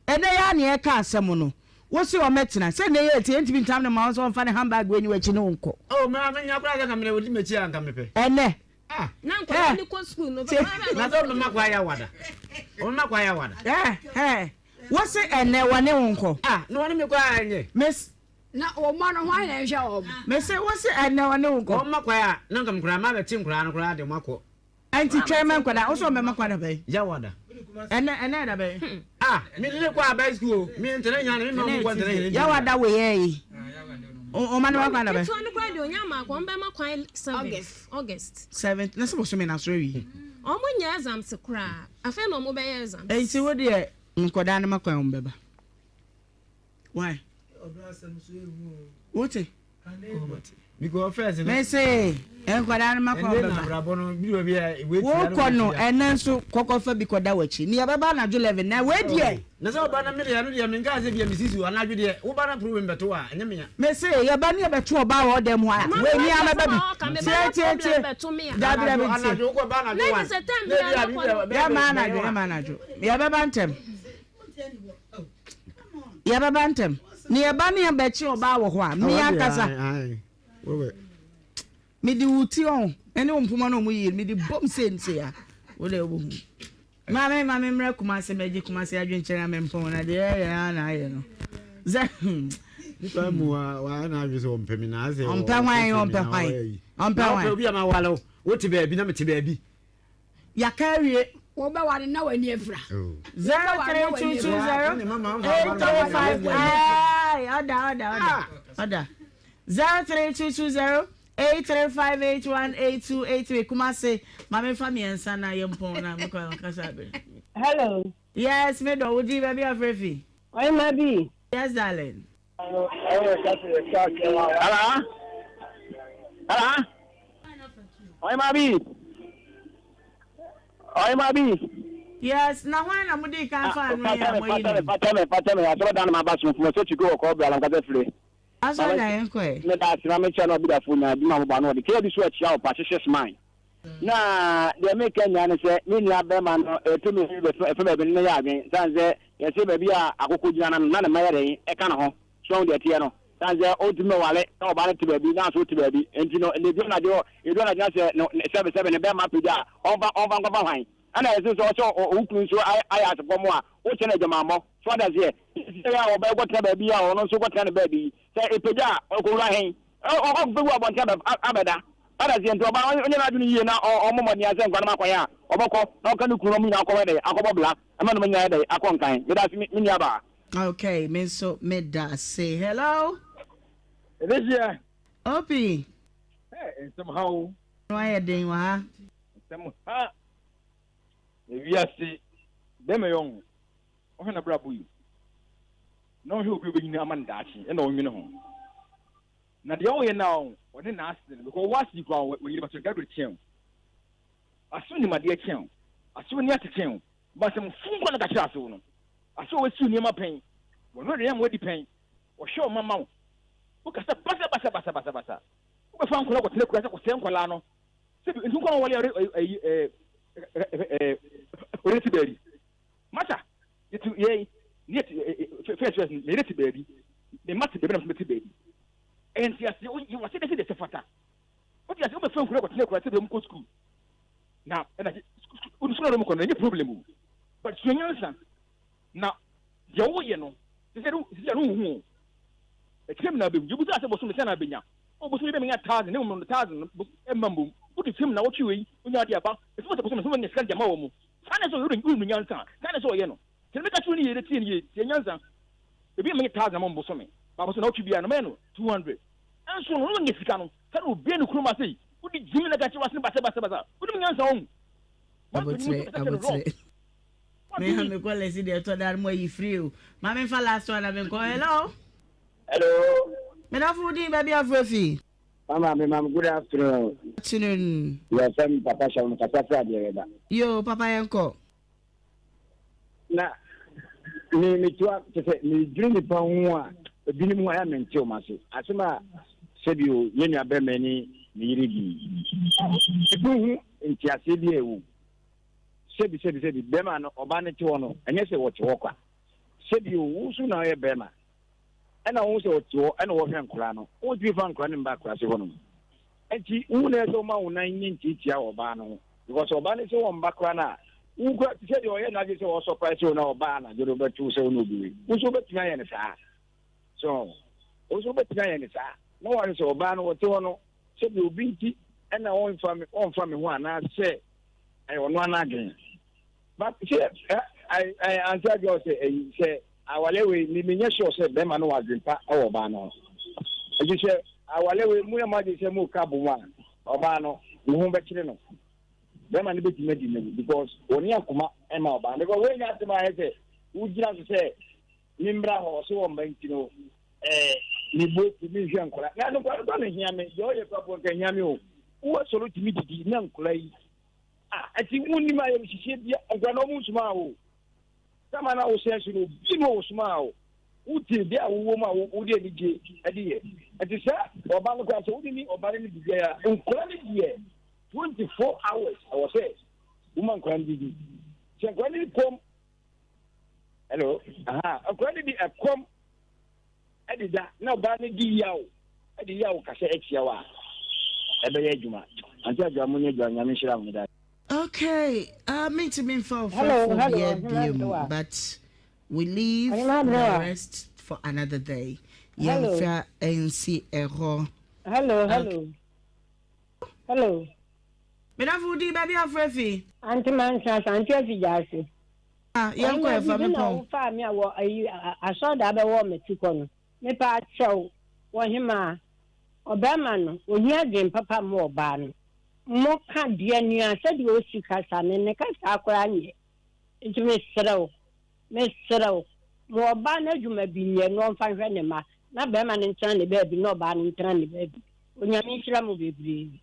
ɛnɛ yi ara na yɛka asɛm no wo se wɔmɛtena sɛ ɛnɛ yi ɛtie ntumi ntam ne ma wo sɛ wɔmfa ne handbag wei ni w'akyi ne wo nkɔ. Oh, me me nya koraa sɛ nka mene wodi m'akyi a nka mepɛ. Ɛnɛ. Ah. Na nkɔla ne kɔ sukuu no. Na sɛ ɔmɛma kɔ ayɛ awada. Ɔmɛma kɔ ayɛ awada. Ɛɛ ɛɛ wo se ɛnɛ wɔne wo nkɔ. Ah, na wɔne me kɔ a ɛnyɛ. Mes Na wɔn mma no, hwan na ɛhwɛ wɔn? Mese wo se ɛnnɛ ɔne wo nkɔ. Wɔmma kwan a, na nka me koraa mabɛte nkoraa no koraa de wɔn akɔ. Ɛnti twɛn ma nkwadaa, wo se wɔbɛma kwan da bɛn? Yawada. Ɛnnɛ, ɛnnɛ yɛ da bɛn? Ah, me de ne kɔ aban sukuu o, me ntena hia no, me mma wɔn nkɔ ntena hia no. Yawada wo yɛ yi, wɔma no kwan da bɛn? Ketewa no koraa deɛ ɔnya mmaa kwan, wɔbɛma kwan seventh August. Seventh, na sɛ bosome na so awie. Wɔn nyɛ exams koraa, afei na wɔn bɛyɛ exams. Ɛnti wo deɛ nkwadaa no ma kwan wɔn bɛba. Why? Wote? Mese nkwadaa no makɔ bɛba. Wokɔ no ɛnɛ nso kɔkɔfa bi kɔda w'akyi. Nea ɛbɛba anadwo 11 na wei deɛ. Na sɛ ɔba na mede ɛno deɛ menkaa sɛ bia mesisi wo anadwo deɛ woba na problem bɛto a ɛnyɛ mea. Mese yɛba ne yɛbɛto ɔbaa wɔ ɔdan mu hɔ a wei ni a mɛba bi. Tie tie tie. Dabi dabi tie. Yɛma anadwo yɛma anadwo yɛbɛba ntɛm. Yɛbɛba ntɛm. Ne yɛba ne yɛbɛkye ɔbaa wɔ hɔ a, me ankasa. Mede wo ti ɔho ne wo mpoma no ɔmo yie mede bom sei ne sei a wo deɛ wobɛhu. Maame ma me mmerɛ Kumase mɛgye Kumase adwenkyerɛ na mempɔn na deɛ ɛyɛ ara na ayɛ no. Zɛ hmm. Nipa mu wa wa na adwe sɛ ɔmpɛ me na asɛ ɔmpɛ hwan ɔmpɛ hwan ɔmpɛ hwan. Ɔpɛ obi a ma wale wo wote baabi na mete baabi. Yɛaka awie. Wobɛware na w'ani afira. 03220 835 Aye, order, order, order, order. 03220 835818283 Kumasi, ma me fa mmiɛnsa na yɛ mpɔn na mekɔ kasa abiri. Hello. Yes, me dɔ, wo din baabi afrɛ fi. Ɔyɛma bi. Yes, darling. Hello? Hello? Ɔyɛma bi. Ɔyɛma bi. Yes, na hwan na mo di kan fa ano yi a mo ayi ne. Fakyɛ me, fakyɛ me, asɔrɔ dan ma ba so mfuma sɛ chiko wɔ kɔ bra lankasa fire. Asɔrɔ dan yɛn kɔ ɛ. Me da ase ma me kyɛ no ɔbidafo nya adwuma mo ba no ɔde kɛ bi so akyia ɔpa hyehyɛ smile. Na deɛ meka nyinaa ne sɛ, me nua bɛrima no ɛtumi ɛfa baabi no ne yɛ adwen, sane sɛ yɛse baabi a akoko gyina no na ne mma yɛ dɛn ɛka ne ho, so ahu deɛ ɛteɛ no, sane sɛ ɔntumi mɛwale na ɔbaa no te baabi na nso wote baabi, enti no na ɛduru anadwo ɛduru anadwo na sɛ no sɛbe sɛbe ne bɛrima apagya a ɔmfa ɔmfa nkɔfa hwan? Ɛna yɛse sɛ ɔsɛ wo kunu nso ayɛ asefam a wokyɛ no adwamammɔ, so ate aseɛ, nti sɛ yɛ a ɔbaa kɔtena baabi a ɔno nso kɔtena ne baabi yi, sɛ ɛpagya a ɔkɔwura hen? Ɔkɔ bɛgu abɔnten abɛda. Wate aseɛ? Nti ɔbaa no ɔnyɛ n'adwene yie na ɔmmɔ mmɔden ara sɛ nkwa no ma kwan a ɔbɛkɔ na ɔka ne kunu na ɔmo nyinaa akɔbɔ dɛn akɔbɔ bla ɛma nnoɔma nyinaa ayɛ dɛn akɔ nkan. Meda ase me nua baa. Okay, me nso meda ase. Hello. Ebehyia. Opi. Hey, nsɛm ha o. No ayɛ den wɔ ha. Nsɛm ha. Ewiase bɛma yɔn. Ɔhwɛ na brabo yi. Na ɔnhwɛ obi a ɔbɛnyini ama no daakye ɛna ɔnwene ho. Na deɛ ɔyɛ no a ɔne n'ase no because ɔwɔ ase yi koraa ɔyere but graduate kyɛn o. Asew nim adeɛ kyɛn o. Asew ani ate kyɛn o. But asɛm fun koraa na ka kyerɛ asew no. Asew a wasiw nneɛma pɛn. Wɔnoa aduane ama wadi pɛn. Wɔhwɛ wo mma ma wo. Wokasa basa basa basa basa basa. Wobɛfa nkwadaa kɔtena akuraase akɔsɛe nkwadaa no. Sɛbi nti nkwadaa wɔwale a ɛyi ɛɛ ɛɛ ɔyere te baabi. Masa yɛte yɛn ne yɛte first first me yere te baabi. Me mma te baabi na me nso mete baabi. Ɛyɛ nteaseɛ yɛ wɔ asɛdeɛ sɛdeɛ ɛsɛ fata. Wote aseɛ wobɛfa nkwadaa kɔtena akuraase sɛdeɛ wɔkɔ sukuu. Na ɛna sukuu na wɔkɔ no ɛnyɛ problem o. But sua nyansa. Na deɛ woyɛ no, sesei no, sesei no wonhu o. Ɛkyerɛ mu na abɛhu. Yɛbusaa sɛ bosome sɛn na abɛnya? O bosome bɛ menya thousand, na mmom no thousand no bos ɛmma mmom. Wode kyerɛ mu na wɔtwe wei, wonya ade aba. Ɛfiri sɛ bosome sɛ wanya sika no de ama wɔn. Saa na ɛsɛ ɔyɛ, wode wonim nyansa a, saa na ɛsɛ ɔyɛ no. Sɛ meka kyerɛ wo no yie na tie no yie, tie nyansa. Ebi menya thousand ama wɔn bosome, ba bosome na wɔtwe biara no mɛyɛ no 200. Nso no, na wanya sika no. Saa na obiara ne kurom ase yi, wode gyimi na ka kyerɛ w'asene basabasabasa. Wonim nyansa wɔn. Aboterɛ, aboterɛ. Me ha me kɔlɛsi deɛ ɛtɔ da mo ayi free o. Ma me nfa last one na me nkɔ. Hello. Hello. Me dafo wo din baabi afrɛ fi. Mama me mam good afternoon. Afternoon. Yɛ fɛ mi papa hyɛ mo kasa firi adeɛ bɛba. Yo papa yɛn kɔ. Na me me tua kyɛ sɛ me dwene nipa ho a ebinom ho a ɛyɛ me nte wɔn ase asɛm a sɛbi o yɛn nua bɛrima ne ne yere di ebi ho nteaseɛ bi a ɛwɔ Sɛbi, sɛbi, sɛbi, bɛrima no, ɔbaa no te hɔ no, ɛnyɛ sɛ wɔte hɔ kwa. Sɛbi o, wo nso na ɔyɛ bɛrima. Ɛna wo sɛ ɔte hɔ, ɛna wɔhwɛ nkora no. Wontumi fa nkora no mba akurase hɔ nom. Nti, wo na ɛsɛ woma wo nan nyɛ ntiatia wɔ ɔbaa no ho. Because ɔbaa no sɛ wɔmba koraa no a, wo kora, te sɛ deɛ ɔyɛ n'adwene sɛ ɔsɔprise wo na ɔbaa anadwo no bɛto sɛ wo ne obi wei. Wo nso wobɛtumi ayɛ no saa. So, wo nso wobɛtumi ayɛ no saa. Na wɔahwɛ sɛ ɔbaa no wɔte hɔ no, sɛbi obi nti ɛna wɔmfa me wɔmfa me ho anaasɛ ɛyɛ ɔno ara n'adwene but sɛ ɛ ɛ ansa adwa sɛ ɛyi sɛ awale wei mi mi nyɛ sure sɛ bɛrima no wɔ adwene pa ɛwɔ ɔbaa no ho nti sɛ awale wei mu yɛ mo adwene sɛ mo ka bom a ɔbaa no ne ho bɛkyerɛ no bɛrima no bɛtumi adi ne because wɔne akoma ɛma ɔbaa no because wɔnyɛ asɛm ayɛ sɛ wogyina so sɛ me mmra hɔ ɔsɛ wɔn mma nti no ɛɛ me bo efu me nhwɛ nkora na no nkora no kora no hia me deɛ ɔyɛ kora nka hia me o wowɔ sɔrɔ tumi didi na nkora yi a ɛti wonnim ayɛ nhyehyɛ bia nkora na ɔmo nsoma o sama na wosɛn so no obi na ɔsoma o wotie deɛ a wowɔ mu a wode anigye ɛde yɛ ɛti sɛ ɔba no kora sɛ wode ne ɔba no ne biribiara nkora no deɛ 24 hours ɛwɔ sɛ woma nkora no didi sɛ nkora no kɔm hello aha akora no di ɛkɔm ɛde da na ɔbaa no di yaw ɛde yaw kasa atia wa ɛbɛyɛ adwuma ante adwa mo nyɛ adwuma nyame nhyira mo da. Okay, uh, mentumi mfa ɔfrɛfo bia biom but we leave the rest for another day. Yɛmfa nsi ɛhɔ. Hello, hello. Hello. Medafo wo din baabi afrɛ fi. Ante Mansa Asante afi gyaase. Ah, yɛn kɔ ɛfa me na pɔn. wo faa me a wɔ ayi asɔɔdaa bɛwɔ me ti kɔ no. Me pa akyɛw wɔ hemaa. Ɔbɛrima no ohia adwen papa mo ɔbaa no. Mo ka deɛ nua sɛdeɛ osi kasa no ne kasaa koraa nyɛ. Nti me serɛ wo. Mesrɛ wo, ma ɔbaa no adwuma bi nyɛ na ɔmfa nhwɛ ne mma, na barima no ntena ne baabi na ɔbaa no ntena ne baabi. Onyame nhyira mo bebree.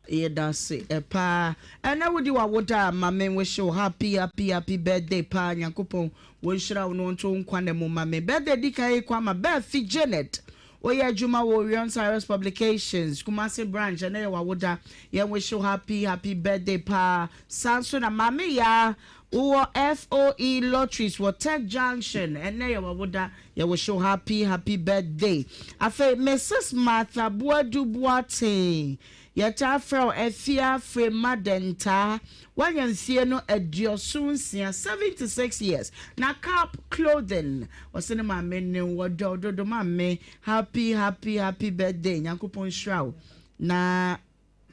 Yɛdase paa ɛnɛ wodi wawoda a ma me wish wo happy happy happy birthday paa Nyankopɔn wonhyira wo na ɔnto wo nkwa nna mu ma me birthday di kan yi kɔ ama Bɛɛfi Janet woyɛ adwuma wɔ Orion Cyrus Publications Kumasi branch ɛnɛ yɛ wawoda yɛn wish wo happy happy birthday paa saa nso na Maame Yaa Wowɔ FOE Lotteries wɔ Tech Junction, ɛnnɛ yɛ w'awoda, yɛ wish wo happy happy birthday. Afei Mrs Martha Boadu Boateng, yɛtaa frɛ wo Afia Frema Dentaa, woanya mfie no aduɔson nsia, 76 years, na Cap Clothing, ɔse ne maame ne wo, ɔdɔ wo dodo, maame happy happy happy birthday, Nyankopɔn nhyira wo na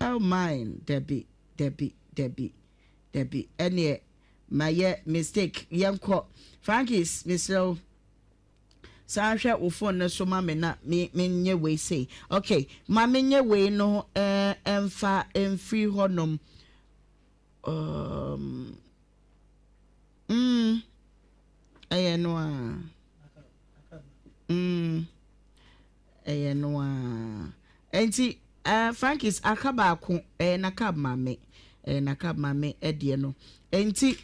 oh mine, dabi dabi dabi. Dabi ɛneɛ mayɛ mistake yɛnkɔ. Frankis mesrɛ wo san hwɛ wo phone no so ma me na me menyɛ wei sei. Okay ma menyɛ wei no eh, ɛmfa mfiri hɔnom. Um, mm, ɛyɛ no a. Mm, ɛyɛ no ara. Enti eh, Frankis aka baako, ɛyɛ Nakab maame, ɛyɛ Nakab maame ɛdeɛ no. Enti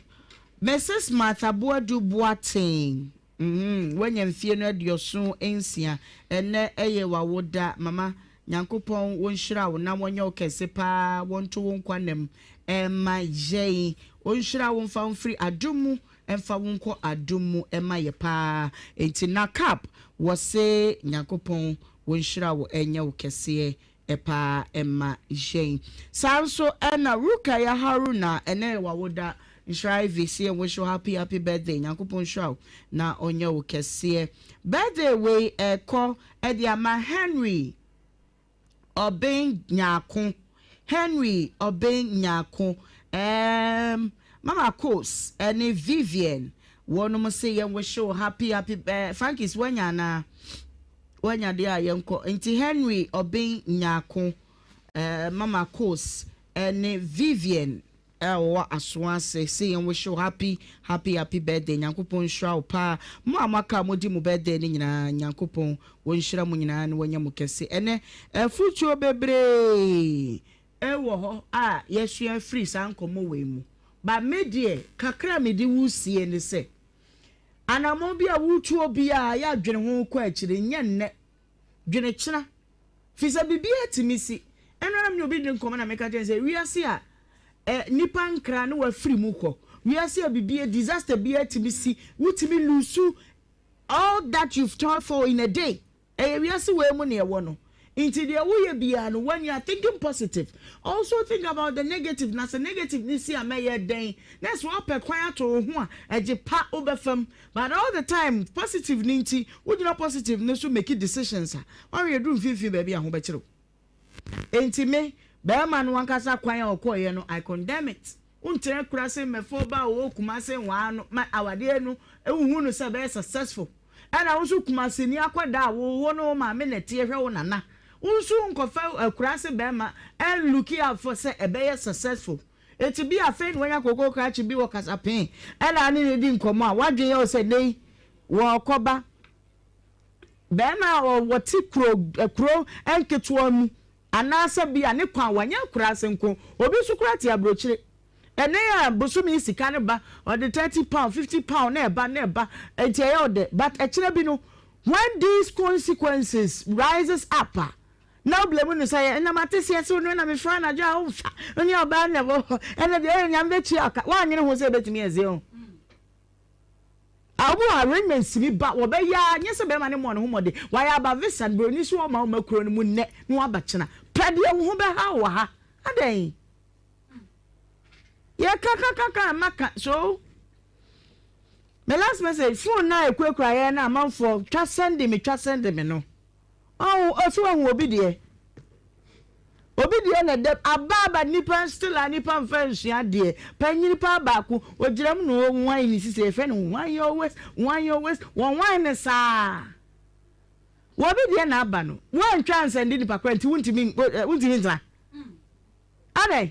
Mrs. Martha Boadu Boateng, mm, wanya mfie no aduɔson nsia, ɛnɛ ɛyɛ w'awoda, mama Nyankopɔn wɔnhyira wo na wɔnyɛ wo kɛse paa, wɔnto wo nkwa nna mu ɛma yɛn, ɔnhyira wo mfa wo mfiri adom mu Ɛmfa wo nkɔ adom mu ɛma yɛ paa enti Nakab wɔse Nyankopɔn wonhyira wo ɛnyɛ wo kɛseɛ paa ɛma yɛn. Saa nso ɛna Rukaya Haruna ɛnɛ yɛ wawoda nhyira Ivy se yɛn wish wo happy happy birthday Nyankopɔn nhyira wo na ɔnyɛ wo kɛseɛ. Birthday wei ɛkɔ ɛde ama Henry Obeng Nyarko, Henry Obeng Nyarko, ehm, Mama Kos ɛne Vivian wɔnom se yɛn wish wo happy happy eh, Frankis wanya anaa? Wanya deɛ a yɛnkɔ nti Henry Obeng Nyarko, eh, Mama Kos ɛne Vivian a wɔwɔ aso ase se yɛn wish wo happy happy happy birthday Nyankopɔn nhyira wo paa mo a moaka a modi mo birthday no nyinaa Nyankopɔn wɔnhyira mo nyinaa na wɔnyɛ mo kɛse ɛnɛ afutuo bebree wɔ hɔ a yɛasua afiri saa nkɔmmɔ wei mu but me deɛ kakra a mede wo sie ne sɛ anamɔn bi a wotuo biara yɛ adwene ho kɔ akyire nyɛ nnɛ Dwene kyena, firi sɛ biribiara tumi si. Ɛno ara na me ne obi di nkɔmmɔ na meka kyerɛ no sɛ wiase a eh, nnipa nkra ne wafiri mu kɔ, wiase a biribiara, disaster biara tumi si, wotumi lose all that you've toiled for in a day. Ɛyɛ wiase wei mu na yɛwɔ no. Nti deɛ woyɛ biara no, when you are thinking positive, also think about the negative, na sɛ negative no si a mɛyɛ dɛn? Na sɛ woapɛ kwan ato wo ho a, ɛgye pa wobɛfa mu. But all the time positive no nti wo gyina positive no so make decisions a woahwɛ yɛduru mfimfini baabi a ho bɛkyere wo. Enti me barima no ankasa kwan a ɔkɔeɛ no I condemn it. Wontena akurase mmɛfa ɔbaa a ɔwɔ Kumase nwaa no ma awadeɛ no wohu no sɛ ɛbɛyɛ successful. Ɛna wo nso Kumaseni akwadaa a wo wo ne wo maame na ɛteɛ hwɛ wo nana wo nso wonkɔfa akurase barima and look out for sɛ ɛbɛyɛ successful. Eti bi a afei na wanya kookoo krakye bi wɔ kasapee ɛna ne no di nkɔmmɔ a, w'adwene yɛ wo sɛ nnɛ yi wɔrekɔba. Barima a ɔte kuro kuro nketewa mu anaasɛ bi a ne kwan wanyɛ akuraase nko, obi nso koraa te aburokyire. Ɛnnɛ yi a bosome yi sika no ba, ɔde £30, £50 na ɛba na ɛba, enti ɛyɛ wo dɛ. But ɛkyena bi no, when these consequences rises up a, Na wo blame no sɛ ɛna mate seɛ sɛ wo na mefrɛ anadwo a womfa wo ne ɔbaa na ɛwɔ hɔ ɛna deɛ ɔyɛ nyame bɛtua ɔka woanyene ho sɛ ɛbɛtumi ɛze ho a wobɔ arrangements bi ba wɔbɛyɛ a nyɛ sɛ bɛrima ne mmɔ ne ho mmɔden wayɛ aba visa no buroni so ɔma woma kuro no mu nnɛ na waba kyena pɛ deɛ wo ho bɛha wɔ ha adɛn yɛkakakaka maka so my last message phone na ekurakura yɛn na amanfoɔ twa sɛnde me twa sɛnde me no Ɔho ɔso wahu obi deɛ. Obi deɛ na ɛdɛm aba aba nipa still a nipa nfa nsua adeɛ panyini paa baako ogyina mu na ɔwan ne sisi yɛfrɛ no wan your waist wan your waist wɔn wan ne saa wɔbi deɛ na aba no wɔntwa nsɛnde nipa kora nti wontumi wontumi ntena adɛn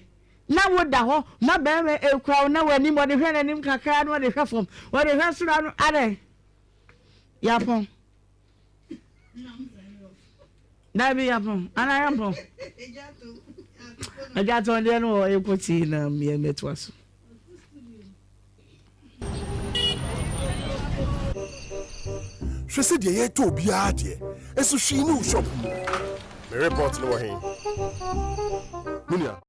na woda hɔ na bɛrima ekura wo na w'anim wɔde hwɛ n'anim kakra na wɔde hwɛ fam wɔde hwɛ soro ano adɛn yapɔn. Dabi yapɔn anaa yampɔn. Agya tɔn deɛ no wɔ ekɔ tii na mmea mmɛtoa so. Hwɛ sɛ deɛ yɛtɔ obiara deɛ nso hwee ne wo shop mu. Me report no wɔ he? Me nua.